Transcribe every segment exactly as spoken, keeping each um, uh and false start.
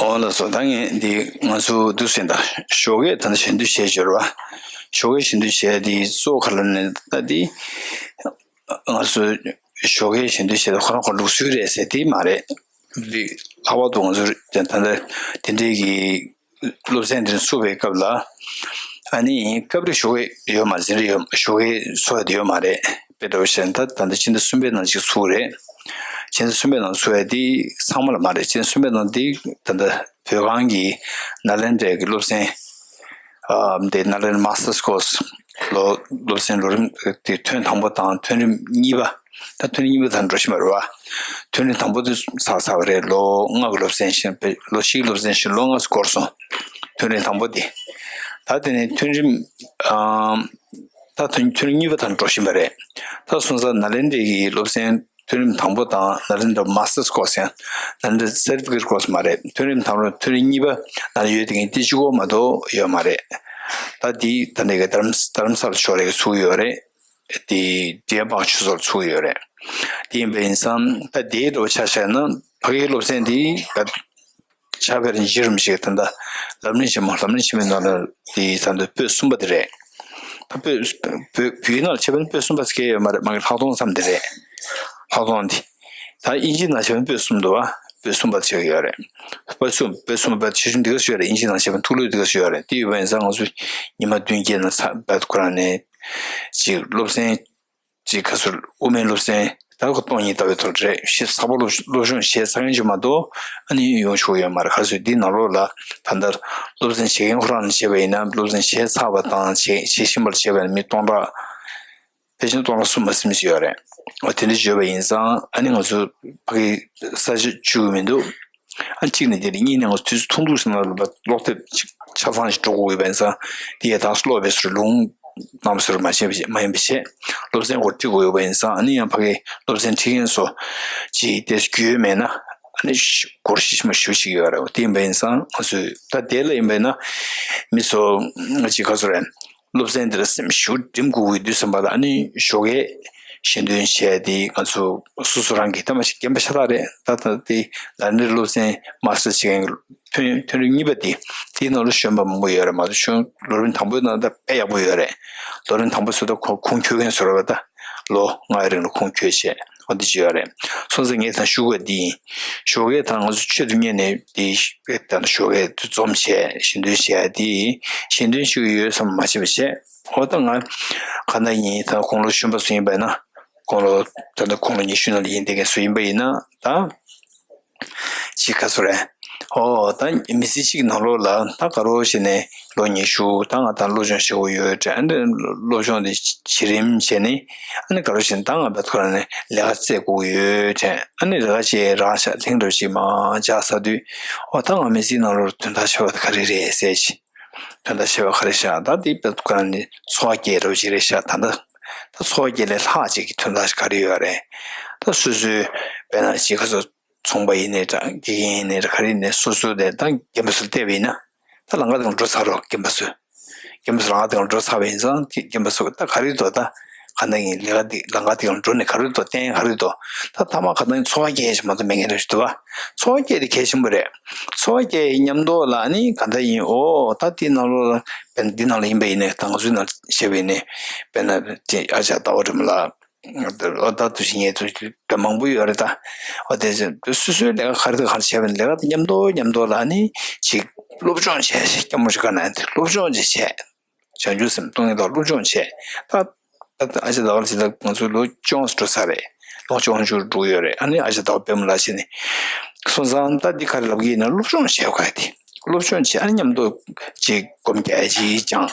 འོ་ལགས་སོ། ད་ངས་འདི་ང་ཚོ་འདུག་ཟེར་ད་ཞོགས་ཀས་ད་ནི་ཞལ་འདོན་བྱས་འབྱོར་བ། ཞོགས་ཀས་ཞལ་འདོན་བྱས་འདི་གཙོ་བོ་ག་ལ་ནས་ད་འདི་ང་ཚོ་ཞོགས་ཀས་ཞལ་འདོན་བྱས་ད་ཁོ་རང་ཁོ་ལུགས་སྲོལ་རེད་ཟེར་དེ་མ་རེད། འདི་ལྷག་པར་དུ་ང་ཚོ་ད་ད་ལྟ་དེ་འདྲའི་གི་སློབ་ཚན་འདིར་ཚུགས་པའི་སྐབས་ལ། ཨ་ནི་སྐབས་རེ་ཞོགས་ཀས་ཡོད་མ་རེད། འཛིན་རེས་ཡོད། ཞོགས་ཀས་ཚོགས་ཡ་དེ་ཡོད་མ་རེད། དཔེ་འདྲ་བོ་བཤད་ན་ད་ད་ལྟ་ཕྱི་ཟླ་གསུམ་པའི་ནང་ཅིག་ཚུགས་རེད། ཕྱི་ཟླ་གསུམ་པའི་ནང་ཚུགས་ཡ་དེ་ཚང་མ་ལ་མ་རེད། ཕྱི་ཟླ་གསུམ་པའི་ནང་དེ་ད་ལྟ་བོད་ཁང་གི་ནཱ་ལེནྡྲའི་གི་སློབ་ཚན། ཨ་འདི་ནཱ་ལེནྡྲ་མཱ་སི་ཊར་སི་ཀོར་སི་ལོ་སློབ་ཚན་ལོ་རིམ་དེ་ཐོན་དང་པོ་དང་ཐོན་རིམ་གཉིས་པ། ད་ཐོན་རིམ་གཉིས་པ་དང་འགྲོ་བཞིན་པ་རེད་བ། ཐོན་རིམ་དང་པོ་དེ་ཚར་ཚར་བ་རེད། ལོ་ལྔ་གི་སློབ་ཚན་བཞིན་པའི་ལོ་བཞི་གི་སློབ་ཚན་བཞིན་ལོ་ལྔ་འགོར་སོང་། ཐོན་རིམ་དང་པོ་དེ། ད་དེ་ནས་ཐོན་རིམ་ཨམ། ད་ཐོན་ཐོན་རིམ་གཉིས་པ་དང་འགྲོ་བཞིན་པ་རེད། ད་སོང་ཙང་ནཱ་ལེནྡྲའི་གི་སློབ་ཚན་ཐོན་རིམ་དང་པོ་དང་ནཱ་ལེནྡྲ་མཱ་སི་ཊར་སི་ཀོར་སི་ཡང་ནཱ་ལེནྡྲ་སར་ཊི་ཕི་ཀེཊ་ཀོར་སི་མ་རེད། ཐོན་རིམ་དང་པོ་ཐོན་རིམ་གཉིས་པ་ནང་ཡོད་དེ་གིན་དེ་གཅིག་པོ་མ་གཏོགས་ཡོད་མ་རེད། ད་དེ་ད་ནས་གི་རྡ་རམ་རྡ་རམ་ས་ལ་ཕྱོགས་རེ་གི་ཚུགས་ཡོད་རེད། དེ་འབྲས་སྤུངས་ཆུ་ཚོད་ལ་ཚུགས་ཡོད་རེད། དེ་ཡིན་པ་ཡིན་ཙང་ད་དེའི་འགྲོ་ཆ་བཞག་ན་ཕ་གིའི་སློབ་ཚན་དེ་ཕྱག་དཔེ་རིན་ཆེན་རིན་པོ་ཆེ་ད་ལྟ་ལམ་རིམ་ཆེན་མོ་ལམ་རིམ་ཆེན་མོའི་ནང་ལ་དེ་ད་ལྟ་པོད་གསུམ་པ་དེ་རེད། ད་པོད་བོད་བོད་ཡིག་ནང་ལ་བྱས་པ་ན་པོད་གསུམ་པ་ཟེར་མཁན་ཡོད་མ་རེད། མ་གི་ལྷག་མཐོང་ཙམ་དེ་རེད། ལྷག་མཐོང་དེ། ད་དབྱིན་ཇི་ནང་བྱས་པ་ན་པོད་གསུམ་འདུག་བ། པོད་གསུམ་པ་ཆགས་ཀྱི་ཡོད་རེད། པོད་གསུམ་པོད་གསུམ་པ་ཆེ་ཆུང་འདི་ག་ཚོད་ཡོད་རེད། དབྱིན་ཇི་ནང་བྱས་པ་ན་ཐུགས་ལོས་འདི་ག་ཚོད་ཡོད་རེད། དེ་ཡོད་པ་ཡིན་ཙང་ང་ཚོ་ཉི་མ་བདུན་བརྒྱད་ནང་ཚར་བ་ཁོ་རང་ནས་ཅིག་སློབ་ཚན། ཅིག་ཁ་སོ་དབུ་མའི་སློབ་ཚན་ད་ཁོ་སྟོང་ཉིད་ལྟ་བའི་ཐོག་རེད། ཞེ་ཚགས་པོ་སློབ་སློབ་སྦྱོང་བྱས་ཚར་མཁན་ཅིག་མ་གཏོགས་ཨ་ནི་ཡོང་ཆོག་ཡོད་མ་རེད། ག་ཚོད་འདི་ནང་ལོགས་ལ་ད་ལྟ་སློབ་ཚན་བྱེད་མཁན་ཁོ་རང་ནས་བྱས་པ་ཡིན་ན་སློབ་ཚན་བྱས་ཚར་བ་དང་བྱེད་བྱེད་བཞིན་པར་བྱས་པ་ཡིན་ན་མི་སྟོང་ཕྲག་ཕལ་ཆེར་སྟོང་ཕྲག་གསུམ་མ་ཟིན་ཞིག་ཡོད་རེད། འོ་དེ་འདྲ་བརྗོད་པ་ཡིན་ཙང་ཨ་ནི་ང་ཚོ་ཕ་གི་ས་ཆ་བཅུ་མི་འདུག་ཨ་གཅིག་ནས་དེ་རེད། གཉིས་ནས་ང་ཚོས་ཐུང་ཐུང་ཞིག་ནང་ལ་ཀློག་དེབ་ཆ་ཚང་ཞིག་འགྲོ་དགོས་ཡོད་པ་ཡིན་ཙང་དེ་ཡང་ད་ཀློག་པའི་སོར་ལུང་གནང་བའི་སོར་མ་བྱས་པ་མ་ཡིན་པ་བྱས་སློབ་ཚན་སྐོར་ཁྲིད་དགོས་ཡོད་པ་ཡིན་ཙང་ཨ་ནི་ཡང་ཕ་གིའི་སློབ་ཚན་ཁྲིད་མཁན་ཚོ་ཅིག་དེ་རྒྱུས་མེད་ན་ཨ་ནི་སྒོར་ཞིག་མ་ཞུ་ཞིག་ཡོད་རེད། དེ་ཡིན་པ་ཡིན་ཙང་ང་ཚོས་ད་དེ་ལ་ཡིན་པ་ཡིན་ན་མི་ཚོ་ཅིག་ག་ཚོད་རེད། སློབ་ཚན་འདིར་སེམས་ཤུགས་སྒྲིམ་དགོས་ཀྱི་དུས་ཙམ་པ་ལ་ཨ་ནི་ཞོགས་ཀས་ཞལ་འདོན་བྱས་ཏེ་ང་ཚོ་སོ་སོ་རང་གི་ཐ་མ་ཞིག་རྒན་པ་ཤ་སྟག་རེད། ད་ལྟ་དེ་ལ་ནི་སློབ་ཚན་མ་སོ་བྱེད་མཁན་ཐོན་ཐོན་རིམ་གཉིས་པ་དེ་དེའི་ནང་ལ་གཞོན་པ་མང་པོ་ཡོད་རེད། མ་གཏོགས་གཞོན་ལོ་རིམ་དང་པོའི་ནང་ད་དཔེ་ཡག་པོ་ཡོད་རེད། ལོ་རིམ་དང་པོ་ཚོ་ད་ཁོ་ཁུངས་འཁྱོལ་མཁན་ཚོ་རེད་བ། ད་ལོ་ལྔའི་རིང་ལ་ཁུངས་འཁྱོལ་བྱས། ཨོ་འདི་ཅི་ཡོད་རེད། སོང་ཙང་ངས་ད་ཞུ་དགོས་འདི་ཡིན། ཞོགས་ཀས་ད་ང་ཚོ་ཆེད་དུ་གཉེར་ནས་འདི་ད་ཞོགས་ཀས་འཛོམས་བྱས་ཞལ་འདོན་བྱས་འདི་ཡིན། ཞལ་འདོན་ཞུ་གི་ཡོད་བསམ་མ་བྱེད་པ་བྱས། ཨོ་ད་ང་ག་ན་ཡིན། ད་དགུང་ལོ་གཞོན་པ་ཚོ་ཡིན་པས་ན་དགུང་ལོ་ད་ལྟ་དགུང་ལོ་ཉི་ཤུ་ནང་ལ་ཡིན་བསྡད་མཁན་ཚོ་ཡིན་པ་ཡིན་ན་ད་ཅི་ག་ཚོད་རེད། ཨོ་ད་མི་ཚེ་གཅིག་ནང་ལོགས་ལ་ད་ག་རོ་ཞེ་ནས་ལོ་ཉི་ཤུ་ད་ང་ད་སློབ་སྦྱོང་བྱེད་དགོས་ཡོད་དྲན། ཨ་ནི་སློབ་སྦྱོང་དེ་བྱེད་རིམ་བྱས་ནས་ཨ་ནི་ག་རོ་ཞེ་ནས་ད་ང་བད་ཁོ་རང་ནས་ལས་ཀ་བཙལ་དགོས་ཡོད་དྲན། ཨ་ནི་ལས་ཀ་བྱས་རང་ཤག་ཐེངས་འགྲོ་ཞིག་མ་འཇག་ས་དུས་ཨོ་ད་ང་མི་ཚེ་ནང་ལོགས་དོན་དག་ཆེ་བ་དེ་ག་རེ་རེད་ཟེར་གྱི། དོན་དག་ཆེ་བ་ག་རེ་ཤག་ད་དེ་བད་ཁོ་རང་ནས་འཚོ་བ་སྐྱེལ་རོགས་བྱེད་རེད་ཤག་ད་ད་ད་འཚོ་བ་སྐྱེལ་ལས་ལྷག་ཅིག་གི་དོན་དག་ག་རེ་ཡོད་རེད། ད་སོ་སོའི་དཔེར་ན་ཅིག་ག་ཚོད། ཚོང་པ་ཡིན་ནའི་འདྲ། དགེ་རྒན་ཡིན་ནའི་འདྲ། ག་རེ་ཡིན་ནའི་སོ་སོ་དེ་ད་རྒན་པ་ཚོར་བལྟས་པ་ཡིན་ན་ད་ལམ་ཁ་དེ་ལ་འགྲོ་ཚར་རོ། རྒན་པ་ཚོས་རྒན་པ་ཚོ་ལམ་ཁ་དེ་ལ་འགྲོ་ཚར་བ་ཡིན་ཙང་དེ་རྒན་པ་ཚོ་ད་ག་རེ་འདུག་ད་ག་ནང་གི་ལས་ཀ་འདི་ལམ་ཁ་དེ་ལ་འགྲོ་ནས་ག་རེ་འདུག་གཏན་ག་རེ་འདུག་ད་ཐ་མ་ག་ནང་གི་འཚོ་བ་སྐྱེལ་ཞིག་མ་གཏོགས་མེད་མཁན་རེ་ཞིག་འདུག་བ། འཚོ་བ་སྐྱེལ་དེ་གལ་ཆེན་པོ་རེད། འཚོ་བ་སྐྱེལ་མཉམ་དུ་ལ་ནི་ག་འདྲ་ཡིན། ཨོ་ད་དེ་ནང་ལོགས་ལ་བན་འདི་ནང་ལ་ཡིན་པ་ཡིན་ནའི་ད་ང་ཚོའི་ནང་བཤད་པ་ཡིན་ནའི་བན་ཨ་ཅག་ཟླ་བ་སྒྲོལ་མ་ལགས། ཨོ་ད་དུ་ཞིག་ངས་དུ་དུ་མང་པོ་ཡོད་རེད་ད། ཨོ་དེ་ཚོ་སོ་སོའི་ལས་ཀ་ག་རེ་དང་ག་རེ་བྱས་པ་ཡིན་ལས་ཀ་དེ་མཉམ་དུ་མཉམ་དུ་ལ་ནི་ཅིག་སློབ་སྦྱོང་བྱས་ཤིག་སྐྱ་མོ་ཞིག་ག་ན་དེ་སློབ་སྦྱོང་ཅིག་བྱས། བྱང་ཆུབ་སེམས་གཏོང་ཡིན་ད་སློབ་སྦྱོང་བྱས། ད་ད་ཨ་ཅག་ཟླ་བ་ལགས་ད་ང་ཚོ་ལོ་བཅོ་ལྔ་འགྲོ་ས་རེད། ལོ་བཅོ་ལྔ་ཅུ་འགྲོ་ཡོད་རེད། ཨ་ནི་ཨ་ཅག་ཟླ་བ་པད་མ་ལགས་ཤི་ནི་སོང་ཙང་ད་འདི་ག་རེ་ལབ་ཀྱི་ཡིན་ན་སློབ་སྦྱོང་བྱས་དགོས་དེ་སློབ་སྦྱོང་བྱས། ཨ་ནི་མཉམ་དུ་ཅིག་སྒོམ་རྒྱག་ཅིག་སྦྱང་།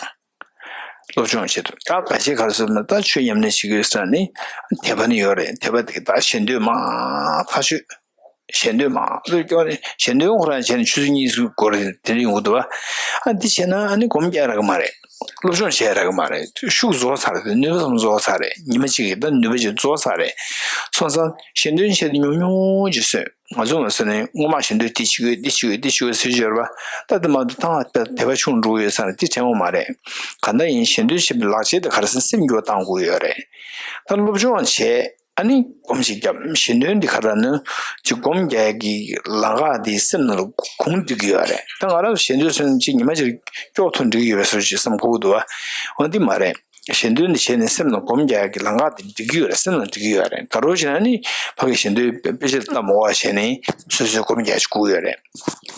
སློབ་སྦྱོང་བྱེད་དུ་ད་ག་ཞིག་ག་རེ་ཟེར་ན་ད་ཆོས་ཉམས་ལེན་བྱེད་དགོས་ཟེར་ནི་དད་པ་ནི་ཡོད་རེད། དད་པ་དེ་ད་ཞལ་འདོན་མ་ཐག་ཆོད། ཞལ་འདོན་མ་ལུས་སྐྱོ་རེད། ཞལ་འདོན་ཁོ་རང་བྱས་ནས་ཆུ་ཚོད་གཉིས་སུ་འགོར་རེད། དེ་འདྲ་ཡོང་གི་འདུག་བ། ཨ་འདི་བྱས་ན་ཨ་ནི་སྒོམ་རྒྱག་རག་གི་མ་རེད། སློབ་སྦྱོང་བྱས་རག་གི་མ་རེད། ཤུགས་རྫོགས་ཚར་རེད། ནུས་པ་ཙམ་རྫོགས་ཚར་རེད། ཉི་མ་གཅིག་གི་ད་ནུས་པ་ཅིག་རྫོགས་ཚར་རེད། སོང་ཙང་ཞལ་འདོན་བྱས་ཏེ་ཉུང་ཉུང་ཅིག་བཟོས། ང་ཚོ་ང་ཚོ་ནས་སྔོན་མ་ཞལ་འདོན་འདི་བྱེད་དགོས་འདི་བྱེད་དགོས་འདི་བྱེད་དགོས་ཟེར་བརྗོད་པ་ད་དེ་མ་གཏོགས་ད་ང་དད་པ་ཆུང་འགྲོ་གི་ཡོད་ས་རེད། འདི་དྲན་པ་མ་རེད། ག་འདྲ་ཡིན་ཞལ་འདོན་བྱེད་པའི་ལག་ཆས་དེ་ག་རེ་ཟེར་སེམས་འགྱུར་བཏང་དགོས་ཡོད་རེད། ད་སློབ་སྦྱོང་བྱས་ ཨ་ནི་སྒོམ་ཞིག་བརྒྱབ། གཞན་དོན་འདི་ག་རེ་ལབ་ན་ཅིག་སྒོམ་རྒྱག་ཡ་གི་ལམ་ཁ་འདི་སེམས་ནང་ལ་གུང་སྒྲིག་གི་ཡོད་རེད། ད་ང་རང་གཞན་དོན་སེམས་ཅིག་ཉི་མ་གཅིག་སྐྱོར་ཐུབ་འགྲིག་གི་ཡོད་པའི་བཟོ་ཞིག་བསམ་དགོས་འདུག་བ། འོ་འདི་མ་རེད། གཞན་དོན་འདི་བྱས་ནས་སེམས་ནང་སྒོམ་རྒྱག་ཡ་གི་ལམ་ཁ་འདི་འགྲིག་གི་ཡོད་རེད། སེམས་ནང་འགྲིག་གི་ཡོད་རེད། དགའ་རོགས་བྱས་ན་ནི་ཕ་གི་གཞན་དོན་དཔེ་ཆ་ལྟ་མོ་བ་བྱས་ནས་སོ་སོའི་སྒོམ་རྒྱག་ཅིག་དགོས་ཡོད་རེད།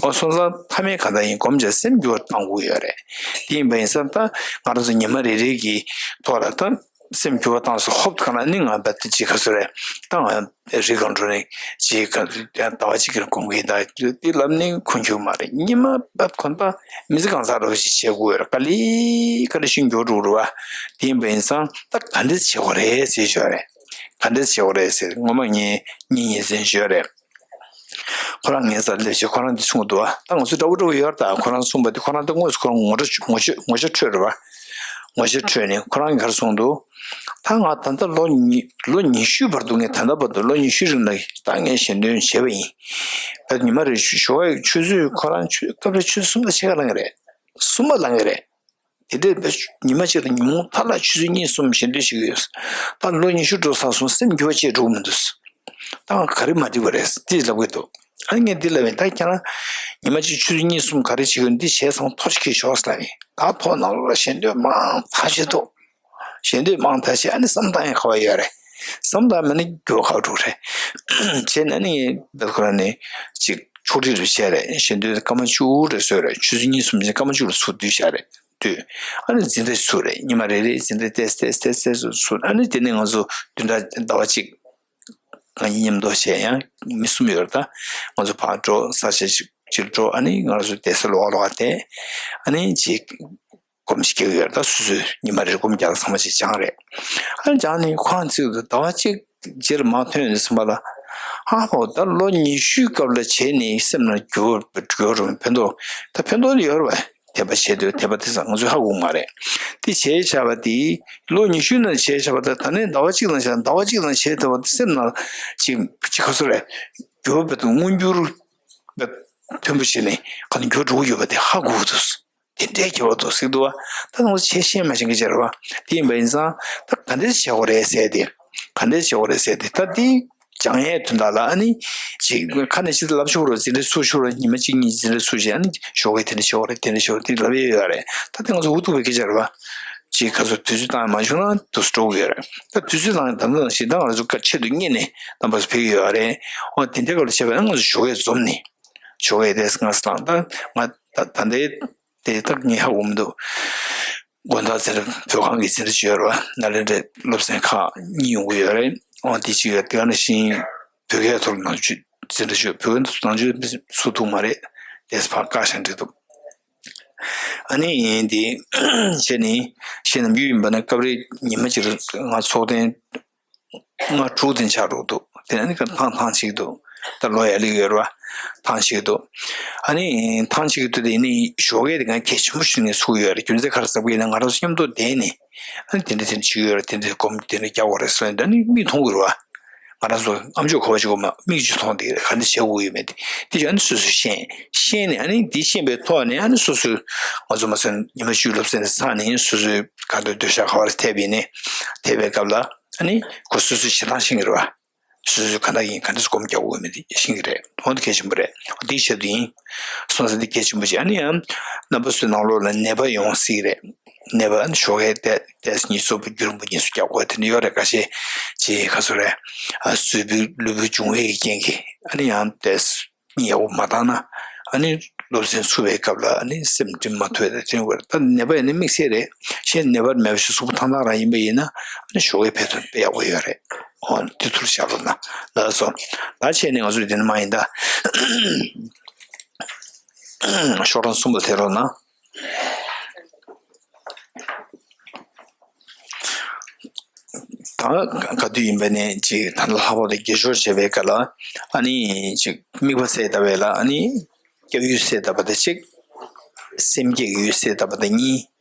འོ་སོང་ཙང་མཐའ་མའི་གང་ལྟར་ཡིན་སྒོམ་བྱས་སེམས་འགྱུར་བ་གཏང་དགོས་ཡོད་རེད། དེ་ཡིན་པ་ཡིན་ཙང་ད་ང་རང་ཚོ་ཉི་མ་རེ་རེ་གི་ཐོག་ལ་ད་སེམས་འགྱུར་བ་བཏང་སོང་ཧོབ་གང་ལ་ནི་ང་བད་དེ་ཅི་ག་སོ་རེད། ད་ང་རི་གང་འགྲོ་ནས་ཅི་ག་ཟླ་བ་གཅིག་གི་གོང་གི་ད་དེ་ལབ་ནི་ཁུན་ཁྱུག་མ་རེད། ཉི་མ་བད་ཁོ་ད་མི་ཚེ་གང་ཚར་རོ་ཞིག་བྱེད་དགོས་རེད། ག་ལི་ག་ལི་ཤིང་འགྱུར་འགྲོ་རུ་བ། དེ་ཡིན་པ་ཡིན་ཙང་ད་ག་འདྲས་བྱེད་དགོས་རེད་ཟེར་ཞོར་རེད། ག་འདྲས་བྱེད་དགོས་རེད་ཟེར་ངོ་མ་ངས་གཉིས་ཉིན་ཟིན་ཞོར་རེད། ཁོ་རང་ངའི་རྩར་སླེབས་བྱས་ཁོ་རང་འདི་གསུངས་འདུག་བ། ད་ང་ཚོ་འདྲ་བོ་འདྲ་བོ་ཡོད་རེད། ད་ཁོ་རང་གསུངས་པ་འདི་ཁོ་རང་ད་དངོས་སུ་ཁོ་རང་ངོ་སྤྲོད་ངོ་ཤེས་ངོ་ཤེས་འཕྲོད་རེད་བ། ངོ་ཤེས་འཕྲོད་ནས་ཁོ་རང་གིས་ག་རེ་གསུངས་འདུག་ད་ང་ད་ལྟ་ལོ་ཉི་ལོ་ཉི་ཤུའི་བར་དུ་ངས་ད་ལྟ་བར་དུ་ལོ་ཉི་ཤུའི་རིང་ལ་ད་ངས་ཞལ་འདོན་བྱས་པ་ཡིན། ད་ཉི་མ་རེ་ཞོགས་ཀས་ཆུ་ཚོད་ཁོ་རང་ཆུ་སྐབས་རེ་ཆུ་ཚོད་གསུམ་དང་ཕྱེད་ཀ་ལངས་ཀྱི་རེད། གསུམ་པ་ལངས་ཀྱི་རེད། དེ་འདྲའི་ཉི་མ་གཅིག་ལ་ཉིན་མོ་ཐ་ལ་ཆུ་ཚོད་གཉིས་གསུམ་ཞལ་འདོན་བྱེད་ཀྱི་ཡོད། ད་ལོ་ཉི་ཤུ་འགྲོ་ཚར་སོང་སེམས་འགྱུར་བ་ཅིག་འགྲོ་གི་མི་འདུག་ད་ང་ག་རེ་མ་འགྲིག་པ་རེད་ཅེས་ལབ་ཀྱི་འདུག་ཨ་ནི་ངས་འདི་ལབ་པ་ཡིན། ད་ཁྱེད་རང་ཉི་མ་གཅིག་ཆུ་ཚོད་གཉིས་གསུམ་ག་རེ་བྱེད་ཀྱི་ཡོད། འདི་བྱས་ཚང་ཐོ་ཞིག་ཁྱེར་ཤོག་ཟེར་ལབ་པ་ཡིན། ད་ཐོག་ནང་ལོགས་ལ་ཞལ་འདོན་མང་ཐག་ཆོད་འདུག་ཞལ་འདོན་མང་ཐག་ཆོད། ཨ་ནི་བསམ་བཏང་ཡང་ཁ་བ་ཡོད་རེད། བསམ་བཏང་མེད་ན་འགྱུར་བ་ཁ་བ་འགྲོ་རེད། བྱས་ན་ནི་འདི་ཁོ་རང་ནི་ཅིག་ཕྱོགས་སྒྲིག་རུ་བྱས་རེད། ཞལ་འདོན་སྐར་མ་བཅུ་རེ་བཟོས་རེད། ཆུ་ཚོད་གཉིས་གསུམ་ཅིག་སྐར་མ་བཅུ་ལ་ཚུར་བསྡུས་བཞག་རེད། དུས། ཨ་ནི་འཛིན་གྲྭ་ཚུགས་རེད། ཉི་མ་རེ་རེ་འཛིན་གྲྭ་ཏོག་ཙམ་ཏོག་ཙམ་ཏོག་ཙམ་ཚུགས། ཨ་ནི་དེ་ནས་ང་ཚོ་བདུན་ཕྲག་ཟླ་བ་གཅིག་ང་གཉིས་མཉམ་དུ་བྱས། ཡང་མི་གསུམ་ཡོད་རེད། ད་ང་ཚོ་ཕར་འགྲོ་ས་ཆ་ཞིག་ཅིག་འགྲོ། ཨ་ནི་ང་ཚོ་བསྡད་ས་ལོགས་ཀ་ལོགས་ཀ་བསྡད། ཨ་ནི་ཅིག་སྒོམ་ཞིག་རྒྱག་གི་ཡོད་རེད། ད་སོ་སོས་ཉི་མ་རེར་སྒོམ་རྒྱག་ཚང་མ་ཞིག་སྦྱངས་རེད། ཨ་ནི་སྦྱངས་ནས་ཁོ་རང་ཚིག་ཏུ་ཟླ་བ་གཅིག་རྗེས་ལ་མར་ཐོན་ནས་སོང་བ་ལ། ཧ་ཧོ། ད་ལོ་ཉི་ཤུའི་སྐབས་ལ་བྱས་ནས་སེམས་ནང་འགྱུར་བ་འགྲོ་རུང་ཕན་ཐོགས་ད་ཕན་ཐོགས་ཡོད་རེད་བ། དད་པ་བྱེད་འདོད་དད་པ་དེ་ཙམ་ང་ཚོས་ཧ་གོ་གི་མ་རེད། དེ་བྱས་བཞག་པ་དེ་ལོ་ཉི་ཤུའི་ནང་བྱས་བཞག་པ་དང་ད་ནས་ཟླ་བ་གཅིག་ནང་བྱས་ཟླ་བ་གཅིག་ནང་བྱས་ཐུབ་པ་དེ་སེམས་ནང་ཅིག་ཅིག་ག་ཚོད་རེད། འགྱུར་བ་དང་མངོན་འགྱུར་མཐོན་པོ་བྱས་ནས་ག་ནས་འགྱུར་འགྲོ་གི་ཡོད་པ་དེ་ཧ་གོ་གི་འདུག་དེ་འདྲའི་ཁྱད་པར་འདུག་ཟེར་འདུག་བ། ད་ང་ཚོ་བྱས་ཤེས་མ་ཤེས་ཀྱི་ཅིག་རེད་བ། དེ་ཡིན་པ་ཡིན་ཙང་ད་ག་འདྲས་བྱེད་དགོས་རེད་ཟེར་ཏེ། ག་འདྲས་བྱེད་དགོས་རེད་ཟེར་ཏེ། ད་དེ་སྦྱང་ཡས་དོན་དག་ལ་ཨ་ནི་ཅིག་ཁ་ནས་ཅི་ལབ་ཆོག་རོགས། འཛིན་གྲྭ་ཚུགས་ཆོག་རོགས། ཉི་མ་གཅིག་གཉིས་འཛིན་གྲྭ་ཚུགས་བྱས། ཨ་ནི་ཞོགས་ཀས་དེ་འདྲ་བྱེད་དགོས་རེད། དེ་འདྲ་བྱེད་དགོས་རེད། དེ་ལབ་ཡས་ཡོད་རེད། ད་དེ་ང་ཚོ་འུ་ཐུག་པའི་སྐད་ཆ་རེད་བ། ཅིག་ཁ་སོ་དུས་ཚོད་བཏང་མ་བྱུང་ན་དུས་སུ་འགྲོ་གི་ཡོད་རེད། ད་དུས་ཚོད་བཏང་ད་ལྟ་ནང་བཞིན་ད་ང་ཚོ་ཆེད་དུ་གཉེར་ནས་རྣམ་པ་ཚོ་ཕེབས་ཀྱི་ཡོད་རེད། འོ་དེ་འདྲའི་སྐབས་ལ་བྱས་པ་ན་ང་ཚོ་ཞོགས་ཀས་འཛོམས་ནས་ཞོགས་ཀས་དེ་སྔ་ས་ལངས། ད་ང་ད་ད་ལྟའི་དེ་དག་ངས་ཧ་གོ་མི་འདུག་དགོན་བདག་འཛིན་གྲྭ་བོད་ཁང་གི་འཛིན་གྲྭ་ཅིག་ཡོད་རེད་བ། ནཱ་ལེནྡྲའི་སློབ་ཚན་ཁག་གཉིས་ཡོང་གི་ཡོད་རེད། འོ་དེ་གཅིག་ཡོད། དེ་ག་ནང་བཞིན་བོད་སྐད་ཐོག་ནང་ཆོས་འཛིན་གྲྭ་ཅིག་ཡོད། བོད་སྐད་ཐོག་ནང་ཆོས་ཚུགས་ཐུབ་མ་རེད། དེ་ཕར་བཀག་བཞག་འགྲིག་འདུག་ཨ་ནི་འདི་བྱས་ནས་བཤད་ནམ་རྒྱུན་ཡིན་པ་ན་སྐབས་རེ་ཉི་མ་གཅིག་ལ་ང་ཚོགས་ཐེངས་ལྔ་དྲུག་དེ་ཆགས་འགྲོ་འདུག་དེ་ནས་ཐེངས་ཐེངས་གཅིག་འདུག་ད་ལོ་ཡར་སླེབས་ཡོད་རེད་བ། ཐེངས་གཅིག་འདུག་ཨ་ནི་ཐེངས་གཅིག་འདུག་དེ་ནི་ཞོགས་ཀས་དེ་ང་གལ་ཆེན་པོ་ཞིག་ནས་ཚུགས་ཡོད་རེད། རྒྱུ་མཚན་ག་རེ་ཟེར་བ་ཡིན་ན་ང་རང་ཚོ་མཉམ་དུ་བསྡད་ནས་ཨ་ནི་དེ་འདྲ་དེ་འདྲ་བྱེད་ཀྱི་ཡོད་རེད། དེ་འདྲ་སྒོམ་དེ་འདྲ་རྒྱག་དགོས་རེད་ཟེར་ནས་ཨ་ནི་མིག་མཐོང་གི་རེད་བ། ང་རང་ཚོ་ཨམ་ཅོག་གོ་བ་ཅིག་གོ་མ་མིག་ཅིག་མཐོང་དེ་རེད། ག་འདྲ་བྱེད་དགོས་ཡོད་མེད་དེ་དེ་ཅིག་ཨ་ནི་སོ་སོས་ཤེས་ཤེས་ནས་ཨ་ནི་འདི་ཤེས་པའི་ཐོག་ནས་ཨ་ནི་སོ་སོས་ང་ཚོ་མ་ཟད་ཉི་མ་བཅུའི་སློབ་ཚན་དེ་ཚར་ནས་སོ་སོའི་ག་འདྲ་འདོད་ཆགས་ག་བར་ཐེབས་ཡིན་ནས་ཐེབས་པའི་སྐབས་ལ་ཨ་ནི་ཁོ་སོ་སོའི་བྱེད་སྟངས་ཤེས་ཀྱི་རེད་བ། སོ་སོའི་ག་འདྲ་ཡིན་ག་འདྲ་སྒོམ་རྒྱག་དགོས་མེད་དེ་ཤེས་ཀྱི་རེད། འོ་འདི་གལ་ཆེན་པོ་རེད། འདིའི་ཆེད་དུ་ཡིན། སོང་ཙང་འདི་གལ་ཆེན་པོ་ཅིག་ཨ་ནི་ཡང་རྣམ་པ་ཚོའི་ནང་ལོགས་ལ་ནད་པ་ཡོང་སྲིད་རེད། ནད་པ་ཨ་ནི་ཞོགས་ཀས་བལྟས་བལྟས་ཉིས་སོ་བརྒྱུད་རིང་པོ་ཉིས་སོ་རྒྱག་དགོས་དེ་འདྲ་ཡོད་རེད། ཁ་ཤས་ཅིག་ག་ཚོད་རེད། ཨ་གཟུགས་པོའི་ལུས་པོའི་འབྱུང་བའི་རྐྱེན་གྱིས་ཨ་ནི་ཡང་བལྟས་ཡག་པོ་མ་བཏང་ན་ཨ་ནི་སློབ་ཚན་ཚུགས་པའི་སྐབས་ལ་ཨ་ནི་སེམས་སྒྲིམ་མ་ཐུབ་པའི་དྲན་དགོས་རེད། ད་ནད་པ་ཡིན་ན་དམིགས་བསལ་རེད། གཞན་ནད་པ་མེད་པ་ཞིག་གཟུགས་པོ་ཐང་ཐང་རང་ཡིན་པ་ཡིན་ན་ཨ་ནི་ཞོགས་ཀས་ཕེབས་ཐུབ་དཔེ་ཡག་པོ་ཡོད་རེད། འོ་དེ་ཚུར་བཞག་རོགས་གནང་། ལགས་སོ། ད་བྱས་ནས་ང་ཚོས་དེ་ནི་མ་ཡིན་ད། ཤོག་གྲངས་གསུམ་པ་དེ་རོགས་གནང་། ད་ག་དུས་ཡིན་པ་ནས་ཅིག་ད་ལྷག་པར་དུ་དགེ་སྦྱོར་བྱེད་པའི་སྐབས་ལ་ཨ་ནི་ཅིག་དམིགས་པ་གསལ་བཏབ་པ་ལ་ཨ་ནི་སྐྱབས་ཡུལ་གསལ་བཏབ་པ་དང་གཅིག་སེམས་བསྐྱེད་ཡུལ་གསལ་བཏབ་པ་དང་གཉིས།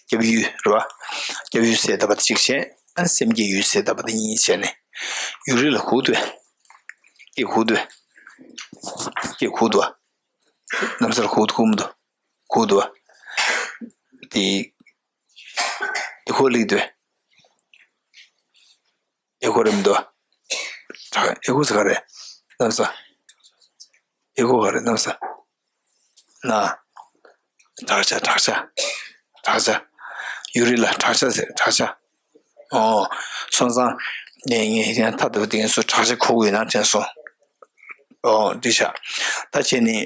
སྐྱབས་ཡུལ་རེད་བ། སྐྱབས་ཡུལ་གསལ་བཏབ་པ་དང་གཅིག་བྱས། ཨ་ནི་སེམས་བསྐྱེད་ཡུལ་གསལ་བཏབ་པ་དང་གཉིས་བྱས་ནས། ཡུལ་རིས་ལ་གུག་འདུག་གས། སྐྱེ་གུག་འདུག་གས། སྐྱེ་གུག་འདུག་གས། ལམ་སང་གུག་འདུག་གུག་མི་འདུག་གས། གུག་འདུག་གས། དེ། ཨེ་ཁོ་ལིག་འདུག་གས། ཨེ་ཁོ་རེད་མི་འདུག་གས། དྲག་ཨེ་ཁུ་ཟེར་ག་རེད། གནམ་ས། ཨེ་ཁུ་ག་རེད། གནམ་ས། ན། དྲག་ཆ། དྲག་ཆ། དྲག་ཆ། ཡུ་རི་ལ་དྲག་ཆ་ཟེར། དྲག་ཆ། ཨོ། སོང་ཙང་ངས་ངས་ཡང་ཐ་དད་པ་དེ་ངས་སུ་དྲག་ཆ་ཁུག་ཡོད་ན་དྲན་སོང་། ཨོ་འདི་ཤ། ད་བྱས་ནི།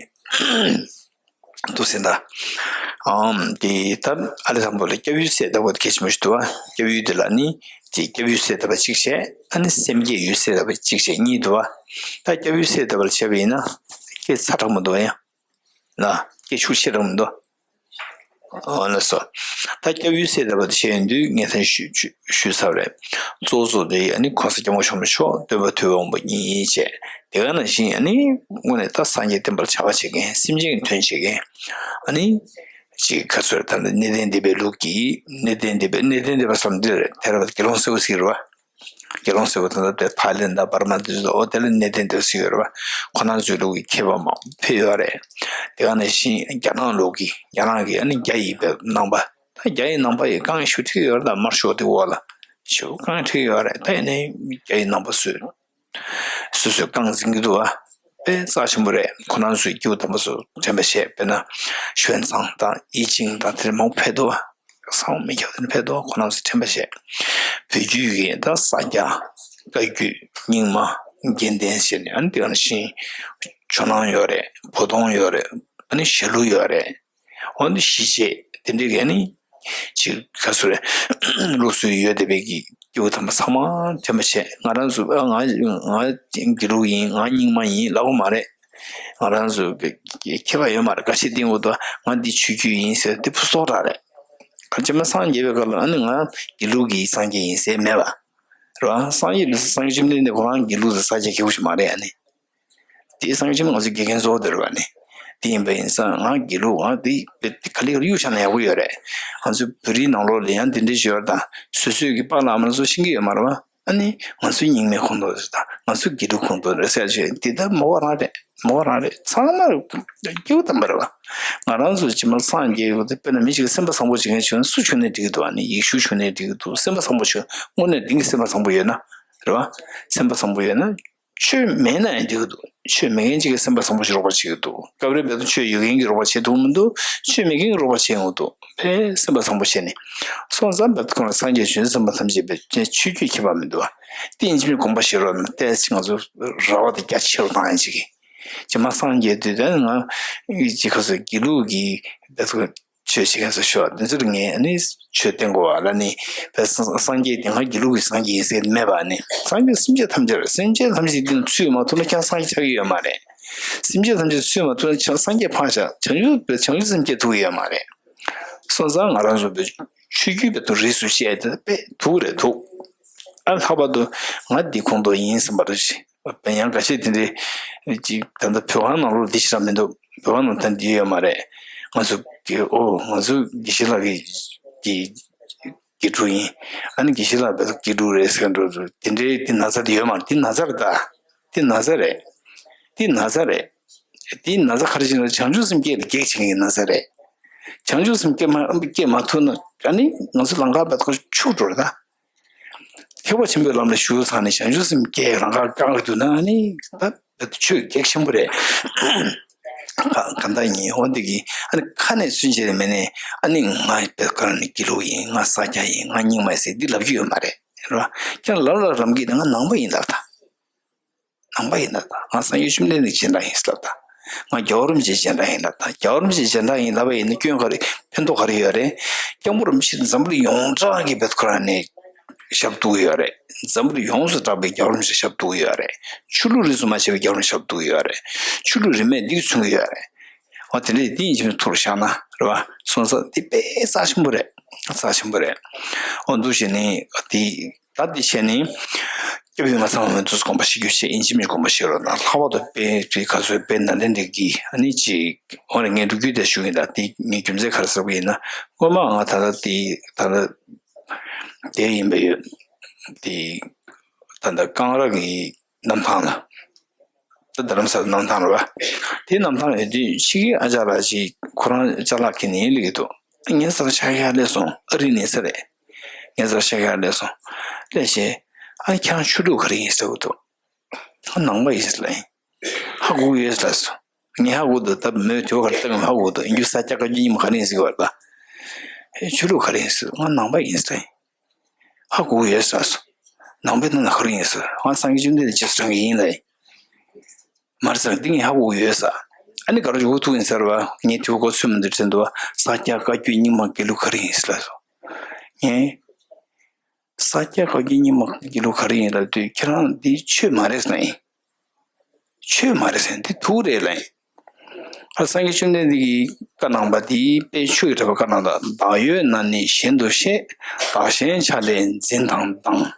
འདུག་ཟིན་ད། ཨམ་དེ་ད་ཨ་ལེ་དང་པོ་ལ་སྐྱབས་ཡུལ་གསལ་བཏབ་པ་གལ་ཆེན་པོ་ཞིག་འདུག་བ། སྐྱབས་ཡུལ་དེ་ལ་ནི་དེ་སྐྱབས་ཡུལ་གསལ་བཏབ་པ་གཅིག་བྱས། ཨ་ནི་སེམས་བསྐྱེད་ཡུལ་གསལ་བཏབ་པ་གཅིག་བྱས་གཉིས་འདུག་བ། ད་སྐྱབས་ཡུལ་གསལ་བཏབ་པ་ལ་བྱས་པ་ཡིན་ན་སྐད་ཚ་དྲག་མི་འདུག་ཡ། ལ་སྐད་ཤུགས་ཆེ་དྲག་མི་འདུག་ཨོ་ལགས་སོ། ད་སྐྱབས་ཡུལ་གསལ་བཏབ་པ་དེ་བྱས་ཡོང་དུས་ངས་ད་ཞུ་ཞུ་ཞུས་ཚར་བ་རེད། གཙོ་བོ་གཙོ་དེ་ཨ་ནི་གོང་ས་སྐྱབས་མགོན་ཆེན་པོ་མཆོག་སྟོན་པ་ཐུབ་པ་དབང་པོ་ཉིད་ཡིན་བྱས། དེ་ག་ནང་བཞིན་ཨ་ནི་དངོས་གནས་ད་སངས་རྒྱས་བསྟན་པ་ལ་ཕྱག་འཚལ་མཁན། སེམས་ཅན་གྱི་དོན་བྱེད་མཁན། ཨ་ནི་ཅིག་ག་ཚོད་ད་ནི་གནས་བརྟན་སྡེ་པའི་ལུགས་ཀྱི། གནས་བརྟན་སྡེ་པའི། གནས་བརྟན་སྡེ་པ་བསམ་འདིར་དེ་ར་དགེ་སློང་སེར་པོ་ཟེར་བ། དགེ་སློང་སེར་པོ་དེ་འདྲ་དེ་ཐའི་ལེན་དང་འབར་མ་དེ་ཚོ། འོ་དེ་ལ་གནས་བརྟན་སྡེ་པ་ཟེར་ཡོད་རེད་བ། ཁོ་རང་ཚོའི་ལུགས་ཀྱི་མཁས་པ་མང་པོ་ཕེབས་ཡོད་རེད། དེ་ག་ནང་བཞིན་རྒྱ་ནག་ལུགས་ཀྱི། རྒྱ་ནག་གི་ཨ་ནི་རྒྱ་ཡི་བའི་ནང་པ། ད་རྒྱ་ཡི་ནང་པ་ཡི་རྐང་ཤུ་ཁྲིག་ཡོད་རེད། ད་དམར་ཤོག་དེ་འོག་ལ་ཤུ་རྐང་ཁྲིག་ཡོད་རེད། ད་ཡིན་ནའི་རྒྱ་ཡི་ནང་པ་ཚོས་སོ་སོའི་རྐང་འཛིན་གྱི་འདུག་བ། དཔེ་རྩ་ཆེན་པོ་རེད། ཁོ་རང་ཚོའི་སྐྱེས་བུ་དམ་པ་ཚོ་དྲན་པ་བྱས། དཔེར་ན་ཞུན་ཙང་དང་ཡེ་ཅིང་དང་དེ་མང་པོ་ཕེབས་འདུག་བ། ཚང་མ་མི་སྐྱ་དེ་ཕེབས་འདུག་ཁོ་རང་ཚོ་དྲན་པ་བྱས། བོད་བརྒྱུད་ཀྱི་ད་ས་སྐྱ། བཀའ་བརྒྱུད། རྙིང་མ། དགེ་ལྡན་ཟེར་ནས། ཨ་ནི་དེ་ག་ནང་བཞིན་ཇོ་ནང་ཡོད་རེད། བོ་དོང་ཡོད་རེད། ཨ་ནི་ཞྭ་ལུ་ཡོད་རེད། འོ་འདི་ཞི་བྱེད་དེ་འདྲའི་ག་ནི་ཅིག་ག་ཚོད་རེད། ལུགས་སྲོལ་ཡོད་བསྡད་པའི་གི་སྐྱེས་བུ་དམ་པ་ཚང་མ་དྲན་པ་བྱས། ང་རང་ཚོ་ཨ་ང་ང་དགེ་ལུགས་ཡིན། ང་རྙིང་མ་ཡིན་ལབ་ཀྱི་མ་རེད། ང་རང་ཚོ་ཁྱད་པར་ཡོད་མ་རེད། འགའ་ཤས་བསྟན་འོ་ད་ང་འདི་ཆོས་བརྒྱུད་ཡིན་ཟེར་དེ་ཕུ་སོག་ར་རེད། ག་ཅི་མ་སངས་རྒྱས་པའི་སྐབས་ལ་ཨ་ནི་ང་དགེ་ལུགས་ཀྱི་སངས་རྒྱས་ཡིན་ཟེར་མེད་པ། རེད་བ། སངས་རྒྱས་ལ་སངས་རྒྱས་བཅོམ་ལྡན་འདས་ཁོ་རང་དགེ་ལུགས་དང་ས་སྐྱ་སྐྱེ་བོ་ཞིག་མ་རེད། ཨ་ནི་དེ་སངས་རྒྱས་བཅོམ་ལྡན་འདས་ང་ཚོའི་དགེ་རྒན་གཙོ་བོ་དེ་རེད་བ། ཨ་ནི་དེ་ཡིན་པ་ཡིན་ཙང་ང་དགེ་ལུགས་ང་དེ་དེ་ག་ལེ་ག་ལེ་གཡུག་བཞག་ན་ཡག་པོ་ཡོད་རེད། ང་ཚོའི་བོད་རིགས་ནང་ལོགས་ལ་ཡང་དེ་འདྲའི་ཞིག་ཡོད་རེད། ད་སོ་སོའི་གི་པཱ་ལགས་མ་ཚོ་ཤེས་ཀྱི་ཡོད་མ་རེད་བ། ཨ་ནི་ང་ཚོའི་རྙིང་མའི་ཁོངས་གཏོགས་རེད། ད་ང་ཚོའི་དགེ་ལུགས་ཁོངས་གཏོགས་རེད་ཟེར་བྱས་དེ་ད་མོ་བ་རང་རེད། མོ་བ་རང་རེད། ཚང་མ་སྐྱེ་བོ་དམ་པ་རེད་བ། ང་རང་ཚོ་ཕྱི་མ་སངས་རྒྱས་ཡོད་དེ། དཔེར་ན་མི་ཞིག་གིས་སེམས་པ་བཟང་པོ་བྱེད་མཁན་བྱུང་ན་སུ་བྱུང་ནས་འགྲིག་གི་འདུག་ཨ་ནི་ཡེ་ཤུ་བྱུང་ནས་འགྲིག་གི་འདུག་སེམས་པ་བཟང་པོ་བྱུང་། དངོས་གནས་དེང་གི་སེམས་པ་བཟང་པོ་ཡོད་ན་རེད་བ། སེམས་པ་བཟང་པོ་ཡོད་ན་ཆོས་མེད་ན་ཡང་འགྲིག་གི་འདུག་ཆོས་མེད་མཁན་ཅིག་གིས་སེམས་པ་བཟང་པོ་ཞིག་རོགས་པ་བྱེད་ཀྱི་འདུག་སྐབས་རེ་བར་དུ་ཆོས་ཡོད་མཁན་གྱིས་རོགས་པ་བྱེད་ཐུབ་མི་འདུག་ཆོས་མེད་མཁན་གྱིས་རོགས་པ་བྱེད་ཡོང་གི་འདུག་དཔེ་སེམས་པ་བཟང་པོ་བྱས་ནས། སོང་ཙང་བར་དུ་ཁོང་ལ་སངས་རྒྱས་བྱུང་ཚེ་སེམས་པ་ཐམས་ཅད་པའི་ཆོས་བརྒྱུད་ཁྱད་པར་མི་འདུག་དེ་ཡིན་གཅིག་མིན་དགོངས་པ་བཞེས་རོགས་གནང་། ཏོག་ཙམ་ང་ཚོ་ར་བ་དེ་རྒྱ་ཆེ་རུ་བཏང་ཡ་ཅིག་གིས། ཅི་མ་སངས་རྒྱས་དུས་དེ་ང་ཅི་ག་ཚོད་དགེ་ལུགས་ཀྱི་བར་དུ་ཆོས་བྱེད་མཁན་ཚོ་ཤོག་དེ་ཚོར་ངས་ཨ་ནི་ཆོས་བསྟན་དགོས་བ་ལ་ནི། བས་སངས་རྒྱས་དེ་ང་དགེ་ལུགས་ཀྱི་སངས་རྒྱས་ཡིན་ཟེར་མེད་པ་ནི། སངས་རྒྱས་སེམས་ཅན་ཐམས་ཅད་རེད། སེམས་ཅན་ཐམས་ཅད་འདི་ན་ཚུད་མ་ཐུབ་ན་ཁྱེད་སངས་རྒྱས་ཆགས་ཀྱི་ཡོད་མ་རེད། སེམས་ཅན་ཐམས་ཅད་ཚུད་མ་ཐུབ་ན་ཁྱེད་སངས་རྒྱས་ཕར་བཞག་བྱང་ཆུབ་བྱང་ཆུབ་སེམས་བསྐྱེད་ཐུབ་ཀྱི་ཡོད་མ་རེད། སོང་ཙང་ང་རང་ཚོ་བས་ཆོས་བརྒྱུད་བས་དུ་རིས་སུ་བཤད་དེ་དཔེ་སྡུག་རེད་འདུག་ཨ་ལྷག་པར་དུ་ང་འདི་ཁོངས་གཏོགས་ཡིན་བསམ་པ་རེད། ཡང་འགའ་ཤས་དེ་འདྲའི་ཅིག་ད་ལྟ་བོད་ཁང་ནང་ལོགས་འདི་ཞིག་རང་མི་འདུག་བོད་ཁང་ནང་ད་འདི་ཡོད་མ་རེད། ང་ཚོ་གི་ཨོ་ང་ཚོ་དགེ་བཤེས་ལགས་ཀྱི་ཀྱི་དགེ་ཕྲུག་ཡིན། ཨ་ནི་དགེ་བཤེས་ལགས་བོད་དགེ་ཕྲུག་རེད་ཟེར་འགྲོ་འགྲོ་དེ་འདྲའི་དེ་ན་ཚ་དེ་ཡོད་མ་རེད། དེ་ན་ཚ་རེད་ད། དེ་ན་ཚ་རེད། དེ་ན་ཚ་རེད། དེ་ན་ཚ་ག་རེ་བྱས་ན་བྱང་ཆུབ་སེམས་བསྐྱེད་ལ་གེགས་བྱེད་མཁན་གྱི་ན་ཚ་རེད། བྱང་ཆུབ་སེམས་བསྐྱེད་མ་བསྐྱེད་མ་ཐུབ་ན་ཨ་ནི་ང་ཚོ་ལམ་ཁ་བོད་ཁང་ཆུག་འགྲོ་རེད་ད། ཐེག་པ་ཆེན་པོའི་ལམ་ལ་ཞུགས་ཚར་ནས་བྱང་ཆུབ་སེམས་བསྐྱེད་རང་དགར་བཀག་གི་འདུག་ན་ནི་ད་ཆོས་གེགས་ཆེན་པོ་རེད། ག་ག་འདྲ་ཡིན་འོ་འདི་གི་ཨ་ནི་ཁ་ནས་ཚུན་ཆད་མེད་ནས་ཨ་ནི་ང་བོད་ཁང་ནས་དགེ་ལུགས་ཡིན། ང་ས་སྐྱ་ཡིན། ང་རྙིང་མ་ཡིན་ཟེར་འདི་ལབ་རྒྱུ་ཡོད་མ་རེད། རེད་བ། ཁྱེད་ལབ་ལབ་ལབ་གི་ང་ནང་པ་ཡིན་ལབ་ད། ནང་པ་ཡིན་ན་ད། ང་སངས་རྒྱས་བཅོམ་ལྡན་འདས་སྤྱན་དྲངས་ཡིན་ལབ་ད། ང་རྒྱལ་བ་རིན་པོ་ཆེ་སྤྱན་དྲངས་ཡིན་ལབ་ད། རྒྱལ་བ་རིན་པོ་ཆེ་སྤྱན་དྲངས་ཡིན་ལབ་པ་ཡིན་ན་སྐྱོན་ག་རེ་ཕན་ཐོགས་ག་རེ་ཡོད་རེད། སྐྱབས་མགོན་རིན་པོ་ཆེ་འཛམ་བུ་གླིང་ཡོངས་གྲགས་ཀྱི་བོད་ཁོ་རང་ནས་ཞབས་བཏུགས་ཡོད་རེད། འཛམ་བུ་གླིང་ཡོངས་སུ་གྲགས་པའི་རྒྱལ་བ་རིན་པོ་ཆེ་ཞབས་བཏུགས་ཡོད་རེད། ཆོས་ལུགས་རིས་སུ་མ་ཆད་པའི་རྒྱལ་བ་རིན་པོ་ཆེ་ཞབས་བཏུགས་ཡོད་རེད། ཆོས་ལུགས་རིས་མེད་འདི་གིས་མཚོན་གྱི་ཡོད་རེད། འོ་དེ་འདྲས་འདི་ཡིན་གཅིག་མིན་ཐུགས་ལ་བཞག་ན་རེད་བ། སོང་ཙང་འདི་དཔེ་རྩ་ཆེན་པོ་རེད། རྩ་ཆེན་པོ་རེད། འོ་འདུག་བྱས་ནས་འདི། ད་འདི་བྱས་ནས་སྐྱབས་ཡུལ་ང་ཚང་མ་འདུག་སེ་དགོངས་པ་བཞེས་རྒྱུ་བྱས། ཡིན་གཅིག་མིན་གཅིག་དགོངས་པ་བཞེས་རོགས་གནང་། ལྷག་པར་དུ་དཔེ་དེ་ག་ཚོད་དཔེ་ནཱ་ལེནྡྲ་གི་ཨ་ནི་ཅིག་འོ་ན་ངས་འགྲོ་རྒྱུ་དེ་ཞུ་གི་ཡིན། ད་དེ་ངའི་རྒྱུ་མཚན་ག་རེ་ཟེར་བ་ཡིན་ན་སྔོན་མ་ང་ད་ལྟ་དེ་ད་ལྟ་དེ་ཡིན་པ་ཡོད། དེ་ད་ལྟ་ཀང་ར་གི་གནམ་ཐང་ལ། ད་རྡ་རམ་ས་ལ་གནམ་ཐང་རེད་བ། དེ་གནམ་ཐང་ཡོད་དུས་ཕྱི་གི་ཨ་ཅག་ལགས་ཅིག་ཁོ་རང་ཅ་ལག་ཁྱེར་ནས་སླེབས་ཀྱི་འདུག་ངའི་སར་ཤར་ཤར་སླེབས་སོང་། ཨ་རི་ནས་ས་རེད། ངའི་སར་ཤར་ཤར་སླེབས་སོང་། སླེབས་བྱས་ཨ་ཁྱེད་རང་ཆོས་ལུགས་ག་རེ་ཡིན་ཟེར་གྱི་འདུག་ད་ནང་པ་ཡིན་ཟེར་ལབ་ཡིན། ཧ་གོ་གི་ཡོད་ཟེར་ལབ་སོང་། ངས་ཧ་གོ་འདུག་ད་མོས་དེ་བ་ག་རེ་ལྟ་གི་ཧ་གོ་འདུག་ཡིན་རྒྱུ་ས་སྐྱ་བཀའ་བརྒྱུད་རྙིང་མ་ག་རེ་ཡིན་ཟེར་གི་བ་ད། ཨེ་ཆོས་ལུགས་ག་རེ་ཡིན་ཟེར། ང་ནང་པ་ཡིན་ཟེར་ལབ་ཡིན། ཧ་གོ་གི་ཡོད་ཟེར་ལབ་སོང་། ནང་པའི་ནང་ན་ག་རེ་ཡིན་ཟེར། ང་སངས་རྒྱས་བཅོམ་ལྡན་འདས་རྗེས་སུ་འབྲང་གི་ཡིན་ལབ་ཡིན། མ་རེད་ཟེར། འདི་ངས་ཧ་གོ་གི་ཡོད་ཟེར། ཨ་ནི་ག་རེ་ཞུ་གི་འདུག་ཡིན་ཟེར་བ། ངས་དེ་བ་གོ་ཚོད་མི་འདུག་དྲན་འདུག་བ། ས་སྐྱ་བཀའ་བརྒྱུད་རྙིང་མ་དགེ་ལུགས་ག་རེ་ཡིན་ཟེར་ལབ་སོང་། ངས། ས་སྐྱ་བཀའ་བརྒྱུད་རྙིང་མ་དགེ་ལུགས་ག་རེ་ཡིན་ལབ་དུས་ཁྱེད་རང་འདི་ཆོས་མ་རེད་ཟེར་ན་ཡིན། ཆོས་མ་རེད་ཟེར་ན་འདི་དུག་རེད་ལབ་ཡིན། ཨ་སངས་རྒྱས་བཅོམ་ལྡན་འདས་ཀྱིས་བཀའ་གནང་པ་འདི་དཔལ་ཆོས་ཀྱི་གྲགས་པས་བཀའ་གནང་དང་། བདག་ཡོད་ན་ནི་གཞན་དུ་བཤད། བདག་གཞན་ཆ་ལས་འཛིན་དང་སྡང་།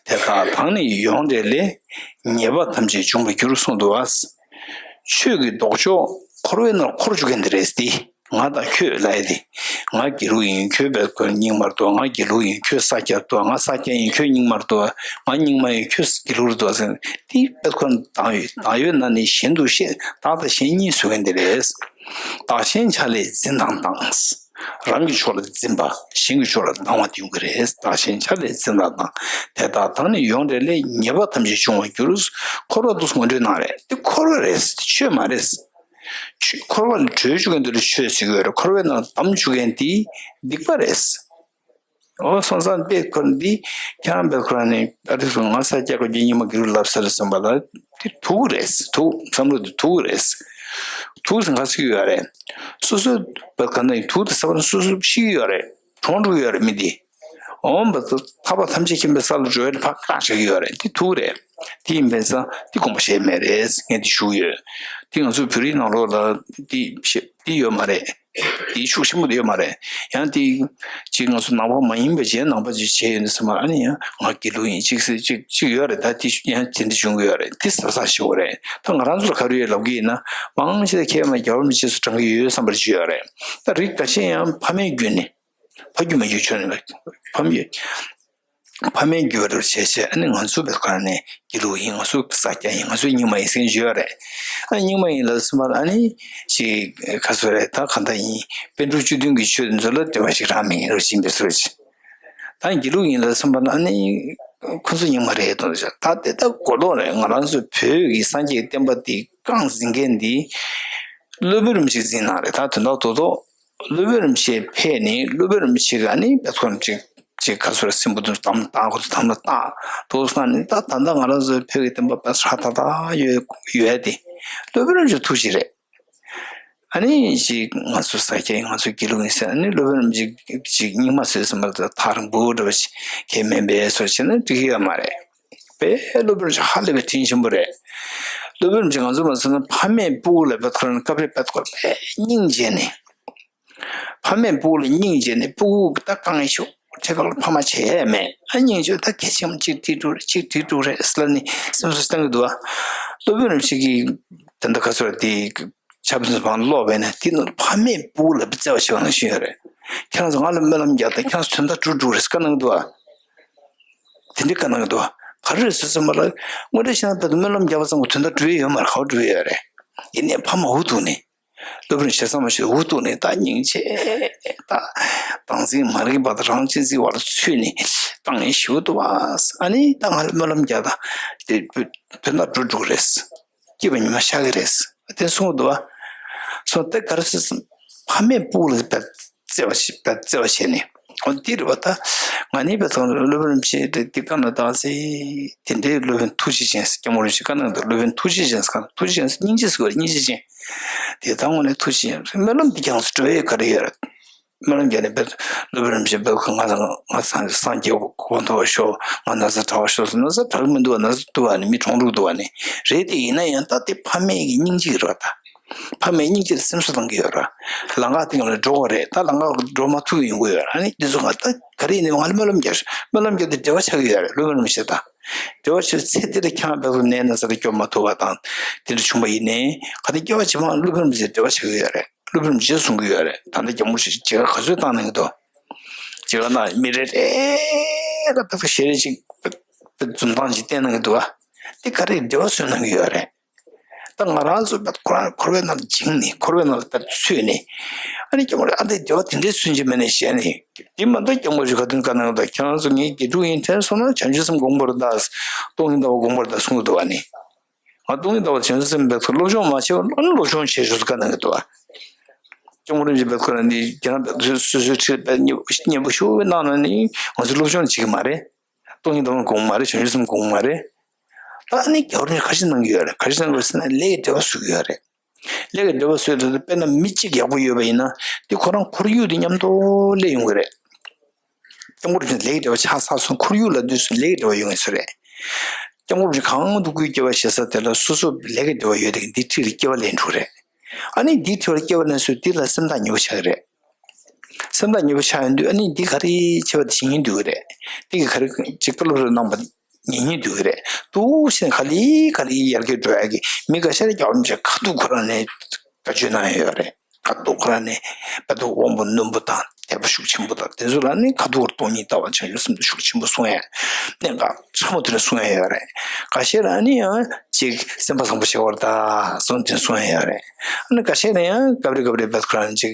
དེ་དག་དང་ནི་ཡོངས་འབྲེལ་ལས། ཉེས་པ་ཐམས་ཅད་འབྱུང་བར་འགྱུར་གསུངས་འདུག་བ། ཆོས་ཀྱི་ལྡོག་ཕྱོགས་འཁོར་བའི་ནང་འཁོར་བཅུག་མཁན་དེ་རེད་དེ། ང་དང་ཁྱོད་ལབ་ཡ་དེ། ང་དགེ་ལུགས་ཡིན། ཁྱོད་བེད་ཁོ་རྙིང་མར་འདུག་ང་དགེ་ལུགས་ཡིན། ཁྱོད་ས་སྐྱར་འདུག་ང་ས་སྐྱ་ཡིན། ཁྱོད་རྙིང་མར་འདུག་ང་རྙིང་མ་ཡིན། ཁྱོད་དགེ་ལུགས་རེད་འདུག་ཟེར་ནས་དེ་བེད་ཁོ་བདག་ཡོད། བདག་ཡོད་ན་ནི་གཞན་དུ་བཤད། བདག་དང་གཞན་གཉིས་བཟོ་མཁན་དེ་རེད། བདག་གཞན་ཆ་ལས་འཛིན་དང་སྡང་། རང་གི་ཕྱོགས་ལ་འཛིན་པ། གཞན་གྱི་ཕྱོགས་ལ་སྡང་བ་དེ་ཡོང་གི་རེད། བདག་གཞན་ཆ་ལས་འཛིན་དང་སྡང་། དེ་དག་དང་ནི་ཡོངས་འབྲེལ་ལས། ཉེས་པ་ཐམས་ཅད་འབྱུང་བར་འགྱུར། འཁོར་བ་འདུག་སེ་ངོ་སྤྲོད་གནང་རེད། དེ་འཁོར་བ་རེད། དེ་ཆོས་མ་རེད། ཆོས་འཁོར་བ་ལས་གྲོལ་བཅུག་མཁན་དེ་ལ་ཆོས་ཟེར་གྱི་ཡོད་རེད། འཁོར་བའི་ནང་བསྡམས་བཅུག་མཁན་དེ་སྡིག་པ་རེད། འོ་སོང་ཙང་དཔེ་ཁོ་འདི་ཁྱེད་རང་དཔེ་ཁོ་རང་ནས་ཨ་རི་སུ་ང་ས་སྐྱ་བཀའ་བརྒྱུད་རྙིང་མ་དགེ་ལུགས་ལབ་ས་རེད་བསམ་པ་ལ་དེ་དུག་རེད། དུག་བསམ་བློ་དེ་དུག་རེད། དུག་ཟེར་ག་ཟེར་གྱི་ཡོད་རེད། སོ་སོ་དཔེ་ག་ནས་དུག་དེ་ཟ་བ་ན་སོ་སོ་ཤི་གི་ཡོད་རེད། གྲོངས་འགྲོ་གི་ཡོད་རེད་མི་འདི། འོངས་པ་ད་ཐར་པ་ཐམས་ཅད་མཁྱེན་པའི་ས་ལ་འགྲོ་ཡ་ཕར་བཀག་བཞག་གི་ཡོད་རེད། འདི་དུག་རེད། དེ་ཡིན་པས་ཙང་འདི་དགོངས་པ་བཞེས་མེད་རེད། ངས་འདི་ཞུ་གི་ཡོད། འདི་ང་ཚོའི་བོད་རིགས་ནང་ལོགས་ལ་འདི་བཤད་འདི་ཡོད་མ་རེད། འདི་ཤུགས་ཆེན་པོ་འདི་ཡོད་མ་རེད། ཡང་འདི་ཅིག་ང་ཚོ་ནང་པ་མ་ཡིན་པའི་གཞན་ནང་པ་ཅིག་བྱས་ཡོད་ན་ཚང་མ་ཨ་ནི་ཡང་ང་དགེ་ལུགས་ཡིན་ཅིག་ཟེར་ཅིག་ཅིག་ཡོད་རེད། ད་འདི་ཡང་དེ་འདྲ་བྱུང་གི་ཡོད་རེད། འདི་གཟབ་གཟབ་བྱེད་དགོས་རེད། ད་ང་རང་ཚོ་ལ་ག་རེ་ཡོད་ལབ་གི་ཡིན་ན་མང་ཆེ་ད་མཁས་པ་རྒྱལ་བ་རིན་པོ་ཆེ་སུ་དྲངས་གི་ཡོད་བསམ་པ་ཅིག་ཡོད་རེད། ད་རིགས་འགའ་ཤས་ཡང་ཕ་མའི་རྒྱུད་ནས། ཕ་རྒྱུད་མ་རྒྱུད་ཆོས་ནི་ཕ་མ་ཕ་མའི་རྒྱུད་རེད་བྱས་བྱས། ཨ་ནི་ང་ཚོ་བོད་ཁ་ནས་དགེ་ལུགས་ཡིན། ང་ཚོ་ས་སྐྱ་ཡིན། ང་ཚོ་རྙིང་མ་ཡིན་ཟེར་མཁན་ཡོད་རེད། ཨ་རྙིང་མ་ཡིན་ལབ་སོང་པ་ཨ་ནི་ཅིག་ག་ཚོད་རེད། ད་ག་འདྲ་ཡིན། པཎ་གྲུབ་བཅུ་བདུན་གྱི་ཆོས་འདི་ཚོ་ལ་འབྲེལ་བ་ཞིག་རག་མི་ཡིན་རོ་ཅིག་ཡིན་པའི་ཚོད་ཅིག་ད་དགེ་ལུགས་ཡིན་ལབ་སོང་པ་ཨ་ནི་ཁོ་ཚོ་རྙིང་མ་རེད་དོ་ཅིག་ད་དེ་ད་གོ་ལོག་རེད། ང་རང་ཚོ་བོད་ཀྱི་སངས་རྒྱས་བསྟན་པ་འདི་རྐང་འཛིན་མཁན་འདི་སློབ་དཔོན་རིན་པོ་ཆེ་འཛིན་གནང་རེད། ད་དོན་དག་རྡོག་རྡོག་སློབ་དཔོན་རིན་པོ་ཆེ་ཕེབས་ནས་སློབ་དཔོན་རིན་པོ་ཆེ་ག་ནི་བེད་ཁོ་ཅིག་ཅིག་ག་ཚོད་སྲིན་པོ་དུ་དམ་ལ་བཏགས། ཁོ་ཚོ་དམ་ལ་བཏགས་འདུག་ས་ནི། ད་ད་ལྟ་ང་རང་ཚོའི་བོད་ཀྱི་བསྟན་པ་དཔེ་ཧྲ་ཐག་ཐག་ཡོད་ཡོད་དེ་སློབ་དཔོན་རིན་པོ་ཆེ་ཐུགས་རྗེ་རེད། ཨ་ནི་ཅིག་ང་ཚོ་ས་སྐྱ་ཡིན། ང་ཚོ་དགེ་ལུགས་ཡིན་ཟེར། ཨ་ནི་སློབ་དཔོན་རིན་པོ་ཆེ་ཅིག་རྙིང་མ་ཟེར་ཟིན་པ་ད་ཐག་རིང་པོ་འདྲ་བ་ཞིག་གས་མེད་པའི་བཟོ་བྱས་ན་འགྲིག་གི་ཡོད་མ་རེད། དཔེ་སློབ་དཔོན་རིན་པོ་ཆེ་ཧ་ལས་པའི་དྲིན་ཆེན་པོ་རེད། སློབ་དཔོན་རིན་པོ་ཆེ་ང་ཚོ་མ་ཟེར་ན་ཕ་མས་སྤུ་གུ་ལ་བེད་ཁོ་རང་སྐབས་རེ་བེད་ཁོ་དཔེ་སྙིང་རྗེ་ནས། ཕ་མས་སྤུ་གུ་ལ་སྙིང་རྗེ་ནས་སྤུ་གུ་ད་གང་ཡིན་ཤོག་ཁྲེལ་བག་ལ་ཕ་མ་བྱས་མེད། ཨ་སྙིང་རྗེ་ད་གལ་ཆེན་པོ་གཅིག་ཁྲིད་འགྲོ་རེད། གཅིག་ཁྲིད་འགྲོ་རེད་ཟེར་ནས་སེམས་གསོ་བཏང་གི་འདུག་ཨ། སློབ་དཔོན་རིན་པོ་ཆེ་གིས་དེ་འདྲ་ག་ཚོད་དེ་ཕྱག་དཔེ་ཚོ་བང་ཀློག་བས་ན་དེ་ནང་ཕ་མས་སྤུ་གུ་ལ་བརྩེ་བ་ཆེ་བ་ནང་བཞིན་ཡོད་རེད། ཁྱེད་རང་ཚོ་ང་ལ་སྨོན་ལམ་རྒྱག་དང་། ཁྱེད་རང་ཚོ་དོན་དག་འགྲུབ་འགྲོ་རེད་ཟེར་བཀའ་གནང་གི་འདུག་ཨ། དེ་འདྲའི་བཀའ་གནང་གི་འདུག་ཨ། ག་རེ་རེད་ཟེར་ཙམ་པ་ལ་དངོས་འབྲེལ་བཤད་ན་བོད་དུ་སྨོན་ལམ་རྒྱག་པ་ཙམ་གྱིས་དོན་དག་འགྲུབ་ཡ་ཡོད་མ་རེད། ག་པར་འགྲུབ་ཡ་ཡོད་རེད། ཡིན་ནའི་ཕ་མ་འུ་ཐུག་ནས། སློབ་དཔོན་ཞེ་ས་མ་ཞེས་འུ་ཐུག་ནས་ད་སྙིང་རྗེ། ད་བདག་འཛིན་མ་རིག་པ་དང་རང་གཅེས་འཛིན་བར་ཚུད་ནས་བཏང་ཡིན་ཞུ་འདུག་བ། ཨ་ནི་ད་ང་ལ་སྨོན་ལམ་རྒྱག་དང་། དེ་བོད་དོན་དག་འགྲུབ་འགྲོ་གི་རེད། སྐྱིད་པ་ཉི་མ་ཤར་གི་རེད། དེ་གསུངས་འདུག་བ། སོང་དེ་ག་རེ་ཟེར་སོང་། ཕ་མས་སྤུ་གུ་ལ་བརྩེ་བ་བྱེད་བརྩེ་བ་བྱས་ནས། འོ་དེ་རེད་བ། ད་ང་ནི་བས་ཚང་སློབ་དཔོན་རིན་པོ་ཆེ་དེ་དེ་བཀའ་གནང་དང་ཟེར། དེ་འདྲའི་སློབ་དཔོན་ཐུགས་རྗེ་ཅན་ཟེར། སྐྱབས་མགོན་རིན་པོ་ཆེ་བཀའ་གནང་དང་། སློབ་དཔོན་ཐུགས་རྗེ་ཅན་ཟེར། ཐུགས་རྗེ་ཅན་ཟེར་སྙིང་རྗེ་ཟེར་བ་རེད། སྙིང་རྗེ་ཅན། དེ་ད་དངོས་གནས་ཐུགས་རྗེ་ཅན། སྨོན་ལམ་འདི་ཀྱང་སྤྲོ་བའི་ག་རེ་ཡོད་རེད། སྨོན་ལམ་རྒྱག་ནས་བས་སློབ་དཔོན་རིན་པོ་ཆེ་བས་ཁོ་ང་དང་ང་སངས་སངས་རྒྱས་གོ་ཐོབ་ཤོག་ང་ན་ཚ་དྲག་པ་ཤོག་ཟེར། ན་ཚ་དྲག་གི་མི་འདུག་བ། ན་ཚ་འདུག་བ་ནི་མི་གྲོངས་འགྲོ་འདུག་བ་ནི་རེད། དེ་ཡིན་ན་ཡང་ད་དེ་ཕ་མའི་གི་སྙིང་རྗེ་རེད་བ། ད་ཕ་མའི་སྙིང་རྗེ་ལ་སེམས་གསོ་གཏོང་གི་ཡོད་ར། ལམ་ཁ་སྟེང་ལ་འགྲོ་དགོས་རེད། ད་ལམ་ཁ་འགྲོ་མ་ཐུབ་ཡོང་གི་ཡོད་ར། ཨ་ནི་འདི་ཚོ་ང་ད་ག་རེ་ཡིན་ནའི་ང་ལ་སྨོན་ལམ་རྒྱག་སྨོན་ལམ་རྒྱག་དེ་འབྲེལ་བ་ཆགས་ཀྱི་ཡོད་རེད། སློབ་དཔོན་རིན་པོ་ཆེ་དང་འབྲེལ་བ་ཆགས། ཚེ་འདི་ལ་ཁྱེད་རང་བས་སུ་ནད་ན་ཚ་ལ་སྐྱོབ་མ་ཐུབ་པ་དང་དེ་འདྲ་བྱུང་བ་ཡིན་ནའི་ག་དེ་སྐྱེ་བ་ཕྱི་མ་སློབ་དཔོན་རིན་པོ་ཆེ་འབྲེལ་བ་ཆགས་ཀྱི་ཡོད་རེད། སློབ་དཔོན་རིན་པོ་ཆེ་གསུང་གི་ཡོད་རེད། ད་ལྟ་རྒྱ་མོ་ཞིག་བྱེད་ཀ་ག་ཚོད་བཏང་གནང་གི་འདུག་བྱེད་ཀ་ན་མི་རེ་རེ་ལ་བས་སུ་ཞལ་རས་ཅིག་འཛུམ་མདངས་ཅིག་བསྟན་གནང་གི་འདུག་བ། དེ་ག་རེ་འབྲེལ་བ་བཟོས་གནང་གི་ཡོད་རེད། ད་ང་རང་ཚོ་བས་ཁོ་རང་འཁོར་བའི་ནང་ལ་འཇིང་ནས། འཁོར་བའི་ནང་ལ་བས་ཚུད་ནས། ཨ་ནི་སྐྱབས་མགོན་ཨ་འདི་འབྲེལ་བ་དེ་འདྲའི་མཚོན་གྱི་མེད་ནས་བཤད་ནས། དེ་མ་གཏོགས་སྐྱབས་མགོན་རིན་པོ་ཆེ་ག་དུས་བཀའ་གནང་གི་འདུག་ཁྱེད་རང་ཚོ་ངའི་དགེ་ཕྲུག་ཡིན་དྲན་སོང་ན་བྱང་ཆུབ་སེམས་སྒོམ་དགོས་རེད་ད། སྟོང་ཉིད་ལྟ་བ་སྒོམ་དགོས་རེད་ད་གསུང་གི་འདུག་བ་ནི། ང་སྟོང་ཉིད་ལྟ་བ་བྱང་ཆུབ་སེམས་དཔའི་ཐོག་སློབ་སྦྱོང་མ་བྱས་པར་ཨ་ནི་སློབ་སྦྱོང་བྱེད་ཤོག་ཟེར་བཀའ་གནང་གི་འདུག་བ། སྐྱབས་མགོན་རིན་པོ་ཆེ་དཔེ་ཁོ་རང་ནི་ཁྱེད་རང་དཔེ་སོ་སོའི་ཁྲིད་དཔེ་སྙན་པོ་ཤོག་དཔེ་གནང་ན་ནི་ང་ཚོ་སློབ་སྦྱོང་བྱེད་ཀྱི་མ་རེད། སྟོང་ཉིད་ལྟ་བ་དགོངས་མ་རེད། བྱང་ཆུབ་སེམས་དགོངས་མ་རེད། ད་ཨ་ནི་རྒྱལ་བ་རིན་པོ་ཆེ་ག་རེ་གནང་གི་ཡོད་རེད། ག་རེ་གནང་གི་ཡོད་ཟེར་ན་ལས་ཀྱི་འབྲེལ་བ་བཟོ་གི་ཡོད་རེད། ལས་ཀྱི་འབྲེལ་བ་བཟོས་དུས་དཔེར་ན་མི་གཅིག་ཡག་པོ་ཡོད་པ་ཡིན་ན་དེ་ཁོ་རང་ཁོར་ཡུག་དེ་མཉམ་དུ་སླེབས་ཡོང་གི་རེད། སྐྱབས་མགོན་རིན་པོ་ཆེ་ལས་ཀྱི་འབྲེལ་བ་ཆགས་ཚར་སོང་། ཁོར་ཡུག་ལ་དུས་སུ་ལས་ཀྱི་འབྲེལ་བ་ཡོང་ངེས་སུ་རེད། སྐྱབས་མགོན་རིན་པོ་ཆེ་གང་དུ་སྐུའི་སྐྱེ་བ་བཞེས་ས་དེ་ལ་སོ་སོ་ལས་ཀྱི་འབྲེལ་བ་ཡོད་དེ་འདི་ཁྲིད་ལ་སྐྱེ་བ་ལེན་འགྲོ་རེད། ཨ་ནི་འདི་ཁྲིད་ལ་སྐྱེ་བ་ལེན་སོང་འདི་ལ་སེམས་ཐག་ཉེ་པོ་ཆགས་ཀྱི་རེད། སེམས་ཐག་ཉེ་པོ་ཆགས་ཡོང་དུས་ཨ་ནི་འདི་ག་རེ་བྱེད་པ་དེ་བྱེད་སྙིང་འདོད་ཀྱི་རེད། འདི་གི་ག་རེ་ཅིག་བཀའ་སློབ་རེ་གནང་པ་ཉན་སྙིང་འདོད་ཀྱི་རེད། འདུག་བྱས་ནས་ག་ལེ་ག་ལེ་ཡར་རྒྱས་འགྲོ་ཡག་གི་མི་འགའ་ཤས་རྒྱལ་བ་རིན་པོ་ཆེ་ཁ་ཐུག་ཁོ་རང་ནས་བཀའ་ཆོས་གནང་ཡོད་རེད། ཁ་ཐུག་ཁོ་རང་ནས་བོད་དུ་དབང་པོ་རྣོན་པོ་དང་དད་པ་ཤུགས་ཆེན་པོ་དང་དེ་ཚོ་ལ་ནི་ཁ་ཐུག་བར་སྟོང་ཉིད་ལྟ་བ་བྱང་ཆུབ་སེམས་དང་ཤུགས་ཆེན་པོ་གསུང་ཡ། གནད་འགག་ཕྲ་མོ་དེ་འདྲ་གསུང་ཡ་ཡོད་རེད། འགའ་ཤས་རང་ནི་ཡང་ཅིག་སེམས་པ་བཟང་པོ་བྱེད་པར་གདའ་གསུང་དེ་གསུང་ཡ་ཡོད་རེད། ཨ་ནི་འགའ་ཤས་ནི་ཡང་སྐབས་རེ་སྐབས་རེ་བོད་ཁོ་རང་ཅིག་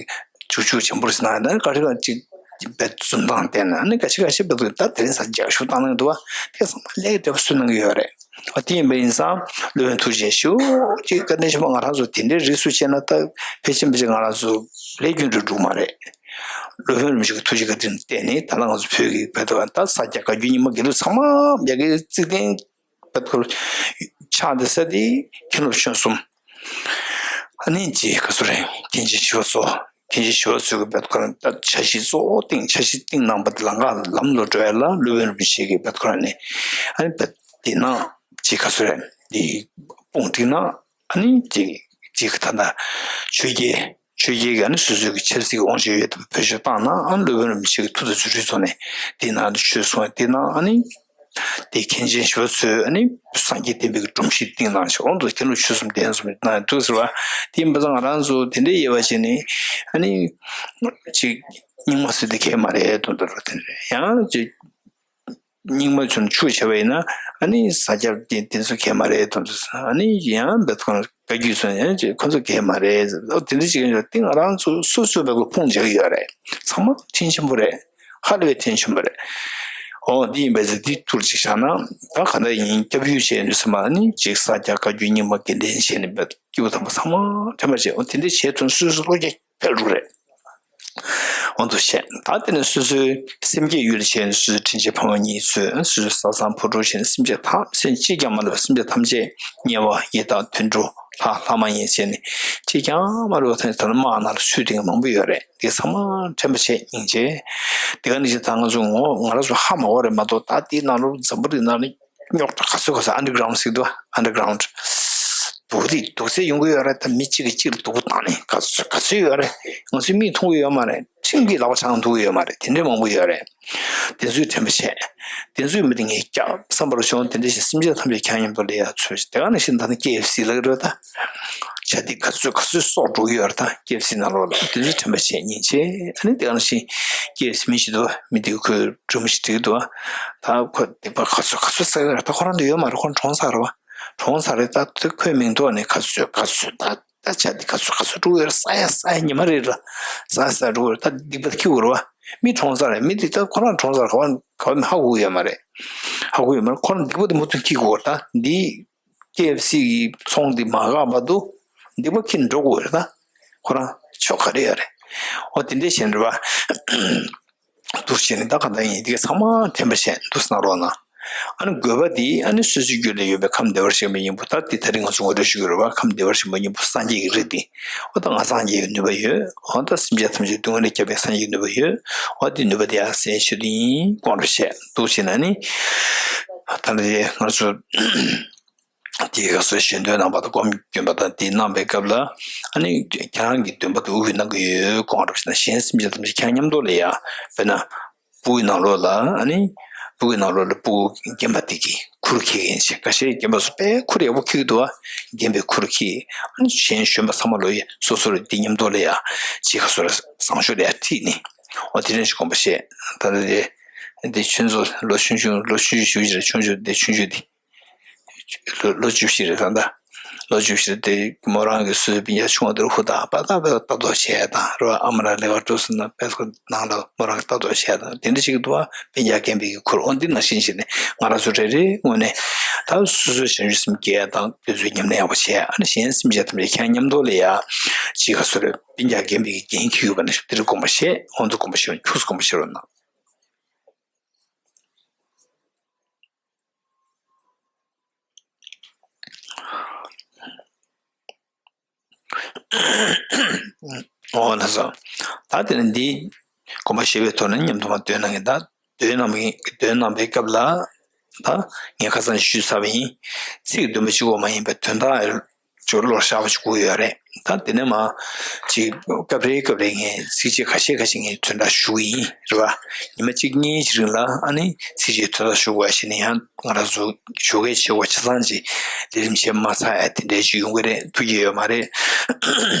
ཆུག་ཆུག་ཆེན་པོར་སྣང་ཡ་དང་འགའ་ཤས་ཅིག་བོད་རྫུན་སྟངས་བསྟན་ན་ཨ་ནི་འགའ་ཤས་འགའ་ཤས་བོད་ད་དེ་རིང་ས་རྒྱག་ཤུགས་བཏང་གནང་འདུག་བ། དེ་ཚང་མ་ལས་ཀྱི་འབྲེལ་བ་སུ་གནང་གི་ཡོད་རེད། ཨ་དེ་ཡིན་པ་ཡིན་ཙང་སློབ་དཔོན་ཐུགས་རྗེ་ཆེ་ཞུ། ཅིག་བཀའ་དྲིན་ཆེན་པོ། ང་རང་ཚོ་དེ་འདྲའི་རིགས་སུ་བྱས་ན་ད་ཕལ་ཆེན་པོ་ཅིག་ང་རང་ཚོ་ལས་རྒྱུ་འབྲས་འགྲོ་མ་རེད། སློབ་དཔོན་རིན་པོ་ཆེ་གི་ཐུགས་རྗེ་བཀའ་དྲིན་བརྟེན་ནས་ད་ལྟ་ང་ཚོ་བོད་ཀྱི་བོད་དུ་ད་ས་སྐྱ་བཀའ་བརྒྱུད་རྙིང་མ་དགེ་ལུགས་ཚང་མ་ཡ་གི་བརྩིགས་ལྡན་བོད་ཁུལ་ཆགས་བསྡད་ས་དེ་མཁན་སློབ་ཆོས་གསུམ། ཨ་ནི་ཅིག་ག་ཚོད་རེད། མཁན་ཆེན་ཞི་བ་འཚོ། མཁན་ཆེན་ཞི་བ་འཚོ་གི་བོད་ཁུལ་ད་འཆར་གཞི་གཙོ་བོ་བཏིང་འཆར་གཞི་བཏིང་གནང་པ་དེ་ལམ་ཁ་ལམ་ལ་འགྲོ་ཡ་ལ་སློབ་དཔོན་རིན་པོ་ཆེ་གི་བོད་ཁུལ་ནས་ཨ་ནི་བོད་དེ་ནང་ཅིག་ག་ཚོད་རེད། དེ་དཔུང་བསྒྲིགས་ན། ཨ་ནི་ཅིག་ཅིག་ད་ལྟ་ཆོས་རྒྱལ་ཆོས་རྒྱལ་གྱི་ཨ་ནི་སོ་སོའི་གི་ཆབ་སྲིད་ཀྱི་དབང་ཆ་ཡོད་དམ་བེད་སྤྱོད་བཏང་ན་ཨ་ནི་སློབ་དཔོན་རིན་པོ་ཆེ་གི་ཐུགས་དང་རྫུ་འཕྲུལ་ཚོགས་ནས་དེ་ནང་དུ་ཆོས་གསུང་བ་དེ་ནང་ཨ་ནི་དེ་མཁན་ཆེན་ཞི་བ་འཚོས་ཨ་ནི་སངས་རྒྱས་བསྟན་པའི་གི་སྒྲོམ་གཞི་བཏིང་གནང་ཞིག་འོང་དུ་མཁན་སློབ་ཆོས་གསུམ་གདན་གསུམ་གནང་འདུག་ཟེར་བ། དེ་ཡིན་པ་ཙང་ང་རང་ཚོ་དེ་འདྲའི་དབྱེ་བ་བྱས་ནས་ཨ་ནི་ཅིག་རྙིང་མ་ཟེར་དེ་གལ་མ་རེད་དོན་དུ་རོ། དེ་འདྲ་ཡང་ཅིག་རྙིང་མ་ཚུན་ཆུ་བྱས་པ་ཡིན་ན་ཨ་ནི་ས་སྐྱར་དེ་དེ་ཚོ་གལ་མ་རེད་དོན་དུ་ཨ་ནི་ཡང་བེད་ཁོང་བཀའ་བརྒྱུད་ཚོ་ཡང་ཅིག་ཁོ་ཚོ་གལ་མ་རེད་ཨོ་དེ་འདྲ་ཅིག་ཡིན་ར། དེ་ང་རང་ཚོ་སོ་སོའི་བེད་ཁོ་ཕུང་བྱེད་ཀྱི་ཡོད་རེད། ཚང་མ་དྲིན་ཆེན་པོ་རེད། ཧ་ལས་པའི་དྲིན་ཆེན་པོ་རེད། ཨོ་འདི་ཡིན་པས་ཟེར་འདི་ཐུར་ཅིག་བཞག་ན་ད་ག་འདྲ་ཡིན་སྐྱབས་ཡུལ་བྱས་འདུག་སེ་མ་ནི་ཅིག་ས་སྐྱ་བཀའ་བརྒྱུད་རྙིང་མ་དགེ་ལྡན་བྱས་ནས་བེད་སྐྱེ་བོ་དམ་པ་ཚང་མ་དྲན་པ་བྱས་ཨོ་དེ་འདྲ་བྱས་ཐོན་སོ་སོ་བློ་རྒྱ་འཕེལ་འགྲོ་རེད། འོ་འདུག་བཤད། ད་དེ་ནས་སོ་སོའི་སེམས་བསྐྱེད་ཡུལ་བྱས་ནས་སོ་སོའི་དྲིན་ཅན་ཕ་མ་གཉིས་ཚོས་སོ་སོའི་བཟའ་ཚང་བུ་ཕྲུག་བྱས་ནས་སེམས་ཅན་ཐམས་ཅད་གཅིག་ཀྱང་མ་ལུས་པ་སེམས་ཅན་ཐམས་ཅད་དམྱལ་བ་ཡི་དྭགས་དུད་འགྲོ་ལྷ་ལྷ་མ་ཡིན་བྱས་ནས་གཅིག་ཀྱང་མ་ལུས་པ་ཐམས་ཅད་ད་ནི་དམག་ནང་ལ་ཚུད་དེ་མང་པོ་ཡོད་རེད། དེ་ཚང་མ་དྲན་པ་བྱས་སྙིང་རྗེ། དེ་ག་ནང་བཞིན་ད་ང་ཚོ་ངོ་ང་རང་ཚོ་ཧ་མ་གོ་རེད་མ་གཏོགས་ད་དེའི་ནང་ལོགས་འཛམ་བུ་གླིང་ནང་ནས་རྙོག་དྲ་ག་ཚོད་ག་ཚོད་ཨན་ཌར་གྷི་རའུན་ཌ་ཟེར་གི་འདུག་ཨན་ཌར་གྷི་རའུན་ཌ་སྡུག་རིགས་སྡུག་ཚད་ཡོང་གི་ཡོད་རེད། ད་མི་གཅིག་གིས་གཅིག་ལ་སྡུག་པོ་བཏང་ནས་ག་ཚོད་ག་ཚོད་ཡོད་རེད། ང་ཚོས་མིག་མཐོང་གི་ཡོད་མ་རེད། ཁྲིམས་ཀྱིས་ལག་པ་འཆང་ཐུབ་ཀྱི་ཡོད་མ་རེད། དེ་འདྲས་མང་པོ་ཡོད་རེད། དེ་ཚོས་དྲན་པ་བྱས། དེ་ཚོས་མི་དེ་ངས་སྐྱབས་བསམ་པར་བྱུང་། དེ་འདྲ་ཞིག་སེམས་ཅན་ཐམས་ཅད་ཁྱེད་མཉམ་དུ་ལ་ཡ་ཚོས་དེ་ག་ནང་བཞིན་ད་ནི་ཀེ་ཨེཕ་སི་ལ་རེད་ད། བྱ་དེ་ག་ཚོད་ག་ཚོད་སྲོག་འགྲོ་གི་ཡོད་རེད་ད་ཀེ་ཨེཕ་སི་ནང་ལོགས་ལ་དེ་ཚོས་དྲན་པ་བྱས་སྙིང་རྗེ། ཨ་ནི་དེ་ག་ནང་བཞིན་ཀེ་ཨེཕ་སི་མི་ཞིག་འདུག་བ། མི་དེ་ཁོས་སྒྲོམ་ཞིག་སྒྲིག་འདུག་བ། ད་ཁོ་སྡིག་པ་ག་ཚོད་ག་ཚོད་བསགས་ཡོད་རེད། ད་ཁོ་རང་དུ་ཡོད་མ་རེད། ཁོ་གྲོངས་ཚར་རེད་བ། གྲོངས་ཚར་རེད། ད་དེ་ཁོའི་མིང་ཐོག་ནས་ག་ཚོད་ག་ཚོད་ད་ད་ཆ་དེ་ག་ཚོད་ག་ཚོད་འགྲོ་གི་ཡོད་རེད། ས་ཡ་ས་ཡ་ཉི་མ་རེ་རེ་ལ་ས་ཡ་ས་ཡ་འགྲོ་གི་ཡོད་རེད། ད་སྡིག་པ་ཁྱེར་དགོས་རེད་བ། མི་གྲོངས་ཚར་རེད། མི་དེ་ད་ཁོ་རང་གྲོངས་ཚར་ག་བ་ག་བ་མི་ཧ་གོ་གི་ཡོད་མ་རེད། ཧ་གོ་གི་ཡོད་མ་རེད། ཁོ་རང་སྡིག་པ་དེ་མུ་མཐུད་ཁྱེར་དགོས་རེད། ད་འདི་ཀེ་ཨེཕ་སི་གི་ཚོང་འདི་མ་འགག་བར་དུ་སྡིག་པ་ཁྱེར་འགྲོ་དགོས་རེད། ད་ཁོ་རང་ཕྱོགས་ག་རེ་ཡོད་རེད། འོ་དེ་འདྲས་བྱས་ནས་རེད་བ། འདུག་བྱས་ནས་ད་ག་འདྲ་ཡིན་དེ་ག་ཚང་མ་དྲན་པ་བྱས་འདུག་གནང་རོགས་གནང་། ཨ་ནི་དགོས་པ་འདི་ཨ་ནི་སོ་སོའི་རྒྱུད་ལ་ཡོད་པའི་ཁམས་བདེ་བར་གཤེགས་པའི་སྙིང་པོ་ད་འདི་ད་རིང་ང་ཚོ་ངོ་སྤྲོད་ཞུ་གི་རེད་བ། ཁམས་བདེ་བར་གཤེགས་པའི་སྙིང་པོ་སངས་རྒྱས་ཀྱི་རིགས་འདི། འོ་ད་ང་སངས་རྒྱས་ཀྱི་ནུས་པ་ཡོད། འོ་ད་སེམས་ཅན་ཐམས་ཅད་སྡུག་བསྔལ་ལས་སྐྱོབ་པའི་སངས་རྒྱས་ཀྱི་ནུས་པ་ཡོད། འོ་འདི་ནུས་པ་འདི་ཡང་གསན་ཞུ་འདི་ཡིན་དགོངས་པ་བཞེས་འདུག་བྱས་ན་ནི། ད་ལྟ་ང་ཚོ། དེའི་སྐབས་སུ་ཞལ་འདོན་གནང་བ་དང་སྒོམ་སྐྱོན་པ་དང་དེ་གནང་བའི་སྐབས་ལ་ཨ་ནི་ཁྱེད་རང་གི་འདོན་པ་དེ་དབུ་ཁྲིད་གནང་གི་ཡོད་དགོངས་རབ་ཞེ་ན་གཞན་སེམས་ཅན་ཐམས་ཅད་ཁྱེད་རང་མཉམ་དུ་ལ་ཡ་དཔེར་ན་སྤུ་གུའི་ནང་ལོགས་ལ་ཨ་ནི་སྤུ་གུའི་ནང་ལོགས་ལ་སྤུ་གུ་རྒན་པ་དེ་གིས་ཁུར་འཁྱེར་མཁན་ཞིག་ཁ་ཤས་རྒན་པ་ཚོ་དཔེ་ཁུར་ཡག་པོ་འཁྱེར་གི་འདུག་བ། རྒན་པས་ཁུར་འཁྱེར་ཨ་ནི་གཞན་གཞོན་པ་ཚང་མ་ལོ་ཡ་སོ་སོར་དེ་མཉམ་དུ་ལ་ཡ་ཅིག་ཁ་སོ་ར་བཟང་ཤོས་ལ་ཡ་ཁྲིད་ནས་འོ་དེ་རིང་ཞིག་དགོངས་པ་བཞེས་ད་ལྟ་དེ་དེ་ཁྱོད་ཚོ་ལོ་ཆུང་ཆུང་ལོ་ཆུང་ཆུང་ཞུ་ཞིག་ར་ཆུང་ཆུང་དེ་ཆུང་ཆུང་དེ། ལོ་ལོ་བཅུ་བཞི་རེད་ད་ལྟ། ལོ་བཅུ་བཞི་དེ་མོ་རང་གི་སོ་སོའི་སྤུན་ཀྱག་ཆུང་བ་དེར་ཧུར་ཐག་པ་ཏག་པ་ལྟ་རྟོག་བྱས་དང་རེད་བ། ཨ་མ་རང་ལས་ཀ་འགྲོ་སོང་ན་དཔེ་ཁོ་ནང་ལ་མོ་རང་གི་ལྟ་རྟོག་བྱས་དང་དེ་འདྲ་ཞིག་འདུག་བ། སྤུན་ཀྱག་རྒན་པའི་གི་ཁུར། འོ་འདི་ནང་བཞིན་བྱས་ནས་ང་རང་ཚོ་རེ་རེའི་ངོས་ནས་ད་སོ་སོའི་བྱང་ཆུབ་སེམས་བསྐྱེད་དང་དེ་ཚོའི་ཉམས་ལེན་ཡག་པོ་བྱས། ཨ་ནི་གཞན་སེམས་ཅན་ཐམས་ཅད་ཁྱེད་མཉམ་དུ་ལ་ཡ་ཅིག་ག་སོ་རེ་སྤུན་ཀྱག་རྒན་པའི་གི་འགན་འཁྱེར་ཡོད་པ་ནང་བཞིན་དེ་རིགས་དགོངས་པ་བཞེས། འོ་འདི་དགོངས་པ་བཞེས་རོགས། ཁྱུགས་སུ་དགོངས་པ་བཞེས་རོགས་གནང་། འོ་ན་སོ། ད་དེ་ནི་འདི་དགོངས་པ་བཞེས་པའི་ཐོག་ནས་མཉམ་དུ་མ་འདོན་གནང་གི། ད་འདོན་གནང་བའི་འདོན་གནང་བའི་སྐབས་ལ་ད་ངས་ཁ་སང་ཞུས་ཚར་བ་ཡིན། ཚིག་བདུན་པོ་གཅིག་པོ་མ་ཡིན་པའི་དོན་དག་ཅིག་བློར་ཤར་བ་ཞིག་དགོས་ཡོད་རེད། ད་དེ་ནས་མ་ཅིག་སྐབས་རེ་སྐབས་རེ་ངས་ཚིགས་བཅད་ཁ་ཤས་ཁ་ཤས་ངས་དོན་དག་ཞུ་གི་ཡིན་རེད་བ། ཉི་མ་གཅིག་གཉིས་ཀྱི་རིང་ལ་ཨ་ནི་ཚིགས་བཅད་དོན་དག་ཞུ་དགོས་ཞེས་ནས་ཡང་ང་རང་ཚོ་ཞོགས་ཀས་བྱེད་དགོས་ཆ་ཚང་ཅིག་ལས་རིམ་བྱེད་མ་ཚར་ཡ་དེ་འདྲའི་ཅིག་ཡོང་གི་རེད། ཐུགས་ཀྱི་ཡོད་མ་རེད།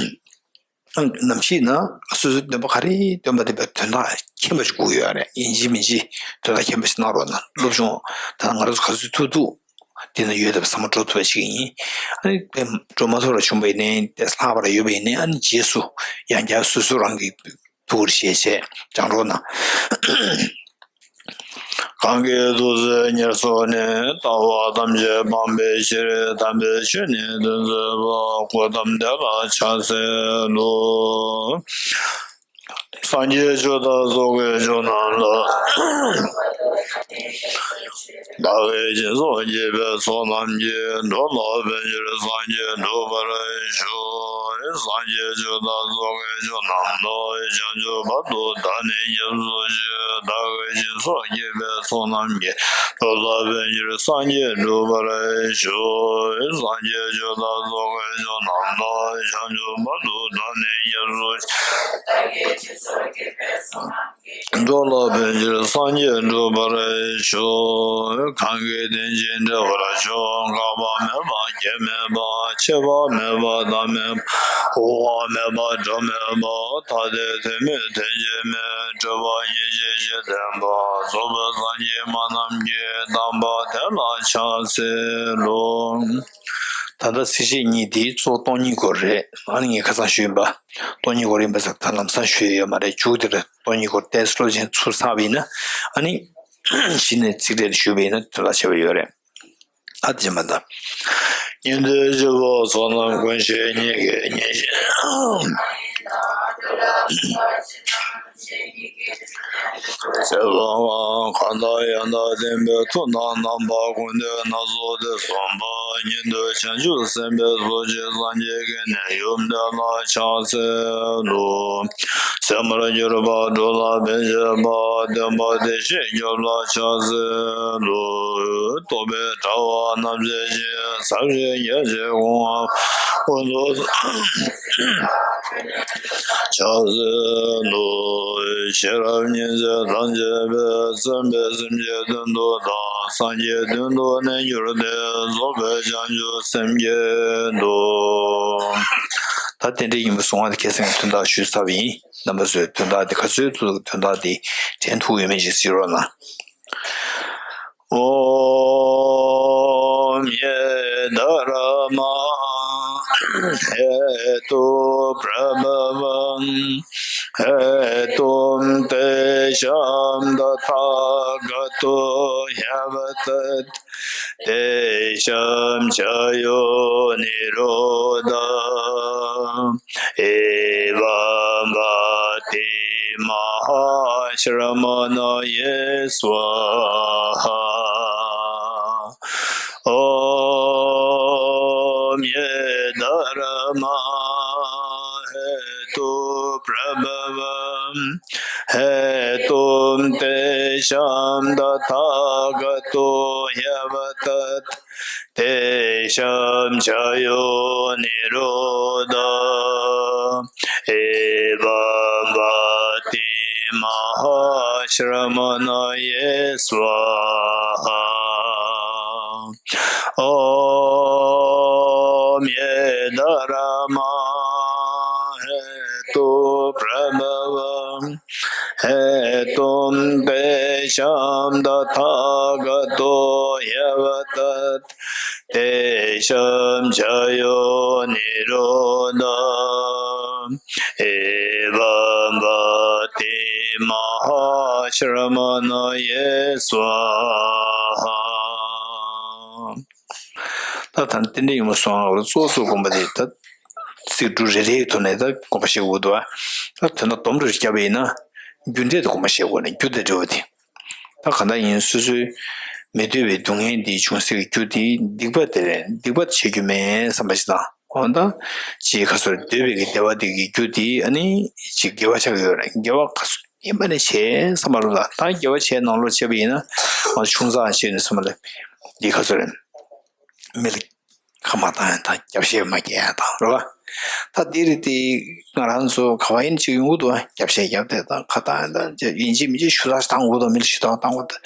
ནམ་ཞིག་ན་སོ་སོའི་འདོན་པ་ག་རེ་འདོན་པ་དེ་བས་དོན་དག་མཁྱེན་པ་ཞིག་དགོས་ཡོད་རེད། ཡིན་གཅིག་མིན་གཅིག་དོན་དག་མཁྱེན་པ་ཞིག་གནང་རོགས་གནང་། སློབ་སྦྱོང་ད་ང་རང་ཚོ་ག་ཚོད་ཐུབ་ཐུབ་དེ་ན་ཡོད་དེ་བསམ་བློ་འགྲོ་ཐུབ་པ་ཞིག་ཡིན། ཨ་ནི་དཔེ་འགྲོ་མ་ཐུབ་ར་བྱུང་བ་ཡིན་ནའི་དེ་ལྷག་པ་ར་ཡོད་པ་ཡིན་ནའི་ཨ་ནི་རྗེས་སུ་ཡང་བསྐྱར་སོ་སོ་རང་གི་ཐུགས་ཁུར་བཞེས་བྱས་སྦྱང་རོགས་གནང་། གང་གིས་ཐུགས་བརྩེ་ཉེར་བཟུང་ནས། ལྟ་བ་ཐམས་ཅད་སྤང་བའི་ཕྱིར། དམ་པའི་ཆོས་ནི་སྟོན་མཛད་པ། གོའུ་ཏམ་དེ་ལ་ཕྱག་འཚལ་ལོ། སངས་རྒྱས་ཆོས་དང་ཚོགས་ཀྱི་མཆོག་རྣམས་ལ། བདག་གིས་སྦྱིན་སོགས་བགྱིས་པའི་ཚོགས་རྣམས་ཀྱིས། འགྲོ་ལ་ཕན་ཕྱིར་སངས་རྒྱས་འགྲུབ་པར་ཤོག། སངས་རྒྱས་ཆོས་དང་ཚོགས་ཀྱི་མཆོག་རྣམས་ལ། བྱང་ཆུབ་བར་དུ་བདག་ནི་སྐྱབས་སུ་མཆི། བདག་གིས་སྦྱིན་སོགས་བགྱིས་པའི་ཚོགས་རྣམས་ཀྱིས། འགྲོ་ལ་ཕན་ཕྱིར་སངས་རྒྱས་འགྲུབ་པར་ཤོག། སངས་རྒྱས་ཆོས་དང་ཚོགས་ཀྱི་མཆོག་རྣམས་ལ། བྱང་ཆུབ་བར་དུ་བདག་ནི་སྐྱབས་སུ་མཆི། འགྲོ་ལ་ཕན་ཕྱིར་སངས་རྒྱས་འགྲུབ་པར་ཤོག། གང་གིས་དེང་ཕྱིན་འགྲིབ་པར་འགྱུར། འགག་པ་མེད་པ་སྐྱེ་མེད་པ། འཆི་བ་མེད་པ་མཐའ་མེད་པ། འོང་བ་མེད་པ་འགྲོ་མེད་པ། ཐ་དད་དད་མེད་དད་ཅན་མེད། སྤྲོས་པ་ཉེར་ཞི་ཞི་བརྟན་པ། རྫོགས་པའི་སངས་རྒྱས་སྨྲ་རྣམས་ཀྱིས། དམ་པ་དེ་ལ་ཕྱག་འཚལ་ལོ། ད་ལྟ་ཚིགས་བཅད་གཉིས་དེ་ཚོགས་སྟོང་ཉིད་སྐོར་རེད། ཨ་ནི་ངས་ཁ་སང་ཞུས་ཡིན་པ། སྟོང་ཉིད་སྐོར་ཡིན་པ་ཟེར་ད་ལམ་སང་ཞུས་ཡོད་མ་རེད། མཇུག་དེར་སྟོང་ཉིད་སྐོར་ཏོག་ཙམ་བློ་ཅན་ཚུར་བསགས་པ་ཡིན་ན། ཨ་ནི་གཞི་ནས་ཚིག་ཕྲད་དེ་ཞུས་པ་ཡིན་ན་དོན་དག་ཆེ་བ་ཡོད་རེད། ཨ་དེ་མ་ད། ཉན་ཐོས་སྤྱི་བོ་ཚོགས་རྣམས་ཀུན་ཤེས་ཉིད་ཀྱིས་མཉེས་ཤིང་། ཚེ་དཔག་པ་གང་དག་ཡང་དག་བསྟན་པའི་མཐུ་དང་རྣམ་པ་ཀུན་ཏུ་སྣ་ཚོགས་ཏེ་གསུངས་པ་ཉིད་དུ་བྱང་ཆུབ་སེམས་དཔའི་ཚོགས་ཀྱིས་སངས་རྒྱས་ཀྱི་གནས་ཡུམ་དེ་ལ་ཕྱག་འཚལ་ལོ། ཚད་མར་གྱུར་པ་འགྲོ་ལ་ཕན་བྱེད་པ། སྟོན་པ་བདེ་གཤེགས་སྐྱོབ་ལ་ཕྱག་འཚལ་ལོ། རྟོག་པའི་དྲ་བ་རྣམས་སེལ་ཞིང་། ཟབ་ཞི་རྒྱ་ཆེར་གོང་འཕེལ་ཀུན་ཏུ་ཕྱག་འཚལ་ལོ། ཤེས་རབ་ཉི་ཚེ་དང་བཅས་པས། བརྩོན་པས་སེམས་ཅན་དོན་དུ་བདག་སངས་རྒྱས་དོན་དུ་གནས་གྱུར་ཏེ། རྫོགས་པའི་བྱང་ཆུབ་སེམས་བསྐྱེད་དོ། ད་རྟེན་འབྲེལ་ཉིན་མོ་གསུང་བ་དེ་ཁ་སང་གི་དོན་དག་ཞུས་ཚར་བ་ཡིན། རྣམ་པ་ཚོས་དོན་དག་དེ་ག་ཚོད་ཐུབ་ཐུབ་དོན་དག་དེ་དྲན་ཐུབ་ཡོད་མེད་ཅིག་གཟིགས་རོགས་གནང་། ॐ ये धर्मा हेतुप्रभवं हेतुं तेषां तथागतो ह्यवदत्। तेषां च यो निरोध एवं वति महाश्रमणये स्वाहा। ॐ ये धर्मा हेतुप्रभवं हेतुं तेषां तथागतो ह्यवदत्। तेषां च यो निरोध एवं वति महाश्रमणये स्वाहा। ॐ ये धर्मा हेतुप्रभवं हेतुं तेषां तथागतो ह्यवदत्। तेषां चायं निरोधः। एवं वत्तिमाह श्रमणये स्वाहा। ད་ད་རྟེན་འབྲེལ་ཡོད་མ་སོང་བ་གཙོ་བོ་གཙོ་དགོངས་པ་དེ་ད་ཚིག་འབྲུ་རེ་རེའི་ཐོག་ནས་ད་དགོངས་པ་བཞེས་དགོས་འདུག་བ། ད་དོན་དག་སྡོམ་རུ་བརྒྱབ་པ་ཡིན་ན་རྒྱུ་འབྲས་དེ་དགོངས་པ་བཞེས་དགོས་ནས་རྒྱུ་དེ་འབྲས་བུ་དེ། ད་གང་ལྟར་ཡིན་སོ་སོའི་མི་འདོད་པའི་སྡུག་བསྔལ་འདི་བྱུང་སའི་རྒྱུ་དེ་སྡིག་པ་དེ་རེད། སྡིག་པ་བྱེད་རྒྱུ་མེད་བསམ་པ་ཞིག་དང་། འོ་ད་ཅིག་ཁ་སོར་འདོད་པའི་གི་བདེ་བ་དེ་གི་རྒྱུ་དེ་ཨ་ནི་ཅིག་དགེ་བ་ཆགས་ཡོད་རེད། དགེ་བ་ག་སུ་ཡིན་པ་ནས་བྱས་བསམ་པ་རུ་ལ། ད་དགེ་བ་བྱས་ནང་ལོགས་བྱས་པ་ཡིན་ན་ང་ཆུང་ཙག་བྱས་ནས་བསམ་པ་ལ་འདི་ཁ་སོར་མི་ལ་ཁ་མ་བཏང་ཡ་དང་རྒྱབ་བཤད་མ་རྒྱག་ཡ་དང་རེད་བ། ད་འདི་རེད་དེ་ང་རང་ཚོ་ག་བ་ཡིན་ཅིག་ཡོང་གི་འདུག་བ། རྒྱབ་བཤད་རྒྱབ་དེ་དང་ཁ་བཏང་ཡ་དང་ཡིན་གཅིག་མིན་གཅིག་ཞུ་དག་བཏང་དགོས་དང་། མི་ལ་ཞུ་དག་བཏང་དགོས་དང་།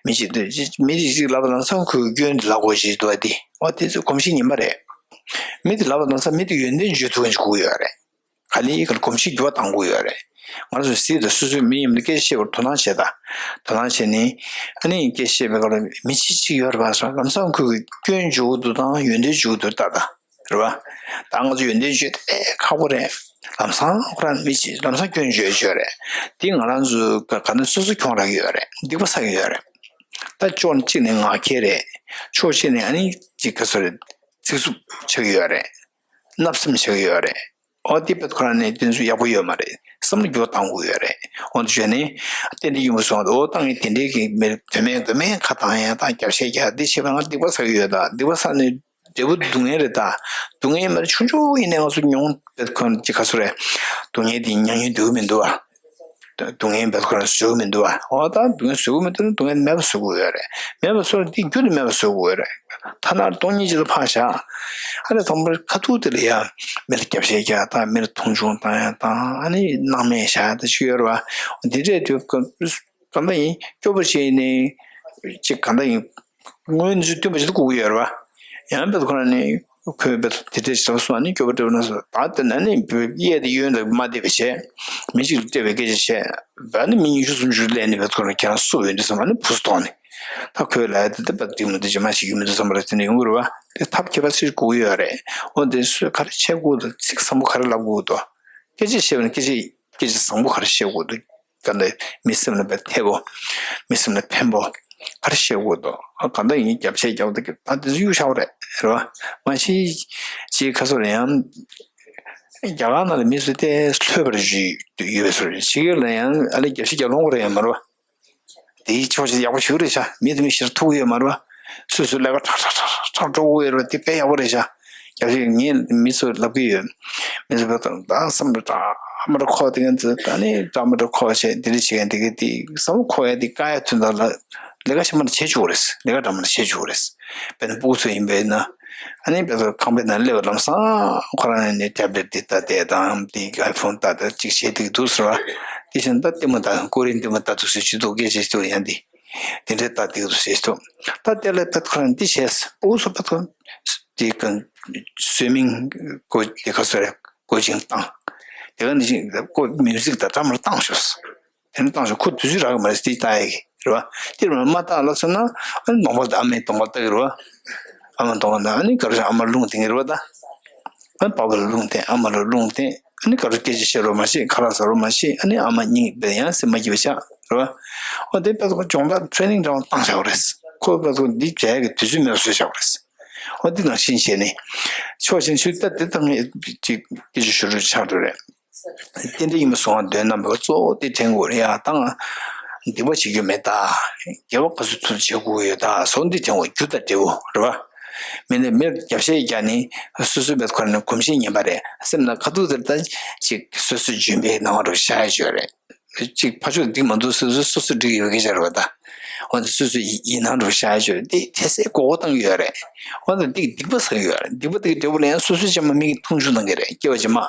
མི་གཅིག་དེ་མི་གཅིག་ཅིག་ལབ་པ་ན་ཚང་ཁོས་སྐྱོན་དེ་ལབ་དགོས་ཞེས་འདུག་བ། དེ་འོ་དེ་ཚོ་གོམས་གཤིས་ངན་པ་རེད། མི་དེ་ལབ་པ་ན་ཚང་མི་དེ་ཡོན་ཏན་བརྗོད་ཐུབ་མཁན་ཅིག་དགོས་ཡོད་རེད། ག་ལེ་ག་ལེ་གོམས་གཤིས་འགྱུར་བ་གཏང་དགོས་ཡོད་རེད། ང་ཚོས་སྲིད་དུ་སོ་སོའི་མི་ཡིན་པ་སྐད་ཆ་བཤད་པར་དོ་སྣང་བྱེད་དང་། དོ་སྣང་བྱས་ནས་ཨ་ནི་སྐད་ཆ་བཤད་པའི་སྐབས་ལ་མི་གཅིག་གཅིག་ཡོད་རེད་པ་སོགས་ལམ་སང་ཁོས་ཀྱི་སྐྱོན་བརྗོད་ཀྱི་འདུག་དང་ཡོན་ཏན་བརྗོད་ཀྱི་འདུག་ལྟ་དང་རེད་པ། ད་ང་ཚོ་ཡོན་ཏན་བརྗོད་ཨེ་ཁག་པོ་རེད། ལམ་སང་ཁོ་རང་མི་གཅིག་ལམ་སང་སྐྱོན་བརྗོད་བརྗོད་རེད། དེ་ང་རང་ཚོ་ག་ག་ནས་སོ་སོ་གྱོང་རག་གི་ཡོད་རེད། སྡིག་པ་བསགས་ཀྱི་ཡོད་རེད། ད་ཕྱོགས་གཅིག་ནས་ངག་འཁྱལ་རེད། ཕྱོགས་གཅིག་ནས་ཨ་ནི་གཅིག་ག་སོ་རེད། ཚིག་རྩུབ་ཆགས་ཀྱི་ཡོད་རེད། བརྣབ་སེམས་ཆགས་ཀྱི་ཡོད་རེད། འོ་དེ་བས་ཁོ་རང་ནས་དེ་ཚོ་ཡག་པོ་ཡོད་མ་རེད། བསམ་བློ་འགྱུར་བ་གཏང་དགོས་ཡོད་རེད། འོ་དེ་བྱས་ནས་རྟེན་འབྲེལ་ཡིན་པ་སོང་། འོ་བཏང་ཡིན་དེ་འདྲའི་གི་མེད། དོན་མེད་དགོས་མེད་ཁ་བཏང་ཡ་དང་རྒྱབ་བཤད་རྒྱག་འདི་བྱས་པ་ང་སྡིག་པ་བསགས་ཡོད། ད་སྡིག་པ་བསགས་ནས་འབྲས་བུ་སྡུག་བསྔལ་རེད། ད་སྡུག་བསྔལ་མ་རེད། ཆུང་ཆུང་ཡིན་ནའི་ང་ཚོ་མྱོང་བས་ཁོ་ཅི་ག་ཚོད་རེད། སྡུག་བསྔལ་འདི་མྱ་ངན་འདོད་ཀྱི་མི་འདུག་བ། སྡུག་བསྔལ་བས་ཁོ་རང་བཟོད་ཀྱི་མི་འདུག་བ། འོ་ད་སྡུག་བསྔལ་བཟོད་ཀྱི་མི་འདུག་ན་སྡུག་བསྔལ་མེད་པ་བཟོ་དགོས་ཡོད་རེད། མེད་པ་བཟོ་ན་འདི་རྒྱུ་དེ་མེད་པ་བཟོ་དགོས་ཡོད་རེད། ཐ་ན་སྟོང་ཉིད་ཅིག་ལ་ཕར་བཞག་ཨ་ནི་དང་པོར་ཁ་ཐུག་དེ་ལ་ཡ་མི་ལ་རྒྱབ་བཤད་རྒྱག་དང་། མི་ལ་མཐོང་ཆུང་བཏང་ཡ་དང་། ཨ་ནི་སྣང་མེད་བཞག་ཡ་དེ་ཅིག་ཡོད་རེད་བ། འདི་འདྲས་དུས་གང་ལྟར་ཡིན་སྐྱོ་པོ་བྱས་ནས་ཅིག་གང་ལྟར་ཡིན། དངོས་གནས་ཚུལ་སྟོན་པ་ཞིག་ཏུ་དགོས་ཀྱི་ཡོད་རེད་བ། ཡང་བས་ཁོ་རང་ནི་ཁོས་བས་དེ་འདྲས་ཞིག་ལབ་སོང་། ཨ་ནི་སྐྱོ་པོ་སྤྲད་པ་ན་སོ་ད་དེ་ན་ནི་གཡས་དེ་གཡོན་དུ་མ་བལྟས་པ་བྱས། མི་གཅིག་ལ་སྤྲད་པའི་སྐད་ཆ་བྱས། བས་ནི་མི་ཉི་ཤུ་སུམ་ཅུ་སླེབས་ནས་བས་ཁོ་རང་ཁྱེད་རང་སུ་ཡོད་འདི་བསམ། ཨ་ནི་བུ་སུ་ཐོག་ནས་ད་ཁོས་ལབ་ཡ་དེ་ད་བས་འགྲིག་མི་འདུག་ཇི་མ་ཞིག་ཡོད་མི་འདུག་བསམ་པ་རེད། དེ་ནས་ཡོང་གི་རེད་བ། དེ་ཐབས་མཁས་པ་ཚོས་དགོས་ཀྱི་ཡོད་རེད། འོ་དེ་སུས་ག་རེ་བྱེད་དགོས་འདུག་ཚིག་བཟང་པོ་ག་རེ་ལབ་དགོས་འདུག་སྐད་ཆ་བཤད་པ་ན་སྐད་ཆ་སྐད་ཆ་བཟང་པོ་ག་རེ་བཤད་དགོས་འདུག་ག་འདྲ་མི་སེམས་ལ་བས་ཐེ་བོ། མི་སེམས་ལ་ཕན་པོ་ག་རེ་བཤད་དགོས་འདུག་ཨ་ག་འདྲ་ཡིན་རྒྱབ་བཤད་རྒྱབ་འདུག་ད་དེ་ཚོ་གཡུག་བཞག་པ་རེད་རེད་བ། མ་གཞི་ཅིག་ཁ་སོ་རེད། ཡང་རྒྱ་གར་ནང་ལ་མི་ཚོ་དེ་ལྷོད་པར་ཞུ་ཡོད་པའི་བཟོ་རེད། ཕྱི་རྒྱལ་ལ་ཡང་ཨ་ལེ་རྒྱབ་བཤད་རྒྱག་ལོང་གི་རེད་ཡང་མ་རེད་བ། དེའི་ཕྱོགས་ཞིག་ཡག་པོ་ཞིག་རེད་ཤག་མི་དེ་མི་ཞེ་དྲག་ཐུག་གི་ཡོད་མ་རེད་བ། སོ་སོའི་ལས་ཀ་ཁྲག་ཁྲག་ཁྲག་ཁྲག་འགྲོ་གི་ཡོད་རེད་བ། དེ་དཔེ་ཡག་པོ་རེད་ཤག་རྒྱབ་ཤིག་ངས་མི་ཚོ་ལབ་ཀྱི་ཡོད། མི་ཚོ་བས་ད་བསམ་བློ་འདྲ་མི་འདྲ་འཁོར་དེ་ངན་ཚོ་ད་ནི་འདྲ་མི་འདྲ་འཁོར་བྱས་འདི་འདྲ་བྱེད་མཁན་དེ་ག་དེ་བསམ་བློ་འཁོར་ཡ་དེ་དཀའ་ཡ་དོན་དག་ལ་ལས་ཀ་ཞིག་མ་འདྲ་བྱེད་ཆོག་རེད། ལས་ཀ་འདྲ་མི་འདྲ་བྱེད་ཆོག་རེད། དཔེར་ན་སྤུ་གུ་ཚོ་ཡིན་པས་ན། ཨ་ནི་བས་ཁང་པའི་ནང་སླེབས་པ་ལམ་སང་ཁོ་རང་ནས་ཊེབ་ལེཊ་འདི་ལྟ་དེ་དང་འདི་ཨའི་ཕོན་ལྟ་དེ་ཅིག་བྱེད་འདུག་འདུག་ཟེར་བ། དེ་བཞིན་ད་ལྟད་མོ་ལྟ་ཀོ་རི་ལྟད་མོ་ལྟ་འདུག་ཟེར་གྱི་འདུག་སྐད་ཆ་ཞིག་འདུག་ཡང་འདི། དེ་འདྲའི་ལྟ་འདུག་ཟེར་གྱི་འདུག་ད་དེ་ལ་བས་ཁོ་རང་འདི་བྱས། སྤུ་གུ་ཚོ་བས་ཁོ་འདི་ག་སུའི་མིང་གོ་དེ་ག་སོ་རེད་གོ་ཅིང་བཏང་། དེ་ག་ནི་ཅིག་ཀོ་མིའུ་ཟིག་དང་འདྲ་མི་འདྲ་བཏང་ཤོག་དེ་ནི་བཏང་ཤོག་ཁོ་དུས་ཚོད་རག་གི་མ་རེད་དེ་ལྟ་ཡ་གི་རེད་བ། དེ་རུ་མ་བཏང་ལབ་སོང་ན་ཨ་ནི་གདོང་པ་དང་ཨ་མའི་གདོང་པ་ལྟ་གི་རེད་བ། ཨ་མ་གདོང་པ་དང་ཨ་ནི་ག་རེ་ཨ་མ་རླུང་བསྟན་གི་རེད་བ་ད། ཨ་ནི་པ་ཕ་ལ་རླུང་བསྟན། ཨ་མ་ལ་རླུང་བསྟན། ཨ་ནི་ག་རེ་སྐད་ཆ་བཤད་རོགས་མ་བྱེད། ཁ་ལག་ཟ་རོགས་མ་བྱེད། ཨ་ནི་ཨ་མ་སྙིང་བས་ཡང་སེམས་མ་སྐྱིད་པ་ཆགས་རེད་བ། ཨོ་དེ་བས་ཁོ་སྦྱོང་བརྡར་ཊེ་རེ་ནིང་འདྲ་བ་བཏང་བཞག་པ་རེད། ཁོ་བས་ཁོ་འདི་བྱས་གི་དུས་ཚོད་མེད་པ་བཟོས་བཞག་པ་རེད། འོ་འདི་ནང་བཞིན་བྱས་ནས་ཕྱོགས་གཞན་ཚུལ་ལྟ་དེ་དང་ངས་ཅིག་སྐད་ཆ་ཞུ་རྒྱུ་ཆགས་འགྲོ་རེད། རྟེན་འབྲེལ་ཡིན་པ་སོང་བ་འདོན་རྣམ་པ་གཙོ་བོ་དེ་དྲན་དགོས་རེད་ཡ། ད་ང་སྡིག་པ་བྱེད་རྒྱུ་མེད་ད། དགེ་བ་ག་ཚོད་ཚུལ་བྱེད་དགོས་ཡོད་ད་སོང་འདི་དྲན་དགོས། རྒྱུ་དང་འབྲས་བུ་རེད་བ། མི་ནི་མིར་རྒྱབ་བཤད་རྒྱག་ནི་སོ་སོའི་བས་ཁོ་ནི་གོམས་གཤིས་ངན་པ་རེད། སེམས་ནང་ཁ་ཐུག་དེར་ད་ཅིག་སོ་སོའི་ལྗོན་པའི་ནང་རུ་བཞག་ཡ་ཡོད་རེད། གཅིག་ཕར་ཕྱོགས་སྡིག་མ་འདུག་སོ་སོ་སོ་སོ་སྒྲིག་ཡོད་སྐད་ཆ་རེད་བ་ད། འོ་ན་སོ་སོ་ཡི་ཡིན་ནང་རུ་བཞག་ཆོག་དེ་དེ་སའི་མགོ་སྐོར་བཏང་གི་ཡོད་རེད། འོ་ན་འདི་སྡིག་པ་བསགས་ཡོད་རེད། སྡིག་པ་དེ་གི་འབྲས་བུ་ལ་ཡང་སོ་སོའི་ཅང་མ་མི་གི་མཐོང་ཆུང་གནང་གི་རེད། སྐྱེ་བ་རྗེས་མ།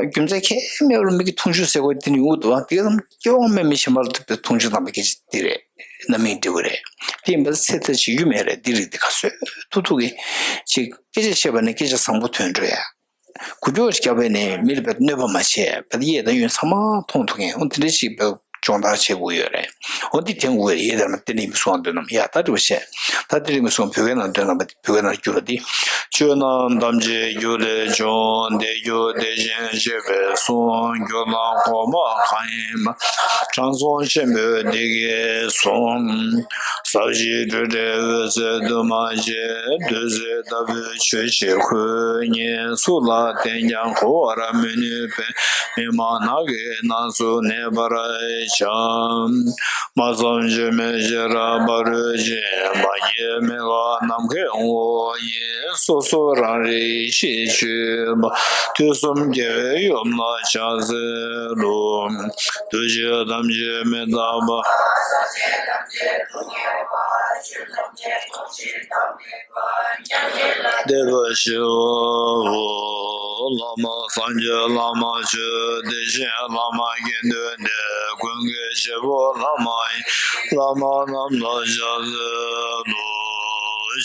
རྒྱུ་མཚན་གང་ཡང་མེད་པར་མི་གི་མཐོང་ཆུང་ཟེར་དགོས་དེ་ནི་ཡོང་གི་འདུག་བ། དེ་ག་ཙམ་སྐྱེ་བ་སྨོས་མེད་ཤན་པ་ལ་ཐུག་པའི་མཐོང་ཆུང་དམ་པའི་སྐད་ཆ་འདི་རེད། རྣམ་སྨིན་འབྲས་བུ་རེད། དེ་ཡིན་པ་ཚེ་ཐར་བྱེད་རྒྱུ་མེད་རེད། འདི་རིགས་འདི་ག་ཚོད་ཐུག་ཐུག་གི་ཅིག་སྐད་ཆ་བཤད་པ་ནས་སྐད་ཆ་བཟང་པོ་ཐོན་འགྲོ་ཡ། འགུལ་སྐྱོད་རྒྱག་པས་ནས་མི་ལ་བས་གནོད་པ་མ་བྱས་བས་གཡས་དང་གཡོན་ཚང་མ་མཐོང་ཐུབ་མཁན། འོ་དེ་འདྲ་ཞིག་བས་ སྦྱོང་བརྡར་བྱེད་དགོས་ཡོད་རེད། འོ་འདི་དྲན་དགོས་རེད། ཡེ་དེ་ལ་མ་གཏན་ནས་མི་གསུང་བ་འདོན་ནམ། ཡ་ད་འདྲི་བ་བཤད། ད་གཏན་ནས་མི་གསུང་བོད་སྐད་ནང་འདོན་ནམ། བོད་སྐད་ནང་བསྒྱུར་བ་འདི། ཆོས་རྣམས་ཐམས་ཅད་རྒྱུ་ལས་བྱུང་། དེ་རྒྱུ་དེ་བཞིན་གཤེགས་པས་གསུངས། རྒྱུ་དང་གོ་འཕང་གང་ཡིན་པ། དྲང་སྲོང་ཆེན་པོས་འདི་སྐད་གསུངས། ཟབ་ཞི་སྤྲོས་བྲལ་འོད་གསལ་འདུས་མ་བྱས། བདུད་རྩི་ལྟ་བུའི་ཆོས་ཀྱི་ཁུར། ཉེར་འཚོ་ལ་བརྟེན་ཀྱང་གོ་བར་མི་ནུས་པས། མི་སྨྲ་ནགས་ཀྱི་ནགས་སུ་གནས་པར་བྱ། སྨྲ་བསམ་བརྗོད་མེད་ཤེས་རབ་ཕ་རོལ་ཕྱིན། མ་སྐྱེས་མི་འགག་ནམ་མཁའི་ངོ་བོ་ཉིད། སོ་སོ་རང་རིག་ཤེས་བཅུ་པ། དུས་གསུམ་རྒྱལ་བའི་ཡུམ་ལ་ཕྱག་འཚལ་ལོ། འདུ་བྱེད་ཐམས་ཅད་མི་རྟག་པ། འདས་པ་ཞི་བའོ། བླ་མ་སངས་རྒྱས་བླ་མ་ཆོས། དེ་བཞིན་བླ་མ་དགེ་འདུན་སྡེ། ཀུན་གྱི་བྱེད་པོ་བླ་མ་ཡི། བླ་མ་རྣམས་ལ་ཕྱག་འཚལ་ལོ།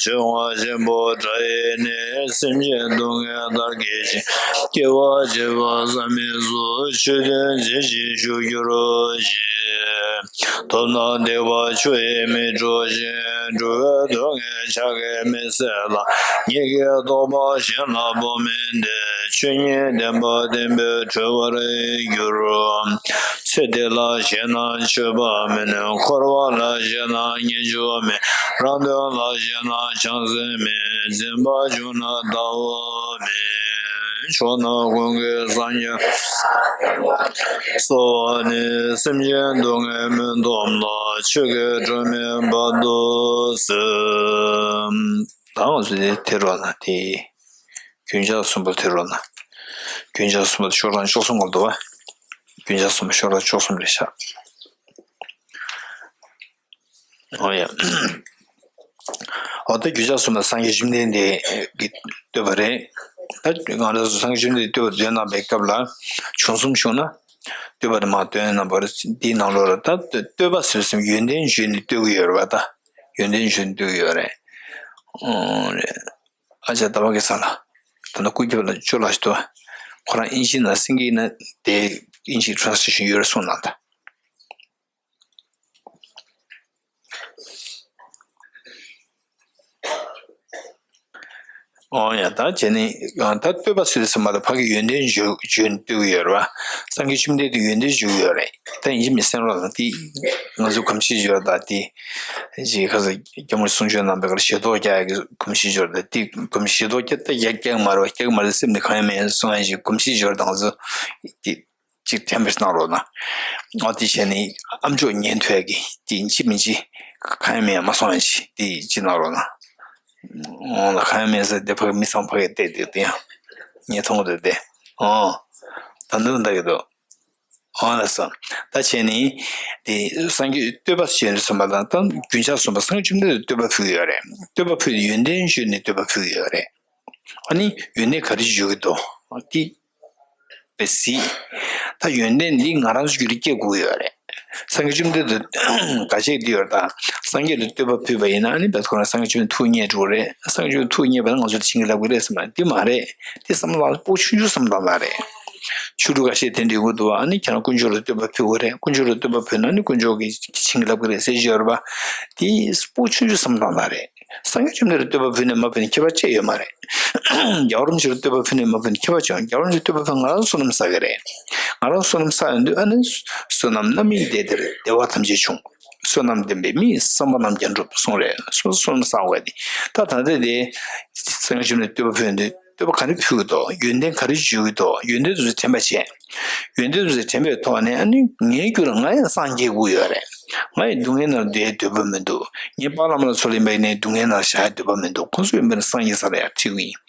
ཆེ་བ་ཆེན་པོ་དགྲ་ཡི་ནི། སེམས་ཅན་སྡུག་བསྔལ་བདག་གིས་ཤིག། སྐྱེ་བ་བྱེད་པ་བསམ་མི་ཚུགས། ཆོས་དོན་མཛད་ཅིང་བཞུགས་གྱུར་ཅིག། ཐོབ་ནས་སྡིག་པ་ཆུ་ཡིས་མི་འཁྲུ་ཞིང་། འགྲོ་བའི་སྡུག་བསྔལ་ཕྱག་གིས་མི་སེལ་ལ། ཉིད་ཀྱི་རྟོགས་པ་གཞན་ལ་སྤོ་མིན་ཏེ། ཆོས་ཉིད་བདེན་པ་བདེན་པས་གྲོལ་བར་འགྱུར། ཚེ་འདི་ལ་ཞེན་ན་ཆོས་པ་མིན། འཁོར་བ་ལ་ཞེན་ན་ཉེས་སྤྱོད་མིན། རང་དོན་ལ་ཞེན་ན་བྱང་སེམས་མིན། འཛིན་པ་བྱུང་ན་ལྟ་བ་མིན། མཆོག་དང་ཀུན་གྱི་སངས་རྒྱས་གསོལ་བ་ནི། སེམས་ཅན་སྡུག་བསྔལ་མུན་འཐོམས་ལ། ཆོས་ཀྱི་སྒྲོན་མེ་འབར་དུ་གསོལ། ད་ང་ཚོ་དེ་དེ་རོགས་ན་དེ། རྒྱུན་ཆགས་གསུམ་པ་དེ་རོགས་ན། རྒྱུན་ཆགས་གསུམ་པ་ཤོག་གྲངས་བཅུ་གསུམ་སྐོར་འདུག་བ། རྒྱུན་ཆགས་གསུམ་པ་ཤོག་གྲངས་བཅུ་གསུམ་རེད་ཤག། ཨོ་ཡ། འོ་ད་རྒྱུན་ཆགས་གསུམ་པ་སངས་རྒྱས་བཅོམ་ལྡན་འདས་ཀྱི་བསྟོད་པ་རེད། ད་ང་རང་ཚོ་སངས་རྒྱས་བཅོམ་ལྡན་འདས་བསྟོད་པ་འདོན་གནང་པའི་སྐབས་ལ་བྱུང་གསུམ་བྱུང་ན། བསྟོད་པ་དེ་མར་འདོན་གནང་བར་འདིའི་ནང་ལོགས་ལ་ད་བསྟོད་པ་ཟེར་སེམས་ཡོན་ཏན་བརྗོད་ནས་བསྟོད་ཀྱི་ཡོད་རེད་བ། ད་ཡོན་ཏན་བརྗོད་ནས་བསྟོད་ཀྱི་ཡོད་རེད། ཨོ་རེད། ཨ་ཅག་ཟླ་བ་གེ་སར་ལགས། ད་ལྟ་སྐུ་ཁྱབ་ལ་ཅོ་ལགས་ཤིག་འདུག། ཁོ་རང་ཨིན་ཇི་ནང་སིང་གི་ན་དེ་ཨིན་ཇི་ཊ་རན་སི་ལེ་ཤན་ཡོད་རེད་གསུངས་གནང་ད། ཨོ་ཡ། ད་བྱས་ནས་ད་བསྟོད་པ་ཟེར་དུས་ཙམ་པ་ལ་ཕ་གི་ཡོན་ཏན་བརྗོད་བརྗོད་བསྟོད་ཀྱི་ཡོད་རེད་བ། སངས་རྒྱས་བཅོམ་ལྡན་འདས་ཡོན་ཏན་བརྗོད་ཀྱི་ཡོད་རེད། ད་ཡིན་གཅིག་མིན་གཅིག་སེམས་ལ་ད་དེ་ང་ཚོ་གོམས་གཤིས་ཡོད་རེད། ད་དེ་ཅིག་ཁ་སང་སྐྱབས་མགོན་གསུང་ཆོས་གནང་བའི་སྐབས་ལ་ཞེ་ཐོག་རྒྱག་ཡག་གི་གོམས་གཤིས་ཡོད་རེད། ད་དེ་གོམས་གཤིས་ཞེ་ཐོག་རྒྱག་ད་རྒྱག་རྒྱག་མ་རེད་བ། རྒྱག་མ་རེད། སེམས་ནས་གང་ཡང་མེད་གསུང་ཡག་ཅིག་གོམས་གཤིས་ཡོད་རེད། ད་ང་ཚོ་དེ། ཅིག་དྲན་པ་ཞིག་གནང་རོགས་གནང་། ཨོ་དེ་བྱས་ནས་ཨ་མཆོག་ཉན་ཐོས་ཀྱི་དེ་ཡིན་གཅིག་མིན་གཅིག་གང་ཡང་མེད་མ་སོང་ཡང་ཅིག་དེ་ཅིག་གནང་རོགས་གནང་། ཨོ་ལ་གང་ཡང་མེད་ཟེར་དེ་ཕ་གི་མི་ཚང་ཕ་གི་བལྟས་དེ་དེ་ཡང་ཉན་ཐོང་གི་འདུག་དེ། ཨོ་ད་འདུག་འདུག་གི་འདུག། ཨོ་ལ་སོང་། ད་བྱས་ནས་དེ་སངས་རྒྱས་བསྟོད་པ་བྱས་ནས་གསུངས་པ་དང་ད་རྒྱུན་ཆགས་གསུངས་པ་སངས་རྒྱས་བཅོམ་ལྡན་འདས་བསྟོད་པ་ཕུལ་གྱི་ཡོད་རེད། བསྟོད་པ་ཕུལ་ཡོན་ཏན་བརྗོད་ནས་བསྟོད་པ་ཕུལ་གྱི་ཡོད་རེད། ཨ་ནི་ཡོན་ཏན་ག་རེ་བརྗོད་ཀྱི་འདུག་དེ། པའི་གཟིགས། ད་ཡོན་ཏན་འདི་ང་རང་ཚོ་རྒྱུད་ལ་སྐྱེ་དགོས་ཡོད་རེད། སངས་རྒྱས་བཅོམ་ལྡན་འདས་འགའ་ཤས་འདི་ཡོད་རེད། ད་སངས་རྒྱས་ལ་བསྟོད་པ་ཕུལ་བ་ཡིན་ན་ཨ་ནི་བས་ཁོ་རང་སངས་རྒྱས་བཅོམ་ལྡན་ཐུགས་མཉེས་འགྲོ་གི་རེད། སངས་རྒྱས་བཅོམ་ལྡན་ཐུགས་མཉེས་པ་ན་ང་ཚོ་ད་བྱིན་གྱིས་བརླབ་ཀྱི་རེད་བསམ་ན་འདི་མ་རེད། འདི་བསམ་བློ་སྤུ་ཆུང་ཆུང་བསམ་བཏང་ད་རེད། ཆོས་ལུགས་འགའ་ཤས་དེ་འདྲ་ཡོང་གི་འདུག་བ། ཨ་ནི་ཁྱེད་རང་དཀོན་མཆོག་ལ་བསྟོད་པ་ཕུལ་དགོས་རེད། དཀོན་མཆོག་ལ་བསྟོད་པ་ཕུལ་ན་ཨ་ནི་དཀོན་མཆོག་གིས་བྱིན་གྱིས་བརླབ་ཀྱི་རེད་ཟེར་གྱི་ཡོད་རེད་བ། འདི་སྤུ་ཆུང་ཆུང་བསམ་བཏང་ད་རེད། སངས་རྒྱས་བཅོམ་ལྡན་འདས་ལ་བསྟོད་པ་ཕུལ་ནས་མ་ཕུལ་ནས་ཁྱད་པར་ཅི་ཡོད་མ་རེད། རྒྱལ་བ་རིན་པོ་ཆེ་ལ་བསྟོད་པ་ཕུལ་ནས་མ་ཕུལ་ནས་ཁྱད་པར་ཅི་ཡོད། རྒྱལ་བ་རིན་པོ་ཆེ་བསྟོད་པ་ཕུལ་ང་རང་བསོད་ནམས་བསགས་ཀྱི་རེད། ང་རང་བསོད་ནམས་བསགས་ཡོང་དུས་ཨ་ནི་བསོད་ནམས་རྣམ་སྨིན་བདེ་སྟེར་བདེ་བ་ཐམས་ཅད་འབྱུང་། བསོད་ནམས་ལྡན་པའི་མི་ཡི་བསམ་པ་རྣམས་ཀྱང་འགྲུབ་གསུངས་རེད། སོ་སོ་བསོད་ནམས་བསགས་དགོས་ཏེ། ད་ད་ལྟ་དེ་སངས་རྒྱས་བཅོམ་ལྡན་འདས་བསྟོད་པ་ཕུལ་ཡོང་དུས་བསྟོད་པ་ག་རེ་ཕུལ་གྱི་འདུག་ཡོན་ཏན་ག་རེ་བརྗོད་ཀྱི་འདུག་ཡོན་ཏན་དེ་ཚོ་དྲན་པ་བྱས། ཡོན་ཏན་དེ་ཚོ་དྲན་པའི་ཐོག་ནས་ཨ་ནི་ངའི་རྒྱུད་ལ་ང་ཡང་སངས་རྒྱས་དགོས་ཡོད་རེད། ང་ཡང་སྡུག་བསྔལ་ནང་བསྡད་འདོད་པ་མི་འདུག་ངའི་པཱ་ལགས་མ་ལགས་ཚོ་ལ་ཡིན་པ་ཡིན་ནའི་སྡུག་བསྔལ་ནང་བཞག་འདོད་པ་མི་འདུག་ཁོང་ཚོ་ཡིན་པ་ཡིན་ན་སངས་རྒྱས་ས་ལ་ཡར་ཁྲིད་ཀྱི་ཡིན།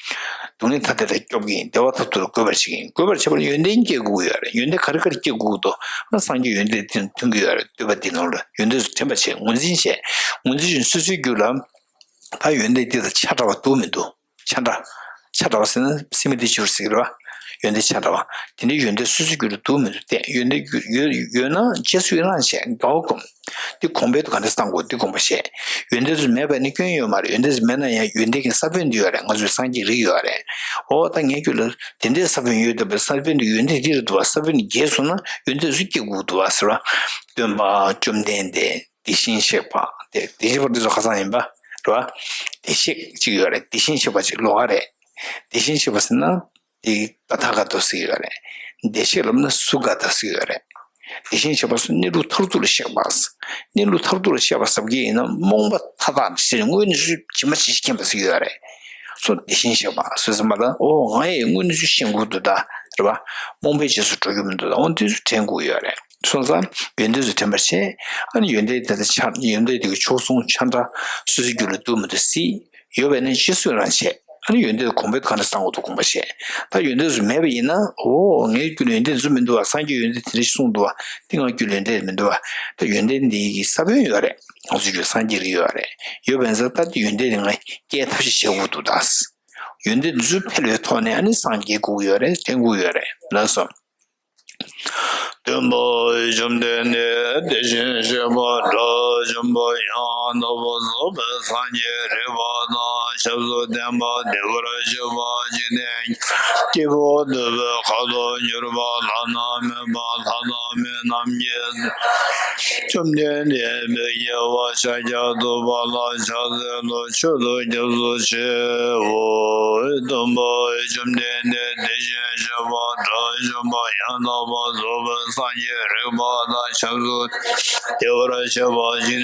སྡུག་བསྔལ་མཐའ་དེ་ལས་སྐྱོབ་ཀྱི་ཡིན། བདེ་བ་མཐར་ཐུག་ལ་འགོད་པར་བྱེད་ཀྱི་ཡིན། འགོད་པར་བྱེད་པར་ཡོན་ཏན་སྐྱེ་དགོས་ཀྱི་ཡོད་རེད། ཡོན་ཏན་ག་རེ་ག་རེ་སྐྱེ་དགོས་ཀྱི་འདུག་ང་སངས་རྒྱས་ཡོན་ཏན་དེ་ཐོན་གྱི་ཡོད་རེད། བསྟོད་པ་འདི་ནང་ལ་ཡོན་ཏན་ཚོ་དྲན་པ་བྱས་ངོས་འཛིན་བྱས། ངོས་འཛིན་བྱས་ནས་སོ་སོའི་རྒྱུད་ལ་ད་ཡོན་ཏན་འདི་དང་ཆ་འདྲ་བ་འདུག་མི་འདུག་ཆ་འདྲ། ཆ་འདྲ་བ་ཟེར་ན་སི་མི་ལི་ཅར་ཟེར་གྱི་རེད་བ། ཡོན་ཏན་ཆ་འདྲ་བ། དེ་འདྲའི་ཡོན་ཏན་སོ་སོའི་རྒྱུད་ལ་འདུག་མི་འདུག་བལྟས། ཡོན་ཏན་རྒྱུ་ཡོད་ཡོད་ན་རྗེས་སུ་ཡི་རང་བྱས། དགའ་བ་སྒོམ། འདི་གོམས་པའི་ཐོག་ག་འདྲ་བཏང་དགོས་འདི་དགོངས་པ་བཞེས། ཡོན་ཏན་ཚོ་མེད་པ་ནི་སྐྱོན་ཡོད་མ་རེད། ཡོན་ཏན་ཚོ་མེད་ན་ཡང་ཡོན་ཏན་གྱི་ས་བོན་འདི་ཡོད་རེད། ང་ཚོའི་སངས་རྒྱས་རིགས་ཡོད་རེད། འོ་ད་ངའི་རྒྱུད་ལ་དེ་འདྲའི་ས་བོན་ཡོད་འདུག་པས། ས་བོན་དེ་ཡོན་ཏན་འདི་རེད་འདུག་བ། ས་བོན་འདི་རྒྱས་སོང་ན་ཡོན་ཏན་སུ་སྐྱེ་དགོས་འདུག་བ་ཟེར་བ། སྟོན་པ་བཅོམ་ལྡན་འདས་བདེ་ཞིང་གཤེགས་པ་དེ་བདེ་གཤེགས་པ་འདི་ཚོ་ཁ་སང་ཡིན་པ་རེད་བ། བདེ་གཤེགས་གཅིག་ཡོད་རེད། བདེ་ཞིང་གཤེགས་པ་གཅིག་ལོགས་ཀ་རེད། བདེ་ཞིང་གཤེགས་པ་ཟེར་ན། དེ་ཏ་ཐཱ་ག་ཏ་ཟེར་གྱི་ཡོད་རེད། བདེ་གཤེགས་ལབ་ན་སུ་ག་ཏ་ཟེར་གྱི་ཡོད་རེད། བདེ་ཞིང་གཤེགས་པ་སུ་གནས་ལུགས་མཐར་ཐུག་ལ་གཤེགས་པ། གནས་ལུགས་མཐར་ཐུག་ལ་གཤེགས་པ་ཟེར་གྱི་ཡིན་ན་རྨོངས་པ་མཐའ་དག་ཟེར་དངོས་གནས་སུ་ཇི་མ་ཇི་བཞིན་མཁྱེན་པ་ཟེར་གྱི་ཡོད་རེད། སོ་བདེ་ཞིང་གཤེགས་པ་སུ་ཟེར་མ་ལ་འོ་ང་ཡི་དངོས་གནས་སུ་ཤེས་དགོས་འདུག་ད་རེད་བ། རྨོངས་པའི་རྗེས་སུ་འགྲོ་རྒྱུ་མི་འདུག་ད་འོ་འདི་ཚོ་དྲན་དགོས་ཡོད་རེད། སོང་ཙང་ཡོན་ཏན་ཚོ་དྲན་པར་བྱེད། ཨ་ནི་ཡོན་ཏན་དེ་དག་ཆ་ཡོན་ཏན་དེ་གི་མཆོག་ཟུང་ཆ་འདྲ་སོ་སོའི་རྒྱུད་ལ་འདུག་མི་འདུག་གཟིགས། ཡོད་པ་ཡིན་ན་རྗེས་སུ་ཡི་རང་བྱེད། ཨ་ནི་ཡོན་ཏན་དགོངས་པའི་གང་དུ་བསམ་དགོས་འདུག་དགོངས་པ་བྱེད། ད་ཡོན་ཏན་ཚོ་མེད་པ་ཡིན་ན་འོ་ངའི་རྒྱུད་ལ་ཡོན་ཏན་ཚོ་མི་འདུག་བ། སངས་རྒྱས་ཡོན་ཏན་དེ་འདྲ་ཞིག་གསུངས་འདུག་བ། དེ་ང་རྒྱུད་ལ་ཡོན་ཏན་མི་འདུག་བ། ད་ཡོན་ཏན་འདི་གི་ས་བོན་ཡོད་རེད། ང་ཚོའི་རྒྱུད་སངས་རྒྱས་ཀྱི་ཡོད་རེད། ཡོད་པ་ཡིན་ཙང་ད་དེ་ཡོན་ཏན་དེ་ང་སྐྱེ་ཐབས་ཤིག་བྱེད་དགོས་འདུག་ད། ཡོན་ཏན་ཚོ་འཕེལ་བའི་ཐོག་ནས་ཨ་ནི་སངས་རྒྱས་དགོས་ཀྱི་ཡོད་རེད། དྲན་དགོས་ཀྱི་ཡོད་རེད་ལགས་སོ། སྟོན་པ་བཅོམ་ལྡན་འདས་བདེ་ཞིང་གཤེགས་པ་དགྲ་བཅོམ་པ་ཡང་དག་པར་རྫོགས་པའི་སངས་རྒྱས་རིག་པ་དང་ཞབས་སུ་ལྡན་པ་བདེ་བར་གཤེགས་པ་འཇིག་རྟེན་སྐྱེ་བོ་འདུལ་བའི་ཁ་དོག་གྱུར་པ་བླ་ན་མེད་པ་ལྷ་དང་མི་རྣམས་ཀྱིས་བཅོམ་ལྡན་འདས་དཔལ་རྒྱལ་བ་ཤཱཀྱ་ཐུབ་པ་ལ་ཕྱག་འཚལ་ལོ། མཆོད་དོ་སྐྱབས་སུ་མཆིའོ། སྟོན་པ་བཅོམ་ལྡན་འདས་བདེ་ཞིང་གཤེགས་པ་དགྲ་བཅོམ་པ་ཡང་དག་པར་རྫོགས་པའི་སངས་རྒྱས་རིག་པ་དང་ཞབས་སུ་བདེ་བར་གཤེགས་པ་ཅིག་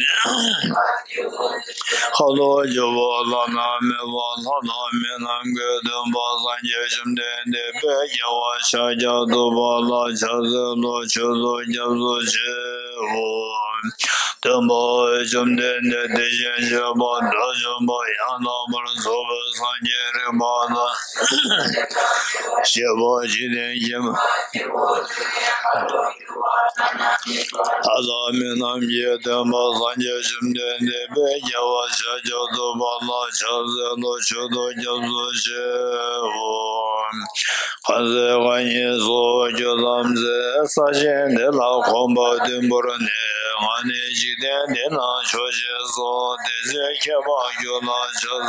ཁ་དོག་གྱུར་པ་བླ་ན་མེད་པ་ལྷ་དང་མི་རྣམས་ཀྱིས་སྟོན་པ་སངས་རྒྱས་བཅོམ་ལྡན་འདས་དཔལ་རྒྱལ་བ་ཤཱཀྱ་ཐུབ་པ་ལ་ཕྱག་འཚལ་ལོ། མཆོད་དོ་སྐྱབས་སུ་མཆིའོ། སྟོན་པ་བཅོམ་ལྡན་འདས་བདེ་ཞིང་གཤེགས་པ་དགྲ་བཅོམ་པ་ཡང་དག་པར་རྫོགས་པའི་སངས་རྒྱས་རིག་པ་དང་གཤེགས་པ་འཇིག་རྟེན་གྱི་ལྷ་དང་མི་རྣམས་ཀྱིས་སྟོན་པ་སངས་རྒྱས་བཅོམ་ལྡན་འདས་དཔལ་རྒྱལ་བ་ཤཱཀྱ་ཐུབ་པ་ལ་ཕྱག་འཚལ་ལོ། མཆོད་དོ་སྐྱབས་སུ་མཆིའོ། གང་ཚེ་རྐང་གཉིས་སུ་གྱུར་ཐམས་ཅད་ས་ཞིང་འདི་ལ་གོམ་པ་བདུན་བོར་ནས། ང་ནི་འཇིག་རྟེན་འདི་ན་མཆོག་ཅེས་སོ། དེ་ཚེ་ཁྱད་འཕགས་རྒྱུད་ལ་ཕྱག་འཚལ།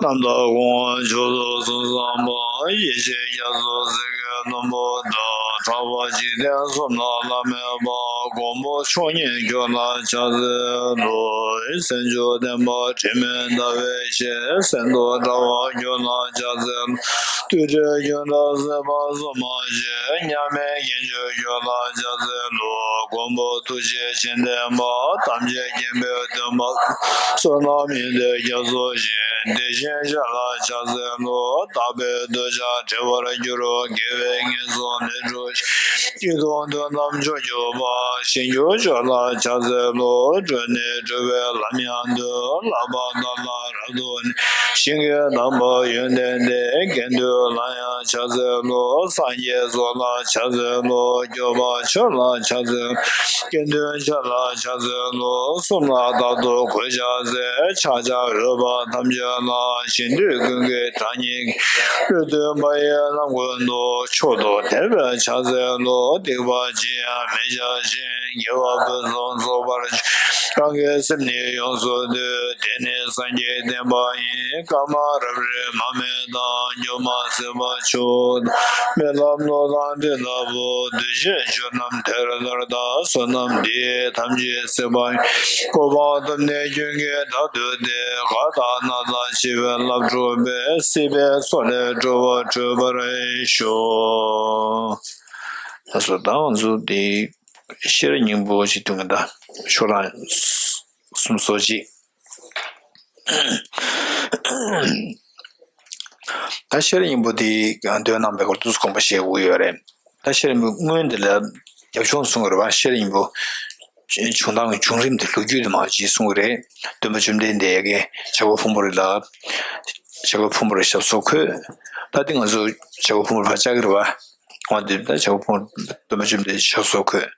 རྣམ་དག་དགོངས་པ་མཆོག་ཏུ་གསུམ་བསམ་པ། ཡེ་ཤེས་རྒྱ་མཚོ་སེང་གེ་ནོར་བུ་དང་། གྲགས་པ་འཇིག་རྟེན་གསུམ་ལ་བླ་མེད་པ། མགོན་པོ་མཆོག་བརྙེས་ཁྱོད་ལ་ཕྱག་འཚལ་ལོ། སེམས་མཆོག་ལྡན་པ་དྲི་མེད་ཟླ་བའི་ཞལ། གསེར་མདོག་འདྲ་བ་ཁྱོད་ལ་ཕྱག་འཚལ་ལོ། རྡུལ་བྲལ་ཁྱོད་འདྲ་སྲིད་པ་གསུམ་མ་མཆིས། མཉམ་མེད་མཁྱེན་བརྗོད་ཁྱོད་ལ་ཕྱག་འཚལ་ལོ། མགོན་པོ་ཐུགས་རྗེ་ཆེ་ལྡན་པ། ཐམས་ཅད་མཁྱེན་པའི་སྟོན་པ། བསོད་ནམས་ཡོན་ཏན་རྒྱ་མཚོ་ཆེ། བདེ་ཆེན་ཞབས་ལ་ཕྱག་འཚལ་ལོ། དག་པའི་གདུལ་བྱ་བདེ་བར་འགྱུར་རོ། དགེ་བའི་བསྙེན་རྫོགས་ལས་གྲོལ་ཞིང་། སྐྱིད་སྡུག་དོན་དམ་མཆོག་གྱུར་པ། ཞིང་སྐྱོང་མཆོག་ལ་ཕྱག་འཚལ་ལོ། སྒྲོན་ནས་སྒྲུབ་པའི་ལམ་ཡང་སྟོན། བསླབ་པ་དག་ལ་རབ་ཏུ་གནས། ཞིང་གི་དམ་པ་ཡོན་ཏན་ལྡན། དགེ་འདུན་ལ་ཡང་ཕྱག་འཚལ་ལོ། སངས་རྒྱས་ཚོགས་ལ་ཕྱག་འཚལ་ལོ། སྐྱོབ་པ་མཆོག་ལ་ཕྱག་འཚལ། དགེ་འདུན་ཆོས་ལ་ཕྱག་འཚལ་ལོ། གསུམ་ལ་རྟག་ཏུ་གུས་ཕྱག་འཚལ། ཕྱག་བྱར་འོས་པ་ཐམས་ཅད་ལ། ཞིང་དུས་ཀུན་གྱི་གྲངས་སྙེད་ཀྱི། བློ་མཐུན་པ་ཡི་རྣམ་ཀུན་ཏུ། མཆོག་ཏུ་དད་པས་ཕྱག་འཚལ་ལོ། སྡིག་པ་ཅི་ཡང་མི་བྱ་ཞིང་། དགེ་བ་ཕུན་སུམ་ཚོགས་པར་སྤྱད། རང་གི་སེམས་ནི་ཡོངས་སུ་འདུལ། དེ་ནི་སངས་རྒྱས་བསྟན་པ་ཡིན། བཀའ་མ་རབ་རིབ་མ་སྨད་དང་། སྒྱུ་མ་སྲིད་པ་མཆོག་ཏུ། རྨི་ལམ་གློག་དང་སྤྲིན་ལྟ་བུ། འདུ་ཤེས་ཆོས་རྣམས་དེར་ལྟར་ལྡན། བསོད་ནམས་འདི་ཡིས་ཐམས་ཅད་གཟིགས་པ་ཡིན། གོ་འཕང་ཐོབ་ནས་ཀུན་གྱི་བདག་ཏུ་སྟེ། གང་དག་སྣ་ཚོགས་ཤེས་པའི་རླབས་འཁྲུགས་པས། སྲིད་པའི་མཚོ་ལས་འགྲོ་བ་སྒྲོལ་བར་ཤོག་ལགས་སོ། ད་ང་ཚོ་འདི་ཤེས་རབ་སྙིང་པོ་ཅིག་འདོན་གྱི་ད། ཤོག་གྲངས་གསུམ་སོ་གཅིག་ད་ཤེས་རབ་སྙིང་པོ་འདི་འདོན་གནང་བའི་སྐོར་དུས་སུ་དགོངས་པ་བཞེས་དགོས་ཡོད་རེད། ད་ཤེས་རབ་སྙིང་པོ་སྔོན་འདི་ལ་རྒྱབ་ལྗོངས་གསུང་གི་རེད་བ། ཤེས་རབ་སྙིང་པོ་བྱུང་སྟངས་ཀྱི་བྱུང་རིམ་དེ་ལོ་རྒྱུས་དེ་མང་ཅིག་གསུང་གི་རེད། སྟོན་པ་བཅོམ་ལྡན་འདས་ཀྱིས་བྱ་རྒོད་ཕུང་པོ་རི་ལ། བྱ་རྒོད་ཕུང་པོ་རི་ཞབས་སོར་འཁོད། ད་འདི་ང་ཚོ་བྱ་རྒོད་ཕུང་པོ་རི་ཕར་བཅར་གི་རེད་བ། འོ་འདི་ད་བྱ་རྒོད་ཕུང་པོ་སྟོན་པ་བཅོམ་ལྡན་འདས་ཞབས་སོར་འཁོད།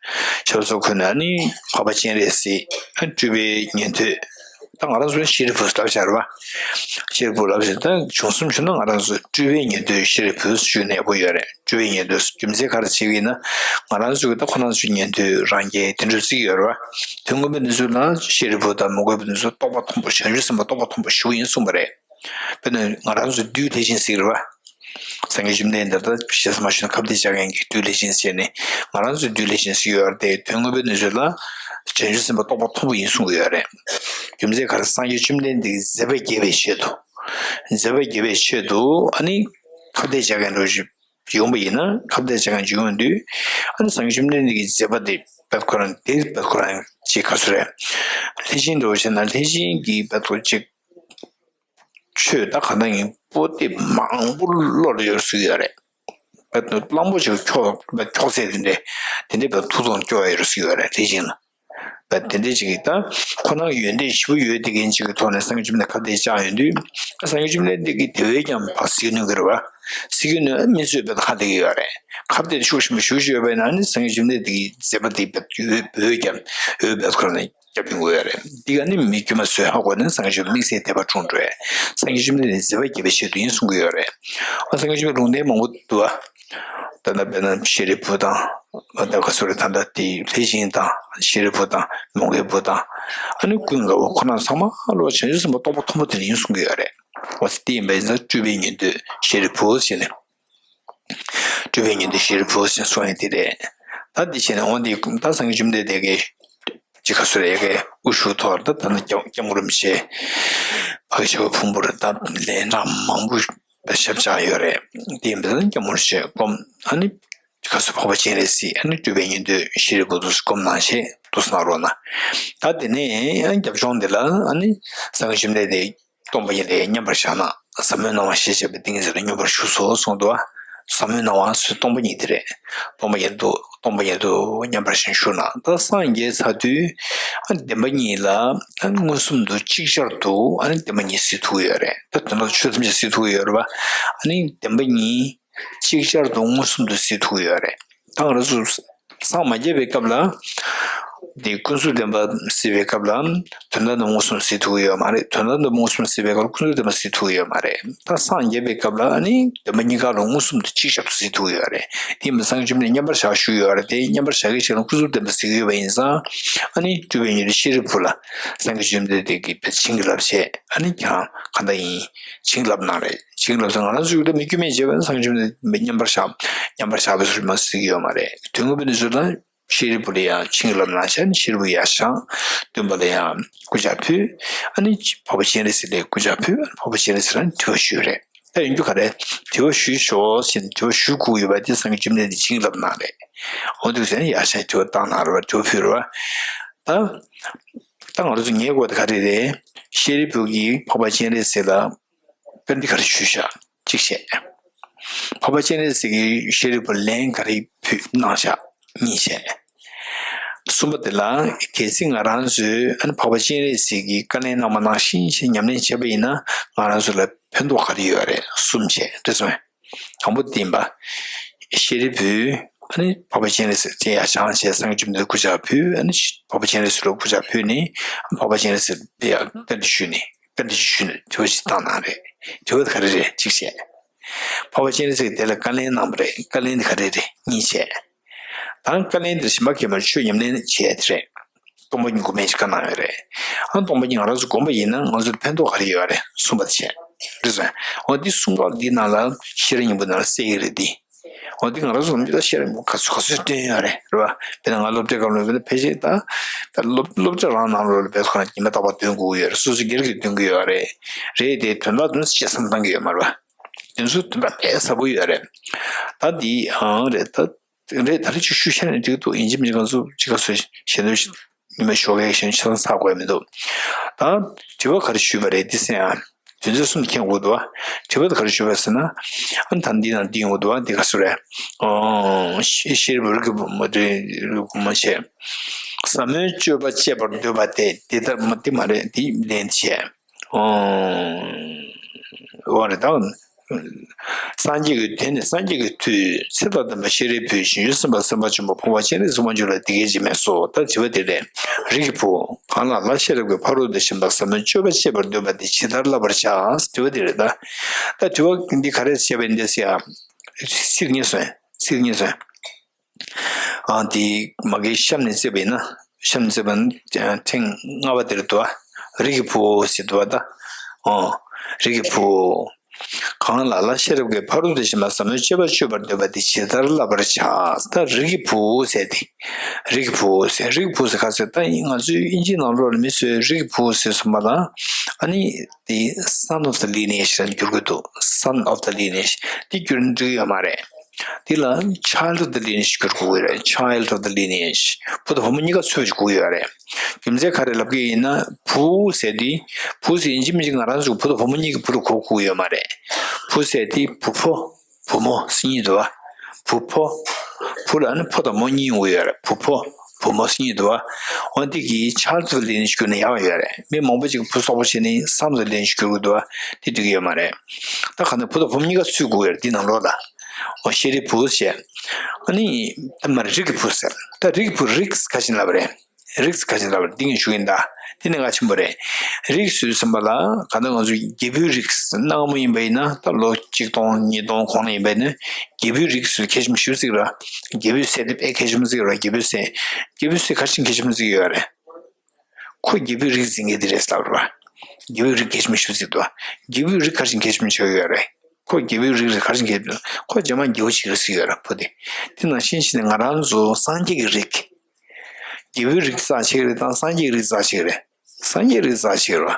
ཞབས་སོར་འཁོད་ནས་ནི་འཕགས་པ་སྤྱན་རས་གཟིགས་སྤྲུལ་པའི་ཉན་ཐོས། ད་ང་རང་ཚོ་ཤེས་རིག་པུ་ལབ་བྱ་རེད་བ། ཤེས་རིག་པུ་ལབ་བྱ། ད་བྱུང་གསུམ་བྱུང་ན་ང་རང་ཚོ་སྤྲུལ་པའི་ཉན་ཐོས་ཤེས་རིག་པུ་ཞུ་ནས་ཡག་པོ་ཡོད་རེད། སྤྲུལ་པའི་ཉན་ཐོས་རྒྱུ་མཚན་ག་རེ་བྱེད་ཀྱི་ཡིན་ན། ང་རང་ཚོ་གི་ད་ཁོ་རང་ཚོ་ཉན་ཐོས་རང་རྒྱལ་དེ་འདྲ་བརྩི་གི་ཡོད་རེད་བ། དོན་ངོ་མའི་གནས་ཚུལ་ལ་ཤེས་རིག་པུ་དང་མི་དགོས་པའི་གནས་ཚུལ་རྟོགས་པ་མཐོན་པོ་བྱང་ཆུབ་སེམས་དཔའ་རྟོགས་པ་མཐོན་པོ་ཞུ་གི་ཡིན་གསུངས་པ་རེད། དཔེར་ན་ང་རང་ཚོ་བདུད་ལྷས་བྱིན་ཟེར་གི་རེད་བ། སངས་རྒྱས་བཅོམ་ལྡན་འདས་ད་ཞེ་ས་མ་ཞུ་ན་ཁ་བརྡའི་ལྕགས་མཁན་གྱི་བདུད་ལྷས་བྱིན་ཟེར་ནས་ང་རང་ཚོ་བདུད་ལྷས་བྱིན་ཟེར་གྱི་ཡོད་རེད་དེ། དོན་དངོས་པོའི་གནས་ཚུལ་ལ་བྱང་ཆུབ་སེམས་དཔའ་སྟོང་པ་མཐོན་པོ་ཡིན་གསུང་གི་ཡོད་རེད། རྒྱུ་མཚན་ག་རེ། སངས་རྒྱས་བཅོམ་ལྡན་འདས་ཀྱི་མཛད་པ་རྒྱས་པའི་ཆེད་དུ། མཛད་པ་རྒྱས་པའི་ཆེད་དུ་ཨ་ནི་ཁ་བརྡའི་ལྕགས་མཁན་འདྲ་བོ་ཞིག་ཡོང་པ་ཡིན་ན། ཁ་བརྡའི་ལྕགས་མཁན་ཅིག་ཡོང་དུས་ཨ་ནི་སངས་རྒྱས་བཅོམ་ལྡན་འདས་ཀྱི་མཛད་པ་དེ་བེད་ཁོ་རང་དེ་བེད་ཁོ་རང་ཅིག་ག་ཚོད་རེད། ལྷས་བྱིན་འདྲ་བོ་བྱས་ན་ལྷས་བྱིན་གྱི་བེད་ཁོ་ཅིག་ཆོས་ད་ག་ད་ཡིན་པོ་ཏི་མང་པོ་བློ་ལ་ཡོད་ཟེར་གྱི་ཡོད་རེད། བེད་གླང་པོ་ཆེ་ཁྱོག་བེད་ཁྱོག་ཚད་དེ་འདྲས་དེ་འདྲས་བེད་ཐུགས་ཐོག་སྐྱོ་བ་ཡོད་ཟེར་གྱི་ཡོད་རེད་ལྷས་བྱིན་ལ། བ་དེ་འདྲའི་ཅིག་གིས་ད་ཁོ་རང་ཡོན་ཏན་ཞེ་པོ་ཡོད་དེ་མཁན་ཅིག་གི་ཐོག་ནས་སངས་རྒྱས་བཅོམ་ལྡན་ཁ་བརྡ་བཅར་ཡོང་དུས། སངས་རྒྱས་བཅོམ་ལྡན་འདས་ཀྱིས་དེ་བས་ཀྱང་ཕར་སེལ་གྱི་ནུས་ཀྱི་རེད་བ། སེལ་གྱི་ནུས་མི་ཚོས་བེད་ཁ་བརྡ་གི་ཡོད་རེད། ཁ་བརྡ་ཤུགས་ཆེན་པོ་ཞུ་ཞུ་ཡོད་པས་ན་ནི་སངས་རྒྱས་བཅོམ་ལྡན་འདས་ཀྱི་མཛད་པ་དེ་བེད་འོས་འོས་ཀྱང་འོས་བེད་ཁོ་ནས་རྒྱབ་ཡོང་གི་ཡོད་རེད། འདི་ག་ནི་མི་དཀྱུས་མ་ཚོས་ཧ་གོ་ནས་སངས་རྒྱས་དམིགས་བསལ་དད་པ་འཁྲུངས་འགྲོ་ཡ། སངས་རྒྱས་བཅོམ་ལྡན་འདས་མཛད་པ་རྒྱས་པའི་ཆེད་དུ་ཡིན་གསུང་གི་ཡོད་རེད། ཨ་སངས་རྒྱས་བཅོམ་ལྡན་ལུང་བསྟན་མང་པོ་འདུག་ཨ། ད་ལྟ་དཔེར་ན་ཤཱ་རིའི་བུ་དང་། ད་ག་སོ་རེ་ད་ལྟ་དེ་ལྷས་བྱིན་དང་ཤཱ་རིའི་བུ་དང་མོའུ་འགལ་བུ་དང་། ཨ་ནི་ཀུན་དགའ་བོ་ཁོ་རང་ཚང་མ་ལོ་བྱང་ཆུབ་སེམས་དཔའ་སྟོང་པ་མཐོན་པོ་དེ་ལ་ཡིན་གསུང་གི་ཡོད་རེད། འོ་ཙི་དེ་ཡིན་པ་ཡིན་ཙང་སྤྲུལ་པའི་ཉན་ཐོས་ཤཱ་རིའི་བུ་ཟེར་ནས། སྤྲུལ་པའི་ཉན་ཐོས་ཤཱ་རིའི་བུ་ཟེར་གསུང་ཡ་དེ་རེད། ད་དེ་བྱས་ནས་འོ་འདི་ད་སངས་རྒྱས་བཅོམ་ལྡན་འདས་ཀྱིས་ཅི་ག་སོ་རེ་ཡ་གི་དབུ་བཞུགས་ཐོག་ད་ད་ནི་སྐྱབས་སྐྱབས་མགོན་རིན་པོ་ཆེ་ཕ་གི་ཆེ་བའི་ཕུང་པོར་ད་ལན་གྲངས་མང་པོ་ཞབས་བཅགས་ཡོད་རེད། དེ་ཡིན་པ་ད་སྐྱབས་མགོན་རིན་པོ་ཆེ་སྒོམ་ཨ་ནི། ག་སུ་འཕགས་པ་སྤྱན་རས་གཟིགས་ཨ་ནི་སྤྲུལ་པའི་ཉན་ཐོས་ཤཱ་རིའི་བུ་དུ་སྒོམ་གནང་ཞེས་དུ་གནང་རོགས་གནང་། ད་དེ་ནས་རྒྱབ་ལྗོངས་འདི་ལ་ཨ་ནི་སངས་རྒྱས་བཅོམ་ལྡན་འདས་སྟོང་པ་ཉིད་ལ་མཉམ་པར་བཞག་ན་ཟབ་མོའི་སྣང་བ་ཞེས་བྱ་བའི་ཏིང་ངེ་འཛིན་ལ་སྙོམས་པར་ཞུགས་སོ་གསུངས་འདུག་ཟབ་མོའི་སྣང་བ་སུ་སྟོང་པ་ཉིད་དེ་རེད། སྟོང་པ་ཉིད་དུ་སྟོང་པ་ཉིད་དུ་མཉམ་པར་ཞིང་བཞུགས་ན་ད་སངས་རྒྱས་ཚར་དུས་ཨ་ནི་བདེན་པ་གཉིས་ལ་ཨ་ནི་མངོན་སུམ་དུ་ཅིག་ཅར་དུ་ཨ་ནི་བདེན་པ་གཉིས་གཟིགས་ཐུབ་ཀྱི་ཡོད་རེད། ད་དོན་དག་ཆོས་ཐམས་ཅད་གཟིགས་ཐུབ་ཀྱི་ཡོད་རེད་པ། ཨ་ནི་བདེན་པ་གཉིས། ཅིག་ཅར་དུ་མངོན་སུམ་དུ་གཟིགས་ཐུབ་ཀྱི་ཡོད་རེད། ད་ང་རང་ཚོ་སངས་མ་རྒྱས་པའི་སྐབས་ལ། འདི་ཀུན་རྫོབ་བདེན་པ་གཟིགས་པའི་སྐབས་ལ། དོན་དམ་དུ་མངོན་སུམ་གཟིགས་ཐུབ་ཀྱི་ཡོད་མ་རེད། དོན་དམ་དུ་མངོན་སུམ་གཟིགས་པའི་སྐབས་ལ་ཀུན་རྫོབ་བདེན་པ་གཟིགས་ཐུབ་ཀྱི་ཡོད་མ་རེད། ད་སངས་རྒྱས་པའི་སྐབས་ལ་ནི་བདེན་པ་གཉིས་ཀ་ལ་མངོན་སུམ་དུ་ཅིག་ཅར་དུ་གཟིགས་ཐུབ་ཀྱི་ཡོད་རེད། དེ་ཡིན་པ་སངས་རྒྱས་བཅོམ་ལྡན་མཉམ་པར་བཞག་ཞུས་ཡོད་རེད་དེ། མཉམ་པར་བཞག་གི་ཞིག་ལ་ཀུན་རྫོབ་བདེན་པ་གཟིགས་ཀྱི་ཡོད་པ་ཡིན་ཙང་། ཨ་ནི་སྤྲུལ་པའི་ཉན་ཐོས་ཤཱ་རིའི་བུ་ལ་སངས་རྒྱས་བཅོམ་ལྡན་འདས་ཀྱིས་བྱིན་གྱིས་བརླབས་བྱས་ཨ་ནི་ཀྱང་གང་ལྟར་ཡིན། བྱིན་གྱིས་བརླབས་གནང་རེད། བྱིན་གྱིས་བརླབས་ཚེ་ང་རང་ཚོའི་ད་མི་དཀྱུས་མས་བྱས་པ་ན་སངས་རྒྱས་བཅོམ་ལྡན་འདས་མཉམ་པར་བཞག་མཉམ་པར་བཞག་པའི་ཚུལ་མ་གཟིགས་ཀྱི་ཡོད་མ་རེད། དོན་དངོས་པོའི་གནས་ཚུལ་ལ་ཤཱ་རིའི་བུ་ལ་ཡང་བྱིན་གྱིས་བརླབས་གནང་བྱས་ནས་ཤཱ་རིའི་བུ་ཡར་བཞེངས། སྟོན་པ་ལ་ཡང་སྐུ་ཕྱག་ཕུལ། ཨ་ནི་འཕགས་པ་སྤྱན་རས་གཟིགས་ལ་སྐུ་ཕྱག་ཕུལ། འཕགས་པ་སྤྱན་རས་གཟིགས་ལ་དྲི་བ་ཞུས་རེད། ད་ཡིན་རྒྱུ་ག་རེ། དྲི་བ་ཞུས་ཤོག་ཟེར་ནས་དྲི་བ་ཞུ་དགོས་ཡོད་པ་དེ་སངས་རྒྱས་བཅོམ་ལྡན་འདས་བྱིན་གྱིས་བརླབས་གནང་རེད། འོ་འདུག་ཟེར་ནས་ཡར་བཞེངས་དྲི་བ་བཏང་གནང་རེད་པ། དྲི་བ་ཕུལ་རེད་པ། ད། ད་ང་རང་ཚོ་ངེས་དགོས་དེ་ག་རེ་རེད། ཤཱ་རིའི་བུ་གིས་འཕགས་པ་སྤྱན་རས་གཟིགས་ལ། བཀའ་འདི་ག་རེ་ཞུས་ཤག་གཅིག་བཤད། འཕགས་པ་སྤྱན་རས་གཟིགས་ཀྱིས་ཤཱ་རིའི་བུར་ལན་ག་རེ་ཕུལ་གནང་ཤག་གཉིས་བཤད། གསུམ་པ་དེ་ལ་གལ་སྲིད་ང་རང་ཚོས་ཨ་ནི་འཕགས་པ་སྤྱན་རས་གཟིགས་ཀྱིས་བཀའ་ལན་གནང་བ་ནང་བཞིན་བྱས་ཉམས་ལེན་བྱས་པ་ཡིན་ན་ང་རང་ཚོ་ལ་ཕན་ཐོགས་ག་རེ་ཡོད་རེད། གསུམ་བཤད་རེད་སོང་། དང་པོ་དེ་ཡིན་པ། ཤཱ་རིའི་བུས་ཨ་ནི་འཕགས་པ་སྤྱན་རས་གཟིགས་དེ་ཡར་བཞེངས་བྱས་སངས་རྒྱས་བཅོམ་ལྡན་འདས་སྐུ་ཕྱག་ཕུལ། ཨ་ནི་འཕགས་པ་སྤྱན་རས་གཟིགས་ལ་སྐུ་ཕྱག་ཕུལ་ནས་འཕགས་པ་སྤྱན་རས་གཟིགས་དེ་ཡར་བཀའ་འདྲི་ཞུས་ནས། བཀའ་འདྲི་ཞུས་ནས་དྲི་བ་ཞིག་བཏང་གནང་རེད། དྲི་བ་དེ་ག་རེ་རེད་གཅིག་བཤད། འཕགས་པ་སྤྱན་རས་གཟིགས་དེ་ལ་བཀའ་ལན་གནང་བ་རེད། བཀའ་ལན་དེ་ག་རེ་རེད་གཉིས་བཤད། ད་བཀའ་ལན་དེ་གཞན་པ་གས་མ་ཆོས་ཉམས་ལེན་བྱས་དེ་རེད། སྟོང་པ་ཉིད་སྒོམ་མིན་ཞིག་བཀའ་གནང་ཡོད་རེད། ཨ་སྟོང་པ་ཉིད་ང་རང་ཚོ་སྒོམ་པ་ཡིན་ན་ང་ཚོར་ཕན་ཐོགས་ག་རེ་ཡོད་རེད་གསུངས་པ་དེ་བཤད། རེད་སོང་། འོ་འདི་གསུང་སྐབས་འདི་ནང་ལ་ཤེས་རབ་སྙིང་པོ་ནང་ལ་གསལ་གྱི་རེད་འདི། འོ་འདི་ང་རང་ཚོ་ལ་ཤེས་རབ་སྙིང་པོ་ག་ཚོད་ག་ཚོད་བཏོན་ཡོད་རེད་རེད་བ། དཔེར་ན་ང་སློབ་གྲྭའི་སྐབས་ལ་ཕལ་ཆེར་ད་ད་སློབ་སློབ་གྲྭ་རང་ནང་ལོགས་ལ་བས་ཁོ་རང་ཉི་མ་རྟག་པར་འདོན་དགོས་ཀྱི་ཡོད་རེད། སོ་སོ་སྒེར་གྱི་འདོན་གྱི་ཡོད་རེད། རེད་དེ་དོན་དག་དོན་ཆེ་བསམ་བཏང་གི་ཡོད་མ་རེད་བ། དོན་ཚུལ་དོན་དག་དཔེ་ཟབ་པོ་ཡོད་རེད། ད་འདི་ཨང་རེད་ད། རེད་ད་རེས་ཅིག་ཤུ་ཤ་ནས་འགྲིག་འདུག་ཡིན་གཅིག་མིན་གཅིག་ང་ཚོ་ཅིག་ག་ཚོད་ཞལ་འདོན་ཉི་མ་ཞོགས་ཀའི་ཞལ་འདོན་ཆ་ཚང་ཚར་དགོས་མི་འདུག་ད་དྲི་བ་ག་རེ་ཞུས་པ་རེད་འདི་གསན་ཨ། དོན་ཚན་གསུམ་མཁྱེན་དགོས་འདུག་ཨ། དྲི་བ་དེ་ག་རེ་ཞུས་པ་ཟེར་ན། ཨ་ནི་ད་འདི་ནང་འདི་ཡོང་གི་འདུག་ཨ་འདི་ག་ཚོད་རེད། ཨོ། ཤེས་རབ་རིགས་ཀྱི་བུ་མོ་དེ་རིགས་ཀྱི་བུ་མོ་བྱས། ཟབ་མོའི་སྤྱོད་པ་སྤྱད་པར་འདོད་པ་སྟེ་འདི་ལྟར་མ་འདི་མ་རེད་འདི་ལན་བྱས། འོ་རེད་ད། སངས་རྒྱས་ཀྱི་དེ་ནི་སངས་རྒྱས་ཀྱི་མཐུས་ཚེ་དང་ལྡན་པ་ཤཱ་རིའི་བུས་བྱང་ཆུབ་སེམས་དཔའ་སེམས་དཔའ་ཆེན་པོ་འཕགས་པ་སྤྱན་རས་གཟིགས་དབང་ཕྱུག་ལ་འདི་སྐད་ཅེས་སྨྲས་སོ། ད་དྲི་བ་དེ་རེད། རིགས་ཀྱི་བུ། གང་ལ་ལྷ་ཤེས་རབ་ཀྱི་ཕ་རོལ་ཏུ་ཕྱིན་པ་ཟབ་མོའི་སྤྱོད་པ་སྤྱད་པར་འདོད་པ་དེ་ཇི་ལྟར་བསླབ་པར་བྱ། དྲི་བ་དེ་རེད་ད། ད་དྲི་བ་འདི་ག་རེ་བྱས་པ་ཡིན་འདི་ཟེར་ཡ། ཚིག་གཉིས་སོང་ཚིག་གཉིས་སོང་། ཨ་དེ་མ་གི་གཤམ་ནས་བརྩིས་པ་ཡིན་ན་གཤམ་ནས་བརྩིས་པ་ན་ཐེངས་ལྔ་པ་དེར་འདུག་ཨ། རིགས་ཀྱི་བུའོ་ཞེས་འདུག་ཨ་ད། ཨོ། རིགས་ཀྱི་བུ། གང་ལ་ལ་ཤེས་རབ་ཀྱི་ཕ་རོལ་ཏུ་ཕྱིན་པ་ཟབ་མོའི་སྤྱོད་པ་སྤྱོད་པར་འདོད་པ་དེ་ཇི་ལྟར་བསླབ་པར་བྱ། ད་རིགས་ཀྱི་བུ་ཟེར་ཏེ། རིགས་ཀྱི་བུ་ཟེར། རིགས་ཀྱི་བུ་ཟེར་ག་ཟེར། ད་ང་ཚོའི་དབྱིན་ཇིའི་ནང་ལོགས་ལ་མི་ཚོས་རིགས་ཀྱི་བུ་ཟེར་གསུངས་པ་ལ། ཨ་ནི་དེ་son of the lineage ལ་བསྒྱུར་གྱི་འདུག son of the lineage དེ་བསྒྱུར་ན་འགྲིག་ཡོད་མ་རེད། དེ་ལ་child of the lineage བསྒྱུར་དགོས་ཀྱི་རེད། Child of the lineage བུ་དང་བུ་མོ་གཉིས་ཀ་ཚུད་པ་ཞིག་དགོས་ཀྱི་ཡོད་རེད། རྒྱུ་མཚན་ག་རེ་ལབ་ཀྱི་ཡིན་ན། བུ་ཟེར་དུས། བུ་ཟེར་ཡིན་གཅིག་མིན་གཅིག་ང་རང་ཚོ་བུ་དང་བུ་མོ་གཉིས་ཀྱི་བུ་ལ་གོ་དགོས་ཀྱི་ཡོད་མ་རེད། བུ་ཟེར་དུས་བུ་ཕོ། བུ་མོ་ཟེར་གྱི་འདུག་བ། བུ་ཕོ། བུ་ལ་ནི་ཕོ་དང་མོ་གཉིས་ཡོང་གི་ཡོད་རེད། བུ་ཕོ། བུ་མོ་ཟེར་གྱི་འདུག་བ། འོ་འདི་གི་child of the lineage བསྒྱུར་ན་ཡག་ཡོད་རེད། མི་མང་པོ་ཅིག་བུ་སོག་པོ་བྱས་ནས་son of the lineage བསྒྱུར་གྱི་འདུག་བ། དེ་འགྲིག་གི་ཡོད་མ་རེད། ད་ག་ནས་བུ་དང་བུ་མོ་གཉིས་ཀ་ཚུད་དགོས་ཡོད་རེད། འདི་ནང་ལོགས་ལ། འོ་ཤེས་རིག་བུ་ཟེར། ཨ་ནི། ད་མར་རིགས་ཀྱི་བུ་ཟེར། ད་རིགས་བུ་རིགས་ག་ཅིག་ལབ་རེད། རིགས་ག་ཅིག་ལབ་རེད། འདི་ངས་ཞུ་གི་ཡིན་ད། འདི་ནི་ང་ཆེན་པོ་རེད། རིགས་ཟེར་ཙམ་པ་ལ་ག་ད་ང་ཚོ་རྒྱལ་པོའི་རིགས་གནའ་སྔ་མོ་ཡིན་པ་ཡིན་ན། ད་ལོ་གཅིག་སྟོང་ཉིས་སྟོང་གོང་ལ་ཡིན་པ་ཡིན་ན། རྒྱལ་པོའི་རིགས་ཟེར་ཁྱད་ཆེན་པོ་ཞེ་པོ་ཅིག་རེད། རྒྱལ་པོའི་སྲས་དེ་དཔེ་ཁྱད་ཆེན་པོ་ཅིག་རེད། རྒྱལ་པོའི་སྲས། རྒྱལ་པོའི་སྲས་ག་ཅིག་ཁྱད་ཆེན་པོ་ཅིག་ཡོད་རེད། ཁོ་རྒྱལ་པོའི་རིགས་འཛིན་མཁན་དེ་རེད་ལབ་རེད་བ། རྒྱལ་པོའི་རིགས་ཁྱད་ཆེན་པོ་ཞེ་པོ་ཅིག་འདུག་རྒྱལ་པོའི་རིགས་ག་ཅིག་ཁྱད་ཆེན་པོ་ཅིག་ཡོད་རེད། ཁོ་རྒྱལ་པོའི་རིགས་རེད། ག་ཅིག་ཁྱད་ཆེན་པོ། ཁོ་རྗེས་མ་རྒྱལ་པོ་ཅིག་རེད་ཟེར་གྱི་ཡོད་རེད། བུ་དེ། དེ་ནང་བཞིན་བྱས་ནས་ང་རང་ཚོ་སངས་རྒྱས་ཀྱི་རིགས། རྒྱལ་པོའི་རིགས་རྩ་ཆེ་གི་རེད་དང་། སངས་རྒྱས་ཀྱི་རིགས་རྩ་ཆེ་གི་རེད། སངས་རྒྱས་རིགས་རྩ་ཆེ་གི་རེད་བ།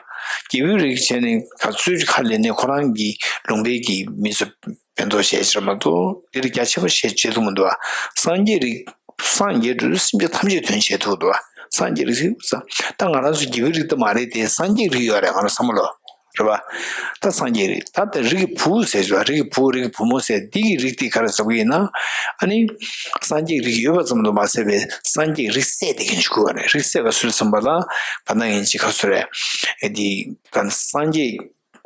རྒྱལ་པོའི་རིགས་བྱས་ནས་ག་ཚོད་ཁ་ལེན་ནས་ཁོ་རང་གི་ལུང་པའི་གི་མི་ཚོ་ཕན་ཐོགས་བྱས་ཕྱིར་མ་གཏོགས་དེ་ལས་རྒྱ་ཆེ་བ་བྱེད་བྱེད་ཐུབ་མི་འདུག་བ། སངས་རྒྱས་རིགས། སངས་རྒྱས་འགྲོ་དུས་སེམས་ཅན་ཐམས་ཅད་དོན་བྱེད་ཐུབ་འདུག་བ། སངས་རྒྱས་རིགས་ཟེར། ད་ང་རང་ཚོ་རྒྱལ་པོའི་རིགས་དེ་མ་རེད་དེ། སངས་རྒྱས་རིགས་ཡོད་རེད། ང་རང་བསམ་བློ། རེད་བ། ད་སངས་རྒྱས་རིགས། ད་དེ་རིགས་ཀྱི་བུ་ཟེར་བ། རིགས་ཀྱི་བུ། རིགས་ཀྱི་བུ་མོ་ཟེར། འདི་གི་རིགས་དེ་ག་རེ་ཟེར་གྱི་ཡིན་ན། ཨ་ནི། སངས་རྒྱས་རིགས་ཡོད་པ་ཙམ་དུ་མ་ཟད་པའི་སངས་རྒྱས་རིགས་སད་དེ་མཁན་ཞིག་དགོས་པ་རེད། རིགས་སད་པ་ཟེར་ཙམ་པ་ལ་ག་ན་ཡིན་གཅིག་ག་ཚོད་རེད། ཨེ་འདི་ག་ན་སངས་རྒྱས་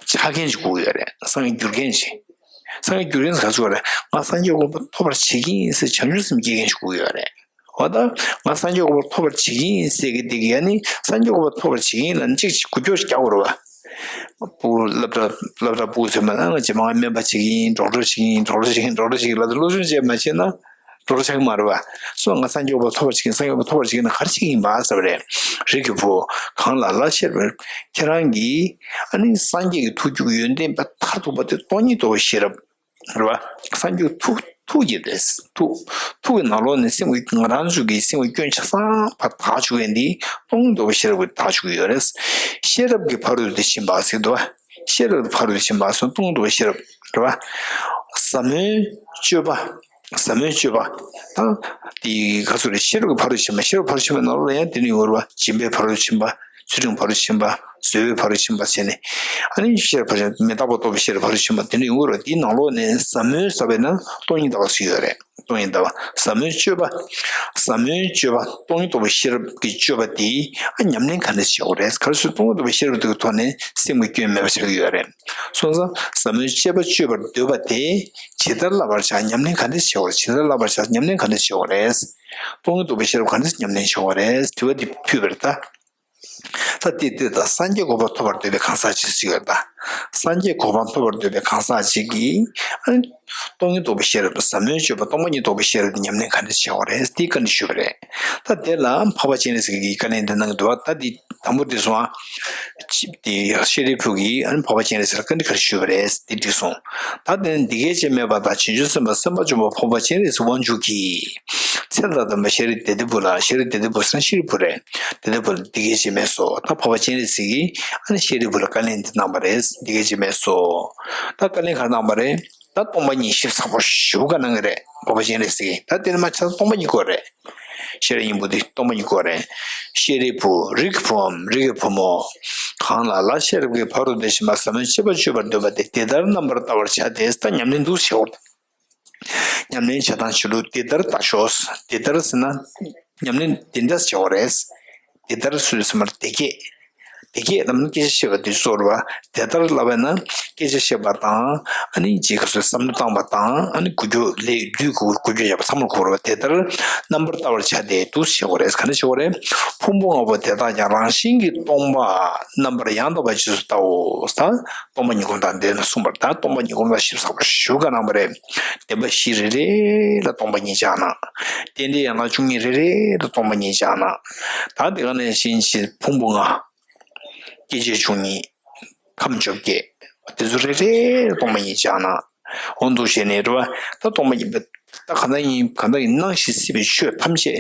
ཆགས་མཁན་ཞིག་དགོས་ཡོད་རེད། སངས་རྒྱས་འགྱུར་མཁན་ཞིག་སངས་རྒྱས་འགྱུར་མཁན་ཟེར་ག་ཚོད་རེད། ང་སངས་རྒྱས་གོ་འཕང་ཐོབ་པར་བྱེད་ཀྱི་ཡིན་ཟེར་བྱང་ཆུབ་སེམས་སྐྱེ་མཁན་ཞིག་དགོས་ཡོད་རེད། འོ་ད་ང་སངས་རྒྱས་གོ་འཕང་ཐོབ་པར་བྱེད་ཀྱི་ཡིན་ཟེར་གི་འདི་གི། ཨ་ནི་སངས་རྒྱས་གོ་འཕང་ཐོབ་པར་བྱེད་ཀྱི་ཡིན་ལབ་ནས་གཅིག་གཅིག་འགུལ་སྐྱོད་རྒྱག་དགོས་རེད་བ། སྤུ་གུ་སློབ་གྲྭ་སློབ་གྲྭ་སྤུ་གུ་ཚོས་མ་ན་ང་རྗེས་མ་ང་སྨན་པ་བྱེད་ཀྱི་ཡིན། ཌོག་ཊར་བྱེད་ཀྱི་ཡིན། ཌོག་ཊར་བྱེད་ཀྱི་ཡིན། ཌོག་ཊར་བྱེད་ཀྱི་ཡིན་ལབ་དུས་སློབ་སྦྱོང་བྱས་མ་བྱས་ན། འགྲོ་ར་ཆགས་ཀྱི་མ་རེད་བ། སོ་ང་སངས་རྒྱས་གོ་འཕང་ཐོབ་པར་བྱེད་ཀྱི་ཡིན། སངས་རྒྱས་གོ་འཕང་ཐོབ་པར་བྱེད་ཀྱི་ཡིན་ན་ག་རེ་བྱེད་ཀྱི་ཡིན་པ་ཟེར་བ་རེད། རིགས་ཀྱི་བུ། གང་ལ་ལ་ཤེས་རབ། ཁྱེད་རང་གིས་ཨ་ནི་སངས་རྒྱས་ཀྱི་ཐུགས་རྒྱུད་ཀྱི་ཡོན་ཏན་དཔེ་མཐར་ཐུག་པ་དེ་སྟོང་ཉིད་རྟོགས་པའི་ཤེས་རབ་རེད་བ། སངས་རྒྱས་ཐུགས་ཐུགས་ཀྱི་རེད། ཐུགས་ཐུགས་ཀྱི་ནང་ལོགས་ནས་སེམས་ཀྱི་ང་རང་ཚོ་གི་སེམས་ཀྱི་སྐྱོན་ཆ་ཚང་བ་དག་བཅུག་ཡས་འདི་སྟོང་ཉིད་རྟོགས་པའི་ཤེས་རབ་ཀྱིས་དག་བཅུག་གི་ཡོད་རེད། ཤེས་རབ་ཀྱི་ཕ་རོལ་ཏུ་ཕྱིན་པ་ཟེར་འདུག་བ། ཤེས་རབ་ཀྱི་ཕ་རོལ་ཏུ་ཕྱིན་པ་སོགས་སྟོང་ཉིད་རྟོགས་པའི་ཤེས་རབ་རེད་བ། ཟབ་མོའི་སྤྱོད་པ། ཟབ་མོའི་སྤྱོད་པ། ད་དེ་ག་ཚོད་རེད། ཤེས་རབ་ཀྱི་ཕ་རོལ་ཕྱིན་པ། ཤེས་རབ་ཕ་རོལ་ཕྱིན་པའི་ནང་ལོགས་ལ་ཡང་དེ་ནི་ཡོད་རེད་བ། སྦྱིན་པའི་ཕ་རོལ་ཕྱིན་པ། ཚུལ་ཁྲིམས་ཕ་རོལ་ཕྱིན་པ། བཟོད་པའི་ཕ་རོལ་ཕྱིན་པ་བྱས་ནས། ཨ་ནི་ཤེས་རབ་ཕ་རོལ་མི་རྟག་པ་རྟོགས་པའི་ཤེས་རབ་ཕ་རོལ་ཕྱིན་པ་དེ་འདྲ་ཡོང་གི་རེད། དེའི་ནང་ལོགས་ནས་ཟབ་མོའི་ཟབ་པའི་ནང་སྟོང་ཉིད་ལྟ་བ་ཟེར་ཡོད་རེད། སྟོང་ཉིད་ལྟ་བ། ཟབ་མོའི་སྤྱོད་པ། ཟབ་མོའི་སྤྱོད་པ་སྟོང་ཉིད་རྟོགས་པའི་ཤེས་རབ་ཀྱི་སྤྱོད་པ་དེ་ཨ་ཉམས་ལེན་ག་འདྲ་བྱེད་དགོས་རེད། ག་རེ་ཟེར་སྟོང་ཉིད་རྟོགས་པའི་ཤེས་རབ་དེ་གི་ཐོག་ནས་སེམས་ཀྱི་སྐྱོན་མེད་པ་ཆགས་ཀྱི་ཡོད་རེད། སོང་ཙང་ཟབ་མོའི་སྤྱོད་པ་སྤྱོད་པར་འདོད་པ་དེ་ཇི་ལྟར་བསླབ་པར་བྱ། ཉམས་ལེན་ག་འདྲ་བྱེད་དགོས་རེད། ཇི་ལྟར་བསླབ་པར་བྱ། ཉམས་ལེན་ག་འདྲ་བྱེད་དགོས་རེད། སྟོང་ཉིད་རྟོགས་པའི་ཤེས་རབ་ག་འདྲ་ཉམས་ལེན་བྱེད་དགོས་རེད། དྲི་བ་འདི་ཕུལ་བ་རེད་ད། ད་དེ་ལྟར་ད་སངས་རྒྱས་གོ་འཕང་ཐོབ་པར་འདོད་པའི་གང་ཟག་ཅིག་ཟེར་ཡོད་ད། སངས་རྒྱས་གོ་འཕང་ཐོབ་པར་འདོད་པའི་གང་ཟག་ཅིག་གིས་ཨ་ནི་སྟོང་ཉིད་རྟོགས་པའི་ཤེས་རབ་དང་ཟབ་མོའི་སྤྱོད་པ་སྟོང་པ་ཉིད་རྟོགས་པའི་ཤེས་རབ་དེ་ཉམས་ལེན་ག་འདྲ་བྱེད་དགོས་རེད། དེ་བཀའ་འདྲི་ཞུས་པ་རེད། ད་དེ་ལ་འཕགས་པ་སྤྱན་རས་གཟིགས་ཀྱིས་བཀའ་ལན་དེ་གནང་གི་འདུག་བ། ད་དེ་དང་པོ་དེ་སོང་ཨ། དེ་ཤེས་རིག་ཕུག་གིས་ཨ་ནི་འཕགས་པ་སྤྱན་རས་གཟིགས་ལ་བཀའ་འདྲི་ག་རེ་ཞུས་པ་རེད། དེ་འགྲིག་སོང་། ད་དེ་ནི་འདི་སྐད་ཅེས་སྨྲས་པ་དང་། བྱང་ཆུབ་སེམས་དཔའ་སེམས་དཔའ་འཇོམས་པ་འཕགས་པ་སྤྱན་རས་གཟིགས་དབང་ཕྱུག་གིས། ཚེ་དང་ལྡན་པ་ཤཱ་ར་དྭ་ཏིའི་བུ་ལ། ཤཱ་ར་དྭ་ཏིའི་བུ་ཟེར་ན་ཤཱ་རིའི་བུ་རེད། དྭ་ཏིའི་བུ་ལ་འདི་སྐད་ཅེས་སྨྲས་སོ། ད་འཕགས་པ་སྤྱན་རས་གཟིགས་ཀྱིས་ཨ་ནི་ཤཱ་རིའི་བུ་ལ་བཀའ་ལན་འདི་གནང་བ་རེད། འདི་སྐད་ཅེས་སྨྲས་སོ། ད་བཀའ་ལན་ག་རེ་གནང་བ་རེད། ད་སྟོང་པ་ཉིད་ཞིབ་ཚགས་པོ་ཞེ་པོ་གནང་གི་རེད། འཕགས་པ་སྤྱན་རས་གཟིགས་ཀྱིས། ད་དེ་ནི་མ་ཆ་སྟོང་པ་ཉིད་སྐོར་རེད། ཤེས་རབ་སྙིང་པོ་འདི་སྟོང་པ་ཉིད་སྐོར་རེད། ཤཱ་རིའི་བུ། རིགས་ཀྱི་བུའམ་རིགས་ཀྱི་བུ་མོ། གང་ལ་ལ་ཤེས་རབ་ཀྱི་ཕ་རོལ་ཏུ་ཕྱིན་པ་ཟབ་མོའི་སྤྱོད་པ་སྤྱོད་པར་འདོད་པ་དེ་དེ་ལྟར་རྣམ་པར་བལྟ་བར་བྱ་སྟེ། ད་ཉམས་ལེན་འདུག་སེ་བྱེད་དགོས། ཉམས་ལེན་བྱེད་སྟངས་བྱེད་ལུགས་དེ་ལྟར་བལྟ་ཤོག་དེ་ལྟར་ཟེར་ན་ཉམས་ལེན་དེ་འདྲ་བྱེད་དགོས་རེད། དེ་ལྟར་ཟེར་དུས་ཙམ་པར་དེ་སྐད། དེ་སྐད་ལབ་ན་སྐད་ཆ་བཤད་པ་དེ་ཚོར་བ། དེ་ལྟར་ལབ་པ་ན་སྐད་ཆ་བཤད་པ་དང་། ཨ་ནི་ཅིག་ག་ཚོད་བསམ་བློ་བཏང་བ་དང་། ཨ་ནི་འགུལ་སྐྱོད་ལས་དུས་འགུལ་འགུལ་སྐྱོད་བྱས་པ་ཚང་མར་གོ་ར་བ། དེ་ལྟར་རྣམ་པར་བལྟ་བར་བྱ་སྟེ་འདུག་སེ་བྱེད་དགོས་རེད། ག་འདྲ་བྱེད་དགོས་རེད། ཕུང་པོ་ལྔ་པོ་དེ་དག་ཀྱང་རང་བཞིན་གྱིས་སྟོང་པ་རྣམ་པར་ཡང་དག་པ་རྗེས་སུ་བལྟའོ། ད་སྟོང་པ་ཉིད་སྒོམ་སྟངས་འདི་ནས་གསུངས་པར། ད་སྟོང་པ་ཉིད་སྒོམ་སྟངས་ཞིབ་ཚགས་པོ་ཞེ་པོ་གནང་བ་རེད། བདེན་པ་བཞི་རེ་རེ་ལ་སྟོང་པ་ཉིད་སྦྱངས་ན། རྟེན་འབྲེལ་ཡན་ལག་བཅུ་གཉིས་རེ་རེ་ལ་སྟོང་པ་ཉིད་སྦྱངས་ན། ད་དེ་ག་ནང་བཞིན་གྱི་ཕུང་པོ་ལྔ། སྐྱེ་མཆེད་བཅུ་གཉིས། ཁམས་བཅོ་བརྒྱད། དེ་ཚོ་རེ་རེ་སྟོང་པ་ཉིད་སྦྱངས་ན། འོ་འདུག་བྱས་ནས་རེད་བ། ད་སྟོང་པ་ཉིད་པའི་ད་གང་ལྟར་ཡིན་གང་ལྟར་ཡིན། སྣང་ཞིང་སྲིད་པའི་ཆོས་ཐམས་ཅད་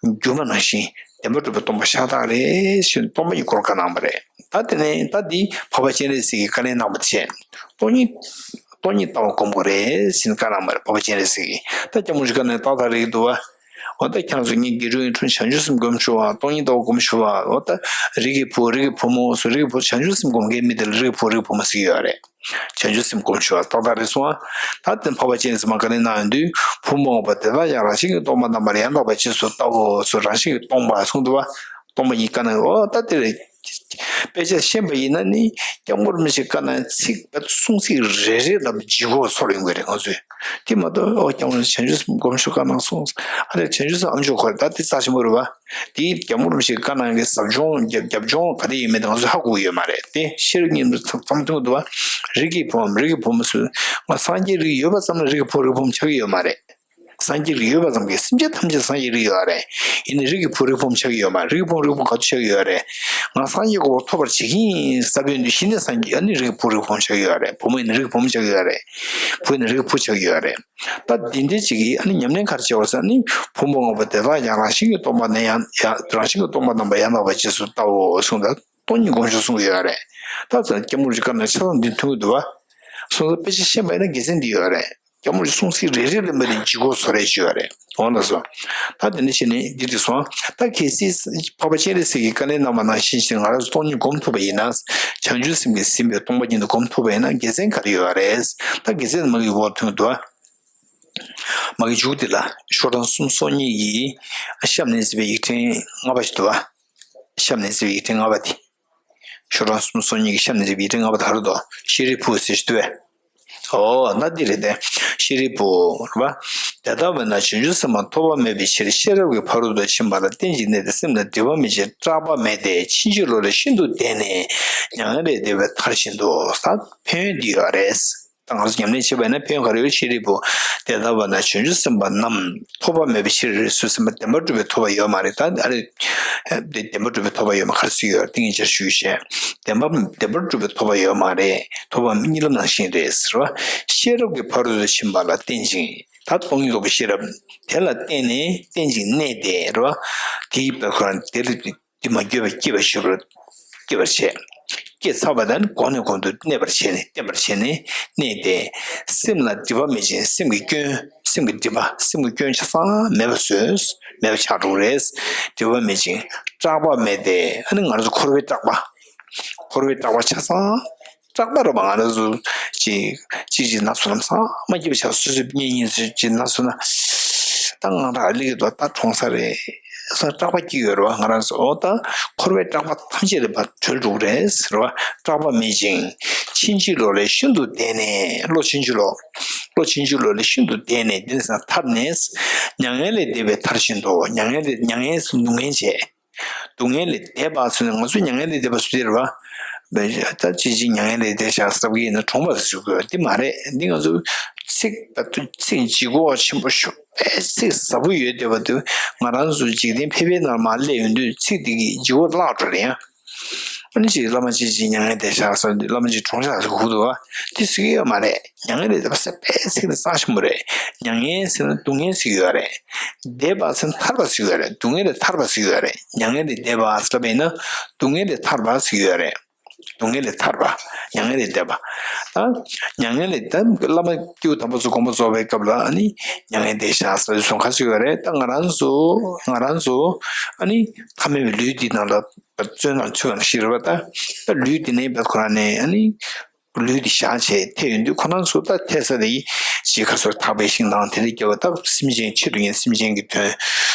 སྒྱུ་མ་ནང་བཞིན་བདེན་པར་གྲུབ་པའི་སྟོང་པ་ཤ་སྟག་རེད་ཞེས་སྟོང་པ་ཉིད་སྐོར་བཀའ་གནང་བ་རེད། ད་དེ་ནས་ད་འདི་འཕགས་པ་སྤྱན་རས་གཟིགས་ཀྱིས་བཀའ་ལན་གནང་བ་བྱས། སྟོང་ཉིད་སྟོང་ཉིད་ལྟ་བ་སྒོམ་དགོས་རེད་ཟེར་ནས་བཀའ་གནང་བ་རེད། འཕགས་པ་སྤྱན་རས་གཟིགས་ཀྱིས། ད་སྐྱབས་མགོན་རིན་པོ་ཆེས་བཀའ་གནང་ཏག་ཏག་རེད་འདུག་བ། འོ་ད་ཁྱེད་རང་ཚོ་ངའི་དགེ་ཕྲུག་ཡིན། ཁྱོད་བྱང་ཆུབ་སེམས་སྒོམ་ཤོག་བ། སྟོང་ཉིད་ལྟ་བ་སྒོམ་ཤོག་བ། འོ་ད་རིགས་ཀྱི་བུ་རིགས་ཀྱི་བུ་མོ་སོགས་རིགས་ཀྱི་བུ་བྱང་ཆུབ་སེམས་སྒོམ་མཁན་མི་དེ་ལ་རིགས་ཀྱི་བུ་རིགས་ཀྱི་བུ་མོ་ཟེར་གྱི་ཡོད་རེད། བྱང་ཆུབ་སེམས་སྒོམ་ཤོག་བ་ཏག་ཏག་རེད་སོང་ཨ། ད་དེ་འཕགས་པ་སྤྱན་རས་གཟིགས་མར་བཀའ་ལན་གནང་ཡོང་དུས། ཕུང་པོ་ལྔ་པོ་དེ་དག་ཀྱང་རང་བཞིན་གྱིས་སྟོང་པ་རྣམ་པར་ཡང་དག་པའི་རྗེས་སུ་བལྟའོ། སོ་རང་བཞིན་གྱིས་སྟོང་པ་གསུངས་འདུག་བ། སྟོང་པ་ཉིད་བཀའ་གནང་ཡོད། འོ་ད་དེ་རེད། དཔེ་ཆ་ཤེས་པ་ཡིན་ན་ནི་སྐྱབས་མགོན་རིན་པོ་ཆེས་བཀའ་གནང་ཚིག་བེད་གསུང་ཚིག་རེ་རེ་ལ་ལྗིད་ཁོག་ཚོར་ཡོང་གི་རེད་ང་ཚོས། དེ་མ་གཏོགས་ཨོ་སྐྱབས་མགོན་བྱང་ཆུབ་སེམས་སྒོམ་ཤོག་བཀའ་གནང་སོང་། ཨ་རེ་བྱང་ཆུབ་སེམས་ཨ་མཆོག་ཁོ་རེ་ད་དེ་རྩ་ཆེན་པོ་རེད་བ། དེའི་སྐྱབས་མགོན་རིན་པོ་ཆེས་བཀའ་གནང་གི་ཟབ་སྦྱོང་རྒྱབ་རྒྱབ་ལྗོངས་ག་རེ་ཡིན་མིན་དེ་ང་ཚོས་ཧ་གོ་གི་ཡོད་མ་རེད་དེ། ཤེས་རབ་སྙིང་པོ་ཚང་ཚང་མ་མཐོང་གི་འདུག་བ། རིགས་ཀྱི་བུའམ་རིགས་ཀྱི་བུ་མོ་ཚོས་ང་སངས་རྒྱས་རིགས་ཡོད་པ་ཙམ་ལ་རིགས་ཀྱི་བུ་རིགས་ཀྱི་བུ་མོ་ཆགས་ཀྱི་ཡོད་མ་རེད། སངས་རྒྱས་རིགས་ཡོད་པ་ཙམ་གྱིས་སེམས་ཅན་ཐམས་ཅད་སངས་རྒྱས་རིགས་ཡོད་རེད། ཡིན་ནའི་རིགས་ཀྱི་བུ་རིགས་ཀྱི་བུ་མོ་ཆགས་ཀྱི་ཡོད་མ་རེད། རིགས་ཀྱི་བུ་རིགས་ཀྱི་བུ་མོ་ག་ཚོད་ཆགས་ཀྱི་ཡོད་རེད། ང་སངས་རྒྱས་གོ་ཐོབ་པར་བྱེད་ཀྱི་ཡིན་ཟེར་བ་ཡོད་དུས་གཞི་ནས་སངས་རྒྱས་ཨ་ནི་རིགས་ཀྱི་བུ་རིགས་ཀྱི་བུ་མོ་ཆགས་ཀྱི་ཡོད་རེད། བུ་མོ་ཡིན་ན་རིགས་ཀྱི་བུ་མོ་ཆགས་ཀྱི་ཡོད་རེད། བུ་ཡིན་ན་རིགས་ཀྱི་བུ་ཆགས་ཀྱི་ཡོད་རེད། ད་འདི་འདྲའི་ཅིག་གིས་ཨ་ནི་ཉམས་ལེན་ག་རེ་བྱེད་པ་ཟེར་ན་ནི་ཕུང་པོ་ལྔ་པོ་དེ་དག་ཀྱང་རང་བཞིན་གྱིས་སྟོང་པ་ནས་ཡང་ཡང་རང་བཞིན་གྱིས་སྟོང་པ་རྣམ་པར་ཡང་དག་པའི་རྗེས་སུ་བལྟའོ་གསུངས་ད། སྟོང་ཉིད་སྒོམ་ཤོག་གསུང་གི་ཡོད་རེད། ད་ཚོ་སྐྱབས་མགོན་རིན་པོ་ཆེས་བཀའ་གནང་ཆ་ཚང་འདི་མཐོང་གི་འདུག་བ། སོང་ཙང་དཔེ་ཆ་ཤེས་པ་ཡིན་ན་དགེ་མཚན་འདི་ཡོད་རེད། སྐྱབས་མགོན་རིན་པོ་ཆེས་གསུང་ཚིག་རེ་རེ་ལ་མ་རེད་ལྗིད་ཁོག་ཚོར་རེ་ཞིག་ཡོད་རེད། འོ་ན་སོ། ད་དེ་འདྲ་བྱས་ནས་འདི་འདི་སོང་། ད་གལ་སྲིད་འཕགས་པ་སྤྱན་རས་གཟིགས་ཀྱིས་བཀའ་ལན་གནང་བ་ནང་བཞིན་བྱས་ང་རང་ཚོ་སྟོང་ཉིད་སྒོམ་ཐུབ་པ་ཡིན་ན། བྱང་ཆུབ་སེམས་ཀྱིས་ཟིན་པའི་སྟོང་པ་ཉིད་དུ་སྒོམ་ཐུབ་པ་ཡིན་ན་དགེ་མཚན་ག་རེ་ཡོད་རེད། ད་དགེ་མཚན་མ་གི་འོག་མཐོང་གི་འདུག་བ། མ་གི་མཇུག་དེ་ལ་ཤོག་གྲངས་གསུམ་སོ་གཉིས་ཀྱི་གཤམ་ནས་གཟིགས་པའི་ཡིག་ཕྲེང་ལྔ་པ་ཞིག་འདུག་བ། གཤམ་ནས་གཟིགས་པའི་ཡིག་ཕྲེང་ལྔ་པ་དེ། ཤོག་གྲངས་གསུམ་སོ་གཉིས་ཀྱི་གཤམ་ནས་གཟིགས་པའི་ཡིག་ཕྲེང་ལྔ་པ་དེ་ག་རེ་འདུག་ཤེས་རིག་བུ་ཟེར་ཞིག་འདུག་བས། ཨོ་ན་འདི་རེད་དེ། ཤེས་རིག་བུ་རེད་བ། དེ་ལྟ་བས་ན་བྱང་ཆུབ་སེམས་དཔའ་ཐོབ་པ་མེད་པའི་ཕྱིར་ཤེས་རབ་ཀྱི་ཕ་རོལ་ཏུ་ཕྱིན་པ་ལ་རྟེན་ཅིང་གནས་ཏེ་སེམས་ལ་སྒྲིབ་པ་མེད་ཅིང་སྐྲག་པ་མེད་དེ་ཕྱིན་ཅི་ལོག་ལས་ཤིན་ཏུ་འདས་ནས་མྱ་ངན་ལས་འདས་པའི་མཐར་ཕྱིན་ཏོ། ད་ཕན་ཡོན་འདི་ཡོད་རེད། ད་ང་ཚོ་ཉམས་ལེན་བྱེད་པ་ཡིན་ན་ཕན་ཡོན་ག་རེ་ཡོད། ཤེས་རིག་བུ། དེ་ལྟ་བས་ན་བྱང་ཆུབ་སེམས་དཔའ་རྣམས་ཐོབ་པ་མེད་པའི་ཕྱིར་ཟེར་བ་བདེན་པར་གྲུབ་པའི་ཐོབ་པ་ཡོད་མ་རེད། ད་ཨ་རེ། དེ་བདེན་པར་གྲུབ་པའི་ཐོབ་པ་ཡོད་མ་ག་རེ་ཟེར་ཡོད་རེད། ཏིང་ངེ་འཆར་ཞུས་བཤད། བདེན་པ་བདེན་པར་གྲུབ་པའི་ཐོབ་པ་ཡོད་མ་རེད། ཐོབ་པ་གཉིད་ལམ་ནང་བཞིན་རེད་ཟེར་བ། ཤེས་རབ་ཀྱི་ཕ་རོལ་ཏུ་ཕྱིན་པ་ལ་བརྟེན་ཅིང་། ད་སྟོང་ཉིད་རྟོགས་པའི་ཤེས་རབ་དེ་ལ་བརྟེན་ནས་རྟེན་ཅིང་གནས་ཏེ་རེད་བ། དེའི་བར་ཁོ་རང་དེ་ལ། དེ་མ་སྐྱེས་པ་སྐྱེ་བར་ཤོག་སྐྱེ་བར་བྱེད། སྐྱེས་ཚར་བ་དང་གོང་ནས་གོང་དུ་གནས་པར་བྱས་ནས་བརྟན་པར་བྱས་ནས་གནས་ཏེ། སེམས་ལ་སྒྲིབ་པ་མེད་ཅིང་སེམས་ཀྱི་སྐྱོན། སེམས་ཀྱི་སྒྲིབ་པ་སེམས་ཀྱི་སྐྱོན་ཆ་ཚང་མེད་པ་བཟོས། མེད་པ་ཆགས་འགྲོ་གི་རེད། སྒྲིབ་པ་མེད་ཅིང་སྐྲག་པ་མེད་དེ། ཨ་ནི་ང་རང་ཚོ་འཁོར་བའི་སྐྲག་པ། འཁོར་བའི་སྐྲག་པ་ཆ་ཚང་། སྐྲག་པ་རེད་པ། ང་རང་ཚོ་ཅིག་ཅིག་ཅིག་ན་སོ་ན་ཚང་མ་སྐྱིད་པ་ཆགས། སོ་སོའི་གཉེན་ཉེ་ཚོ་ཅིག་ན་སོ་ན། ད་ང་རང་ལས་ཀྱི་དོ་ད་གྲོངས་ས་རེད་ཟེར་སྐྲག་པ་སྐྱེ་ཡོད་རེད་བ། ང་རང་ཚོ་འོ་ད་འཁོར་བའི་སྐྲག་པ་ཐམས་ཅད་རེད་པ་གྲོལ་འགྲོ་གི་རེད་ཟེར་བ། སྐྲག་པ་མེད་ཅིང་ཕྱིན་ཅི་ལོག་ལས་ཤིན་ཏུ་འདས་ནས། བློ་ཕྱིན་ཅི་ལོག་བློ་ཕྱིན་ཅི་ལོག་ལས་ཤིན་ཏུ་འདས་ནས། འདས་ནས་ཐར་ནས། མྱ་ངན་ལས་འདས་པའི་མཐར་ཕྱིན་ཏོ། མྱ་ངན་ལས་མྱ་ངན་སྡུག་བསྔལ་བྱས། སྡུག་བསྔལ་ལས་འདས་པ་ཟེར་ན་ང་ཚོས་མྱ་ངན་ལས་འདས་པ་ཟེར་དེ་རེད་བ། ད་ཅི་ཅི་མྱ་ངན་ལས་འདས་ཤག་ཟེར་གྱི་ཡིན་ན་གྲོངས་པ་ཟེར་དགོས་པ་འདི་མ་རེད། འདི་ང་ཚོ་ཚིག་ད་དུ་ཚིག་ལྗིད་ཁོག་ཆེན་པོ་ཞུ་བའི་ཚིག་ཟབ་པོ་ཡོད་བསྡད་པ་དུ་ང་རང་ཚོ་འཇིག་རྟེན་ཕལ་པའི་ནང་མར་སླེབས་ཡོང་དུས་ཚིག་འདི་གི་ལྗིད་ཁོག་བརླག་འགྲོ་རེད་ཡ། ཨ་ནི་ཅིག་བླ་མ་ཅི་ཅི་མྱ་ངན་འདས་ཤག་ཟེར་དུས་བླ་མ་ཅི་གྲོངས་ཤག་ཟེར་གོ་འདུག་བ། དེ་ཟེར་གྱི་ཡོད་མ་རེད། མྱ་ངན་ལས་འདས་པ་ཟེར་བའི་ཚིག་དེ་གཙང་ཆེན་པོ་རེད། མྱ་ངན་ཟེར་ན་སྡུག་བསྔལ་ཟེར་གྱི་ཡོད་རེད། འདས་པ་ཟེར་ན་ཐར་པ་ཟེར་གྱི་ཡོད་རེད། སྡུག་བསྔལ་ལས་ཐར་པ་ཟེར་གྱི་ཡོད་རེད། མྱ་ངན་ལས་འདས་པ་ཟེར་བས་ན་སྡུག་བསྔལ་ལས་ཐར་པ་ཟེར་གྱི་ཡོད་རེད། སྡུག་བསྔལ་ལས་ཐར་པ། མྱ་ངན་ལས་འདས་པ། ད་མྱ་ངན་ལས་ད་བླ་མ་སྐྱེས་བུ་དམ་པ་ཚོ་དགོངས་པ་རྫོགས་པའི་སྐབས་ལ་ཨ་ནི་མྱ་ངན་འདས་ཤག་ཟེར་གསུང་ཁ་ཟེར་གྱི་ཡོད་རེད། ད་ང་རང་ཚོ་ང་རང་ཚོ་ཨ་ནི་ཐ་མལ་པའི་ལུས་འདི་ནང་ལ་བཙོན་ནང་ཚུད་པ་ནང་བཞིན་རེད་པ། ད་ད་ལུས་འདི་ནས་བས་ཁོ་རང་ནས་ཨ་ནི། ལུས་འདི་བཞག་བྱས་ཐལ་ཡོང་དུས་ཁོ་རང་ཚོ་ད་ཐལ་ས་དེ་ཡི་ཞིག་ཁ་སོར་ཐག་པའི་ཤིང་དང་དེ་འདྲ་སྐྱེ་བ། ད་སེམས་ཅན་ཆེད་དུ་ངས་སེམས་ཅན་གྱི་དོན་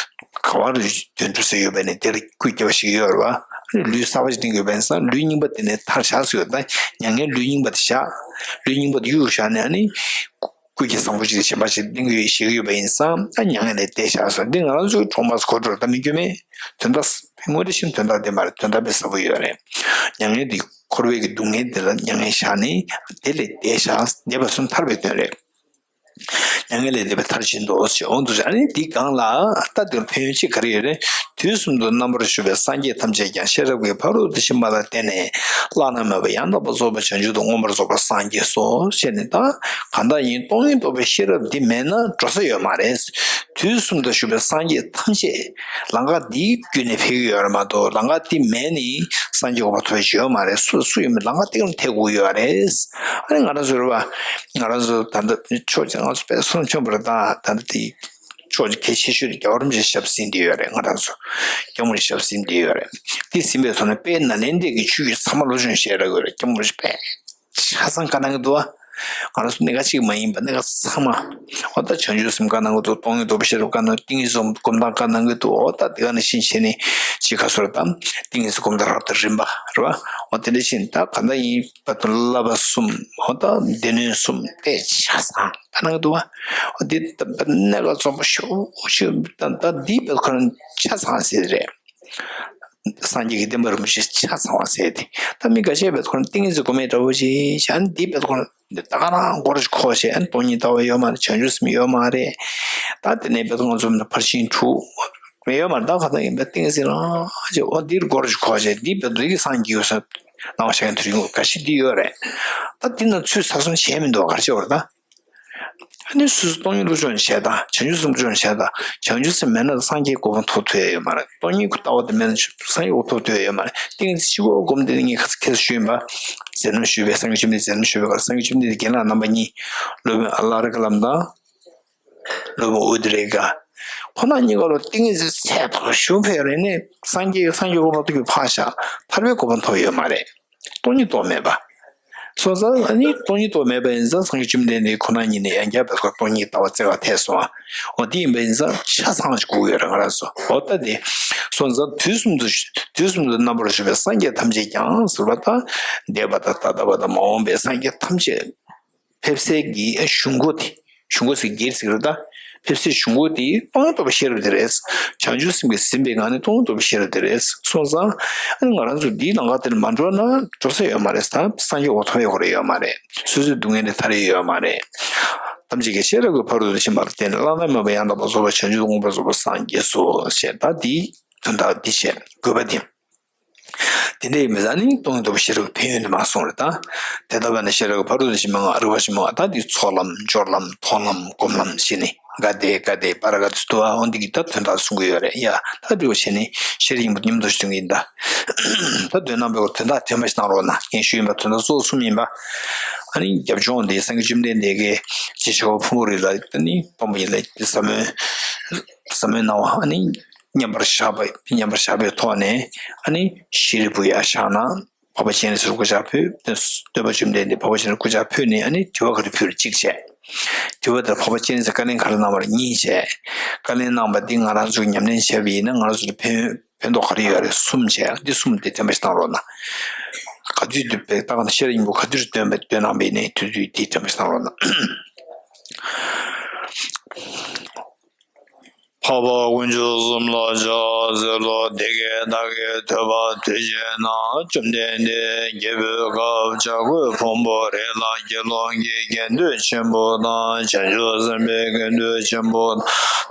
ག་བར་དོན་གྲུབ་ས་ཡོད་པས་ནས་དེར་སྐུ་སྐྱེ་བ་ཞིག་ཡོད་རེད་བ། ལུས་གསར་པ་ཞིག་བསྟན་ཡོད་པས་ན་ལུས་རྙིང་པ་དེ་ནས་ཐར་བཞག་ཟེར་ཡོད། ད་མྱ་ངན་ལུས་རྙིང་པ་དེ་བཞག་ལུས་རྙིང་པ་དེ་གཡུག་བཞག་ནས་ཨ་ནི། སྐུ་སྐྱེ་བཟང་པོ་ཅིག་གཞན་པ་ཞིག་བསྟན་གྱི་ཡོད་ཞིག་ཡོད་པ་ཡིན་ཙང་ད་མྱ་ངན་ལས་འདས་བཞག་ཟེར་འདི་ང་རང་ཚོའི་གྲོགས་མ་གོ་འགྲོ་ད་མི་སྐྱོན་མེད། དོན་དག་དངོས་འབྲེལ་ཤིན་དོན་དག་དེ་མ་རེད། དོན་དག་དཔེ་ཟབ་པོ་ཡོད་རེད། མྱ་ངན་འདི་འཁོར་བའི་གི་སྡུག་བསྔལ་འདི་ལ་མྱ་ངན་བཞག་ནས་དེ་ལས་འདས་བཞག་འདས་པ་སོང་ཐར་པའི་དོན་རེད། མྱ་ངན་ལས་འདས་པའི་མཐར་ཕྱིན་ཏོ་ཞེས་འོང་དུ། ཨ་ནི་འདི་སྒང་ལ་ད་དེར་ཕན་ཡོན་གཅིག་ག་རེ་ཡོད་རེད། དུས་གསུམ་དུ་རྣམ་པར་བཞུགས་པའི་སངས་རྒྱས་ཐམས་ཅད་ཀྱང་ཤེས་རབ་ཀྱི་ཕ་རོལ་ཏུ་ཕྱིན་པ་ལ་བརྟེན་ནས་བླ་ན་མེད་པ་ཡང་དག་པར་རྫོགས་པའི་བྱང་ཆུབ་ཏུ་མངོན་པར་རྫོགས་པར་སངས་རྒྱས་སོ་ཞེས་ནས། ད་གང་ལྟར་ཡིན་སྟོང་ཉིད་རྟོགས་པའི་ཤེས་རབ་འདི་མེད་ན་འགྲོ་ས་ཡོད་མ་རེད། དུས་གསུམ་དུ་བཞུགས་པའི་སངས་རྒྱས་ཐམས་ཅད་ལམ་ཁ་འདི་བརྒྱུད་ནས་ཕེབས་ཀྱི་ཡོད་རེད་མ་གཏོགས། ལམ་ཁ་འདི་མེད་ནས་སངས་རྒྱས་གོ་འཕང་ཐོབ་ཡ་ཡོད་མ་རེད། སུ་སུ་ཡིན་པའི་ལམ་ཁ་འདི་ལ་ཐེག་དགོས་ཡོད་རེད། ཨ་ནི་ང་རང་ཚོ་རེད་བ། ང་རང་ཚོ་ད་ལྟ་ཕྱོགས་གཅིག་ང་ཚོ་དཔེ་མཚོན་ཆེན་པོ་རེད། ད་ད་ལྟ་དེ་ཕྱོགས་གཅིག་གལ་ཆེ་ཤོས་དེ་རྒྱལ་བ་རིན་པོ་ཆེའི་ཞབས་ཟིན་བསྡད་ཡོད་རེད། ང་རང་ཚོ་སྐྱབས་མགོན་ཞབས་ཟིན་བསྡད་ཡོད་རེད། དེ་ཟིན་པའི་ཐོག་ནས་དཔལ་ནཱ་ལེནྡྲའི་གི་ཆོས་བརྒྱུད་ཚང་མ་བློ་སྦྱོང་བྱས་ར་དགོས་རེད། སྐྱབས་མགོན་རིན་པོ་ཆེ་དཔེ་ཆ་ཚང་བཀའ་གནང་གི་འདུག་བ། ང་རང་ཚོ་གནད་འགག་གཅིག་མ་ཡིན་པ་གནད་འགག་ཚང་མ། འོ་ད་བྱང་ཆུབ་སེམས་བཀའ་གནང་གི་འདུག་སྟོང་ཉིད་རྟོགས་པའི་ཤེས་རབ་བཀའ་གནང་། ཏིང་ངེ་འཛིན་སྒོམ་སྟངས་བཀའ་གནང་གི་འདུག་འོ་ད་དེ་ག་ནང་བཞིན་བྱས་ནས་ཅིག་ག་སོར་དང་ཏིང་ངེ་འཛིན་སྒོམ་སྟངས་རབ་དང་རིམ་པ་རེད་བ། འོ་དེ་འདྲ་བཞིན་ད་ག་འདྲ་ཡིན་པ་དང་བསླབ་པ་གསུམ། འོ་ད་སྡེ་སྣོད་གསུམ་དཔེ་ཆ་ཚང་བཀའ་གནང་གི་འདུག་བ། འོ་དེ་ད་གནད་འགག་རྫོགས་པ་ཤོག་ཤོག་ད་ད་འདི་བས་ཁོ་རང་ཆ་ཚང་ཟེར་རེད། སངས་རྒྱས་ཀྱི་བསྟན་པ་རིན་པོ་ཆེ་ཆ་ཚང་བ་ཟེར་ཏེ། ད་མི་འགའ་ཤས་བས་ཁོ་རང་ཏིང་ངེ་འཛིན་སྒོམ་མེད་འདྲ་བོ་ཞིག་བྱས། ཨ་ནི་འདི་བས་ཁོ་རང་ད་ག་རང་སྒོར་ཞིག་ཁོ་བྱས། ཨ་ནི་སྟོང་ཉིད་ལྟ་བ་ཡོད་མ་རེད། བྱང་ཆུབ་སེམས་ཡོད་མ་རེད། ད་དེ་ནས་བས་ཁོ་ང་ཚོ་ཕར་ཕྱིན་དྲུག་ཡོད་མ་རེད། ད་ག་ད་ཡིན་པས་ཏིང་ངེ་འཛིན་རང་བྱས། འོ་འདིར་སྒོར་ཞིག་ཁོ་བྱས། འདི་བས་འདི་གི་སངས་རྒྱས་ཡོད་ས་སྣང་བ་ཤར་མཁན་དེ་རིང་འགའ་ཤས་འདི་ཡོད་རེད། ད་འདི་ན་ཚུལ་ཚགས་ཚུད་བྱས་མི་འདུག་ག་རེ་བྱས་བར་ད། ཨ་ནི་སོ་སོ་སྟོང་ཉིད་སློབ་སྦྱོང་བྱས་དང་བྱང་ཆུབ་སེམས་སློབ་སྦྱོང་བྱས་དང་། བྱང་ཆུབ་སེམས་མེད་ན་སངས་རྒྱས་གོ་འཕང་ཐོབ་ཐུབ་ཡ་ཡོད་མ་རེད། སྟོང་ཉིད་ཀྱི་ལྟ་བ་དེ་མེད་ན་སངས་རྒྱས་གོ་འཕང་ཐོབ་ཐུབ་ཡ་ཡོད་མ་རེད། ཏིང་ངེ་འཛིན་གཅིག་པོ་སྒོམ་དེ་ནི་ངས་ཁ་ཁ་སང་ཞུས་ཡིན་པ། མཛད་རྣམ་ཞུས་པའི་སངས་རྒྱས་བཅོམ་ལྡན་འདས་མཛད་རྣམ་ཞུས་པའི་སྐབས་སངས་རྒྱས་བཅོམ་ལྡན་འདས་རྒན་ལགས་རྣམ་པ་གཉིས། སློབ་དཔོན་ཨ་ལ་རི་ཀ་ལམ་དང་། སློབ་དཔོན་ཨུ་ཏི་རེ་ཀ་ཁོ་ན་གཉིས་ཀ་ལ་ཏིང་ངེ་འཛིན་ཚད་མཐོ་ཤོས་ཕེབས་རེད་ནས་སངས་རྒྱས་སངས་རྒྱས་གོ་འཕང་ཐོབ་ཀྱི་ཕར་བཞག་ཐར་པའི་གོ་འཕང་ཐོབ་ཡོད་མ་རེད། སྟོང་ཉིད་རྟོགས་མེད་པ། སོང་ཙང་ཨ་ནི་སྟོང་ཉིད་རྟོགས་མེད་པ་ཡིན་ཙང་སངས་རྒྱས་བཅོམ་ལྡན་འདས་ཁོ་ན་ཉིད་ནས་ཡང་བསྐྱར་བས་ཁོ་སྟོང་ཉིད་ལྟ་བ་བཙལ་བ་ཐལ་སོང་ཨ། འོ་དེ་ཡིན་པ་ཡིན་ཙང་ཆ་ཚང་ཞིག་དགོས་ཡོད་རེད་ང་རང་ཚོ། འོ་ད་དེ་སོང་ཙང་དུས་གསུམ་དུ་དུས་གསུམ་དུ་རྣམ་པར་བཞུགས་པའི་སངས་རྒྱས་ཐམས་ཅད་ཀྱང་ཟེར་བ་དང་། འདས་པ་དང་ད་ལྟ་བ་དང་མ་འོངས་པའི་སངས་རྒྱས་ཐམས་ཅད་ཕེབས་སའི་གི་གཞུང་སྒོ་དེ། གཞུང་སྒོ་ཟེར་སྒེར་ཟེར་རེད་ད། ཕེབས་སའི་གཞུང་སྒོ་དེ་སྟོང་ཉིད་རྟོགས་པའི་ཤེས་རབ་དེ་རེད། བྱང་ཆུབ་སེམས་ཀྱིས་ཟིན་པའི་ངང་ནས་སྟོང་ཉིད་རྟོགས་པའི་ཤེས་རབ་དེ་རེད། སོང་ཙང་ཨ་ནི་ང་རང་ཚོ་འདིའི་ལམ་ཁ་དེར་མ་འགྲོ་ན་འགྲོ་ས་ཡོད་མ་རེད། ད་སངས་རྒྱས་འོ་ཐོབ་ཡོད་ཁོ་རེ་ཡོད་མ་རེད། སོ་སོའི་སྡུག་བསྔལ་ལས་ཐར་ཡ་ཡོད་མ་རེད། ཐམས་ཅད་ཀྱི་ཤེས་རབ་ཀྱི་ཕ་རོལ་ཏུ་ཕྱིན་པ་ལ་བརྟེན་ནས་བླ་ན་མེད་པ་ཡང་དག་པར་རྫོགས་པའི་བྱང་ཆུབ་ཏུ་མངོན་པར་རྫོགས་པར་སངས་རྒྱས་སོ་ཞེས། ད་འདིའི་དོན་དག་འདི་བཤད་དགོས་པ་དེ། དེ་འདྲ་ཡིན་པས་ཨ་ནི་སྟོང་ཉིད་རྟོགས་པའི་ཤེས་རབ་ཕན་ཡོན་དེ་མ་གསུངས་རེད་ད། དེ་ལྟ་བས་ན་ཤེས་རབ་ཀྱི་ཕ་རོལ་ཏུ་ཕྱིན་པའི་ངང་། རིག་པ་ཆེན་པོའི་ངང་། ད་འདི་ཚོགས་ལམ་སྦྱོར་ལམ་མཐོང་ལམ་སྒོམ་ལམ་ཞེས་ནི་ག་དེ་ག་དེ་པ་ར་ག་དེ་སུ་ཏུ་བ་འོ་འདི་གི་ད་དོན་དག་གསུང་གི་ཡོད་རེད་ཡ། ད་འདི་བ་བྱས་ནི་ཤེས་རབ་སྙིང་པོ་མཉམ་དུ་ཞིག་སྟོན་གྱི་ཡིན་ད། ད་དོན་དམ་པའི་དོན་དག་དེ་མ་ཞིག་གནང་རོགས་གནང་། ངས་ཞུས་ཡིན་པ་དོན་དག་གཙོ་བོ་གསུམ་ཡིན་པ། ཨ་ནི་རྒྱབ་ལྗོངས་འདི་སངས་རྒྱས་བཅོམ་ལྡན་འདས་ཀྱིས་རྗེ་ཤར་ཕུང་པོ་རི་ལ་ཨ་ནི་སྟོན་པ་ཡིན་ལ་ཟབ་མོའི་ཟབ་མོའི་སྣང་བ་ཨ་ནི་མཉམ་པར་བཞག་པ་མཉམ་པར་བཞག་པའི་ཐོག་ནས་ཨ་ནི་ཤེས་རིག་པུ་ཡ་བཞག་ན་འཕགས་པ་སྤྱན་རས་གཟིགས་ལ་སྐུ་ཕྱག་ཕུལ། སྟོན་པ་བཅོམ་ལྡན་འདས་འཕགས་པ་སྤྱན་རས་གཟིགས་ལ་སྐུ་ཕྱག་ཕུལ་ནས་ཨ་ནི་དྲི་བ་ག་རེ་ཕུལ་གཅིག་བྱས། དྲི་བ་དེར་འཕགས་པ་སྤྱན་རས་གཟིགས་བཀའ་ལན་ག་རེ་གནང་བར་གཉིས་བྱས། བཀའ་ལན་གནང་བ་འདི་ང་རང་ཚོས་ཉམས་ལེན་བྱས་པ་ཡིན་ན་ང་རང་ཚོ་ལ་ཕན་ཕན་ཐོགས་ག་རེ་ཡོད་རེད། གསུམ་བྱས། འདི་གསུམ་དེ་དྲན་པ་ཞིག་བཏང་རོགས་གནང་། ག་དུས་དུས་པའི་རྟགས་ནི་ཤེས་རབ་སྙིང་པོ་ག་དུས་སྟོན་པའི་སྟོན་གནང་བའི་ནས་དུས་དུས་དེ་དྲན་པ་ཞིག་བཏང་རོགས་གནང་། འཕགས་པ་དཀོན་མཆོག་གསུམ་ལ་ཕྱག་འཚལ་ལོ། དེ་སྐད་བདག་གིས་ཐོས་པ་དུས་གཅིག་ན། བཅོམ་ལྡན་འདས་རྒྱལ་པོའི་ཁབ་བྱ་རྒོད་ཕུང་པོ་རི་ལ་དགེ་སློང་གི་དགེ་འདུན་ཆེན་པོ་དང་བྱང་ཆུབ་སེམས་དཔའི་དགེ་འདུན་ཆེན་པོ་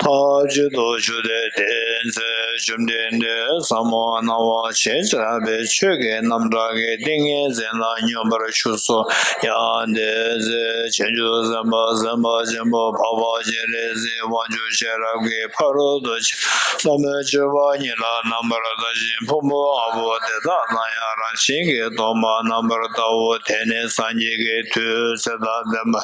ཐབས་ཅིག་ཏུ་བཞུགས་ཏེ། དེའི་ཚེ་བཅོམ་ལྡན་འདས་ཟབ་མོ་སྣང་བ་ཞེས་བྱ་བའི་ཆོས་ཀྱི་རྣམ་གྲངས་ཀྱི་ཏིང་ངེ་འཛིན་ལ་སྙོམས་པར་ཞུགས་སོ། ཡང་དེའི་ཚེ་བྱང་ཆུབ་སེམས་དཔའ་སེམས་དཔའ་ཆེན་པོ་འཕགས་པ་སྤྱན་རས་གཟིགས་དབང་ཕྱུག་ཤེས་རབ་ཀྱི་ཕ་རོལ་ཏུ་ཕྱིན་ཟབ་མོའི་སྤྱོད་པ་ཉིད་ལ་རྣམ་པར་ལྟ་ཞིང་། ཕུང་པོ་ལྔ་པོ་དེ་དག་ལ་ཡང་རང་བཞིན་གྱིས་སྟོང་པར་རྣམ་པར་བལྟའོ། དེ་ནི་སངས་རྒྱས་ཀྱི་མཐུས་ཚེ་དང་ལྡན་པ།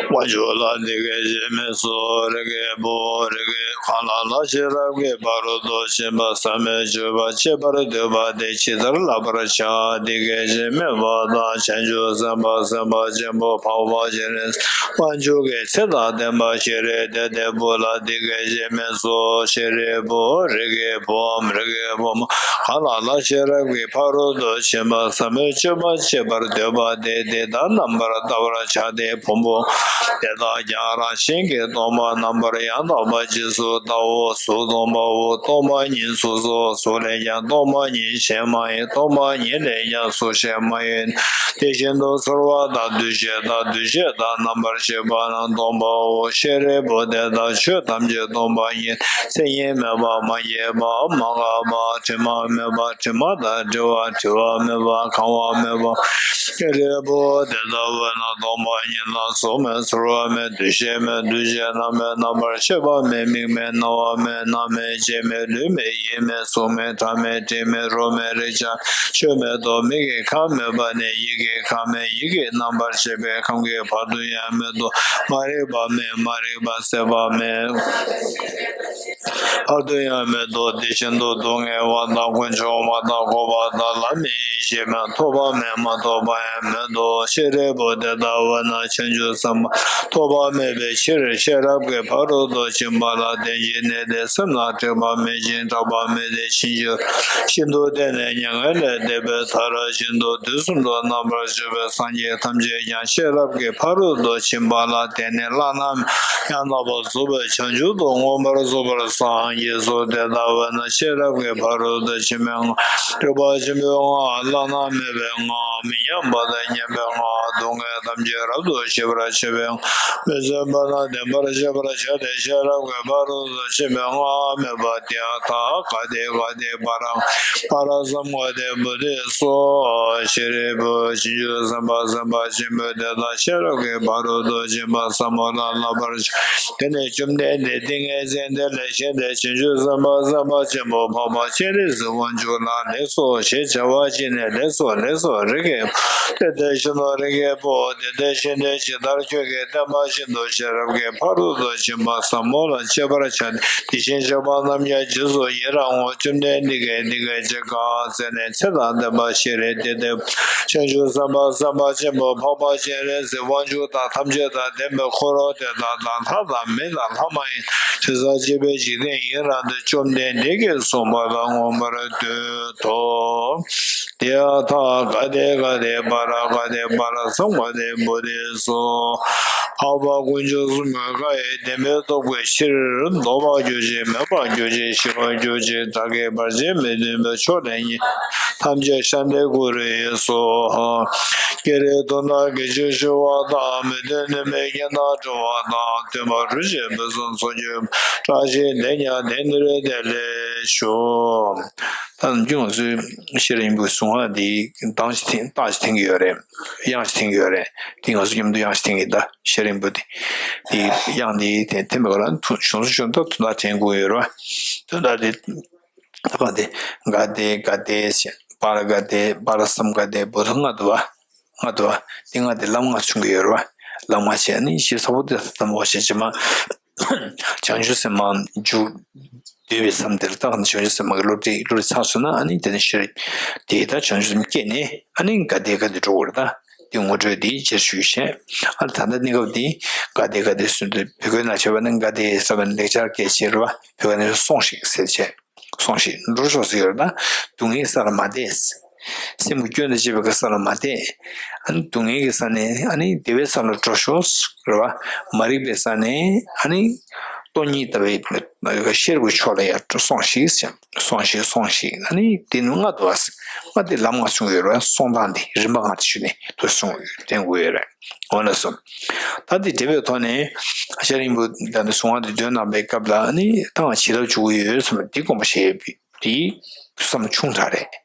དབང་ཕྱུག་ལ་འདི་སྐད་ཅེས་སྨྲས་སོ། རིགས་ཀྱི་བུ། རིགས་ཀྱི་གང་ལ་ལ་ཤེས་རབ་ཀྱི་ཕ་རོལ་ཏུ་ཕྱིན་པ་ཟབ་མོའི་སྤྱོད་པ་སྤྱད་པར་འདོད་པ་དེས་ཇི་ལྟར་བསླབ་པར་བྱ། འདི་སྐད་ཅེས་སྨྲས་པ་དང་། བྱང་ཆུབ་སེམས་དཔའ་སེམས་དཔའ་ཆེན་པོ་འཕགས་པ་སྤྱན་རས་ དབང་ཕྱུག་གི་ཚེ་དང་ལྡན་པ་ཤཱ་ར་དྭ་ཏིའི་བུ་ལ་འདི་སྐད་ཅེས་སྨྲས་སོ། ཤཱ་རིའི་བུ། རིགས་ཀྱི་བུའམ་རིགས་ཀྱི་བུ་མོ་གང་ལ་ལ་ཤེས་རབ་ཀྱི་ཕ་རོལ་ཏུ་ཕྱིན་པ་ཟབ་མོའི་སྤྱོད་པ་སྤྱད་པར་འདོད་པ་དེས་འདི་ལྟར་རྣམ་པར་བལྟ་བར་བྱ་སྟེ། བུམ་པ་དེ་དག་ཀྱང་རང་བཞིན་གྱིས་སྟོང་པ་རྣམ་པར་ཡང་དག་པར་རྗེས་སུ་བལྟའོ། གཟུགས་སྟོང་པའོ། སྟོང་པ་ཉིད་གཟུགས་སོ། གཟུགས་ལས་ཀྱང་སྟོང་པ་ཉིད་གཞན་མ་ཡིན། སྟོང་པ་ཉིད་ལས་ཀྱང་གཟུགས་གཞན་མ་ཡིན། དེ་བཞིན་དུ་ཚོར་བ་དང་། འདུ་ཤེས་དང་། འདུ་བྱེད་དང་། རྣམ་པར་ཤེས་པ་རྣམས་སྟོང་པའོ། ཤཱ་རིའི་བུ་དེ་ལྟར་ཆོས་ཐམས་ཅད་སྟོང་པ་ཉིད། མཚན་ཉིད་མེད་པ། མ་སྐྱེས་པ། མ་འགགས་པ། དྲི་མ་མེད་པ། དྲི་མ་དང་བྲལ་བ། བྲི་བ་མེད་པ། གང་བ་མེད་པ། ཤཱ་རིའི་བུ་དེ་ལྟ་བས་ན་སྟོང་པ་ཉིད་ལ་གཟུགས་མེད། ཚོར་བ་མེད། འདུ་ཤེས་མེད། འདུ་བྱེད་རྣམས་མེད། རྣམ་པར་ཤེས་པ་མེད། མིག་མེད། རྣ་བ་མེད། སྣ་མེད། ལྕེ་མེད། ལུས་མེད། ཡིད་མེད། གཟུགས་མེད། སྒྲ་མེད། དྲི་མེད། རོ་མེད། རེག་བྱ་ཆོས་མེད་དོ། མིག་གི་ཁམས་མེད་པ་ནས་ཡིད་ཀྱི་ཁམས་མེད། ཡིད་ཀྱི་རྣམ་པར་ཤེས་པའི་ཁམས་ཀྱི་བར་དུ་ཡང་མེད་དོ། མ་རིག་པ་མེད། མ་རིག་པ་ཟད་པ་མེད། བར་དུ་ཡང་མེད་དོ། དེ་བཞིན་དུ་སྡུག་བསྔལ་བ་དང་། ཀུན་འབྱུང་བ་དང་། འཁོར་བ་དང་། ལམ་མེད། ཡེ་ཤེས་མེད། ཐོབ་པ་མེད། མ་ཐོབ་པ་ཡང་མེད་དོ། ཤཱ་རིའི་བུ་དེ་ལྟ་བས་ན་བྱང་ཆུབ་སེམས་དཔའ་ཐོབ་པ་མེད་པའི་ཕྱིར་ཤེས་རབ་ཀྱི་ཕ་རོལ་ཏུ་ཕྱིན་པ་ལ་བརྟེན་ཅིང་གནས་ཏེ། སེམས་ལ་སྒྲིབ་པ་མེད་ཅིང་སྐྲག་པ་མེད་དེ། ཕྱིན་ཅི་ཤིན་ཏུ་བརྟན་ནས་མྱ་ངན་ལས་འདས་པའི་མཐར་ཕྱིན་ཏོ། དུས་གསུམ་དུ་རྣམ་པར་བཞུགས་པའི་སངས་རྒྱས་ཐམས་ཅད་ཀྱང་ཤེས་རབ་ཀྱི་ཕ་རོལ་ཏུ་ཕྱིན་པ་ལ་བརྟེན་ནས་བླ་ན་ཡང་དག་པར་རྫོགས་པའི་བྱང་ཆུབ་ཏུ་མངོན་པར་རྫོགས་པར་སངས་རྒྱས་སོ། དེ་ལྟ་བས་ན་ཤེས་རབ་ཀྱི་ཕ་རོལ་ཏུ་ཕྱིན་པའི་སྔགས་སྒྲུབ་པ་ཆེན་པོའི་སྔགས། བླ་ན་མེད་པའི་སྔགས། མི་མཉམ་པ་དང་མཉམ་པའི་སྔགས། སྡུག་བསྔལ་ཐམས་ཅད་རབ་ཏུ་ཞི་བར་བྱེད་པའི་སྔགས། མི་བརྫུན་པ་དང་ལྡན་པར་བྱེད་པར་བྱ་སྟེ། ཤེས་རབ་ཀྱི་ཕ་རོལ་ཏུ་ཕྱིན་པའི་སྔགས་སྨྲས་པ། ཏདྱ་ཐཱ། ག་ཏེ་ག་ཏེ་པཱ་ར། པཱ་ར་སཾ་ག་ཏེ་བོ་དྷི་སྭཱ་ཧཱ། ཤཱ་རིའི་བུ། བྱང་ཆུབ་སེམས་དཔའ་སེམས་དཔའ་ཆེན་པོས་དེ་ལྟར་ཤེས་རབ་ཀྱི་ཕ་རོལ་ཏུ་ཕྱིན་པ་ཟབ་མོ་ལ་བསླབ་པར་བྱ། དེ་ནས་བཅོམ་ལྡན་འདས་ཏིང་ངེ་འཛིན་དེ་ལས་བཞེངས་ཏེ། བྱང་ཆུབ་སེམས་དཔའ་སེམས་དཔའ་ཆེན་པོ་འཕགས་པ་སྤྱན་རས་གཟིགས་དབང་ཕྱུག་ལ་ལེགས་སོ་ཞེས་བྱ་བ་བྱིན་ནས། ལེགས་སོ། ལེགས་སོ། རིགས་ཀྱི་བུ། དེ་ལྟར་ཤེས་ནོ། རིགས་ཀྱི་བུ། དེ་ལྟར་ཤེས་ཏེ་ཇི་ལྟར་ཁྱོད་ཀྱིས་བསྟན་པ་བཞིན་དུ་ཤེས་རབ་ཀྱི་ཕ་རོལ་ཏུ་ཕྱིན་པ་ཟབ་མོ་ལ་སྤྱད་པར་བྱ་སྟེ། དེ་བཞིན་གཤེགས་པ་རྣམས་ཀྱང་རྗེས་སུ་ཡི་རང་ངོ་། བཅོམ་ལྡན་འདས་ཀྱིས་འདི་སྐད་ཅེས་བཀའ་སྩལ་ནས། ཚེ་དང་ལྡན་པ་ཤཱ་ར་དྭ་ཏིའི་བུ། བྱང་ཆུབ་སེམས་དཔའ་སེམས་དཔའ་ཆེན་པོ་འཕགས་པ་སྤྱན་རས་གཟིགས་དབང་ཕྱུག་དང་། ཐམས་ཅད་དང་ལྡན་པའི་འཁོར་དེ་དག་དང་། ལྷ་དང་། མི་དང་། ལྷ་མ་ཡིན་དང་། དྲི་ཟར་བཅས་པའི་འཇིག་རྟེན་ཡི་རངས་ཏེ། བཅོམ་ལྡན་འདས་ཀྱིས་གསུངས་པ་ལ་མངོན་པར་བསྟོད་དོ། ཏདྱ་ཐཱ། ག་ཏེ་ག་ཏེ་པཱ་ར་ག་ཏེ་པཱ་ར་སཾ་ག་ཏེ་བོ་དྷི་སྭཱ་ཧཱ། འཕགས་པ་དཀོན་མཆོག་གསུམ་གྱི་བཀའ་ཡི་བདེན་པའི་རྟོགས་པའི་ཕྱིར། ལྡོག་པར་གྱུར་ཅིག་མེད་པར་གྱུར་ཅིག་ཞི་བར་གྱུར་ཅིག་བདག་གིས་བར་ཆད་མི་མཐུན་པའི་ཕྱོགས་ལས་ཉེས་པ་ཐམས་ཅད་བཤགས་ཏེ་བཀུར་སོ་ཧཱ། ཀྱེ་རེ་ཏོ་ན་གི་ཆུ་ཞུ་བ་དང་། མི་མཐུན་ནུས་པའི་རྐྱེན་དང་བྲལ་བ་དང་། མཐུན་པ་རུ་ཆེན་ཕུན་སུམ་ཚོགས་གྱུར་པ། བཀྲ་ཤིས་དེས་ཀྱང་དེང་འདིར་བདེ་ལེགས་ཤོག་ད་ནམ་རྒྱུན་ང་ཚོས་ཤེས་རབ་སྙིང་པོའི་གཟུངས་སྔགས་འདི་གདངས་ཤིག་འཐེན། རྟགས་ཤིག་འཐེན་གྱི་ཡོད་རེད། དབྱངས་ཤིག་འཐེན་གྱི་ཡོད་རེད། དེ་ང་ཚོ་མཉམ་དུ་དབྱངས་ཤིག་འཐེན་གྱི། ད་ཤེས་རབ་སྙིང་པོ་དེ། དེ་དབྱངས་འདི་འཐེན་འཐེན་པའི་སྐབས་ལ་ཐུན་གཞུང་ཚོ་ཆུང་དུ་དོན་དག་དྲན་དགོས་ཡོད་རེད་བ། དོན་དག་དེ། ད་ག་དེ། ག་དེ་ག་དེ་ཞེས། པཱ་ར་ག་དེ། པཱ་ར་སཾ་ག་དེ་བོ་དྷི། ལྔ་འདུག་བ། ལྔ་འདུག་བ། དེ་ལྔ་དེ་ལམ་ལྔ་མཚོན་གྱི་ཡོད་རེད་བ། ལམ་ལྔ་བྱས་ནས་ཞེས་ས་བོ་དྷི་ཏ་ཐཱ་ཏམ་ཧོ་ཞེས་བྱེ་མ། བྱང་ཆུབ་སེམས་མ་འཇུག་འདོད་པའི་མཚམས་དེར། ད་ག་ནས་བྱང་ཆུབ་སེམས་མ་གི་བློ་གྲོས་བློ་གྲོས་ཚང་སོང་ན། ཨ་ནི་དེ་ནས་ཤེས་རབ་དེ་ད་བྱང་ཆུབ་སེམས་སྐྱེས་ནས། ཨ་ནི་ག་དེ་ག་དེ་འགྲོ་དགོས་རེད། ད་དེ་ངོ་སྤྲོད་དེ་སྤྱིར་ཞུས་བྱས། ཨ་ནི་ད་ལྟ་གནས་སྐབས་དེ་ག་དེ་ག་དེ་ཟེར་དུས། བོད་སྐད་ནང་བྱས་པ་ན་ག་དེ་ཟེར་བ་ནི་ལེགས་སྦྱར་སྐད་ཆ་རེད་བ། བོད་སྐད་ནས་སོང་ཞིག་ཟེར་བྱས། སོང་ཞིག་འགྲོ་ཤོག་ཟེར་ཡོད་རེད། ད་སྡུག་བསྔལ་གྱི་ས་ལ་མ་བསྡད། སེམས་ཀྱི་སྐྱོན་དང་བཅས་པའི་གི་ས་ལ་མ་བསྡད། ཨ་ནི་སྡུག་བསྔལ་གྱི་ས་ནས་ཨ་ནི་བདེ་བའི་ས་ལ་འགྲོ་ཤོག་ཟེར་བ། མ་རིག་པའི་ས་ནས་ཨ་ནི་སྟོང་ཉིད་ལྟ་བའི་ཤེས་རབ་ཀྱི་ཕྱོགས་ལ་ཡར་སོང་ཞིག་ཟེར། སོང་ཞིག་སོང་ཞིག་ཨ་ནི་དེ་ནི་ལྔ་འདུག་བ། ལྔ་དེ་ལམ་ལྔ་མཚོན་གྱི་ཡོད་རེད་བ། སོང་སྟངས་དེ་རིམ་པ་ལྔ་དེ་ཞུས་ནས་དུ་སོང་དྲན་དགོས་ཡོད་རེད། འོ་ན་སོང་། ད་འདི་འགྲེལ་པའི་ཐོག་ནས་ཤེས་རབ་སྙིང་པོ་ད་ནི་གཟུངས་སྔགས་འདི་འདོན་གནང་བའི་སྐབས་ལ་ནི། ད་ང་བྱིན་རླབས་འཇུག་གི་ཡོད་བསམ་པ་འདི་དགོངས་པ་བཞེས་ཡོད་པའི་འདི་བསམ་ཆུང་དྲགས་རེད།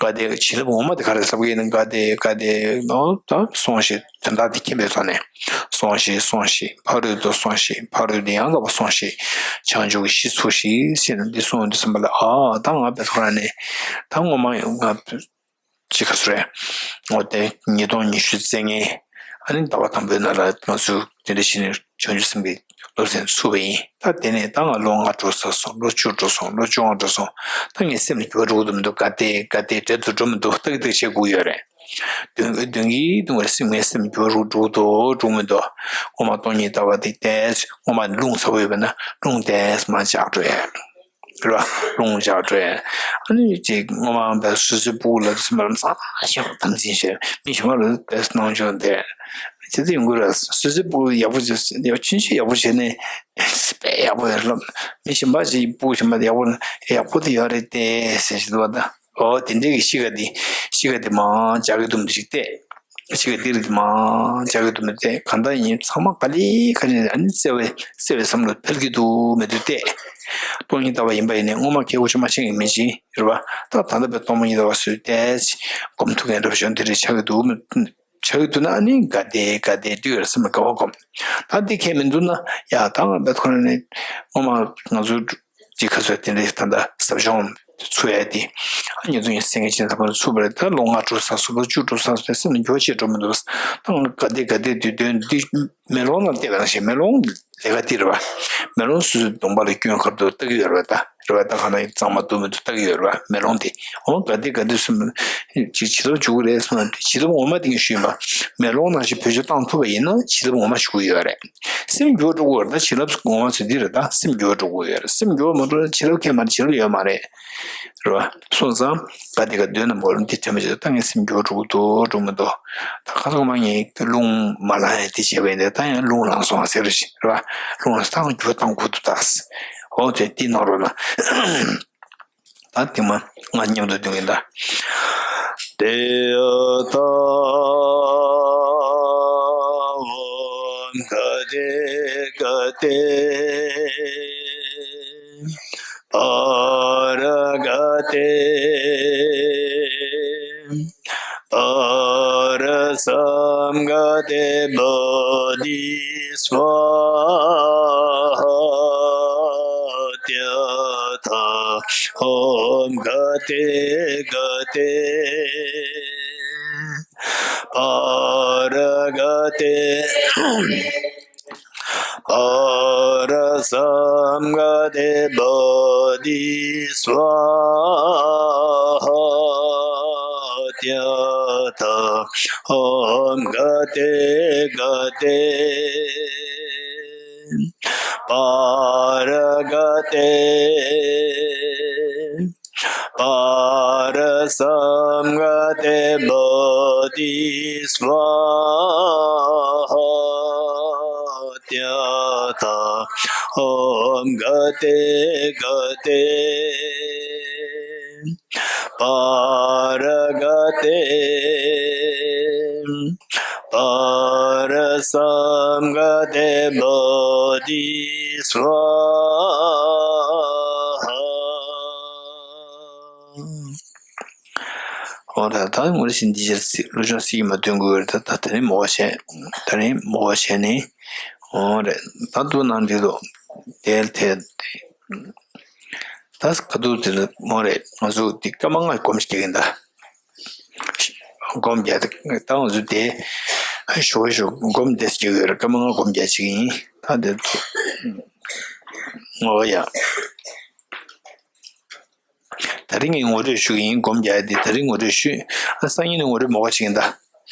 ག་དེ་བྱིན་རླབས་ངོ་མ་དེ་ག་རེ་ཟེར་གྱི་ཡིན་ན། ག་དེ་ག་དེ་ནོ། ད་སོང་ཞིག་དོན་དག་འདི་མཁྱེན་པའི་ཐོག་ནས། སོང་ཞིག་སོང་ཞིག་ཕ་རོལ་ཏུ་སོང་ཞིག་ཕ་རོལ་ཏུ་ཡང་དག་པར་སོང་ཞིག་བྱང་ཆུབ་ཀྱི་གཞི་ཚུགས་ཤིག་ཟེར་ནས་འདི་གསུངས་འདུག་བསམ་པ་ལ། ཨ་ད་ང་བས་ཐོག་རང་ནས་ད་ངོ་མ་ཡོང་ང་ཅི་ག་ཚོད་རེད། འོ་དེ་ཉིས་སྟོང་ཉི་ཤུ་རྩ་ལྔའི་ཨ་ནི་ཟླ་བ་དང་པོའི་ནང་ལ་ང་ཚོས་དེ་འདྲ་བྱས་ནས་ བྱང་ཆུབ་སེམས་ཀྱི་སློབ་ཚན་ཚུགས་པ་ཡིན། ད་དེ་ནས་ད་ང་ལོ་ལྔ་འགྲོ་ཚར་སོང་། ལོ་བཅུ་འགྲོ་སོང་། ལོ་བཅོ་ལྔ་འགྲོ་སོང་། ད་ངའི་སེམས་ལ་འགྱུར་བ་འགྲོ་གི་འདུག་མི་འདུག་ག་དེ་ག་དེ་འབྲེལ་དུ་འགྲོ་མི་འདུག་ཏག་ཏག་བྱེད་དགོས་ཡོད་རེད། དོན་དོན་གྱི་དོན་གྱི་སེམས་ངའི་སེམས་འགྱུར་བ་འགྲོ་གི་འདུག་འགྲོ་གི་མི་འདུག་སྔོན་མ་སྟོང་ཉིད་ལྟ་བ་དེ་ཏོག་ཙམ་སྔོན་མ་རླུང་ཚ་པོ་ཡོད་པ་ན་རླུང་ཏོག་ཙམ་མར་འཇགས་འགྲོ་ཡ། རེད་བ། རླུང་འཇགས་འགྲོ་ཡ། ཨ་ནི་ཅིག་སྔོན་མ་བས་སོ་སོའི་སྤུ་གུ་ལ་སེམས་པ་ལམ་སང་ཞིག་དམ་འཛིན་བྱས། མི་གཞན་པ་ལ་བས་སྣང་ཆུང་དེ་ཇི་ལྟར་ཡོང་གི་རེད། སོ་སོའི་སྤུ་གུ་ཡག་པོ་བྱས་ཡག་ཕྱིན་ཆད་ཡག་པོ་བྱས་ནས་དཔེ་ཡག་པོ་ཡོད་ལབ། མི་གཞན་པ་ཅིག་སྤུ་གུ་གཞན་པ་དེ་ཡག་པོ་ཡག་པོ་དེ་ཡོད་རེད་དེ་ཟེར་བཞིན་འདུག་བ། ད་ཨོ་དེ་འདྲའི་གི་གཤིས་ཀ་དེ་གཤིས་ཀ་དེ་མར་འཇགས་ཀྱི་འདུག་མི་འདུག་ཅིག་བལྟས། གཤིས་ཀ་དེ་རིགས་དེ་མར་འཇགས་ཀྱི་འདུག་མི་འདུག་བལྟས། གང་ལྟར་ཡིན་ཚང་མ་ག་ལེ་ག་ལེ་ཨ་ནི་བརྩེ་བའི་བརྩེ་བའི་བསམ་བློ་འཕེལ་གྱི་འདུག་མི་འདུག་བལྟས། སྟོང་ཉིད་ལྟ་བ་ཡིན་པ་ཡིན་ནའི་སྔོན་མ་སྐྱེ་བོ་ཆུང་མ་ཆེན་གྱི་མི་ཅིག་རེད་བ། ད་ད་ལྟ་བའི་སྟོང་ཉིད་ལྟ་བ་སུས་བལྟས་སྒོམ་ཐུབ་མཁན་འདྲ་བ་ཞིག་དེ་རིགས་ཆགས་ཀྱི་འདུག་མི་ཆགས་ཀྱི་འདུག་ན་ཨ་ནི་ག་དེ་ག་དེ་འདྲི་ཡོད་རེད་བསམ་པའི་དགའ་བ་སྒོམ། ད་འདི་ཁས་མི་འདུག་ན་ཡ་ད་ང་བལྟས་ཁོ་ན་ནི་སྔོན་མ་ང་ཚོ་ཅིག་ཁ་སོ་དེ་འདྲའི་ད་ལྟ་ཟབ་སྦྱོང་ཚུགས་ཡ་དེ་ཨ་ཉིན་ཚོ་ཡིན་སེང་གེ་ཅན་ད་བར་ཚུགས་པ་རེད། ད་ལོ་ལྔ་དྲུག་ཚར་སོང་། ལོ་བཅུ་དྲུག་ཚར་སོང་། སེམས་ལ་འགྱུར་བ་ཅིག་འགྲོ་མི་འདུག་ད་ང་ག་དེ་ག་དེ་དུས་དོན་འདི་མེ་ལོང་ལ་བལྟས་པ་ནང་བཞིན་མེ་ལོང་ལས་ཀ་འདི་རེད་བ། མེ་ལོང་སོ་སོའི་གདོང་པ་ལ་སྐྱོན་ཁ་ཐུག་ལྟ་གི་ཡོད་རེད་བ། ད་རེད་བ། ད་ག་ན་གཙང་མ་འདུག་མི་འདུག་ལྟ་གི་ཡོད་རེད་བ། མེ་ལོང་དེ་འོ་ག་དེ་ག་དེ་སོང་ཅིག་བྱིན་རླབས་འཇུག་གི་རེད་སོང་ན་བྱིན་རླབས་ངོ་མ་དེ་ངས་ཞུས་པ། མེ་ལོང་ནང་བཞིན་བེད་སྤྱོད་བཏང་ཐུབ་པ་ཡིན་ན་བྱིན་རླབས་ངོ་མ་ཞུ་གི་ཡོད་རེད། སེམས་འགྱུར་བ་འགྲོ་གི་ཡོད་རེད། ད་བྱིན་རླབས་ངོ་མ་ཚོ་འདི་རེད། ད་སེམས་འགྱུར་བ་འགྲོ་གི་ཡོད་རེད། སེམས་འགྱུར་བ་མ་འགྲོ་ན་བྱིན་རླབས་ཁས་མ་བྱིན་རླབས་ཡོད་མ་རེད། རེད་བ། སོང་ཙང་ག་དེ་ག་དོན་དམ་པོ་ལ་འདི་དྲན་པ་བྱེད། ད་ངའི་སེམས་འགྱུར་བ་འགྲོ་གི་འདུག་འགྲོ་མི་འདུག་ད་ཁ་སང་མ་ངས་རླུང་མ་ལངས་ཡ་དེ་བྱས་པ་ཡིན་ཏེ་ད་ཡང་རླུང་ལངས་སོང་ཟེར་རེད་བ། རླུང་ལངས་སོང་ད་ང་འགྱུར་བ་བཏང་དགོས་འདུག་ད་འོ་དེ་འདི་གནང་རོགས་གནང་། ད་དེ་མ་ང་མཉམ་དུ་འདོན་གྱིན་ད། ཏདྱ་ཐཱ། ཨོཾ་ག་ཏེ་ག་ཏེ་པཱ་ར་ག་ཏེ་པཱ་ར་སཾ་ག་ཏེ་བོ་དྷི་སྭཱ་ཧཱ། ཏདྱ་ཐཱ། ཨོཾ་ག་ཏེ་ག་ཏེ་པཱ་ར་ག་ཏེ་པཱ་ར་སཾ་ག་ཏེ་བོ་དྷི་སྭཱ་ཧཱ། ཏདྱ་ཐཱ། ཨོཾ་ག་ཏེ་ག་ཏེ་པཱ་ར་ག་ཏེ་པཱ་ར་སཾ་ག་ཏེ་བོ་དྷི་སྭཱ་ཧཱ། ཏདྱ་ཐཱ། ཨོཾ་ག་ཏེ་ག་ཏེ་པཱ་ར་ག་ཏེ་པཱ་ར་སཾ་ག་ཏེ་བོ་དྷི་སྭཱ་ཧཱ། འོ་ད་ད་ངོ་རེ་བཞིན་འདི་ཕྱིར་སྲིད་བློ་སྦྱོང་སྲིད་ཀྱི་མ་འདོན་དགོས་རེད། ད་ད་ད་རིང་མོ་བ་བྱས། ད་རིང་མོ་བ་བྱས་ནས་འོ་རེད། ད་དུ་ནང་འདི་ལོ་དེལ་ཐེལ་ད་ཁ་ཐུག་དེ་ལ་མོ་རེད། ང་ཚོ་འདི་སྐར་མ་ལྔ་སྒོམ་བྱེད་ཀྱིན་ད། སྒོམ་རྒྱག་ད་ང་ཚོ་དེ་ཞོགས་ཞོགས་སྒོམ་དེ་སྐྱེ་གི་ཡོད་རེད། སྐར་མ་ལྔ་སྒོམ་རྒྱག་བྱེད་ཀྱི་ཡིན། ད་དེ་ངོ་ཡ། ད་རིང་ངས་ངོ་སྤྲོད་ཞུ་གི་ཡིན། སྒོམ་རྒྱག་ཡ་དེ་ད་རིང་ངོ་སྤྲོད་ཞུ། ཨ་སང་ཉིན་ནས་ངོ་སྤྲོད་མ་དགོས་བྱེད་ཀྱིན་ད།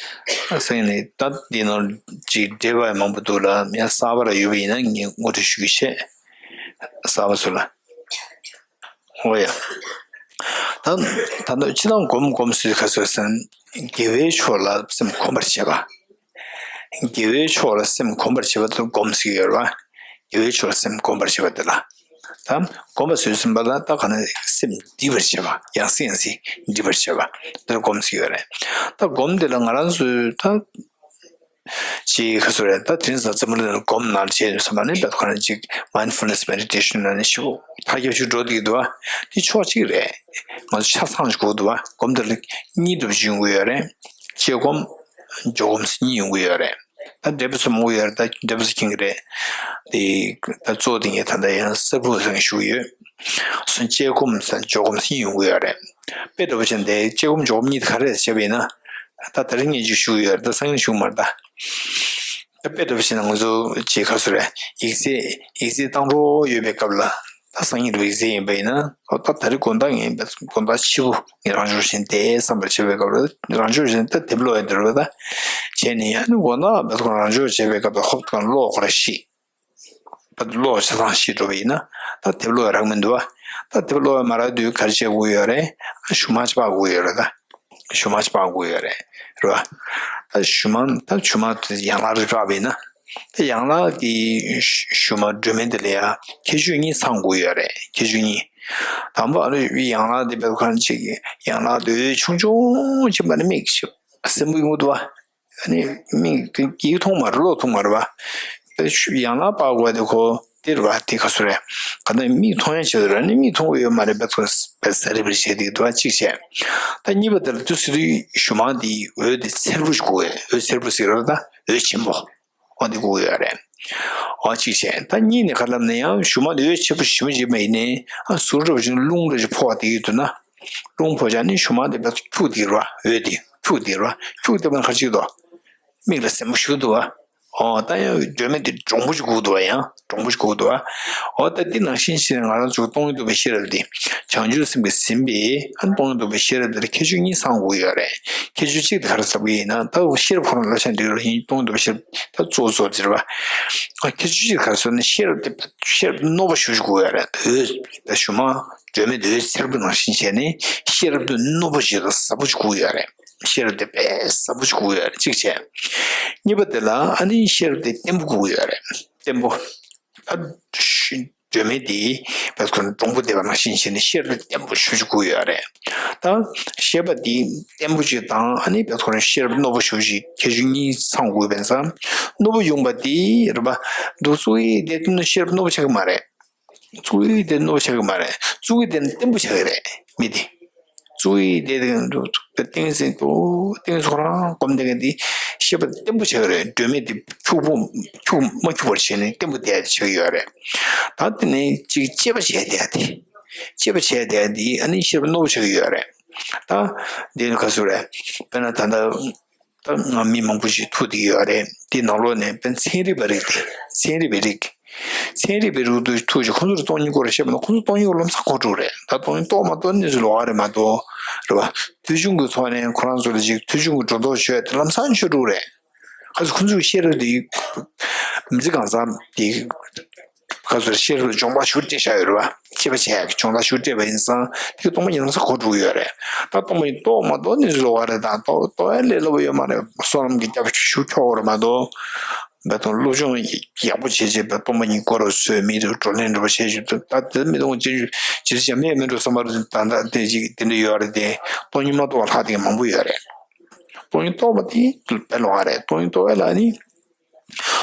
ཨ་སང་ཉིན་ནས་ད་འདི་ནང་ཅིག་འབྲེལ་བ་མང་པོ་འདུག་ལ། ཡང་གསར་པ་ར་ཡོད་པ་ཡིན་ན་ངས་ངོ་སྤྲོད་ཞུ་གི་བྱས། གསར་པ་ཚོ་ལ། འོ་ཡ། ད་ད་ནི་ཕྱི་ནང་སྒོམ་སྒོམ་ཟེར་ག་ཚོད་ཟེར་ན། དགེ་བའི་ཕྱོགས་ལ་སེམས་གོམས་པར་བྱེད་པ། དགེ་བའི་ཕྱོགས་ལ་སེམས་གོམས་པར་བྱེད་པ་དེ་སྒོམ་ཟེར་གྱི་ཡོད་རེད་བ། དགེ་བའི་ཕྱོགས་ལ་སེམས་གོམས་པར་བྱེད་པ་དེ་ལ། ད་གོམས་པ་ཟེར་ཟིན་པ་ལ་ད་ག་ནས་སེམས་འདྲིས་པར་བྱེད་པ། ཡང་སེ་ཡང་སེ་འདྲིས་པར་བྱེད་པ་དེ་ལ་སྒོམ་ཟེར་གྱི་ཡོད་རེད། ད་སྒོམ་དེ་ལ་ང་རང་ཚོས་ད། ཅེས་ཁ་སོ་རེད། ད་དེང་སང་འཛམ་བུ་གླིང་ལ་སྒོམ་གནང་བྱས་ཡོད་ས་མ་ནི་བད་ཁོ་རང་ཅིག་མའིན་ཌ་ཕུལ་ནེ་སི་མེ་ཌི་ཊེ་ཤན་ལ་ནི་ཞིག་ཐག་རྒྱབ་ཞིག་འགྲོ་བསྡད་ཀྱི་འདུག་བ། དེ་ཕྱོགས་གཅིག་རེད། ང་ཚོ་ཆ་ཚང་ཞིག་དགོས་འདུག་བ། སྒོམ་དེ་ལ་གཉིས་འདྲ་པོ་ཅིག་ཡོང་གི་ཡོད་རེད། དཔྱད་སྒོམ། འཇོག་སྒོམ་ཟེར་གཉིས་ཡོང་གི་ཡོད་རེད། ད་འབྲས་བུ་ཚོ་མང་པོ་ཡོད་རེད། ད་འབྲས་བུ་ཚོ་མཁྱེན་གྱི་རེད། དེ་ད་གཙོ་བོ་དེ་ངས་ད་ལྟ་ཡང་གསར་བུ་ཟེར་ཞུ་གི་ཡོད། སོ་དཔྱད་སྒོམ་དང་འཇོག་སྒོམ་ཟེར་གཉིས་ཡོང་གི་ཡོད་རེད། དཔེ་འདྲ་པོ་བྱས་ན་དེ་དཔྱད་སྒོམ་འཇོག་སྒོམ་གཉིས་དེ་ག་རེ་རེད་བྱས་པ་ཡིན་ན། ད་དེ་རིང་ངས་ཅིག་ཞུ་གི་ཡོད་རེད། ད་སང་ཉིན་ཞུ་གི་མ་རེད་ད། ད་དཔེ་འདྲ་པོ་བྱས་ན་ང་ཚོ་ཅིག་ག་ཚོད་རེད། ཡིག་ཚད་ཡིག་ཚད་བཏང་རོགས་ཡོད་པའི་སྐབས་ལ། ད་སང་ཉིན་རུ་ཡིག་ཚད་ཡིན་པ་ཡིན་ན། ད་ད་རེས་དགོང་དག་ངས་དགོང་དག་ཕྱི་པོ་ངས་རང་སྦྱོང་བྱས་བསྡད་བསམ་པར་བྱེད་པའི་སྐབས་ལ། རང་སྦྱོང་བྱས་ནས་ད་དེབ་ཀློག་ཡ་འདི་རུ་ད་བྱས་ནས། ཡང་ནི་དགོང་དག་བས་ཁོ་རང་སྦྱོང་བྱེད་པའི་སྐབས་ལ་ཧོབ་ཏེ་ཀློག་ཁོ་རང་ཤི། ད་ཀློག་ཆ་ཚང་ཤེས་འགྲོ་བ་ཡིན་ན། ད་དེབ་ཀློག་རག་མི་འདུག་བ། ད་དེབ་ཀློག་མ་རག་དུས་ག་རེ་བྱེད་དགོས་ཡོད་རེད། ཞུ་མ་ཅིག་ཕབ་དགོས་ཡོད་རེད། ད་ཞུ་མ་ཅིག་ཕབ་དགོས་ཡོད་རེད། རེད་བ། ད་ཞུ་མ་ད་ཞུ་མ་དེ་ཡན་ལག་རེ་ཕབ་ཡིན་ན། ད་ཡན་ལག་གི་ཞུ་མ་སྒྲོན་མེ་དེ་ལ་ཡང་ཁྱད་ཆོས་གཉིས་ཚང་དགོས་ཡོད་རེད། ཁྱད་ཆོས་གཉིས། དང་པོ་ཨ་ནི་ཡན་ལག་དེ་བས་ཁོ་རང་ཅིག་ཡན་ལག་དེ་འོད་ཆུང་ཆུང་ཅིག་མ་ནི་མིག་ཤི་སེམས་པོ་ཡོང་གི་འདུག་བ། ཨ་ནི་མིག་གིས་མཐོང་མ་རེད། བློས་མཐོང་མ་རེད་བ། དེ་ཡན་ལག་ཕབ་དགོས་དེ་ཁོ་དེ་རེད་བ། དེ་ག་ཚོད་རེད། ག་ད་མིག་མཐོང་ཡ་ཆེད་དུ་ར་ནི་མིག་མཐོང་གི་ཡོད་མ་རེད། བས་ཁོ་བས་ས་རི་བར་བྱས་དེ་འདུག་བ། གཅིག་བྱས། ད་གཉིས་པ་དེ་ལ་དུས་སུ་དུས་ཞུ་མ་དེ་འོད་དེ་འཚེར་པོ་ཞིག་དགོས། འོད་འཚེར་པོ་ཟེར་ར། ད་འོད་ཆེན་པོ་འོ་དེ་དགོས་ཡོད་རེད། འོ་གཅིག་བྱས། ད་གཉིས་ནས་ག་རེ་ལབ་ན། ཡང་ཞུ་མ་དེ་འོད་ཆེན་པོ་ཞིམ་ཞིམ་མ་ཡིན་ནའི་ཨ་ཟུར་འདྲ་པོ་ཞིག་རླུང་འདྲ་ཞིག་ཕོག་བསྡད་ཀྱི་འདུག་ན། རླུང་ཕོག་བྱས་ནི་ཞུ་མ་དེ་བས་འཁྱུག་དེ་ར། འོད་དེ་འཁྱུག་དེ་ར། འཁྱུག་དེ་མ་ཁ་ཅིག་དོ། མིག་ལ་སེམས་པོ་ཞུ་འདུག་བ། ཨོ་ད་ཡང་སྒྲོན་མེ་དེ་འདྲོང་པོ་ཞིག་དགོས་འདུག་བ། ཡང་འདྲོང་པོ་ཞིག་དགོས་འདུག་བ། ཨོ་ད་འདི་ནང་བཞིན་བྱས་ནས་ང་རང་ཚོ་སྟོང་ཉིད་རྟོགས་པའི་ཤེས་རབ་དེ། བྱང་ཆུབ་སེམས་ཀྱིས་ཟིན་པའི་ཨ་སྟོང་ཉིད་རྟོགས་པའི་ཤེས་རབ་དེ་ལ་ཁྱད་ཆོས་གཉིས་ཚང་དགོས་ཡོད་རེད། ཁྱད་ཆོས་གཅིག་དེ་ག་རེ་ཟེར་གྱི་ཡིན་ན། ད་ཤེས་རབ་ཁོ་རང་ལ་ཆ་འདི་རུ་ཡིན། སྟོང་ཉིད་རྟོགས་པའི་ཤེས་རབ་ད་གཙོ་བོ་གཙོ་བོ་དེ་རེད་བ། ཨ་ཁྱད་ཆོས་གཅིག་ག་རེ་ཟེར་ན། ཤེས་རབ་དེ་ཤེས་རབ་རྣོ་པོ་ཞེ་པོ་ཅིག་དགོས་ཡོད་རེད། འོད་ད་ཞུ་མ་སྒྲོན་མེ་དེ་འོད་འཚེར་པོ་ནང་བཞིན་བྱས་ནས་ཤེས་རབ་དེ་རྣོ་པོ་ཞིག་དང་ཟབ་པོ་ཞིག་དགོས་ཡོད་རེད། ཤེས་རབ་དེ་དཔེ་ཟབ་པོ་ཞིག་དགོས་ཡོད་རེད། གཅིག་བྱས། གཉིས་པ་དེ་ལ་ཨ་ནི་ཤེས་རབ་དེ་བརྟན་པོ་དགོས་ཡོད་རེད། བརྟན་པོ། ཨ་ཤི་སྒྲོན་མེ་དེ་བས་ཁོ་རང་འདྲོང་པོ་བསྡད་པ་ནང་བཞིན་བྱས་ནས་ཤེས་རབ་དེ་བརྟན་པོ་ཞེ་པོ་ཅིག་དགོས་ཡོད་རེད། ད་ཤེས་པ་དེ་བརྟན་པོ་ཅིག་དང་ཨ་ནི་བས་ཁོ་རང་ཤེས་རབ་རྣོ་པོ་ཞེ་པོ་ཅིག་ཁྱད་ཆོས་གཉིས་ཚང་དགོས་པའི་ཙང་། རྣོ་པོ་ཡོང་པ་དེ་རེད་པ། འདུག་ཚུགས་ཡིན་དེ་དུས་ན་ཤེས་རབ་རྣོ་པོ་ཆགས་ཀྱི་མ་རེད། ཚུགས་ཡིན་དེ་རྣོ་པོ་ཆགས་ཀྱི་མ་རེད། ཚུགས་ཡིན་དེ་ནི་བརྟན་པོ་ཆགས་ཀྱི་རེད། མི་དེ་ཚུགས་ཡིན་དེ་དེ་འདུག་ཏིང་འཛིན་འདུག་ཏིང་འཛིན་ཁོ་རང་སྒོམ་བསྡད་མཁན་དེ་ཤེས་པ་བརྟན་པོ་ཆགས་ཀྱི་རེད། སྒྲོན་མེ་དེ་འཁྱུག་པོ་འཁྱུག་མ་འཁྱུག་པར་བྱས་ནས་བརྟན་པོ་བསྡད་ཆགས་ཀྱི་ཡོད་རེད། ད་དེ་ནས་ཅིག་དཔྱད་པ་བྱས་བསྡད་དེ། དཔྱད་པ་བྱས་བསྡད་དེ་ཨ་ནི་ཤེས་པ་རྣོ་པོ་ཆགས་ཀྱི་ཡོད་རེད། ད་དེ་ནི་ག་ཚོད་རེད། དཔེར་ན་ད་ལྟ། ད་ང་མི་མང་པོ་ཞིག་ཐུག་བསྡད་ཡོད་རེད། དེ་ནང་ལོགས་ནས་དཔེར་ན་ཚན་རིག་པ་རིགས་དེ། ཚན་རིག་པའི་རིགས། ཚན་རིག་པའི་རིགས་དུ་ཐུག་ཅིག་ཁོང་ཚོར་སྟོང་ཉིད་སྐོར་བཤད་པ་ན་ཁོང་ཚོ་སྟོང་ཉིད་སྐོར་ལམ་སང་གོ་འགྲོ་རེད། ད་སྟོང་ཉིད་རྟོགས་མ་རྟོགས་གནས་ཚུལ་ལོགས་ཀ་རེད་མ་གཏོགས། རེད་བ། ཐོས་བྱུང་གི་ཐོག་ནས་ཁོ་རང་ཚོ་ལ་ཅིག་ཐོས་བྱུང་གི་སྒྲོ་འདོགས་ཆོད་དེ་ལམ་སང་ཆོད་འགྲོ་རེད། ག་ཚོད་ཁོང་ཚོའི་ཤེས་རབ་དེ་མི་ཚེ་གང་ཚང་དེ། ག་ཚོད་ཤེས་རབ་ལ་སྦྱོང་བ་ཞུ་སྤྲད་བཞག་ཡོད་རེད་བ། དཔྱད་པ་བྱས་ཡག་གི་སྦྱོང་བརྡར་ཞུ་སྤྲད་པ་ཡིན་ཙང་དེ་གི་སྟོང་པ་ཉིད་ལམ་སང་གོ་འགྲོ་གི་ཡོད་རེད། ད་སྟོང་པ་ཉིད་རྟོགས་མ་རྟོགས་གནས་ཚུལ་ལོགས་ཀ་རེད། ད་རྟོགས་རྟོགས་ཡ་ལས་སླ་པོ་ཡོད་མ་རེད། བསོད་ནམས་ཀྱི་རྒྱབ་ཤུགས་འཁྱོག་རེད་མ་གཏོགས། བས་ད་སློབ་སྦྱོང་ཡག་པོ་བྱས་བྱས་པའི་སྟོང་པ་ཉིད་སྐོར་ར་བཟོས་མི་རེ་བགྲོ་གླེང་འདྲ་པོ་བྱས་བྱས་ད་དེ་མི་གཏོང་ཅི་ཅི་ཅི་མེད་མི་འགྲོ་བསམ་པ་རེད། ད་ད་དེ་ཅིག་དེ་འདྲ་ཡོད་རེད་དེ། སྟོང་ཉིད་མ་རྟོགས་པ་ལྷག་དེ་གི་མང་པོ་ཡོད་རེད། སྟོང་ཉིད་རྟོགས་པ་དེ་དཔེ་ལོགས་ཀ་རེད། སྟོང་ཉིད་རྟོགས་པ་ལ་ནི།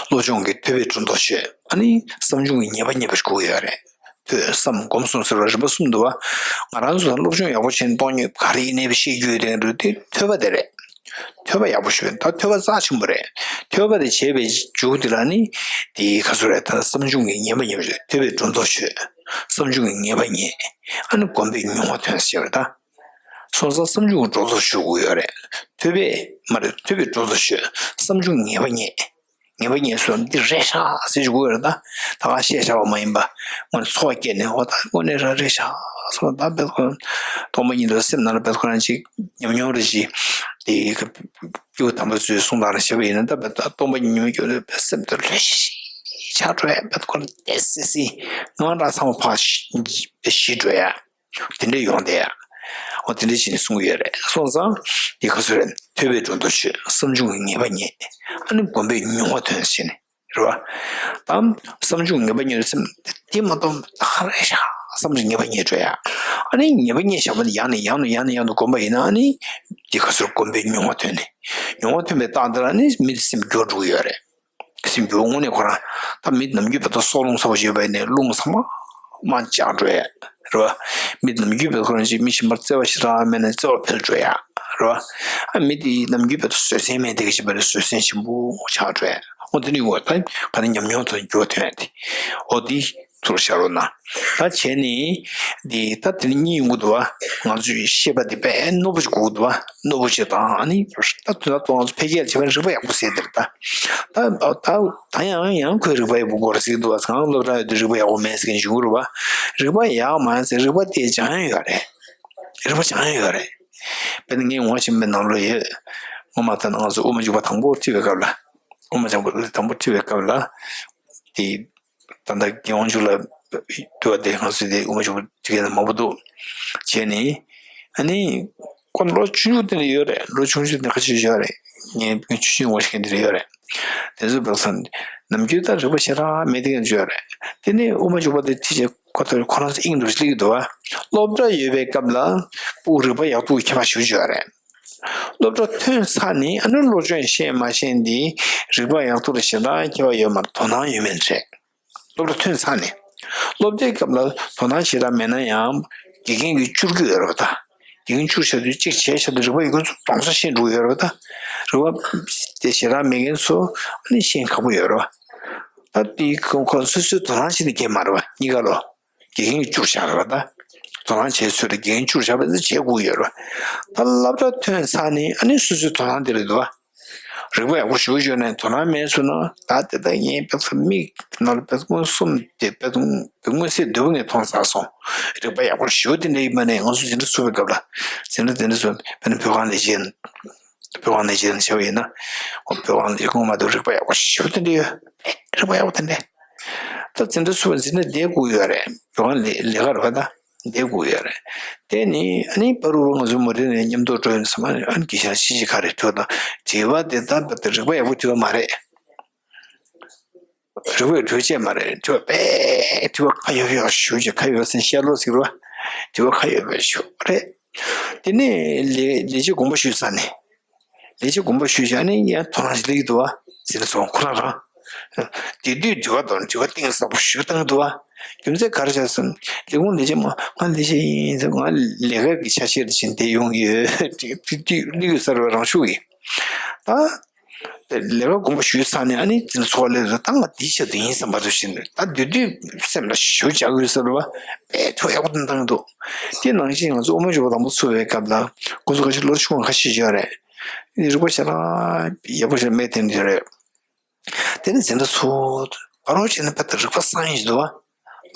སློབ་སྦྱོང་གི་ཐོས་པའི་སྒྲོ་འདོགས་ཆོད། ཨ་ནི་བསམ་བྱུང་གི་ངེས་པ་རྙེད་པ་ཞིག་དགོས་ཡོད་རེད། ཐོས་བསམ་སྒོམ་གསུམ་ཟེར་བ་རིམ་པ་གསུམ་འདུག་བ། ང་རང་ཚོ་དང་སློབ་སྦྱོང་ཡག་པོ་བྱས་ནས་སྟོང་ཉིད་ག་རེ་ཡིན་ནའི་ཤེས་རྒྱུ་ཡོད་དེ་འདུག་དེ་ཐོས་པ་དེ་རེད། ཐོས་པ་ཡག་པོ་ཞུ་བས་ད་ཐོས་པ་རྩ་ཆེན་པོ་རེད། ཐོས་པ་དེ་བྱས་པའི་མཇུག་དེ་ལ་ནི། དེ་ག་ཚོད་རེད། ད་བསམ་བྱུང་གི་ངེས་པ་རྙེད་པ་ཞིག་ཐོས་པའི་སྒྲོ་འདོགས་ཆོད། བསམ་བྱུང་གི་ངེས་པ་རྙེད། ཨ་ནི་སྒོམ་པའི་མྱོང་བ་ཐོན་ཟེར་བ་ད། སོང་ཙང་བསམ་བྱུང་གི་སྒྲོ་འདོགས་ཆོད་དགོས་ཡོད་རེད། ཐོས་པས་མ་རེད། ཐོས་པའི་སྒྲོ་འདོགས་ཆོད། བསམ་བྱུང་ངེས་པ་རྙེད། ངེས་པ་རྙེད་སོང་འདི་རེད་ཤག་ཟེར་ཞུ་དགོས་ཡོད་རེད་ད། ད་ག་བཤད་བྱ་བ་མ་ཡིན་པ། དངོས་གནས་ཚོར་བ་སྐྱེས་ནས་འོ་ད་དངོས་གནས་རང་རེད་ཤག་སོང་ད་བས་ཁོ། སྟོང་པ་ཉིད་དུ་སེམས་ནང་ལ་བས་ཁོ་རང་ཅིག་ཉམས་མྱོང་རེ་ཞིག་དེ་སྐྱེས་བུ་དམ་པ་ཚོས་གསུངས་དང་རེ་བྱས་པ་ཡིན་ན། ད་བས་ད་སྟོང་པ་ཉིད་ཉམས་སྐྱོ་བས་སེམས་དུ་ལྷོད་ཤིག་ཤིག་ཆགས་འགྲོ་ཡ། བས་ཁོ་རང་བདེ་སི་སི་ངང་རང་ཚང་མ་ཕར་ཞི་འགྲོ་ཡ། དེ་འདྲ་ཡོང་བསྡད་ཡ། འོ་དེ་འདྲ་བྱས་ནས་གསུང་གི་ཡོད་རེད། སོང་ཙང་དེ་ག་ཚོད་རེད། ཐོས་པའི་སྒྲོ་འདོགས་ཆོད། བསམ་བྱུང་གི་ངེས་པ་རྙེད། ཨ་ནི་སྒོམ་པའི་མྱོང་བ་ཐོན་ཟེར་ནས་རེད་བ། ད་བསམ་བྱུང་ངེས་པ་རྙེད་སེམས་དེ་མ་གཏོགས་ད་ག་རེད་ཤག་བསམ་བྱུང་ངེས་པ་རྙེད་འགྲོ་ཡ། ཨ་ནི་ངེས་པ་རྙེད་བཞག་པ་དེ་ཡང་ནས་ཡང་དུ་ཡང་ནས་ཡང་དུ་སྒོམ་པ་ཡིན་ན་ཨ་ནི་དེ་ག་ཚོད་སྒོམ་པའི་མྱོང་བ་ཐོན་ནས། མྱོང་བ་ཐོན་པའི་རྟགས་དེ་ལ་ནི་མི་དེ་སེམས་སྐྱོ་འགྲོ་གི་ཡོད་རེད། སེམས་རྒྱུད་དངོས་གནས་ཁོ་རང་ད་མི་ནམ་རྒྱུན་བས་ད་སྲོག་རླུང་ཚ་པོ་ཞིག་ཡོད་པ་ཡིན་ནའི་རླུང་ཚང་མ་མར་འཇགས་འགྲོ་ཡ་རེད་བ། མི་ནམ་རྒྱུན་བས་ཁོ་རང་ཅིག་མི་གཞན་པར་བརྩེ་བ་ཞེ་དྲག་མེད་ན་བརྩེ་བ་འཕེལ་འགྲོ་ཡ་རེད་བ། ཨ་མི་དེ་ནམ་རྒྱུན་བས་ད་བཟོད་བསྲན་མེད་དེ་ག་ཅིག་བས་ན་བཟོད་བསྲན་ཆེན་པོ་ཆགས་འགྲོ་ཡ། འོ་དེ་ནི་འོ་ད་ག་ནས་ཉམས་མྱོང་དང་འགྱུར་བ་ཐོན་ཡ་དེ། འོ་དེ་ ཚུར་བཞག་རོགས་གནང་། ད་བྱས་ནས་འདི་ད་དེ་ནི་གཉིས་ཡོང་གི་འདུག་བ། ང་ཚོའི་ཤེས་པ་འདི་དཔེ་རྣོ་པོ་ཞིག་དགོས་ཀྱི་འདུག་བ། རྣོ་པོ་ཞིག་དང་ཨ་ནི་ད་དུས་ད་ལྟ་ང་ཚོ་འཕེལ་རྒྱས་ལ་བྱེད་པའི་རིག་པ་ཡག་པོ་ཟེར་དེར་ད། ད་ད་ད་ཡང་ཡང་ཁོས་རིག་པ་ཡག་པོ་དགོས་རེད་ཟེར་གྱི་འདུག་བ། ཚང་སློབ་གྲྭ་ཡོད་དུས་རིག་པ་ཡག་པོ་མེད་ཟེར་མཁན་བྱུང་གི་རེད་བ། རིག་པ་ཡག་མ་ཡག་ཟེར་རིག་པ་དེ་སྦྱང་ཡ་ཡོད་རེད། རིག་པ་སྦྱང་ཡ་ཡོད་རེད། དཔེར་ན་ངས་ངོ་ཤེས་པའི་ནང་ལོགས་ཡོད། ངོ་མ་ད་ང་ཚོ་དབུ་མ་འཇུག་པ་དང་པོ་ཁྲིད་པའི་སྐབས་ལ། དབུ་མ་འཇུག་པ་དང་པོ་ཁྲིད་པའི་སྐབས་ལ། དེ། ད་ལྟ་རྒྱལ་དབང་ཕྱུག་ལ་དུ་བ་དེ་ང་ཚོས་དེ་དབུ་མ་འཇུག་པ་ཁྲིད་མཁན་མང་པོ་འདུག་བྱས་ནས། ཨ་ནི། ཁོ་ལོ་ཆུང་ཆུང་དེ་འདྲ་ཡོད་རེད། ལོ་ཆུང་ཆུང་དེ་ཁ་ཤས་ཡོད་རེད། ངས་ཆུང་ཆུང་ངོ་ཤེས་མཁན་དེ་འདྲ་ཡོད་རེད། དེ་ཚོ་བག་ས་ནམ་རྒྱུན་ད་རིག་པ་ཞེ་དྲག་མེད་དེ་ཡང་བརྗོད་རེད། དེ་ནས་དབུ་མ་འཇུག་པ་དེ་ཁྲིད་བྱས་ཁོ་ཚོ་ཁོ་རང་ཚོ་དབྱིངས་འགྲོ་སླེབས་ཀྱི་འདུག་བ། སློབ་གྲྭ་ཡོད་པའི་སྐབས་ལ་ཕྲུ་གུ་རིག་པ་ཡག་སྡུག་ཁྱད་པར་ཞེ་པོ་ཅིག་ཡོད་རེད། སློབ་གྲྭ་ཐོན་ཚར་ནས་ཨ་ནི་སློབ་སྦྱོང་ཤེས་མ་ཤེས་འདི་རིག་པ་ཡག་སྡུག་ལ་ཞེ་དྲག་ཁྱད་པར་ཡོད་མ་རེད། དོ་སྣང་ཡོད་མེད་རེད། སློབ་གྲྭ་ཐོན་ཚར་ནས། སློབ་གྲྭའི་སྐབས་ལ་དོ་སྣང་ཞེ་དྲག་མེད་ན་ཡང་དགེ་རྒན་གྱིས་བཅུར་གྱི་ཡོད་རེད་པ་ད། དགེ་རྒན་བཅུར་བཞག་དུས་གཅིག་བྱས་བཞག་དུས་རིག་པ་ཡོད་མཁན་ཚོ་གདོང་ས་ཤེས་འགྲོ་གི་ཡོད་རེད་པ་ད། རིག་པ་དེ་ཞེ་དྲག་མེད་མཁན་ཚོ་ཨ་ནི་ཤེས་ཁག་པོ་ཡོད་རེད་པ། ད་དེའི་ཁོ་ཁོ་སོ་སོའི་དོ་སྣང་བྱེད་ནི་གལ་མ་རེད་པ། གཉིས་ཀ་ལོ། དགེ་རྒན་གྱིས་བཅུར་བཞག་རེད་པ་ད། དོ་སྣང་བྱེད་ཚུལ་ལ་དགེ་རྒན་བཅུར་བཞག་པ་ཚོ་བྱེད་དགོས་ཀྱི་ཡོད་རེད་པ། ད་སློབ་གྲྭ་ཐོན་ཚར་ནས་ཨ་ནི་སོ་སོའི་དོ་སྣང་དེ་རེད་འདུག་པ། རིག་པ་ཡག་པོ་ཞེ་པོ་ཅིག་ཡོད་ནའི་དོ་སྣང་མེད་སོང་ན་ད་དེ་ལྟར་ངའི་དཔེ་ཚོ་མིག་ནང་ལ་དཔེ་མངོན་སུམ་དེ་དཔེ་མངོན་གསལ་དོད་པོ་ངས་མཐོང་ཚར་སོང་། རིག་པ་ཡག་པོ་ཞེ་པོ་དེ་འདྲ་ཡིན་པ་ནས་ང་ཚོ་འཛིན་གྲྭ་ཚུགས་པའི་སྐབས་ལ་འཛིན་གྲྭ་དེ་འདྲ་ཚོ་དཔེར་ན་བོད་ཁང་ལས་བྱེད། བོད་ཁང་ལས་བྱེད་ནང་བྱས་པ་ཡིན་ན། འོ་བོད་ཁང་ལས་བྱེད་ཁོང་མ་གཏོགས་རིག་པ་ཡག་པོ་ཞེ་པོ་དེ་འདྲ་ཡོད། རིག་པ་ཡག་པོ་དེ་འདྲ། ད་འཛིན་གྲྭ་ཚུགས་པ་འཛིན་གྲྭ་བསྡད་དགོས་ཡོད་རེད། བོད་ཁང་ལས་ལས་ཀ་རེད་པ་ད། བསྡད་དགོས་ཡོད་རེད། དེ་ནི་ཨ་ནི་བར་དུ་ང་ཚོ་མུ་མཐུད་ནས་མཉམ་དུ་འགྲོ་ཡོང་ཙང་ཨ་ནི་དགེ་རྒན་ཤེས་བྱ་ག་རེ་དྲི་བ་དང་དྲི་བ་དེ་ད་ད་རིག་པ་ཡག་པོ་དྲི་བ་མ་རེད། རིག་པའི་གྲོས་ཆོད་མ་རེད། དྲི་བ་དཔེ་དྲི་བ་ཁ་ཡོད་ཡོད་ཞུ་ཅིག་ཁ་ཡོད་སེམས་ཤར་ལོ་ཟེར་བ། དྲི་བ་ཁ་ཡོད་པའི་ཞུ་རེད། དེ་ནས་ལས་ལས་བྱེད་དགོངས་པ་ཞུས་ཚར་ནས། ལས་བྱེད་དགོངས་པ་ཞུས་བྱས་ཨ་ནི་ཡང་དོ་སྣང་ཞིག་སླེབས་ཀྱི་འདུག་བ། འཛིན་གྲྭ་ཚོ་ཁོ་རང་རང་། དེ་དུས་དྲི་བ་དང་དྲི་བ་གཏིང་ཟབ་པོ་ཞིག་བཏང་གི་འདུག་བ། རྒྱུ་མཚན་ག་རེ་བྱས་སམ། ལས་ཁུངས་ལས་བྱེད་མ་ང་ལས་བྱེད་ཡིན་ཟེར་ང་ལས་ཀ་གི་ཆ་ཤས་ལ་ཕྱིན་བསྡད་ཡོང་གི་ཡོད། དེ་དུས་དེ་དུས་གླུ་གུ་གསར་བའི་རང་ཤུགས་ཡིན། ད། ལས་ཀ་དགོངས་པ་ཞུས་ཚར་ནས་ཨ་ནི་འཛིན་གྲྭ་ཚོ་ལས་ར་ད་ང་འདིའི་ཆེད་དུ་ཡིན་བསམ་པ་རེ་བཞིན་ད་དུས་དུས་སེམས་ལ་ཞུ་བྱ་དགོས་ཟེར་བ་དཔེ་ཐུགས་ཡག་པོ་དང་བཏང་འདུག་དེ་ནང་བཞིན་ང་ཚོ་དབུ་མ་འཇུག་པ་དང་པོ་ཚུགས་པའི་སྐབས་ལ་ཁོ་ཚོ་ཁ་ཤས་ལོ་ཆུང་བ་ཁ་ཤས་ཡོད་རེད། རིག་པ་ཞེ་དྲག་ཡག་པོ་ཞིག་མེད་དེ་འདྲ་རེད། དེ་ནི་འཛིན་གྲྭ་ཚོ་ག་རེ་བྱས་ན་དཔེ་ད་རིག་པ་གསང་ཡིན་འདུག་བ།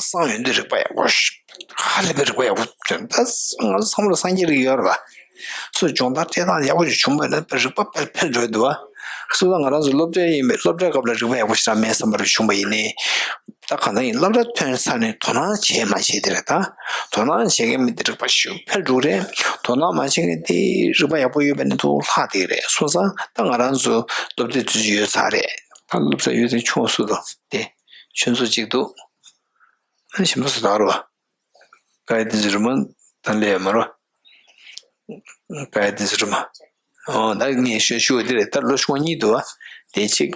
གསང་ཡོད་འདི་རིག་པ་ཡག་པོ་ཞིག་ཧ་ལས་པའི་རིག་པ་ཡག་པོ་ཅན་ད་ང་ཚོ་བསམ་བློ་གསང་རྒྱུ་རིག་ཡོད་རེད་བ། སུ་སྦྱོང་བརྡར་སྤྲད་སྟངས་ཡག་པོ་ཞིག་བྱུང་བ་ཡིན་ན་དཔེ་རིག་པ་དཔེ་འཕེལ་འགྲོ་ཡི་འདུག་བ། སུ་ད་ང་རང་ཚོ་སློབ་གྲྭའི་ཡིན་པའི་སློབ་གྲྭའི་སྐབས་ལ་རིག་པ་ཡག་པོ་ཞིག་རང་མེད་བསམ་པ་རེ་བྱུང་བ་ཡིན་ནའི། ད་གང་ལྟར་ཡིན་སློབ་གྲྭ་ཐོན་ཚར་ནས་དོ་སྣང་བྱས་མ་བྱས་དེ་རེད་ད། དོ་སྣང་བྱེད་མཁན་མི་དེ་རིག་པ་ཞིག་འཕེལ་འགྲོ་རེད། དོ་སྣང་མ་བྱེད་མཁན་དེ་རིག་པ་ཡག་པོ་ཡོད་པ་ནི་ཐུགས་ལྷག་དེ་རེད་སོང་ཙང་ད་ང་རང་ཚོ་སློབ་གྲྭའི་དུས་ཚོད་ཡོལ་ཚར་རེད། ད་སློབ་གྲྭ་ཡོལ་ཚར་ཆུང་བ་སུ་དང་དེ་ཆུང་ཚོ་གཅིག་འདུག་ཨ་ནི་གཞན་པ་སུ་དག་རོ། ཀའི་ཏི་ཟེར་མ་ད་ལས་མ་རོ། ཀའི་ཏི་ཟེར་མ། ཨོ་ད་ངས་ཤོད་ཤོད་དེ་རེད་ད་ལོ་ཆུང་བ་གཉིས་འདུག་བ། དེ་གཅིག་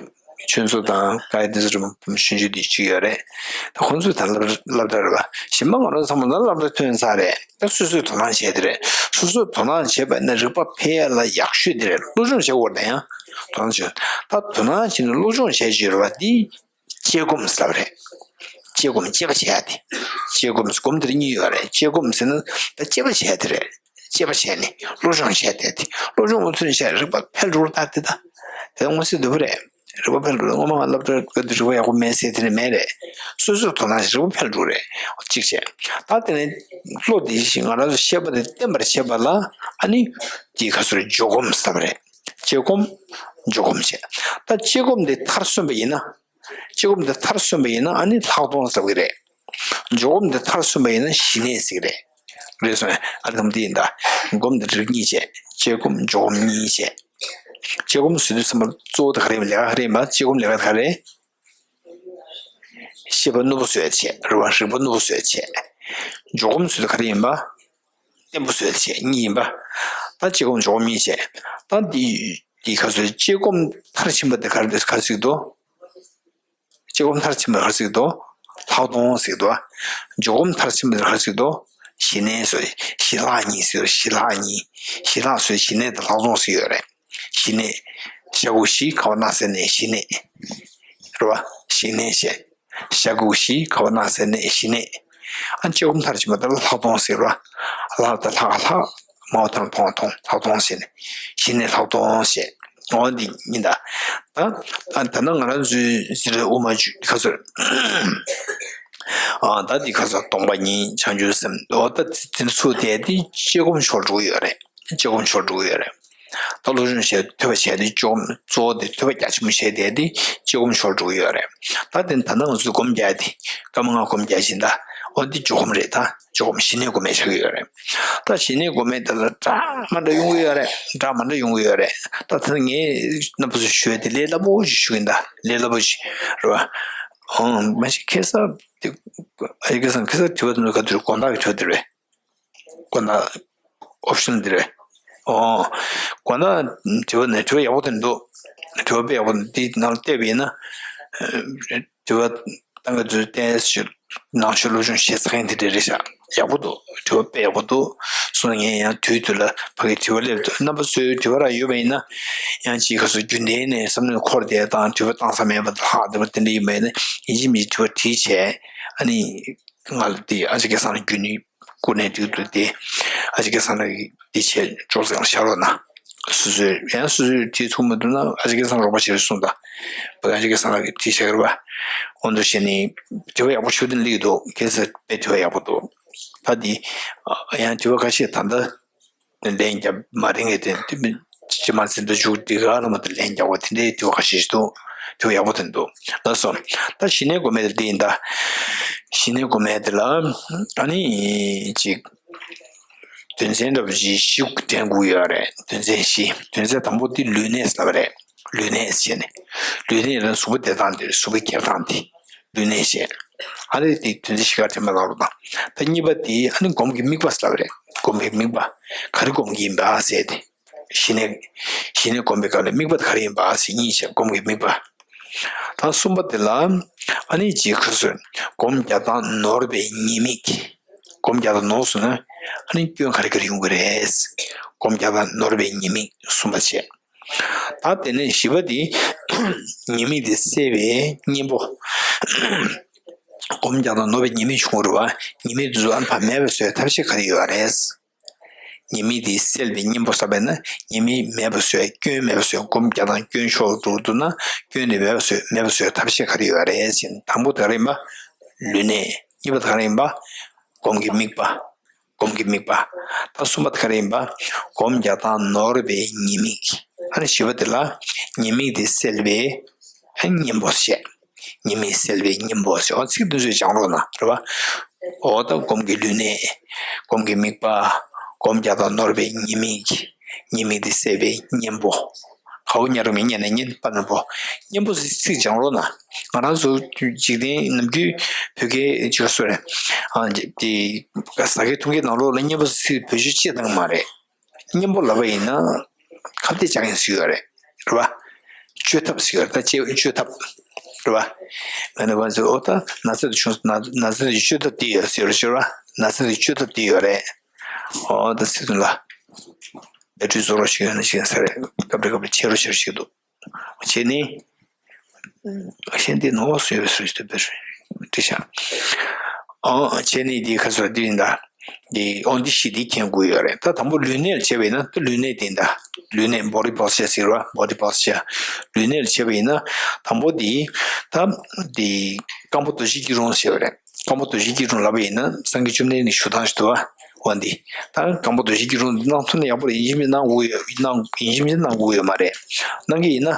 ཆུང་ཚོ་དང་ཀའི་ཏི་ཟེར་མ་ཕུམ་ཆུང་ཆུང་དེ་གཅིག་ཡོད་རེད། ད་ཁོང་ཚོས་ད་སློབ་སློབ་གྲྭ་རེད་བ། གཞན་པ་ང་རང་ཚང་མ་ད་སློབ་གྲྭ་ཐོན་ཚར་རེད། ད་སོ་སོས་དོ་སྣང་བྱས་དེ་རེད། སོ་སོས་དོ་སྣང་བྱས་པ་ཡིན་ན་རིག་པ་འཕེལ་ཡ་ལ་ཡག་ཤོས་དེ་རེད། སློབ་སྦྱོང་བྱེད་དགོས་རེད་ད་ཡང་། དོ་སྣང་བྱས། ད་དོ་སྣང་བྱས་ནས་སློབ་སྦྱོང་བྱས་ཀྱི་ཡོད་རེད་བ་འདི། དཔྱད་སྒོམ་ཟེར་བ་རེད། དཔྱད་སྒོམ་དཔྱད་པ་བྱས་ཏེ། དཔྱད་སྒོམ་སྒོམ་དེར་གཉིས་ཡོད་རེད། དཔྱད་སྒོམ་ཟེར་ན་ད་དཔྱད་པ་བྱས་ཏེ་རེད། དཔྱད་པ་བྱས་ནས་སློབ་སྦྱོང་བྱས་ཏེ་དེ་སློབ་སྦྱོང་འོས་ཚུལ་བྱས་རིག་པ་འཕེལ་འགྲོ་ད་དེ་ད། དེ་མངོན་གསལ་དོད་པོ་རེད། རིག་པ་འཕེལ་འགྲོ་སྔོན་མ་ང་སློབ་གྲྭར་སྐབས་དུས་རིག་པ་ཡག་པོ་མེད་ཟེར་དེ་ནི་མེད་རེད། སོ་སོའི་དོ་སྣང་རིག་པ་འཕེལ་འགྲོ་རེད། གཅིག་བྱས། ད་དེ་ནས་བློ་དེ་བཞིན་ང་རང་ཚོ་ཤེས་པ་དེ་བརྟན་པར་བྱེད་པ་ལ་ཨ་ནི་དེའི་ཁ་སོར་འཇོག་སྒོམ་ཟེར་བ་རེད། དཔྱད་སྒོམ། འཇོག་སྒོམ་བྱས། ད་དཔྱད་སྒོམ་དེ་མཐར་སོན་པ་ཡིན་ན། དཔྱད་སྒོམ་དེ་མཐར་སོན་པ་ཡིན་ན་ཨ་ནི་ལྷག་མཐོང་ཟེར་གི་རེད། འཇོག་སྒོམ་དེ་མཐར་སོན་པ་ཡིན་ན་ཞི་གནས་ཟེར་གི་རེད། རེད་སོང་ཨ་ནི་དེ་ཡིན་ད། སྒོམ་དེ་རིགས་གཉིས་བྱས། དཔྱད་སྒོམ་འཇོག་སྒོམ་གཉིས་བྱས། དཔྱད་སྒོམ་ཟེར་དུས་ཙམ་པ་གཙོ་བོ་དེ་ག་རེ་ཡིན་པ་ལས་ཀ་ག་རེ་ཡིན་པ་དཔྱད་སྒོམ་ལས་ཀ་དེ་ག་རེ། ཤེས་པ་རྣོ་པོ་བཟོ་ཡ་བྱས་རེད་བ། རིག་པ་རྣོ་པོ་བཟོ་ཡ་བྱས། འཇོག་སྒོམ་ཟེར་དུས་ག་རེ་ཡིན་པ། བརྟན་པོ་བཟོ་ཡ་བྱས་གཉིས་ཡིན་པ། ད་དཔྱད་སྒོམ་འཇོག་སྒོམ་གཉིས་བྱས། ད་འདི་འདི་ག་ཚོད་དཔྱད་སྒོམ་མཐར་ཕྱིན་པ་དེ་ག་རེ་ག་རེ་ཟེར་གྱི་འདུག་དཔྱད་སྒོམ་མཐར་ཕྱིན་པ་ག་རེ་ཟེར་གྱི་འདུག་ལྷག་མཐོང་ཟེར་གྱི་འདུག་འཇོག་སྒོམ་མཐར་ཕྱིན་པ་དེ་ག་རེ་ཟེར་གྱི་འདུག་ཞི་གནས་ཟེར། ཞི་ལྷག་གཉིས་ཟེར། ཞི་ལྷག་གཉིས། ཞི་ལྷག་ཟེར་ཞི་གནས་དང་ལྷག་མཐོང་ཟེར་ཡོད་རེད། ཞི་གནས། ཞབས་ཀྱུ་ཞི་ཁ་བ་ན་སེ་གནས་ཞི་གནས། རེད་བ། ཞི་གནས་བྱས། ཤ་ཁུག་བཞི་ག་བ་ན་ཟེར་ནས་བཞི་ནས། ཨ་ནི་ལྕེ་སྒོམ་མཐར་ཕྱིན་པ་དེ་ལ་ལྷག་མཐོང་ཟེར་བ། ལྷག་དང་ལྷག་ལྷག་མ་འོ་ཐང་མཐོང་མཐོང་ལྷག་མཐོང་ཟེར་ནས། བཞི་ནས་ལྷག་མཐོང་ཟེར། འོ་འདི་ཡིན་ད། ད་ད་ད་ན་ང་རང་ཚོའི་ཟེར་དབུ་མ་འཇུག་ཁ་ཚོར། ཨ་ད་འདི་ཁ་ཚོར་སྟོང་པ་ཉིད་བྱང་ཆུབ་སེམས། འོ་ད་དེ་ཚོ་དེ་དེ་ལྕེ་སྒོམ་ཕྱོགས་འགྲོ་གི་ཡོད་རེད། ལྕེ་སྒོམ་ཕྱོགས་འགྲོ་གི་ཡོད་རེད། ད་སློབ་སྦྱོང་བྱས་ཐོས་པ་བྱས་ཏེ་ལྕེ་སྒོམ་གཙོ་བོ་དེ་ཐོས་པ་རྒྱ་ཆེན་པོ་བྱས་ཏེ་དེ་ལྕེ་སྒོམ་ཕྱོགས་འགྲོ་གི་ཡོད་རེད། ད་དེ་ད་ནང་ཚུད་སྒོམ་རྒྱག་དེ་སྐར་མ་ལྔ་སྒོམ་རྒྱག་བཞིན་ད། འོ་འདི་ལྕེ་སྒོམ་རེད། ད་ལྕེ་སྒོམ་ཞི་གནས་སྒོམ་མེད་ཆགས་ཀྱི་ཡོད་རེད། ད་ཞི་གནས་སྒོམ་མེད་དེ་ལ་འདྲ་མ་འདྲ་ཡོང་གི་ཡོད་རེད། འདྲ་མ་འདྲ་ཡོང་གི་ཡོད་རེད། ད་དེ་ངས་རྣམ་པ་ཚོ་ཞུ་ཡ་དེ་ལས་སླ་པོ་ཞིག་ཞུ་གི་ཡིན། ད་ལས་སླ་པོ་ཞིག་རེད་བ། ཨང་མ་གཞི་ཁ་སང་དེ་ཨ་ཡེ་ཁ་སང་ཁ་སང་དྲི་བ་དེ་ནོ་ག་དུས་དགོང་དག་གི་དྲི་བ་དེ་རེད། དགོང་དག་ཨོབ་ཤན་འདི་རེད། ཨོ། དགོང་དག་དྲི་བ་ནི་དྲི་བ་ཡག་པོ་དེ་འདུག་དྲི་བ་དཔེ་ཡག་པོ་འདུག་འདི་ནང་བལྟས་པ་ཡིན་ན། དྲི་བ་བཏང་གི་འདུག་བལྟས་ཞུ་ནང་ཞུ་སློབ་སྦྱོང་བྱེད་ས་མཁན་དེ་འདྲ་རེད་ཤག་ཡག་པོ་འདུག་དྲི་བ་དཔེ་ཡག་པོ་འདུག་སོང་ངས་ཡང་དུས་དུས་ལ་ཕ་གི་དྲི་བ་སླེབས་འདུག་རྣམ་པ་ཚོའི་དྲི་བ་རང་ཡོད་པ་ཡིན་ན། ཡང་ཅིག་ཁ་སོ་རྒྱུན་ལྡན་ནས་བསམ་བློ་འཁོར་བསྡད་དང་དྲི་བ་བཏང་ས་མེད་པ་ལྷག་བསྡད་པ་དེ་འདྲ་ཡིན་པ་ཡིན་ན་ཡིན་གཅིག་མིན་གཅིག་དྲི་བ་དྲིས་བྱས། ཨ་ནི། ང་ལ་དེ་ཨ་ཅག་སྐལ་བཟང་ལ་རྒྱུན་ནས་བསྐུར་ནས་འགྲིག་འདུག་སྟེ། ཨ་ཅག་སྐལ་བཟང་ལ་འདི་བྱས་ཅོག་ཙེ་ལ་བཞག་རོགས་གནང་། སོ་སོས་ཡང་སོ་སོས་བྲིས་ཐུབ་མ་ཐུབ་ན་ཨ་ཅག་སྐལ་བཟང་རོགས་པ་བྱེད་རོགས་གསུངས་དང་། བ་ཨ་ཅག་སྐལ་བཟང་ལ་བྲིས་བཞག་རོགས་པ། འོ་འདུག་བྱས་ནས་དྲི་བ་ཡག་པོ་ཞུ་དེ་ལེགས་འདུག་ཁ་སང་དཔེ་དྲི་བ་ཡག་པོ་འདུག་ད་འདི་ཡང་དྲི་བ་ཁ་ཤས་ད་ལྟ། ལན་རྒྱབ་མ་རེད་ངས་དེ་དེ་མིན་ཅི་མ་ཟིན་འདྲ་བཅུག་འདི་ག་ལ་མ་དེ་ལན་རྒྱག་པ་དེ་འདྲའི་དུས་ཁ་ཤས་ཤིག་འདུག་དུས་ཡག་པོ་དེ་འདུག་ལགས་སོ། ད་ཞི་གནས་སྒོམ་མེད་དེ་འདི་ཡིན་ད། ཞི་གནས་སྒོམ་མེད་དེ་ལ་ཨ་ནི་ཅིག་དོན་ཚན་འདྲ་པོ་ཅིག་ཤིག་དྲན་དགོས་ཡོད་རེད། དོན་ཚན་བཞི། དོན་ཚན་དང་པོ་དེ་ལུས་གནད་ཟེར་བ་རེད། ལུས་གནད་ཟེར་ནས་ལུས་གནད་ལ་གཟུགས་པོ་བདེ་ཐང་དེ་གཟུགས་པོ་སྐྱེ་ཐང་དེ། ལུས་གནད་ཞེས། ཨ་ནི་དེ་དོན་ཚན་བཞི་ཀ་དྲན་པ་གནང་རོགས་དང་། ད་གཉིས་པ་དེ་ཨ་ནི་སྒོམ་གྱི་དམིགས་པ་ཟེར་བ་རེད། སྒོམ་གྱི་དམིགས་པ། ག་རེ་སྒོམ་གྱི་ཡིན་པ་ཟེར་ཏེ། ཞི་གནས། ཞི་གནས་སྒོམ་པའི་སྐབས་ལ་དམིགས་པ་དེ་ག་རེ་ཡིན་པ་ཟེར་གཉིས་བྱས་སྒོམ་གྱི་དམིགས་པ། ད་གསུམ་པ་དེ་ལ་ཨ་ནི་ཅིག་ཁ་སོ་སྒོམ་རྒྱག་སྟངས་ནོར་བའི་ཉེས་དམིགས། སྒོམ་རྒྱག་སྟངས་ནོར་སོང་ན་ཨ་ནི་སྐྱོན་ག་རེ་ག་རེ་ཡོང་གི་རེད། སྒོམ་རྒྱག་སྟངས་ནོར་བའི་ཉེས་དམིགས་གསུམ་པ་བྱས། ད་དེ་ནས་བཞི་པ་དེ། ཉེས་དམིགས་དེ་སེལ་བའི་གཉེན་པོ། སྒོམ་རྒྱག་སྟངས་ནོར་བའི་ཉེས་དམིགས་བྱུང་རུང་བ། ཉེས་དམིགས་དེ་ཚོ་ཨ་ཕ་མེད་པ་བཟོ་བའི་ཐབས་ཤེས་ག་རེ་ཡོད་རེད། ཉེས་དམིགས་དེ་སེལ་བའི་གཉེན་པོ་ཟེར་བས་ན་ཉེས་དམིགས་མེད་པ་བཟོ་བའི་སྐྱོན་མེད་པ་བཟོ་བའི་སྒོམ་རྒྱག་སྟངས་སྐྱོན་ཤོར་འགྲོ་འདུག་ན་སྐྱོན་དེ་མེད་པ་བཟོ་མེད་པ་བཟོ་བའི་ཐབས་ཤེས་ག་རེ་ཡོད་རེད་ཟེར་ན་དང་པོ་དེ་ག་རེ་ཡིན་པ། ལུས་གནད། གཉིས་པ་དེ་ག་རེ་ཡིན་པ། སྒོམ་གྱི་དམིགས་པ། སྒོམ་གྱི་དམིགས་པ། ད་གསུམ་པ་དེ་ག་རེ་ཡིན་པ། སྒོམ་རྒྱག་སྟངས་ནོར་བའི་ཉེས་དམིགས། ཨ་ནི་བཞི་པ་དེ་ལ་ཉེས་དམིགས་དེ་སེལ་བའི་ཨ་གཉེན་པོ་བཤད། ཉེས་དམིགས་སེལ་བའི་གཉེན་པོ་བཤད། འོ་ཚིག་དེ་ཚོ་སྦྱང་རོགས་གནང་རེད་བ། འོ་ད་སྒོམ་གྱི་ལུས་གནད། སྒོམ་གྱི་དམིགས་པ། སྒོམ་རྒྱག་སྟངས་ནོར་བའི་ཉེས་དམིགས། ཉེས་དམིགས་དེ་སེལ་བའི་གཉེན་པོ། ཧའོ་ཉ་རོ་མི་ཉན་ན་ཉན་པ་ན་པོ། གཉེན་པོ་ཚིག་སྦྱང་རོགས་གནང་། ང་རང་ཚོ་འཇིག་རྟེན་ནམ་རྒྱུན་བོད་སྐད་ཅིག་སོ་རེད། ཨ་དེ་ཟ་སྐད་འཐུང་སྐད་ནང་ལོགས་ལ་གཉེན་པོ་ཚིག་བེད་སྤྱོད་ཅི་བཏང་མ་རེད། གཉེན་པོ་ལབ་པ་ཡིན་ན་ཁ་གཏད་བཅག་མཁན་ཞིག་ཡོད་རེད། རེད་བ། བཅོས་ཐབས་ཤིག་ཡོད་རེད། ད་བཅོས་བཅོས་ཐབས། རེད་བ། ང་ནི་ང་ཚོས་འོ་ད་ན་ཚ་དེ་བྱུང་ན་ན་ཚ་དེ་བཅོས་ཐབས་དེ་ཡོད་ཟེར་རོ་ཞེས་ར། ན་ཚ་དེ་བཅོས་ཐབས་དེ་ཡོད་རེད། འོ་ད་ཚིག་དོན་ལ། བེད་སྤྱོད་བཟོ་རོགས་ཞིག་ཡོད་ན་ཞིག་ཟེར་རེད། སྐབས་རེ་སྐབས་རེ་ཆེ་རོ་ཆེ་རོ་ཞིག་འདུག་བྱས་ནས། ཤེས་ལྡན་ནོ་སུ་ཡོད་སུ་ཡོད་དུ་བེར་འདྲི་ཤག་ཨོ་བྱས་ནས་འདི་ཁ་སོ་འདི་ཡིན་ད། འདི་ཨོ་འདི་ཤི་འདི་མཁྱེན་དགོས་ཡོད་རེད། ད་དང་པོ་ལུས་གནད་ལ་བྱས་པ་ཡིན་ན་ད་ལུས་གནད་འདི་ཡིན་ད། ལུས་གནད་body posture་ཟེར་བ་body posture། ལུས་གནད་ལ་བྱས་པ་ཡིན་ན་དང་པོ་འདི་ད་འདི་རྐང་པ་རྡོ་རྗེ་སྐྱིལ་ཀྲུང་ཟེར་བ་རེད། རྐང་པ་རྡོ་རྗེ་སྐྱིལ་ཀྲུང་ལབ་པ་ཡིན་ན་སངས་རྒྱས་བཅོམ་ལྡན་འདས་ཞུ་སྟངས་ཤིག་འདུག་བ། འོ་འདི། ད་རྐང་པ་རྡོ་རྗེ་སྐྱིལ་ཀྲུང་འདི་གནང་ཐུབ་ན་ཡག་པོ་རེད། ཡིན་གཅིག་མིན་གནང་དགོས་ཡོད་གནང་ཡིན་གཅིག་མིན་གནང་དགོས་ཡོད་མ་རེད། གནང་གི་ཡིན་ན།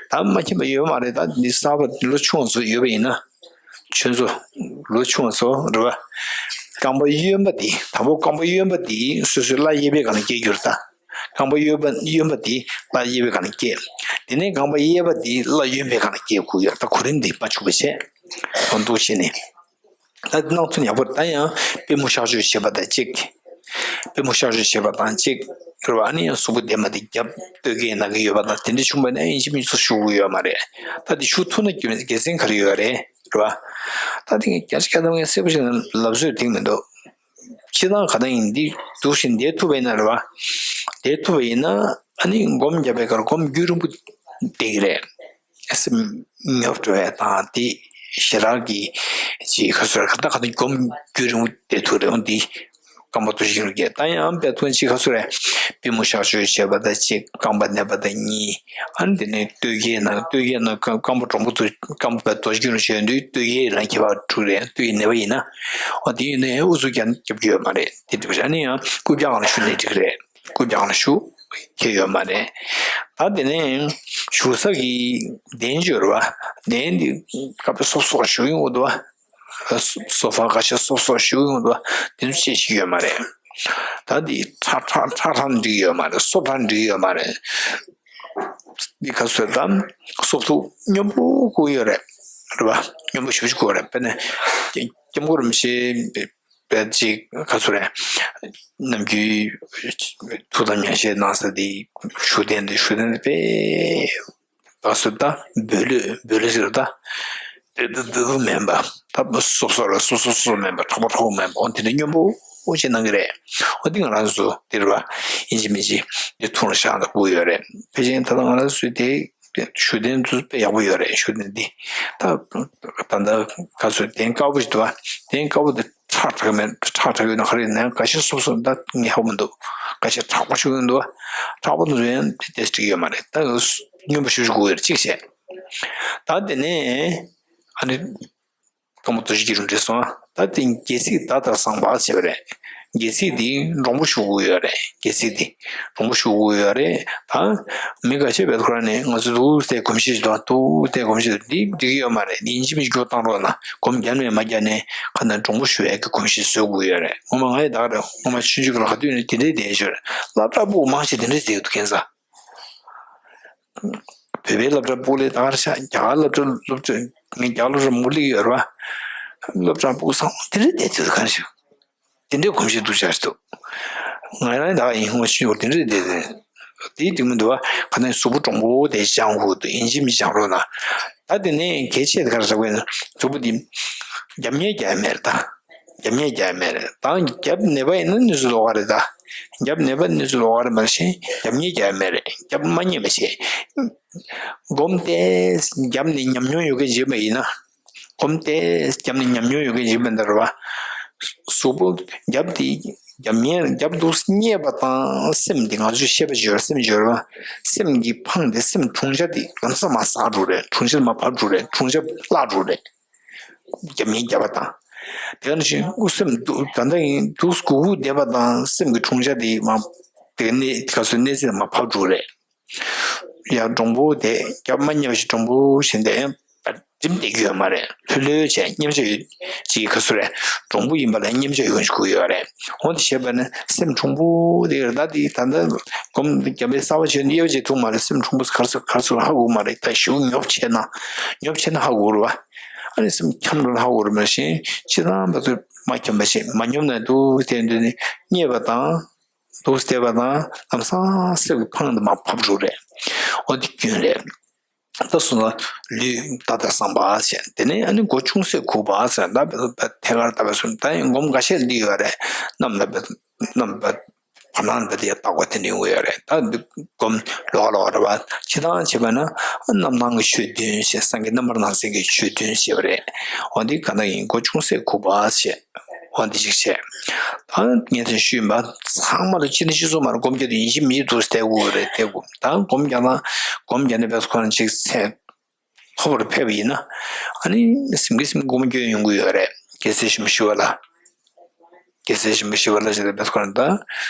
ད་མ་མཁྱེན་པ་ཡོད་མ་རེད། ད་འདི་གསར་པ་ལོ་ཆུང་བ་ཚོ་ཡོད་པ་ཡིན་ན། ཁྱོད་ཚོ། ལོ་ཆུང་བ་ཚོ་རེད་བ། རྐང་པ་གཡོན་པ་འདི་དང་པོ་རྐང་པ་གཡོན་པ་འདི་སོ་སོའི་བརླ་གཡས་པའི་སྒང་ལ་སྐྱེལ་རྒྱུ་རེད་ད། རྐང་པ་གཡོན་པ་གཡོན་པ་འདི་བརླ་གཡས་པའི་སྒང་ལ་སྐྱེལ། དེ་ནས་རྐང་པ་གཡས་པ་འདི་བརླ་གཡོན་པའི་སྒང་ལ་སྐྱེལ་དགོས་ཡོད། ད་གོ་རིམ་འདི་མ་འཆུག་པ་བྱས། འོ་འདུག་བྱས་ནས། ད་སྣང་ཚུལ་ཡག་པོ་ད་ཡང་པུས་མོ་གཤག་བཅོས་བྱེད་པ་དང་གཅིག་པུས་མོ་གཤག་བཅོས་བྱེད་པ་དང་གཅིག་རེད་བ། ཨ་ནི་ཡང་གཟུགས་པོ་བདེ་མ་བདེ་རྒྱབ་སྟོད་སྐད་ནང་གི་ཡོད་པ་དང་དེ་འདྲ་བྱུང་བ་ན་ཡིན་གཅིག་མིན་གཅིག་ཞུ་དགོས་ཡོད་མ་རེད། ད་དེ་ཞུ་ཐུབ་ན་དགེ་མཚན་ག་རེ་ཡོད་རེད་རེད་བ། ད་དེ་ངས་བརྒྱ་ཆ་བརྒྱ་ཐམ་པ་ངས་གསལ་པོ་ཞིག་ལབ་སྲོལ་དེ་མི་འདུག་སྤྱིར་བཏང་ག་ད་ཡིན་འདི་འདུག་བཞིན་བསྡད་ཐུབ་པ་ཡིན་ན་རེད་བ། བསྡད་ཐུབ་པ་ཡིན་ན་ཨ་ནི་སྒོམ་བརྒྱབ་པའི་ཁར་སྒོམ་རྒྱུན་རིང་པོ་བསྡད་ཀྱི་རེད། སེམས་ཉོབ་འགྲོ་བའི་དང་དེ། ཞེ་དྲག་གི་ཅིག་ག་ཚོད་རེད། ག་ད་ག་ད་སྒོམ་རྒྱུན་རིང་པོ་བསྡད་ཐུབ་རེད། འོ་འདི་རྐང་པ་རྡོ་རྗེ་སྐྱིལ་ཀྲུང་བརྒྱབ། ད་ཡང་དཔེ་ཐུང་ཅིག་ག་ཚོད་རེད། པུས་མོ་གཤག་བཅོས་བྱས་པ་དང་ཅིག་རྐང་པ་ནེ་པ་དང་གཉིས། ཨ་ནི་དེ་ནས་སྟོད་རྒྱས་ན་སྟོད་རྒྱས་ན་རྐང་རྐང་པ་དྲང་པོ་འདུག་རྐང་པ་རྡོ་རྗེ་སྐྱིལ་ཀྲུང་བྱས་དུས་སྟོད་རྒྱས་ལ་ཁྱད་པར་དྲུག་རེད། སྟོད་རྒྱས་ནེ་པ་ཡིན་ན། འོ་དེ་ཡིན་ནའི་ཨུ་ཚུགས་རྒྱབ་རྒྱབ་རྒྱུ་ཡོད་མ་རེད། དེ་འདྲ་བྱས་ནས་ཡང་རྐུབ་བཀྱག་སྒང་ལ་བཞུགས་ནའི་འགྲིག་རེད། རྐུབ་བཀྱག་ལ་བཞུགས་ཁྱད་ཡོད་མ་རེད། ད་དེ་ནས་བཞུགས་ས་གི་གདན་སྦྱོར་བ། གདན་འདི་ཁ་དཔེ་སོབ་སོབ་བཞུགས་ཡོང་གི་འདུག་བ། སོ་ཕ་ཁ་ཤས་སོབ་སོབ་བཞུགས་ཡོང་གི་འདུག་བ། དེ་ཚོ་ཅི་ཞིག་ཡོད་མ་རེད། ད་འདི་ཁྲག་ཁྲག་ཁྲག་ཁྲག་འགྲིག་ཡོད་མ་རེད། སོབ་ཁྲག་འགྲིག་ཡོད་མ་རེད། འདི་ག་ཚོད་དམ་སོབ་ཐུག་སྙོམས་པོ་དགོས་ཡོད་རེད། རེད་བ། སྙོམས་པོ་ཞེ་པོ་ཅིག་དགོས་རེད། དཔེར་ན་སྐྱབས་མགོན་རིན་པོ་ཆེ་པས་ཅིག་ག་ཚོད་རེད། ནམ་རྒྱུན་ཐུགས་དམ་ཉམས་བཞེས་གནང་ས་དེ་བཞུགས་གདན་དེ་བཞུགས་གདན་དེ་དཔེ་བ་སུ་ད་འབོལ་ལོས་འབོལ་ལོས་ཟེར་ད་འབོལ་འབོལ་འབོལ་མིན་པ། ད་སོབ་སོབ་ར་སོབ་སོབ་སོབ་མིན་པ། ཁྲག་པོ་ཁྲག་པོ་མིན་པ། འོ་དེ་འདྲ་སྙོམས་པོ་ཅིག་གནང་གི་རེད། འོ་དེ་ང་རང་ཚོ་དེ་རེད་བ། ཡིན་གཅིག་མིན་གཅིག་དེ་ཐུགས་ལ་བཞག་ན་དགོས་ཡོད་རེད། ཕལ་ཆེར་ད་ལྟ་ང་རང་ཚོའི་དེ་བཞུགས་གདན་དུ་དཔེ་ཡག་པོ་ཡོད་རེད། བཞུགས་གདན་འདི་ད་ད་ལྟ་ག་ཚོད་གདན་དཀར་པོ་ཞིག་འདུག་བ། གདན་དཀར་པོ་དེ་ཁྲག་དྲག་མེད། ཁྲག་དྲག་ཡོད་ན་ག་རེ་ཡིན་ན་ཁ་ཤས་སོབ་སོབ་ད་ངས་ཧ་གོ་མི་འདུག་ཁ་ཤས་དྲག་པོ་ཞིག་ཡོད་འདུག་ཁྲག་པོ་དེ་ཚོ་ཡང་དེ་ཏོག་ཙམ་འགྲིག་ཡོད་མ་རེད། ད་སྙོམས་པོ་ཞེ་པོ་ཅིག་དགོས་ཡོད་རེད། གཅིག་བྱས། ད་དེ་ནས་ཨ་ནི་རྐང་པ་རྡོ་རྗེ་སྐྱིལ་ཀྲུང་བྲིས་སོང་། ད་དེ་སྒལ་ཚིགས་ད་ལྟར་བཟང་པ་བྱས་པ་རེད། སྒལ་ཚིགས་འདི་འདྲོང་པོ་ཞུགས་དགོས་ཡོད་རེད། སྒལ་ཚིགས་འདི་འདྲོང་པོ་ཞུགས་དགོས་ཡོད་རེད། ད་མི་འགའ་ཤས་བས་ཁོ་རང་ནས་ང་ཚོ་འདུག་སྟེ་གོམས་གཤིས་དང་འདུག་སྟེ་གོམས་གཤིས་འདི་འགྲིག་གི་ཡོད་མ་རེད། འདི་ཡིན་གཅིག་མིན་གཅིག་སྒོ་བཏང་རོགས་གནང་། སྒོམ་བརྒྱབ་ནས་མ་བརྒྱབ་ནས་ཁ་ན་འདྲོང་པོ་ཞུགས་ཡས་ཀྱི་གོམས་གཤིས་བཟོ་དགོས་ཡོད་རེད། ངོ་མ་ང་ཡི་ད་ག་རེད། ངོ་མ་ཆུང་ཆུང་གི་ལ་ཁ་དུས་ནས་དེ་འདྲའི་བསྡད་ཤོར་རེད། སློབ་གྲྭ་སྤུ་གུ་མང་ཆེ་དེ་འདྲའི་བསྡད་འདུག་ཁྱེད་ཚོ། བོད་པའི་སློབ་གྲྭ་སྤུ་གུ་ལས་ད་ག་རེ་ཤག་རྒྱ་གར་སློབ་གྲྭ་སློབ་གྲྭ་ངས་རྒྱ་གར་སློབ་གྲྭ་མུ་ལི་ཡོད་རེད་བ། སློབ་གྲྭ་སྤུ་གུ་ཚང་མ་དེ་འདྲའི་བསྡད་ཚོད་ག་རེ་ཞིག་དེ་འདྲའི་གོམས་གཤིས་སྡུག་ཅག་ཞིག་འདུག་ང་རང་ད་ག་ཡིན་ཧོ་ཤི་ཡོར་དེ་འདྲའི་བསྡད་དེ། དེའི་སྟེང་མི་འདུག་བ། ཁ་ནས་གཟུགས་པོ་འདྲོང་པོ་དེ་བཅང་དགོས་འདུག་ཡིན་གཅིག་མིན་གཅིག་བཅང་རོགས་གནང་། ད་དེ་ནས་གལ་ཆེ་དེ་ག་རེ་ཟེར་དགོས་ན་གཟུགས་པོ་འདི་རྒྱབ་གཉེར་རྒྱག་ཡ་མེད་རེད་ད། རྒྱབ་གཉེར་རྒྱག་ཡ་མེད་རེད། ད་རྒྱབ་ནེ་པ་ཡིན་ན་གནོད་འཚེ་ལོགས་ཀ་རེད་ད། རྒྱབ་ནེ་པ་གནོད་འཚེ་ལོགས་ཀ་རེད་མ་གཞི་རྒྱབ་གཉེར་རྒྱག་ཡ་མེད་རེད། རྒྱབ་མ་གཉེར་བ་བྱེད། སྒོམ་སྟེ་རྒྱབ་ནས་ཉམས་མྱོང་ཡོད་མཁན་བྱེད་པ་ཡིན་ན། སྒོམ་སྟེ་རྒྱབ་ནས་ཉམས་མྱོང་ཡོད་མཁན་བྱེད་པ་འདྲ་བ། གཟུགས་པོ་རྒྱབ་དེ་རྒྱབ་གཉེར་རྒྱབ་འདུག་སེ་གཉེར་བ་དང་སེམས་དེ་ང་ཚོས་ཤེས་པ་བྱེད་པ་སེམས་བྱེད་པ་སེམས་ཀྱི་འཕང་དེ་སེམས་གྲུང་ཆ་དེ་གང་ས་མ་ཟག་འགྲོ་རེད། གྲུང་ཆ་མ་བབས་འགྲོ་རེད། གྲུང་ཆ་བརླག་འགྲོ་རེད། རྒྱབ་གཉེར་རྒྱབ་པ་དང་། དེ་ག་ནང་བཞིན་དབུགས་སེམས་འདུག་ད་ལྟ་ཡིན་འདུག་སྒུག་སྒུག་བསྡད་པ་དང་སེམས་ཀྱི་གྲུང་ཆ་དེ་མ་དེ་ག་ནས་ག་ཚོད་གནས་ཚད་མ་བབས་འགྲོ་རེད། ཡ་འདྲོང་པོ་དེ་རྒྱབ་མ་གཉེར་བ་ཞིག་འདྲོང་པོ་བཞིན་དེ་ཡང་རིམ་བསྡད་ཀྱི་ཡོད་མ་རེད། ལྷོད་ལྷོད་བྱས་མཉེན་ཆ་ཡོད་ཅིག་ག་ཚོད་རེད། འདྲོང་པོ་ཡིན་པ་ལ་མཉེན་ཆ་ཡོད་ཅིག་དགོས་ཡོད་རེད། འོ་དེ་བྱས་པ་ནི་སེམས་གྲུང་པོ་དེ་རེད། ད་དེ་ད་ལྟ་སྒོམ་རྒྱབ་པའི་གསར་པ་བྱས་ནས་དབྱེ་བ་འབྱེད་ཐུབ་མ་རེད། སེམས་གྲུང་པོ་ག་ཚོད་ག་ཚོད་ཧ་གོ་མ་རེད། ད་ཞེ་པོ་ཉོབ་ཆེ་ན་ཉོབ་ཆེ་ན་ཧ་གོ་རེད་བ། ཨ་ནི་སེམས་འཁྱམས་འགྲོ་ན་ཧ་གོ་རེད་མ་གཞི་སྤྱིར་བཏང་བར་དུ་མ་འཁྱམས་པ་བྱེད། མ་ཉོབ་ན་འདུག་དེ་འདྲ་ནི་རྙེད་པ་དང་། འདུག་སྟེ་བ་དང་ལམ་སང་སེམས་ཀྱི་འཕང་དུ་མ་བབས་འགྲོ་རེད། འོ་དེ་རྒྱུན་རེད། ད་སོང་ན་ལུས་ད་ལྟ་བསམ་པ་བྱས། དེ་ནས་ཨ་ནི་སྒོ་ཅུང་ཟད་གུག་པ་ཟེར་ད་བས་ཐད་ཀར་ལྟ་བས་སོང་ད་ཡང་སྒོམ་འགའ་ཤས་འདི་ཡོད་རེད། གནམ་ལ་བས་གནམ་བས་བར་སྣང་བས་དེ་ཡང་བཏགས་པ་དེ་འདྲ་ཡོང་གི་ཡོད་རེད། ད་འདི་སྒོམ་ལོགས་ཀ་ལོགས་ཀ་རེད་བ། སྤྱིར་བཏང་བྱས་པ་ན་རྣམ་སྣང་གི་ཆོས་བདུན་ཞེས་སངས་རྒྱས་རྣམ་པར་སྣང་མཛད་ཀྱི་ཆོས་བདུན་ཞེས་པ་རེད། འོ་འདི་ག་ན་ཡིན་སྒོ་ཅུང་ཟད་གུག་པ་ཞེས། འོ་འདི་ཞིག་བྱས། ད་ངས་དེ་ཞུས་པ་ཚང་མ་ལ་ཅི་ནས་ཅི་བཟོ་མ་རེད། སྒོམ་རྒྱག་དུས་ཡིན་གཅིག་མིན་གཅིག་འདུག་སྟེ་དགོས་རེད། སྟེ་དགོས་ད་སྒོམ་རྒྱག་ན་སྒོམ་རྒྱག་ནས་བས་ཁོ་རང་ཅིག་ཚད་མཐོ་བར་ཕེབས་པ་ཡིན་ན་ཨ་ནི་སེམས་ཀྱི་སེམས་སྒོམ་སྐྱོན་ཡོང་གི་ཡོད་རེད། རྒྱལ་སྲས་ཆེན་པོ་ཞི་བ་ལྷ། རྒྱལ་སྲས་ཆེན་པོ་ཞི་བ་ལྷ་ཞེས་པས་ཁོ་རང་ད།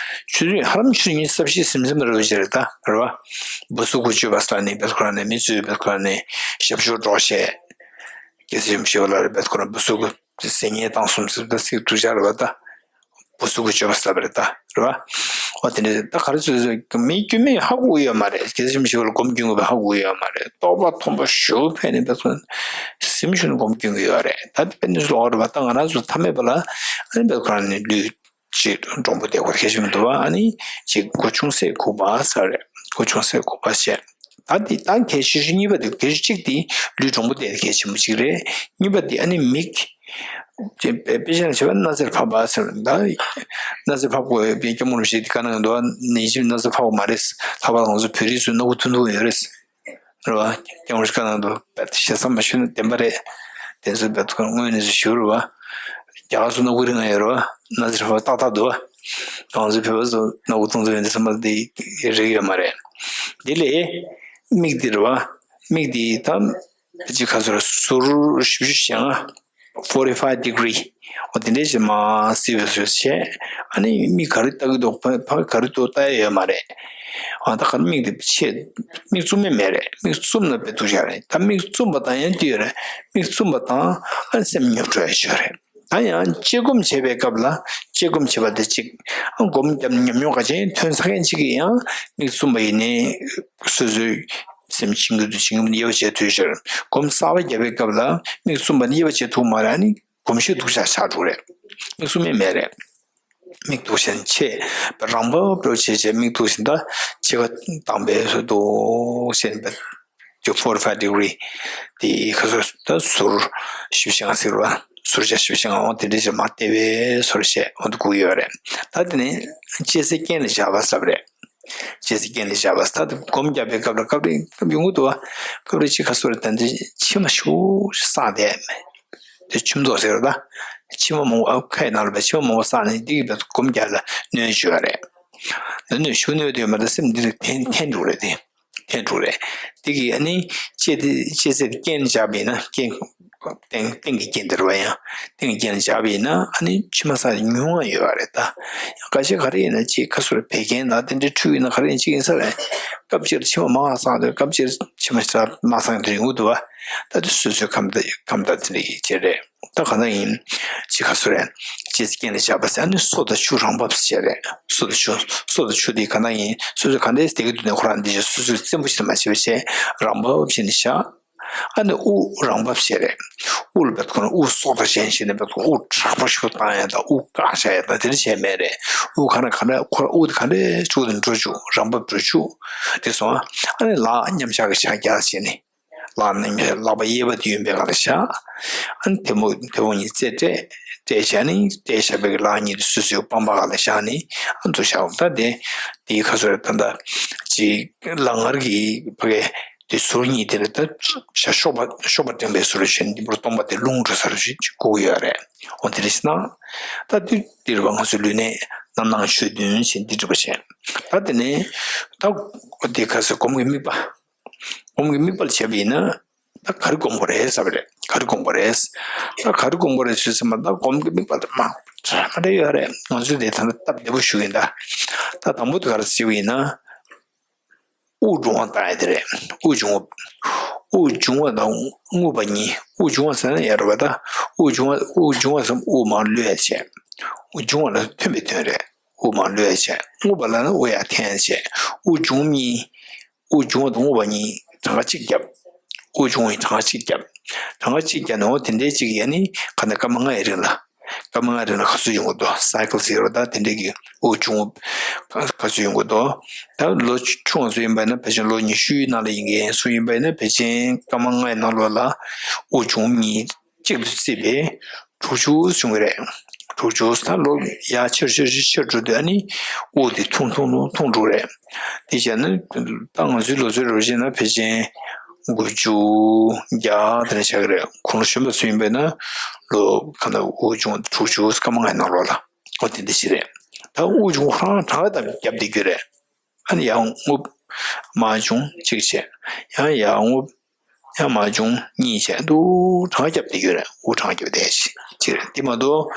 ཆུ་ཚོད་ཧ་ལམ་ཆུ་ཚོད་ཉི་ཤུ་རྩ་བཞི་ཟིན་ཟིན་པ་རེད་ཅེས་རེད་ད་རེད་བ། བུ་གསོ་གི་སྤྱོད་པ་ས་ནས་པས་ཁོ་རང་ནས་མི་ཚོས་པས་ཁོ་རང་ནས་ཞབས་ཞུ་སྒྲོག་བཤད། རྒྱལ་སྲས་ཆེན་པོ་ཞི་བ་ལྷ་རེད་པས་ཁོ་རང་བུ་གསོ་གི་ཟས་ཉལ་བཏང་སོང་ཟེར་ད་ཚིག་ཐུགས་ཅག་རེད་བ་ད། བུ་གསོ་གི་སྤྱོད་པ་ས་རེད་ད་རེད་བ། འོ་དེ་འདྲ་ད་ག་རེ་ཚོད་ཚོད་མི་སྐྱོན་མེད་ཧ་གོ་ཡོད་མ་རེད། རྒྱལ་སྲས་ཆེན་པོ་ཞི་བ་ལྷ་སྒོམ་སྐྱོན་དགོས་པ་ཧ་གོ་ཡོད་མ་རེད། རྟོགས་པ་མཐོན་པོ་ཞེ་པོ་ཕེབས་ནས་པས་ཁོ་རང་སེམས་ཤུགས་ནས་སྒོམ་སྐྱོན་གྱི་ཡོད་རེད། ད་དཔེ་ནི་ལོག་རེད་བ། ད་ང་རང་ཚོ་ཐ་མལ་པ་ལ་ཨ་ནི་པས་ཁོ་རང་ནས་ལུས་ཅིག་འདྲོང་པོ་བསྡད་དགོས་ཁྱད་ཆོས་མི་འདུག་བ། ཨ་ནི་ཅིག་སྒོ་ཅུང་ཟད་གུག་པ་ས་རེད། སྒོ་ཅུང་ཟད་གུག་པ་བྱས། ད་འདི་ད་གལ་ཆེ་ཤོས་གཉིས་པ་དེ་གལ་ཆེ་གཅིག་དེ་ལུས་འདྲོང་པོ་བསྡད་གལ་ཆེན་པོ་གཅིག་རེད། གཉིས་པ་དེ་ཨ་ནི་མིག་ཅེས་དཔེ་དཔེ་ཆ་ནང་བྱས་པ་སྣ་རྩེར་ཕབ་པ་ཟེར་ད། སྣ་རྩེར་ཕབ་དགོས་པའི་སྐྱབས་མགོན་རིན་པོ་ཆེ་དེ་ག་ནང་འདུག་བ། ནད་གཞི་སྣ་རྩེར་ཕབ་དགོས་མ་རེད། ལྷག་པར་ང་ཚོ་བོད་རིགས་ཚོས་སྣ་ཁུག་ཐུང་ཐུང་ཡོད་རེད། རེད་བ། སྐྱབས་མགོན་རིན་པོ་ཆེ་ག་ནང་འདུག་བ། ཞེ་ས་མ་ཞུས་ན་བདེན་པ་རེད། དེ་ཚོ་བེད་ཁོ་དངོས་གནས་སུ་ཞུ་རུ་བ། རྒྱ་གར་སོ་ནག་པོ་རིགས་ང་ཡོད་རུ་བ། ན་ཟེར་བ་ཏག་ཏག་འདུག་བ། ང་ཚོ་བོད་པ་ཚོ་ནག་པོ་གཏོང་ཚོ་ཡོད་འདི་བསམ་པ་འདི་རིགས་ཡོད་མ་རེད། འདི་ལས་མིག་འདི་རུ་བ། མིག་འདི་ད་ཅི་ཁ་ཚོར་ཟུར་བཞི་བཅུ་ཞེ་ལྔ། forty five degree། འོ་དེ་འདྲའི་ཞིག་མ་སི་བེ་སི་བེ་བྱས། ཨ་ནི་མིག་ག་རེ་ལྟ་གི་འདུག་ཕ་ཕ་ག་རེ་འདུག་ལྟ་ཡ་ཡོད་མ་རེད། ཨ་ད་ག་མིག་དེ་ཆེ། མིག་བཙུམ་མེད་མེད་རེད། མིག་བཙུམ་ན་དཔེ་སྡུག་ཅག་རེད། ད་མིག་བཙུམ་པ་དང་ཡང་དུས་ཡོད་རེད། མིག་བཙུམ་པ་དང་ཨ་ནི་སེམས་ཉོབ་འགྲོ་ཡ་ཆོས་རེད། ད་ཡང་དཔྱད་སྒོམ་བྱེད་པའི་སྐབས་ལ་དཔྱད་སྒོམ་བྱེད་པ་དེ་གཅིག་ཨ་སྒོམ་བརྒྱབ་ནས་ཉམས་མྱོང་ག་ཅན་ཐོན་ཚར་མཁན་གཅིག་གིས་ཡང་མིག་བཙུམ་པ་ཡིན་ནའི་སོ་སོའི་སེམས་བྱིང་གི་འདུག་བྱིང་གི་མི་འདུག་དབྱེ་བ་བྱེད་ཐུབ་ཤེས། སྒོམ་གསར་པ་བརྒྱབ་པའི་སྐབས་ལ་མིག་བཙུམ་པ་ནི་དབྱེ་བ་བྱེད་ཐུབ་མ་རེད། ཨ་ནི་གོམས་གཤིས་སྡུག་ཅག་ཆགས་འགྲོ་རེད། མིག་བཙུམ་མེད་མེད་རེད། མིག་གཏུགས་ཤིང་ཆེས་རང་བབས་སྤྲོ་བྱེད་ཅེས་མིག་གཏུགས་ཤིང་ད་ཕྱི་ཁ་དྭངས་པའི་སོ་འདུག་ཤེས་པ། ཅིག་forty five degree། དེ་ཁ་སོ་ད་ཟུར་ཞིབ་ཤང་ཟེར་བ། ཟུར་བྱ་ཞིབ་ཤང་འོ་དེ་འདྲ་ཞིག་མ་བལྟས་པའི་ཟུར་བྱས་འོ་འདུག་གུ་ཡོད་རེད། ད་དེ་ནས་ལྕེ་སེ་རྐན་ལ་བཞག་པ་ཟབ་རེད། ལྕེ་སེ་རྐན་ལ་བཞག་པ་ད་དེ་སྒོམ་རྒྱབ་པའི་སྐབས་ལ་སྐབས་རེ་སྐབས་ཡོང་གི་འདུག་བ། སྐབས་རེ་ཅིག་ཁ་སོ་རེ་ད་འདི་མཆི་མ་ཤུགས་ཤིག་བསགས་དེ། དེ་ཆུ་མཛོག་ཟེར་བ་ད། མཆི་མ་མང་པོ་ཨ་ཁའི་ནང་ལ་བས་མཆི་མ་མང་པོ་བསགས་ནས་འདི་གི་བས་སྒོམ་རྒྱག་ལ་གནོན་ཞུ་བ་རེད། ད་གནོན་ཞུ་གནོན་དུ་ཡོད་མ་ད་སེམས་འདི་ལ་འཐེན་འཐེན་འགྲོ་རེད་དེ། འཐེན་འགྲོ་རེད། འདི་གི་ཨ་ནི་ལྕེ་དེ་ལྕེ་ཟེར་རྐན་བཞག་པ་ཡིན་ན་རྐན་སྟེང་སྟེང་གི་རྐན་དེ་རེད་བ། ཡང་སྟེང་གི་རྐན་བཞག་པ་ཡིན་ན་ཨ་ནི་མཆི་མ་བསགས་ཉུང་བ་ཡོད་པ་རེད་ད། ཡང་ཁ་ཤས་ག་རེ་ཡིན་ན་ཅིག་ཁ་སོ་རེ་བད་ཀན་དང་དེ་འདྲའི་འཁྲུད་ཡིན་ན་ག་རེ་ཡིན་ཅིག་ཡིན་ས་རེད། སྐབས་ཅིག་མཆི་མ་མང་བ་བསགས་དུས་སྐབས་ཅིག་མཆི་མ་ཞེ་དྲག་མ་བསགས་དུས་ཡོང་གི་འདུག་བ། ད་དེ་སོ་སོའི་ཁམས་དང་ཁམས་དང་དེ་འདྲ་ཡི་ཅེ་རེད། ད་ག་ན་ཡིན། ཅི་ག་སུ་རེད། ཅི་སྐྱེན་ལ་བཞག་པ་ཟེར་ནི་སོ་དང་ཆུ་རང་བབས་ཟེར་རེད། སོ་དང་ཆུ། སོ་དང་ཆུ་དེ་ག་ན་ཡིན། སོ་སོ་ག་འདྲས་དེ་གི་དུས་ནས་ཁོ་རང་འདི་བཞིན་སོ་སོའི་བཙན་པོ་ཞིག་མ་བྱེད་པ་བྱས་རང་བབས་བྱས་ནས་བཞག་ཨ་ནི་དབུགས་རང་བབས་བྱས་རེད། དབུགས་ལ་བབས་ཁོ་ན་དབུགས་སོག་དང་གཞན་བྱས་ནས་བབས་ཁོ་དབུགས་དྲག་པོ་ཞིག་བཏང་ཡ་དང་དབུགས་བཀག་བྱ་ཡ་དང་དེ་འདྲ་བྱས་མེད་རེད། དབུགས་ག་ན་ག་ན་ཁོ་རང་དབུགས་དེ་ག་འདྲས་ཆུ་དང་འགྲོ་བཅུག་རང་བབས་འགྲོ་བཅུག་དེ་སོང་ཨ་ནི་ལག་མཉམ་བཞག་གི་ཕྱག་རྒྱ་བྱས་ནས། ལག་ནི་ལག་པ་གཡས་པ་དེ་གཡོན་པའི་སྒང་ལ་བཞག་ཨ་ནི་ཐལ་མོ་ཐལ་མོ་གཉིས་རྩེ་སྤྲད། སྤྲད་བཞག་ནི་སྤྲད་བཞག་པའི་ལག་གཉིས་དེ་སོ་སོའི་པང་པ་སྒང་ལ་བཞག་ནི་ཨ་ནི་འདུག་བཞག་ད་དེ་དེའི་ཁ་སོ་རེ་ད་ད་ཅིག་ལག་ངར་གྱི་ཕ་གི་དེ་ཟུར་གཉིས་དེ་ལ་ད་བཞག་གཤོག་པ་གཤོག་པ་སྒྲེང་པའི་ཟུར་བྱས་ནི་པུར་སྟོང་པ་དེ་ལྷུང་འགྲོ་ས་རུ་ཞིག་གུག་ཡོད་རེད། འོ་དེ་རེད་ཟེར་ན། ད་དུས་འདིར་བ་ང་ཚོའི་ལུས་ནད་རྣམ་སྣང་ཆོས་བདུན་ཞེས་འདི་འགྲུབ་པ་བྱས། ད་དེ་ནས་ད་དེ་ཁ་སོ་སྒོམ་གྱི་དམིགས་པ། སྒོམ་གྱི་དམིགས་པ་ལ་བྱས་པ་ཡིན་ན། ད་ག་རེ་སྒོམ་དགོས་རེད་ཟེར་བ་རེད། ག་རེ་སྒོམ་དགོས་རེད། ད་ག་རེ་སྒོམ་དགོས་རེད་ཟེར་ཟེར་མ་ད་སྒོམ་གྱི་དམིགས་པ་དེ་མང་དྲགས་མ་འདྲ་ཡོད་རེད། ང་ཚོས་དེ་ད་ལྟ་སྟབས་བདེ་པོ་ཞུ་གི་ཡིན་ད། ད་དང་པོ་དེ་ག་རེ་ཟེར་བ་ཡིན་ན། དབུགས་འབྱུང་བ་ལྟ་ཡ་དེ་རེད། དབུགས་འབྱུང་བ། དབུགས་འབྱུང་བ་དང་རྔུབ་པ་གཉིས། དབུགས་འབྱུང་བ་ཟེར་ན་ཡ་རེད་པ་ད། དབུགས་འབྱུང་བ་དབུགས་འབྱུང་བ་ཟེར་དབུགས་མར་གློད་ཡ་བྱས། དབུགས་འབྱུང་བ་ལ་ཐོན་པའི་དོན་རེད། དབུགས་མར་གློད་ཡ་བྱས། རྔུབ་པ་ལ་ནི་དབུགས་ཡར་འཐེན་ཡ་བྱས། དབུགས་འབྱུང་གཉིས། དབུགས་འབྱུང་བ་དང་རྔུབ་པ་གཉིས་གྲངས་ཀ་གཅིག་བརྒྱབ། དབུགས་འབྱུང་བའི་གྲངས་ཀ་གཅིག་བརྒྱབ། གྲངས་ཀ་གཅིག་བརྒྱབ་ནས་འོ་དེ་འདྲའི་གཅིག་ཡ་ནི་ག་ནས་སྐར་མ་ལྔའི་རིང་ལ། སྐར་མ་ལྔའི་རིང་ལ་ག་ཚོད་ཡོང་གི་འདུག cycle ཟེར་བ་ད་དེ་འདྲའི་གི་དབུགས་འབྱུང་བ་ག་ཚོད་ཡོང་གི་འདུག་ད་ལོ་ཆུང་བ་ཚོ་ཡིན་པ་ཡིན་ན་ཕལ་ཆེར་ལོ་ཉི་ཤུའི་ནང་ལ་ཡིན་མཁན་ཚོ་ཡིན་པ་ཡིན་ན་ཕལ་ཆེར་སྐར་མ་ལྔའི་ནང་ལོགས་ལ་དབུགས་འབྱུང་གཉིས་གཅིག་ཏུ་བརྩིས་པས་དྲུག་ཅུ་བྱུང་གི་རེད། དྲུག་ཅུ་ད་ལོ་ཡར་ཆེར་ཆེར་ཆེར་ཆེར་འགྲོ་དུས་ཨ་ནི་དབུགས་དེ་ཐུང་ཐུང་ཐུང་ཐུང་འགྲོ་གི་རེད། དེ་བྱས་ན་ད་ང་ཚོའི་ལོ་ཚོད་རུ་བྱས་ན་ཕལ་ཆེར་དགུ་བཅུ་བརྒྱ་དེ་འདྲ་ཆགས་ཀྱི་རེད། གོང་ལ་གཞོན་པ་ཚོ་ཡིན་པས་ན་ལོ་ག་ན་དབུགས་འབྱུང་དྲུག་ཅུ་སྐར་མ་ལྔའི་ནང་ལོགས་ལ་འོ་དེ་འདྲ་ཞིག་རེད། ད་དབུགས་འབྱུང་ཧང་གྲངས་ཀ་དང་རྒྱབ་བསྡད་རྒྱུ་རེད། ཨ་ནི་ཡར་རྔུབ། མར་འབྱུང་གཅིག་བྱས། ཡང་ཡར་རྔུབ། ཡང་མར་འབྱུང་གཉིས་བྱས་འདུག་གྲངས་ཀ་རྒྱབ་བསྡད་རྒྱུ་རེད། དབུགས་གྲངས་ཀ་རྒྱབ་བསྡད་ཅིག་རེད། དེ་མ་གཏོགས།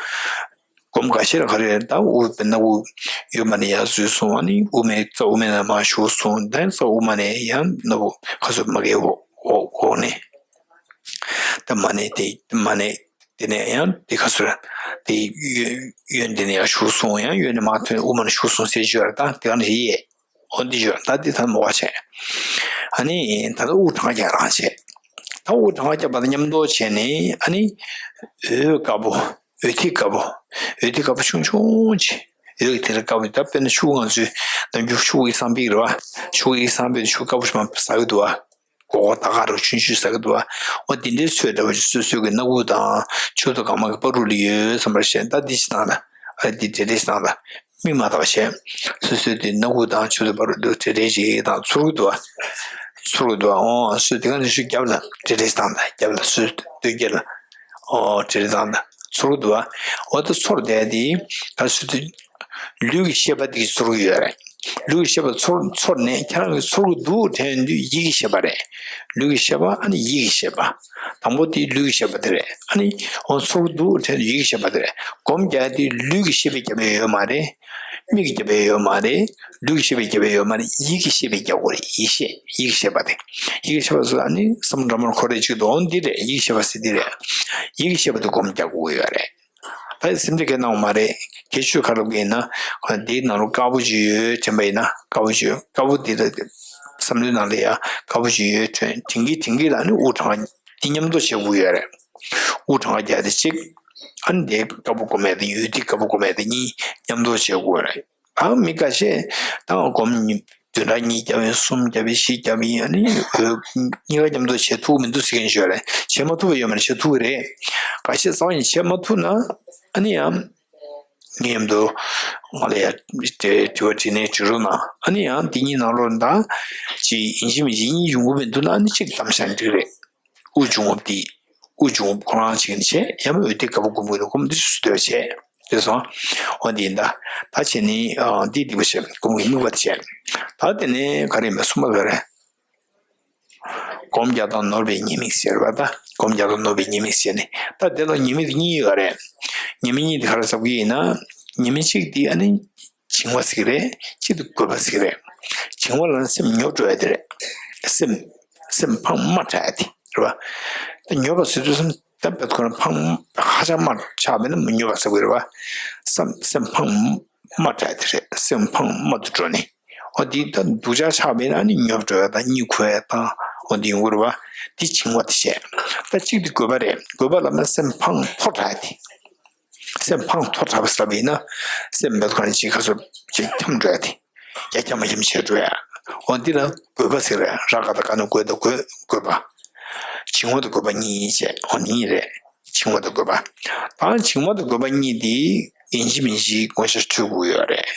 སྒོམ་ཁ་ཤས་ལ་ག་རེ་རེད་ད་དབུགས་དཔེར་ན་དབུགས་ཡོད་མ་ནས་ཡར་འཛུལ་སོང་ཨ་ནི་དབུགས་མའི་རྩ་དབུ་མའི་ནང་མར་ཞུགས་སོང་ད་རྩ་དབུ་མ་ནས་ཡང་ནོར་བུ་ཁ་ཚུར་མ་གའི་འོག་འོག་འོག་ནས། ད་མ་ནས་དེ་མ་ནས་དེ་ནས་ཡང་དེ་ཁ་ཚུར་དེ་གཡོན་གཡོན་དེ་ནས་ཡར་ཞུགས་སོང་ཡང་གཡོན་ནས་མར་ཐོན་དབུ་མ་ནས་ཞུགས་སོང་ཟེར་གྱི་ཡོད་རེད་ད་དེ་ག་ནས་ཡིན། འོ་འདི་བརྗོད་ད་འདི་ད་མོ་བ་བྱས། ཨ་ནི་ད་ལྟ་དབུགས་གྲངས་ཀ་རྒྱག་རང་བྱས། ད་དབུགས་གྲངས་ཀ་རྒྱག་པ་དང་མཉམ་དུ་བྱས་ནས་ཨ་ནི་འོད་དཀར་པོ། འོད་ཐིག་དཀར་པོ། འོད་ཐིག་དཀར་པོ་ཆུང་ཆུང་བྱས། འོད་ཀྱི་ཐིག་ལེ་དཀར་པོ་ད་དཔེར་ན་ཆུ་ང་ཚོའི་ནམ་རྒྱུན་ཆུ་ཡིག་ཚང་པིག་རེད་བ། ཆུ་ཡིག་ཚང་པིག་ཆུ་དཀར་པོ་ཞིག་མ་ཟ་གི་འདུག་བ། སྒོར་སྒོར་ད་ག་རུ་ཆུང་ཆུང་ཟ་གི་འདུག་བ། འོ་དེ་འདྲའི་ཚོད་འདྲ་བ་ཞིག་སོ་སོའི་གི་སྣ་ཁུག་དང་མཆུ་ཏོ་གང་མ་གི་བར་དུ་ལ་ཡོད་བསམ་པར་བཤད་ད་འདི་ཞིག་བཏང་ད། ཨ་འདི་འདྲེ་འདྲེ་བཏང་ད། མིག་མ་བལྟ་བ་བྱས། སོ་སོའི་དེ་སྣ་ཁུག་དང་མཆུ་ཏོ་བར་དུ་འདྲེ་འདྲེ་ཞིག་དང་ཚུར་གི་འདུག་བ། ཚུར་གི་འདུག་བ་འོ་སོ་དེ་ག་ནས་ཤུགས་རྒྱབ་ལ་འདྲེ་འདྲེ་བཏང་ད་རྒྱབ་ལ་སོ་སྟོད་རྒྱབ་ལ། ཨོ་དེ་རེད་དང་ད་ཚོར་གི་འདུག་བ། འོ་ད་ཚོར་བསྡད་དེ་ག་སུ་དུ་ལུས་ཀྱི་ཤེས་པ་དེ་གིས་ཚོར་གི་ཡོད་རེད། ལུས་ཀྱི་ཤེས་པ་ཚོར་ཚོར་ནས་ཁྱེད་རང་གིས་ཚོར་གི་འདུག་དྲན་དུས་ཡིད་ཀྱི་ཤེས་པ་རེད། ལུས་ཀྱི་ཤེས་པ་ཨ་ནི་ཡིད་ཀྱི་ཤེས་པ། དང་པོ་དེ་ལུས་ཀྱི་ཤེས་པ་དེ་རེད། ཨ་ནི་འོ་ཚོར་གི་འདུག་དྲན་དུས་ཡིད་ཀྱི་ཤེས་པ་དེ་རེད། སྒོམ་རྒྱག་དུས་ལུས་ཀྱི་ཤེས་པས་རྒྱབ་ཡ་ཡོད་མ་རེད། མིག་གིས་རྒྱབ་ཡ་ཡོད་མ་རེད། ལུས་ཀྱི་ཤེས་པས་རྒྱབ་ཡ་ཡོད་མ་རེད། ཡིད་ཀྱི་ཤེས་པས་རྒྱབ་དགོས་རེད། ཡིད་ཤེས་ཡིད་ཀྱི་ཤེས་པ་དེ། ཡིད་ཀྱི་ཤེས་པ་ཟེར་ཨ་ནི་བསམ་བློ་འདྲ་མོར་འཁོར་རེ་གཅིག་ཏུ་འོང་འདི་རེད། ཡིད་ཀྱི་ཤེས་པ་ཟེར་འདི་རེད། ཡིད་ཀྱི་ཤེས་པ་དེ་སྒོམ་རྒྱག་དགོས་ཀྱི་ཡོད་རེད། ད་སེམས་ཁྲལ་གང་གནང་བ་མ་རེད། ཁྱེད་ཆོས་ཁ་ལབ་ཀྱི་ཡིན་ན་འདིའི་ནང་ལོ་དཀར་པོ་ཅིག་ཡོད་དྲན་པ་ཡིན་ན་དཀར་པོ་ཅིག་ཡོད། དཀར་པོ་འདི་ལ་བསམ་བློའི་ནང་ལ་ཡ་དཀར་པོ་ཅིག་ཡོད་དྲན་དྲན་གི་དྲན་གི་ལ་ནི་དབུགས་གྲང་འདི་མཉམ་དུ་བྱེད་དགོས་ཡོད་རེད། དབུགས་གྲང་བ་རྒྱག་དེ་གཅིག་ཨ་ནི་དེ་དཀར་པོ་སྒོམ་ཡ་དེ་ཡོད་དེ་དཀར་པོ་སྒོམ་ཡ་དེ་གཉིས་མཉམ་དུ་བྱེད་དགོས་རེད། ཨ་མི་ཁ་ཤས་ད་སྒོམ་བདུན་ཕྲག་གཉིས་བརྒྱབ་ཡིན་གསུམ་བརྒྱབ་ཡིན་བཞི་བརྒྱབ་ཡིན་ཨ་ནི་འོས་གཉིས་ཀ་མཉམ་དུ་བྱེད་ཐུབ་མི་འདུག་ཟེར་མཁན་ཞིག་ཡོད་རེད། བྱེད་མ་ཐུབ་པ་ཡོད་མ་རེད། བྱེད་ཐུབ་ཀྱི་རེད། ཁ་ཤས་རྩ་བ་ནས་བྱེད་མ་ཐུབ་ན་ཨ་ནི་ཡང་ངའི་མཉམ་དུ་ང་ལ་ཡ་དེ་དྲི་བ་དྲིས་ནས་དྲི་རོགས་གནང་། ཨ་ནི་ཡང་འདི་གཉིས་ནང་ལོགས་ད་ཅིག་ཡིན་གཅིག་མིན་གཅིག་གཉིས་ཡོང་གི་མི་འདུག་ན་ཨ་ནི་གཅིག་གདམ་བཞག་འགྲིག་རེད། དབུགས་འབྱུང་བ་འདི། དབུགས་འབྱུང་བ་ཁོ་རང་བྱེད་ཀྱི་བྱས། ཡང་མིན་འོད་ཐིག་དཀར་པོ་སྒོམ་གྱི་འདུག་སྒོམ་འདི་སུ་འདོད་བྱས། དེ་སོང་། འོ་འདི་ཡིན་ད། ད་བྱས་ནི་འདི་སྡིག་པ་བྱས་སྒོམ་གྱི་དམིགས་པ་དེ་བྱས། ད་དེ་ནས་ག་རེ་ཡིན་པ་གསུམ་པ་ལ་རེད། སྒོམ་རྒྱག་སྟངས་ནོར་བའི་ཉེས་དམིགས་ཟེར་བ་ད། སྒོམ་རྒྱག་སྟངས་ནོར་བའི་ཉེས་དམིགས་ཟེར་ནས་ད་དེ་ལ་ཉེས་དམིགས་གཉིས་ཡོད་རེད། ཉེས་དམིགས་གཉིས་དེ་ག་རེ་ཟེར་གྱི་ཡིན་ན། ཉེས་དམིགས་གཅིག་དེ་ཨ་ནི། བྱིང་བ་ཟེར་གྱི་རེད། གཅིག་ཏུ་རྒོད་པ་ཟེར་གྱི་རེད། བྱིང་བ་ལ་ནི་སེམས་ཉོབ་འགྲོ་ཡ་དེ་རེད། སེམས། སེམས་འཕང་དམའ་དྲགས་ཡ་དེ་རེད་བ། ད་ཉོབ་པ་ཟེར་དུས་སེམས་ད་བེད་ཁོ་རང་འཕང་ཧ་ཅང་དམའ་ཆགས་པས་ན་མི་ཉོབ་པ་ཟེར་གྱི་རེད་བ། སེམས་སེམས་འཕང་དམའ་དྲགས་ཡ་དེ་རེད། སེམས་འཕང་དམའ་དུ་འགྲོ་ནི། འོ་དེ་ད་སྡུག་ཅག་ཆགས་པས་ན་ནི་ཉོབ་འགྲོ་ཡ་དང་གཉིད་ཁུག་ཡ་དང་འོ་དེ་ཡོང་གི་རེད་བ། དེ་བྱིང་བ་དེ་བྱས། ད་གཅིག་དེ་རྒོད་པ་རེད། རྒོད་པ་ལ་ན་སེམས་འཕང་མཐོ་དྲགས་ཡ་དེ། སེམས་འཕང་མཐོ་དྲགས་པ་ཟེར་བ་ཡིན་ན། སེམས་འབད་ཁོ་རང་ཅིག་ཁ་སོ་ཅིག་འཁྱམས་འགྲོ་ཡ་དེ། ཡ་འཁྱམ་མ་འཁྱམ་བྱས་འགྲོ་ཡ། འོ་འདི་ལ་རྒོད་པ་ཟེར་བས་ར་ག་ད་ག་ན་རྒོད་དང་རྒོད་རྒོད་པ། བྱིང་བ་དང་རྒོད་པ་གཉིས་བྱས་འོ་འདི་གཉིས་རེད། བྱིང་བ་དང་རྒོད་པ། ད་བྱིང་བ་དང་རྒོད་པ་གཉིས་དེ་ཡིན་གཅིག་མིན་གཅིག་ངོ་ཤེས་འཕྲོད་དགོས་ཡོད་རེད།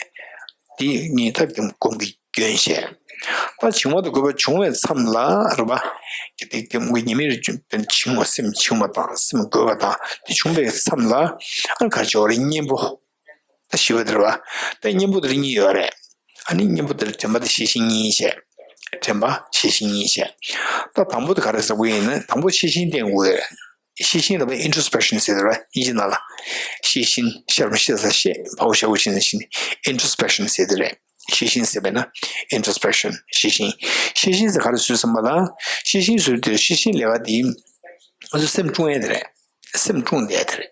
དེ་གཉིས་ད་སྒོམ་གྱི་སྐྱོན་བཤད། ད་བྱིང་བ་དང་རྒོད་པ་བྱུང་བའི་མཚམས་ལ་རེད་པ། དེ་དེ་ཉེས་དམིགས་རེ་བྱུང་བྱིང་བ་སེམས་བྱིང་བ་དང་སེམས་རྒོད་པ་དང་དེ་བྱུང་བའི་མཚམས་ལ་ཨ་ག་ཅོག་རེ་གཉེན་པོ། ད་ཞི་བ་དེ་རེད་པ། ད་གཉེན་པོ་དེ་རེ་གཉིས་ཡོད་རེད། ཨ་ནི་གཉེན་པོ་དེ་རེ་དྲན་པ་དང་ཤེས་བཞིན་གཉིས་བྱས། དྲན་པ་ཤེས་བཞིན་གཉིས་བྱས། ད་དང་པོ་དེ་ག་རེ་ཟེར་དགོས་ཡིན་ན་དང་པོ་ཤེས་བཞིན་བསྟེན་དགོས་རེད། ཤེས་བཞིན་ལ་བ་introspection་ཟེར་བ་དབྱིན་ཇི་ནང་ལ། ཤེས་བཞིན་ཤར་བ་ཤེས་ས་ཤེས་འཕར་བ་ཤར་བ་ཤེས་ས་ཤེས་introspection ཟེར་དེ་རེད། ཤེས་བཞིན་ཟེར་བས་ན་introspection ཤེས་བཞིན། ཤེས་བཞིན་ཟེར་ག་རེ་ཟེར་བསམ་པ་ལ། ཤེས་བཞིན་ཟེར་དུས་ཤེས་བཞིན་ལས་ཀ་དེ་ང་ཚོ་སེམས་སྲུང་ཡས་དེ་རེད། སེམས་སྲུང་བསྡད་དེ་རེད།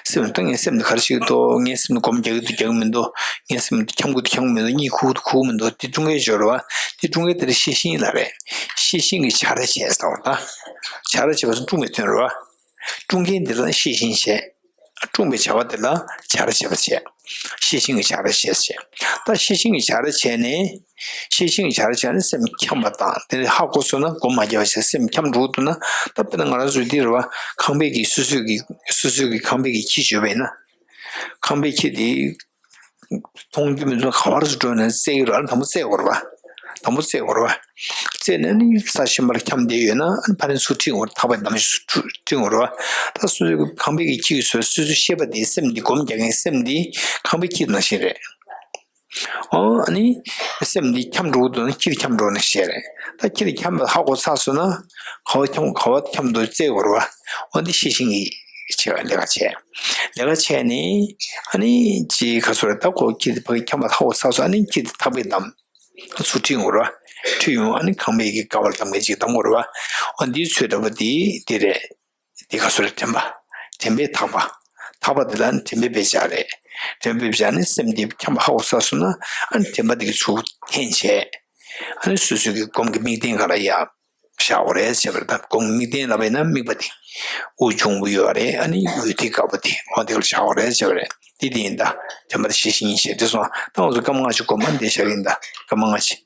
སེམས་ད་ངའི་སེམས་དེ་ག་རེ་བྱེད་ཀྱི་འདུག་ངའི་སེམས་དེ་སྒོམ་རྒྱག་གི་འདུག་རྒྱག་གི་མི་འདུག་ངའི་སེམས་དེ་འཁྱམ་གི་འདུག་འཁྱམ་གི་མི་འདུག་གཉིད་ཁུག་གི་འདུག་ཁུག་གི་མི་འདུག་དེ་སྲུང་མཁན་ཅིག་ཡོད་རེད་པ། དེ་སྲུང་མཁན་དེ་རེ་ཤེས་བཞིན་ལ་རེད། ཤེས་བཞིན་གྱི་བྱ་ར་བྱས་ཟེར་བ་ད། བྱ་ར་བྱས་པ་སྲུང་བའི་དོན་རེད་པ། སྲུང་མཁན་དེ་ལ་ཤེས་བཞིན་བྱས། སྲུང་བའི་བྱ་བ་དེ་ལ་བྱ་ར་བྱས་པ་བྱས། ཤེས་བཞིན་གྱི་བྱ་ར་བྱས་བྱས། ད་ཤེས་བཞིན་གྱི་བྱ་ར་བྱས་ནས། ཤེས་བཞིན་གྱི་བྱ་ར་བྱས་ནས་སེམས་འཁྱམས་པ་དང་དེ་ནས་ཧ་གོ་སོང་ན་སྒོམ་མ་རྒྱག་པ་བྱས་སེམས་འཁྱམས་འགྲོ་འདུག་ན། ད་དཔེར་ན་ང་རང་ཚོའི་འདི་རེད་པ། ཁང་པའི་གི་སོ་སོའི་གི་སོ་སོའི་གི་ཁང་པའི་གི་ཁྱི་བྱོས་པ་ཡིན་ན། ཁང་པའི་ཁྱི་དེ། མཐོང་རྒྱུ་མི་འདུག་ག་བར་སུ་འགྲོ་ནས་རྩེ་གི་རེད། དང་པོ་རྩེ་དགོས་རེད་པ། དང་པོ་རྩེ་དགོས་རེད་པ། རྩེ་ནས་ནི་ས་གཞན་པ་ལ་འཁྱམས་བསྡད་ཡོད་ན་ཨ་ནི་ཕ་རན་ཚུར་ཁྲིད་དགོས་རེད། ཐག་པ་བསྡམས་ཤིག་ཁྲིད་དགོས་རེད་པ། ད་སོ་སོའི་ཁང་པའི་གི་ཁྱི་གི་སོ་སོ་སོའི་ཤེས་པ་དེ་སེམས་འདི་སྒོམ་རྒྱག་མཁན་སེམས་འདི་ཁང་པའི་ཁྱི་ནང་བཞིན་རེད། ཨོ་ཨ་ནི་སེམས་འདི་འཁྱམས་འགྲོ་གི་འདུག་ན་ཁྱི་འཁྱམས་འགྲོ་ནི་ཤེས་རེད། ད་ཁྱི་འཁྱམས་པ་ཧ་གོ་ཚར་སོང་ན་ག་བ་འཁྱམས་ག་བ་འཁྱམས་འདུག་རྩེ་དགོས་རེད་པ། ཨོ་འདི་ཤེས་བཞིན་གྱི་བྱེད་པ་ལས་ཀ་བྱས། ལས་ཀ་བྱས་ནས་ཨ་ནི་ཅི་ག་ཚོད་རེད། ད་ཁོ་ཁྱི་འཁྱམས་པ་ཧ་གོ་ཚར་སོང་། ཨ་ནི་ཁྱི་ཐག་པས་བསྡམས། ཚུར་ཁྲིད་ཡོང་ར། ཁྲིད་ཡོང་ཨ་ནི་ཁང་པའི་གི་ཀ་བར་བསྡམ་མཁན་ཅིག་བསྡམ་དགོས་རེད་པ། ཨ་འདིའི་ཚོད་འདྲ་པོ་འདི་འདི་རེད། འདི་ག་ཚོད་རེད། དྲན་པ། དྲན་པའི་ཐག་པ། ཐག་པ་འདི་ལ་ནི་དྲན་པའི་དཔེ་བཞག་རེད། དྲན་པའི་དཔེ་བཞག་ནི་སེམས་འདི་འཁྱམས་པ་ཧ་གོ་ཚར་སོང་ན་ཨ་ནི་དྲན་པ་འདི་གི་ཚུར་འཐེན་བྱས། ཨ་ནི་སོ་སོ་གི་སྒོམ་གྱི་དམིགས་རྟེན་ག་ལ་ཡ། བཞག་དགོས་རེད་ཟེར་བ་རེད། ད་སྒོམ་དམིགས་རྟེན་ལབ་པ་ཡིན་ན་དམིགས་པ་དེ། དབུགས་འབྱུང་པོ་ཡོད་རེད། ཨ་ནི་འོད་ཐིག་དཀར་པོ་དེ་འོ་དེ་ལ་བཞག་དགོས་རེད་ཟེར་བ་རེད། དེ་དེ་ཡིན་ད། དྲན་པ་དེ་ཤེས་བཞིན་ཡིན་ཞེས་དེ་སོང་ད་ང་ཚོ་སྐར་མ་ལྔ་ཅིག་སྒོམ་ཨ་འདི་བཞག་གི་ཡིན་ད་སྐར་མ་ལྔ་ཅིག་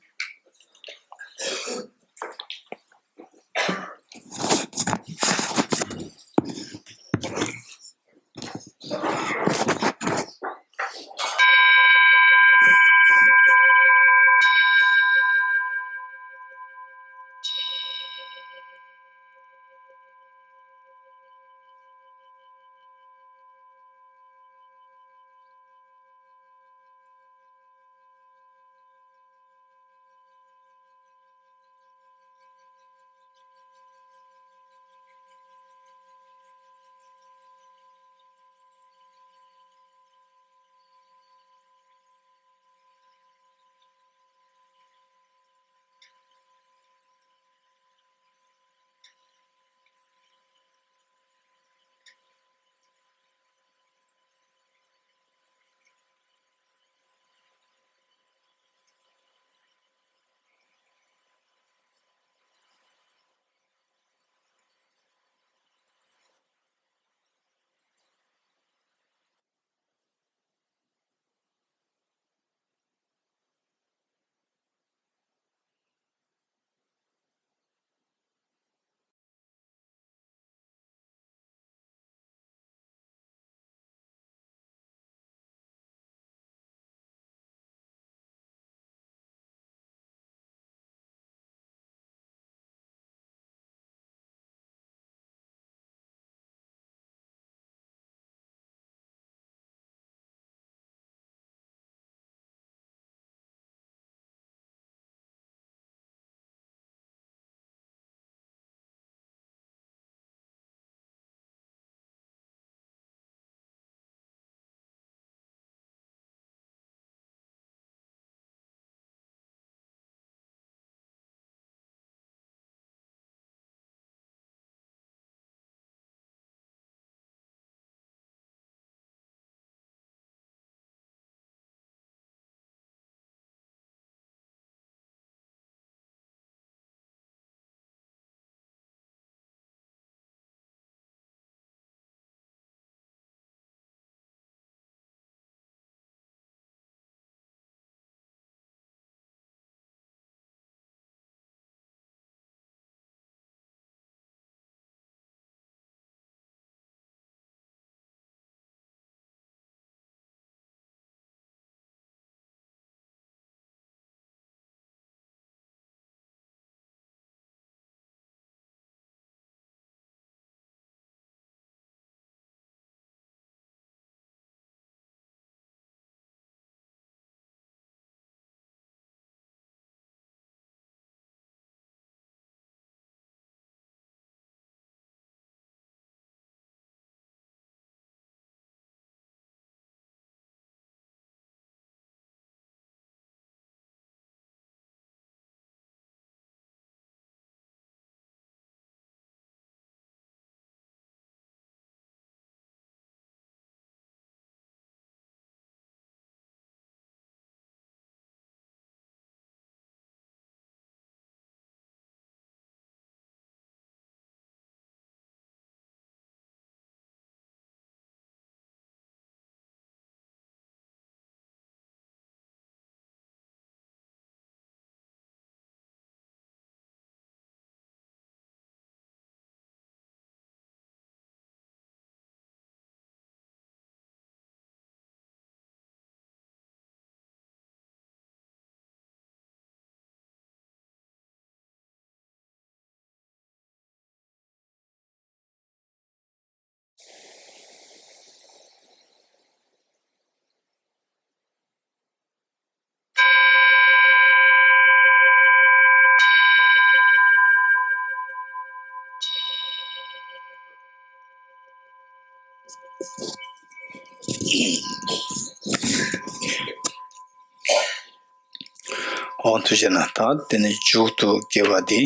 འོ་ཐུགས་རྗེ་གནང་། ད་དེ་ནས་མཇུག་ཏུ་དགེ་བ་འདི།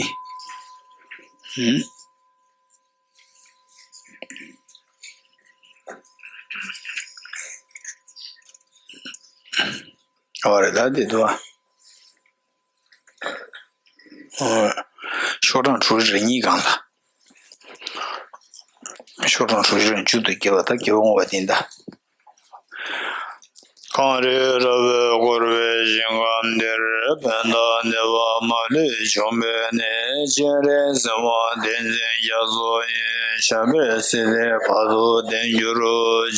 ཧུམ། འོ་རེད། ད་འདི་འདུག་བ། ཤོག་གྲངས་དྲུག་རེ་གཉིས་སྒང་ལ། ཤོག་གྲངས་དྲུག་རེ་མཇུག་ཏུ་དགེ་བ་དང་དགེ་བ་བསྔོ་བ་དེ་ཡིན་ད། གངས་རི་ར་བས་བསྐོར་བའི་ཞིང་ཁམས་འདིར། ཕན་དང་བདེ་བ་མ་ལུས་འབྱུང་བའི་གནས། སྤྱན་རས་གཟིགས་དབང་ཏིང་འཛིན་རྒྱ་མཚོ་ཡི། ཞབས་པད་སྲིད་མཐའི་བར་དུ་བརྟན་གྱུར་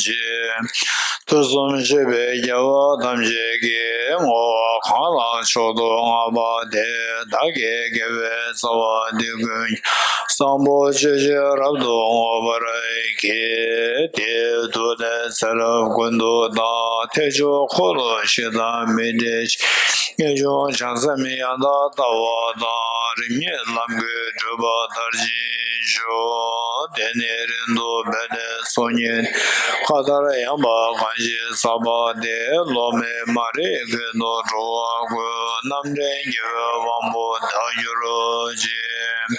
ཅིག། དུས་གསུམ་གཤེགས་པའི་རྒྱལ་བ་ཐམས་ཅད་ཀྱིས། བསྔོ་བ་གང་ལ་མཆོག་ཏུ་བསྔགས་པ་དེས། བདག་གི་དགེ་བའི་རྩ་བ་འདི་ཀུན་ཀྱང་། བཟང་པོ་སྤྱོད་ཕྱིར་རབ་ཏུ་བསྔོ་བར་བགྱི། དེའི་མཐུ་ལས་ཚེ་རབས་ཀུན་ཏུ་བདག། ཐེག་མཆོག་འཁོར་ལོ་བཞི་དང་མི་འབྲལ་ཞིང་། ངེས་འབྱུང་བྱང་སེམས་ཡང་དག་ལྟ་བ་དང་། རིམ་གཉིས་ལམ་གྱི་སྒྲིབ་པ་དག་ཅིང་། ཞུ། དེ་ནས་རིང་དུ་འབད་པའི་ཚོགས་གཉིས། མཁའ་ལྟར་ཡངས་པ་གང་ཞིག་བསགས་པ་དེ། སློབ་མའི་མ་རིག་རྒྱུན་དུ་འགྲོ་བ་ཀུན། རྣམ་འདྲེན་དགེ་བའི་དབང་པོ་དག་གྱུར་ཅིག།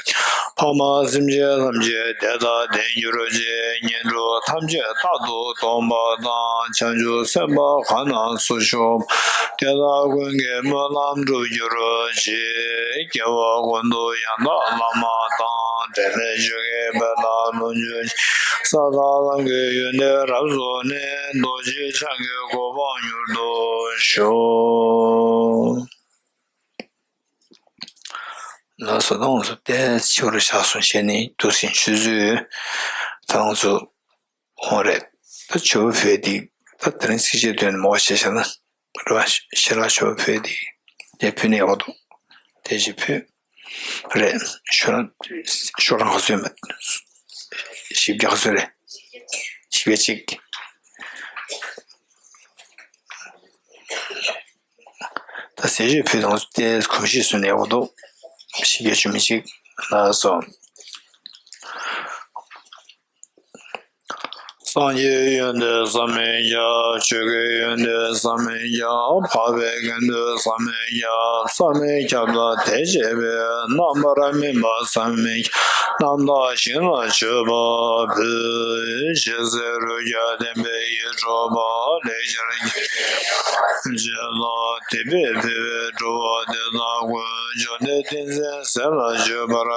ཕ་མ་སེམས་ཅན་ཐམས་ཅད་བདེ་དང་ལྡན་གྱུར་ཅིག། ངན་འགྲོ་ཐམས་ཅད་རྟག་ཏུ་སྟོངས་པ་དང་། བྱང་ཆུབ་སེམས་དཔའ་གང་རྣམས་སུ་ཞུགས་པ། དེ་དག་ཀུན་གྱི་སྨོན་ལམ་འགྲུབ་གྱུར་ཅིག། སྐྱེ་བ་ཀུན་ཏུ་ཡང་དག་བླ་མ་དང་། འབྲལ་མེད་ཆོས་ཀྱི་དཔལ་ལ་ལོངས་སྤྱོད་ཅིང་། ས་དང་ལམ་གྱི་ཡོན་ཏན་རབ་རྫོགས་ནས། རྡོ་རྗེ་འཆང་གི་གོ་འཕང་མྱུར་ཐོབ་ཤོག། ལགས་སོ། ད་ང་ཚོ་ཏོག་ཙམ་ཕྱི་རུ་བཞག་སོང་བྱས་ནས་འདུག་སེ་ཆུ་ཚོད་ད་ང་ཚོ་འོང་རེད། ད་མཆོད་པ་ཕུལ་དེ་ད་དེ་རིང་ཚིགས་བཅད་བཏོན་ནས་མོ་བཤད་བཞག་ན་རེད་བ། ཞལ་ལག་མཆོད་པ་ཕུལ་དེ་དེ་ཕུལ་ནས་ཡག་པོ་འདུག། དེ་ཅིག་ཕུལ། རེད། ཤོག་གྲངས་ཤོག་གྲངས་ག་ཚོད་ཡིན་པ། བཞི་བརྒྱ་ག་ཚོད་རེད། བཞི་བརྒྱ་གཅིག། ད་ཟས་བཅད་ཕུལ་དང་ཏེ་གོམས་གཤིས་བཟོས་ནས་ཡག་པོ་འདུག། བཞི་བརྒྱ་བཅུ་མེད་གཅིག། ལགས་སོ། སངས་རྒྱས་ཡོན་ཏན་བསམ་མི་ཁྱབ། ཆོས་ཀྱི་ཡོན་ཏན་བསམ་མི་ཁྱབ། འཕགས་པའི་དགེ་འདུན་བསམ་མི་ཁྱབ། བསམ་མི་ཁྱབ་ལ་དད་བྱེད་པའི། རྣམ་པར་སྨིན་པ་བསམ་མི་ཁྱབ། རྣམ་དག་ཞིང་ལ་མཆོད་པ་ཕུལ། ཇི་སྲིད་རོལ་རྒྱལ་བསྟན་པའི་ཡིད་འཕྲོག་པ། ལེགས་སྦྱར་རྒྱལ་བའི་ཐམས་ཅད་ལ། དད་པས་ཕུལ་བའི་སྒྲུབ་པ་འདི་དག་ཀུན། བཅོམ་ལྡན་ཏིང་འཛིན་ཟས་ལ་སྤྱོད་པར་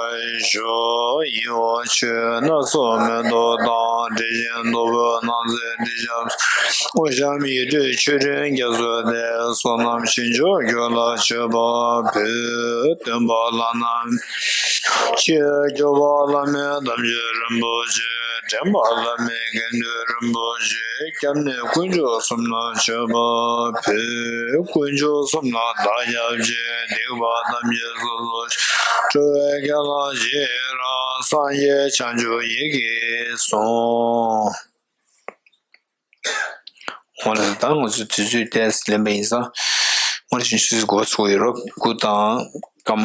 ཤོག། ཡིད་འོང་མཆོད་སྣ་ཚོགས་མེ་ཏོག་དང་། དྲི་ཞིམ་བདུག་སྤོས་སྣང་མཛད་དྲི་ཞིམ། དབུ་ཞྭ་མིག་འཕྲུལ་མཆོད་སྤྲིན་རྒྱ་མཚོ་སྟེ། བསོད་ནམས་ཞིང་མཆོག་མཆོག་ལ་མཆོད་པ་ཕུལ། སྟོན་པ་བླ་ན་མེད་པ་ཆོས་སྐྱོབ་པ་བླ་མེད་དམ་ཆོས་རིན་པོ་ཆེ། འདྲེན་པ་བླ་མེད་དགེ་འདུན་རིན་པོ་ཆེ། སྐྱབས་གནས་དཀོན་མཆོག་གསུམ་ལ་མཆོད་པ་ཕུལ། དཀོན་མཆོག་གསུམ་ལ་བདག་སྐྱབས་མཆི། སྡིག་པ་ཐམས་ཅད་སོ་སོར་བཤགས། འགྲོ་བའི་དགེ་ལ་རྗེས་རབ་སངས་རྒྱས་བྱང་ཆུབ་ཡིད་ཀྱིས་ཟུངས། འོ་ལགས་སོ། ད་ང་ཚོ་དུས་ཚོད་ཏོག་ཙམ་ལེན་པ་ཡིན་ཙང་། སྔོན་ཆད་ཆུ་ཚོད་དགུ་པ་ཚུགས་ཡོད་རེད། དགུ་དང་སྐར་མ་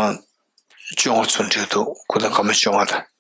བཅོ་ལྔ་ཚུན་འགྲིག་འདུག། དགུ་དང་སྐར་མ་བཅོ་ལྔ་ལ།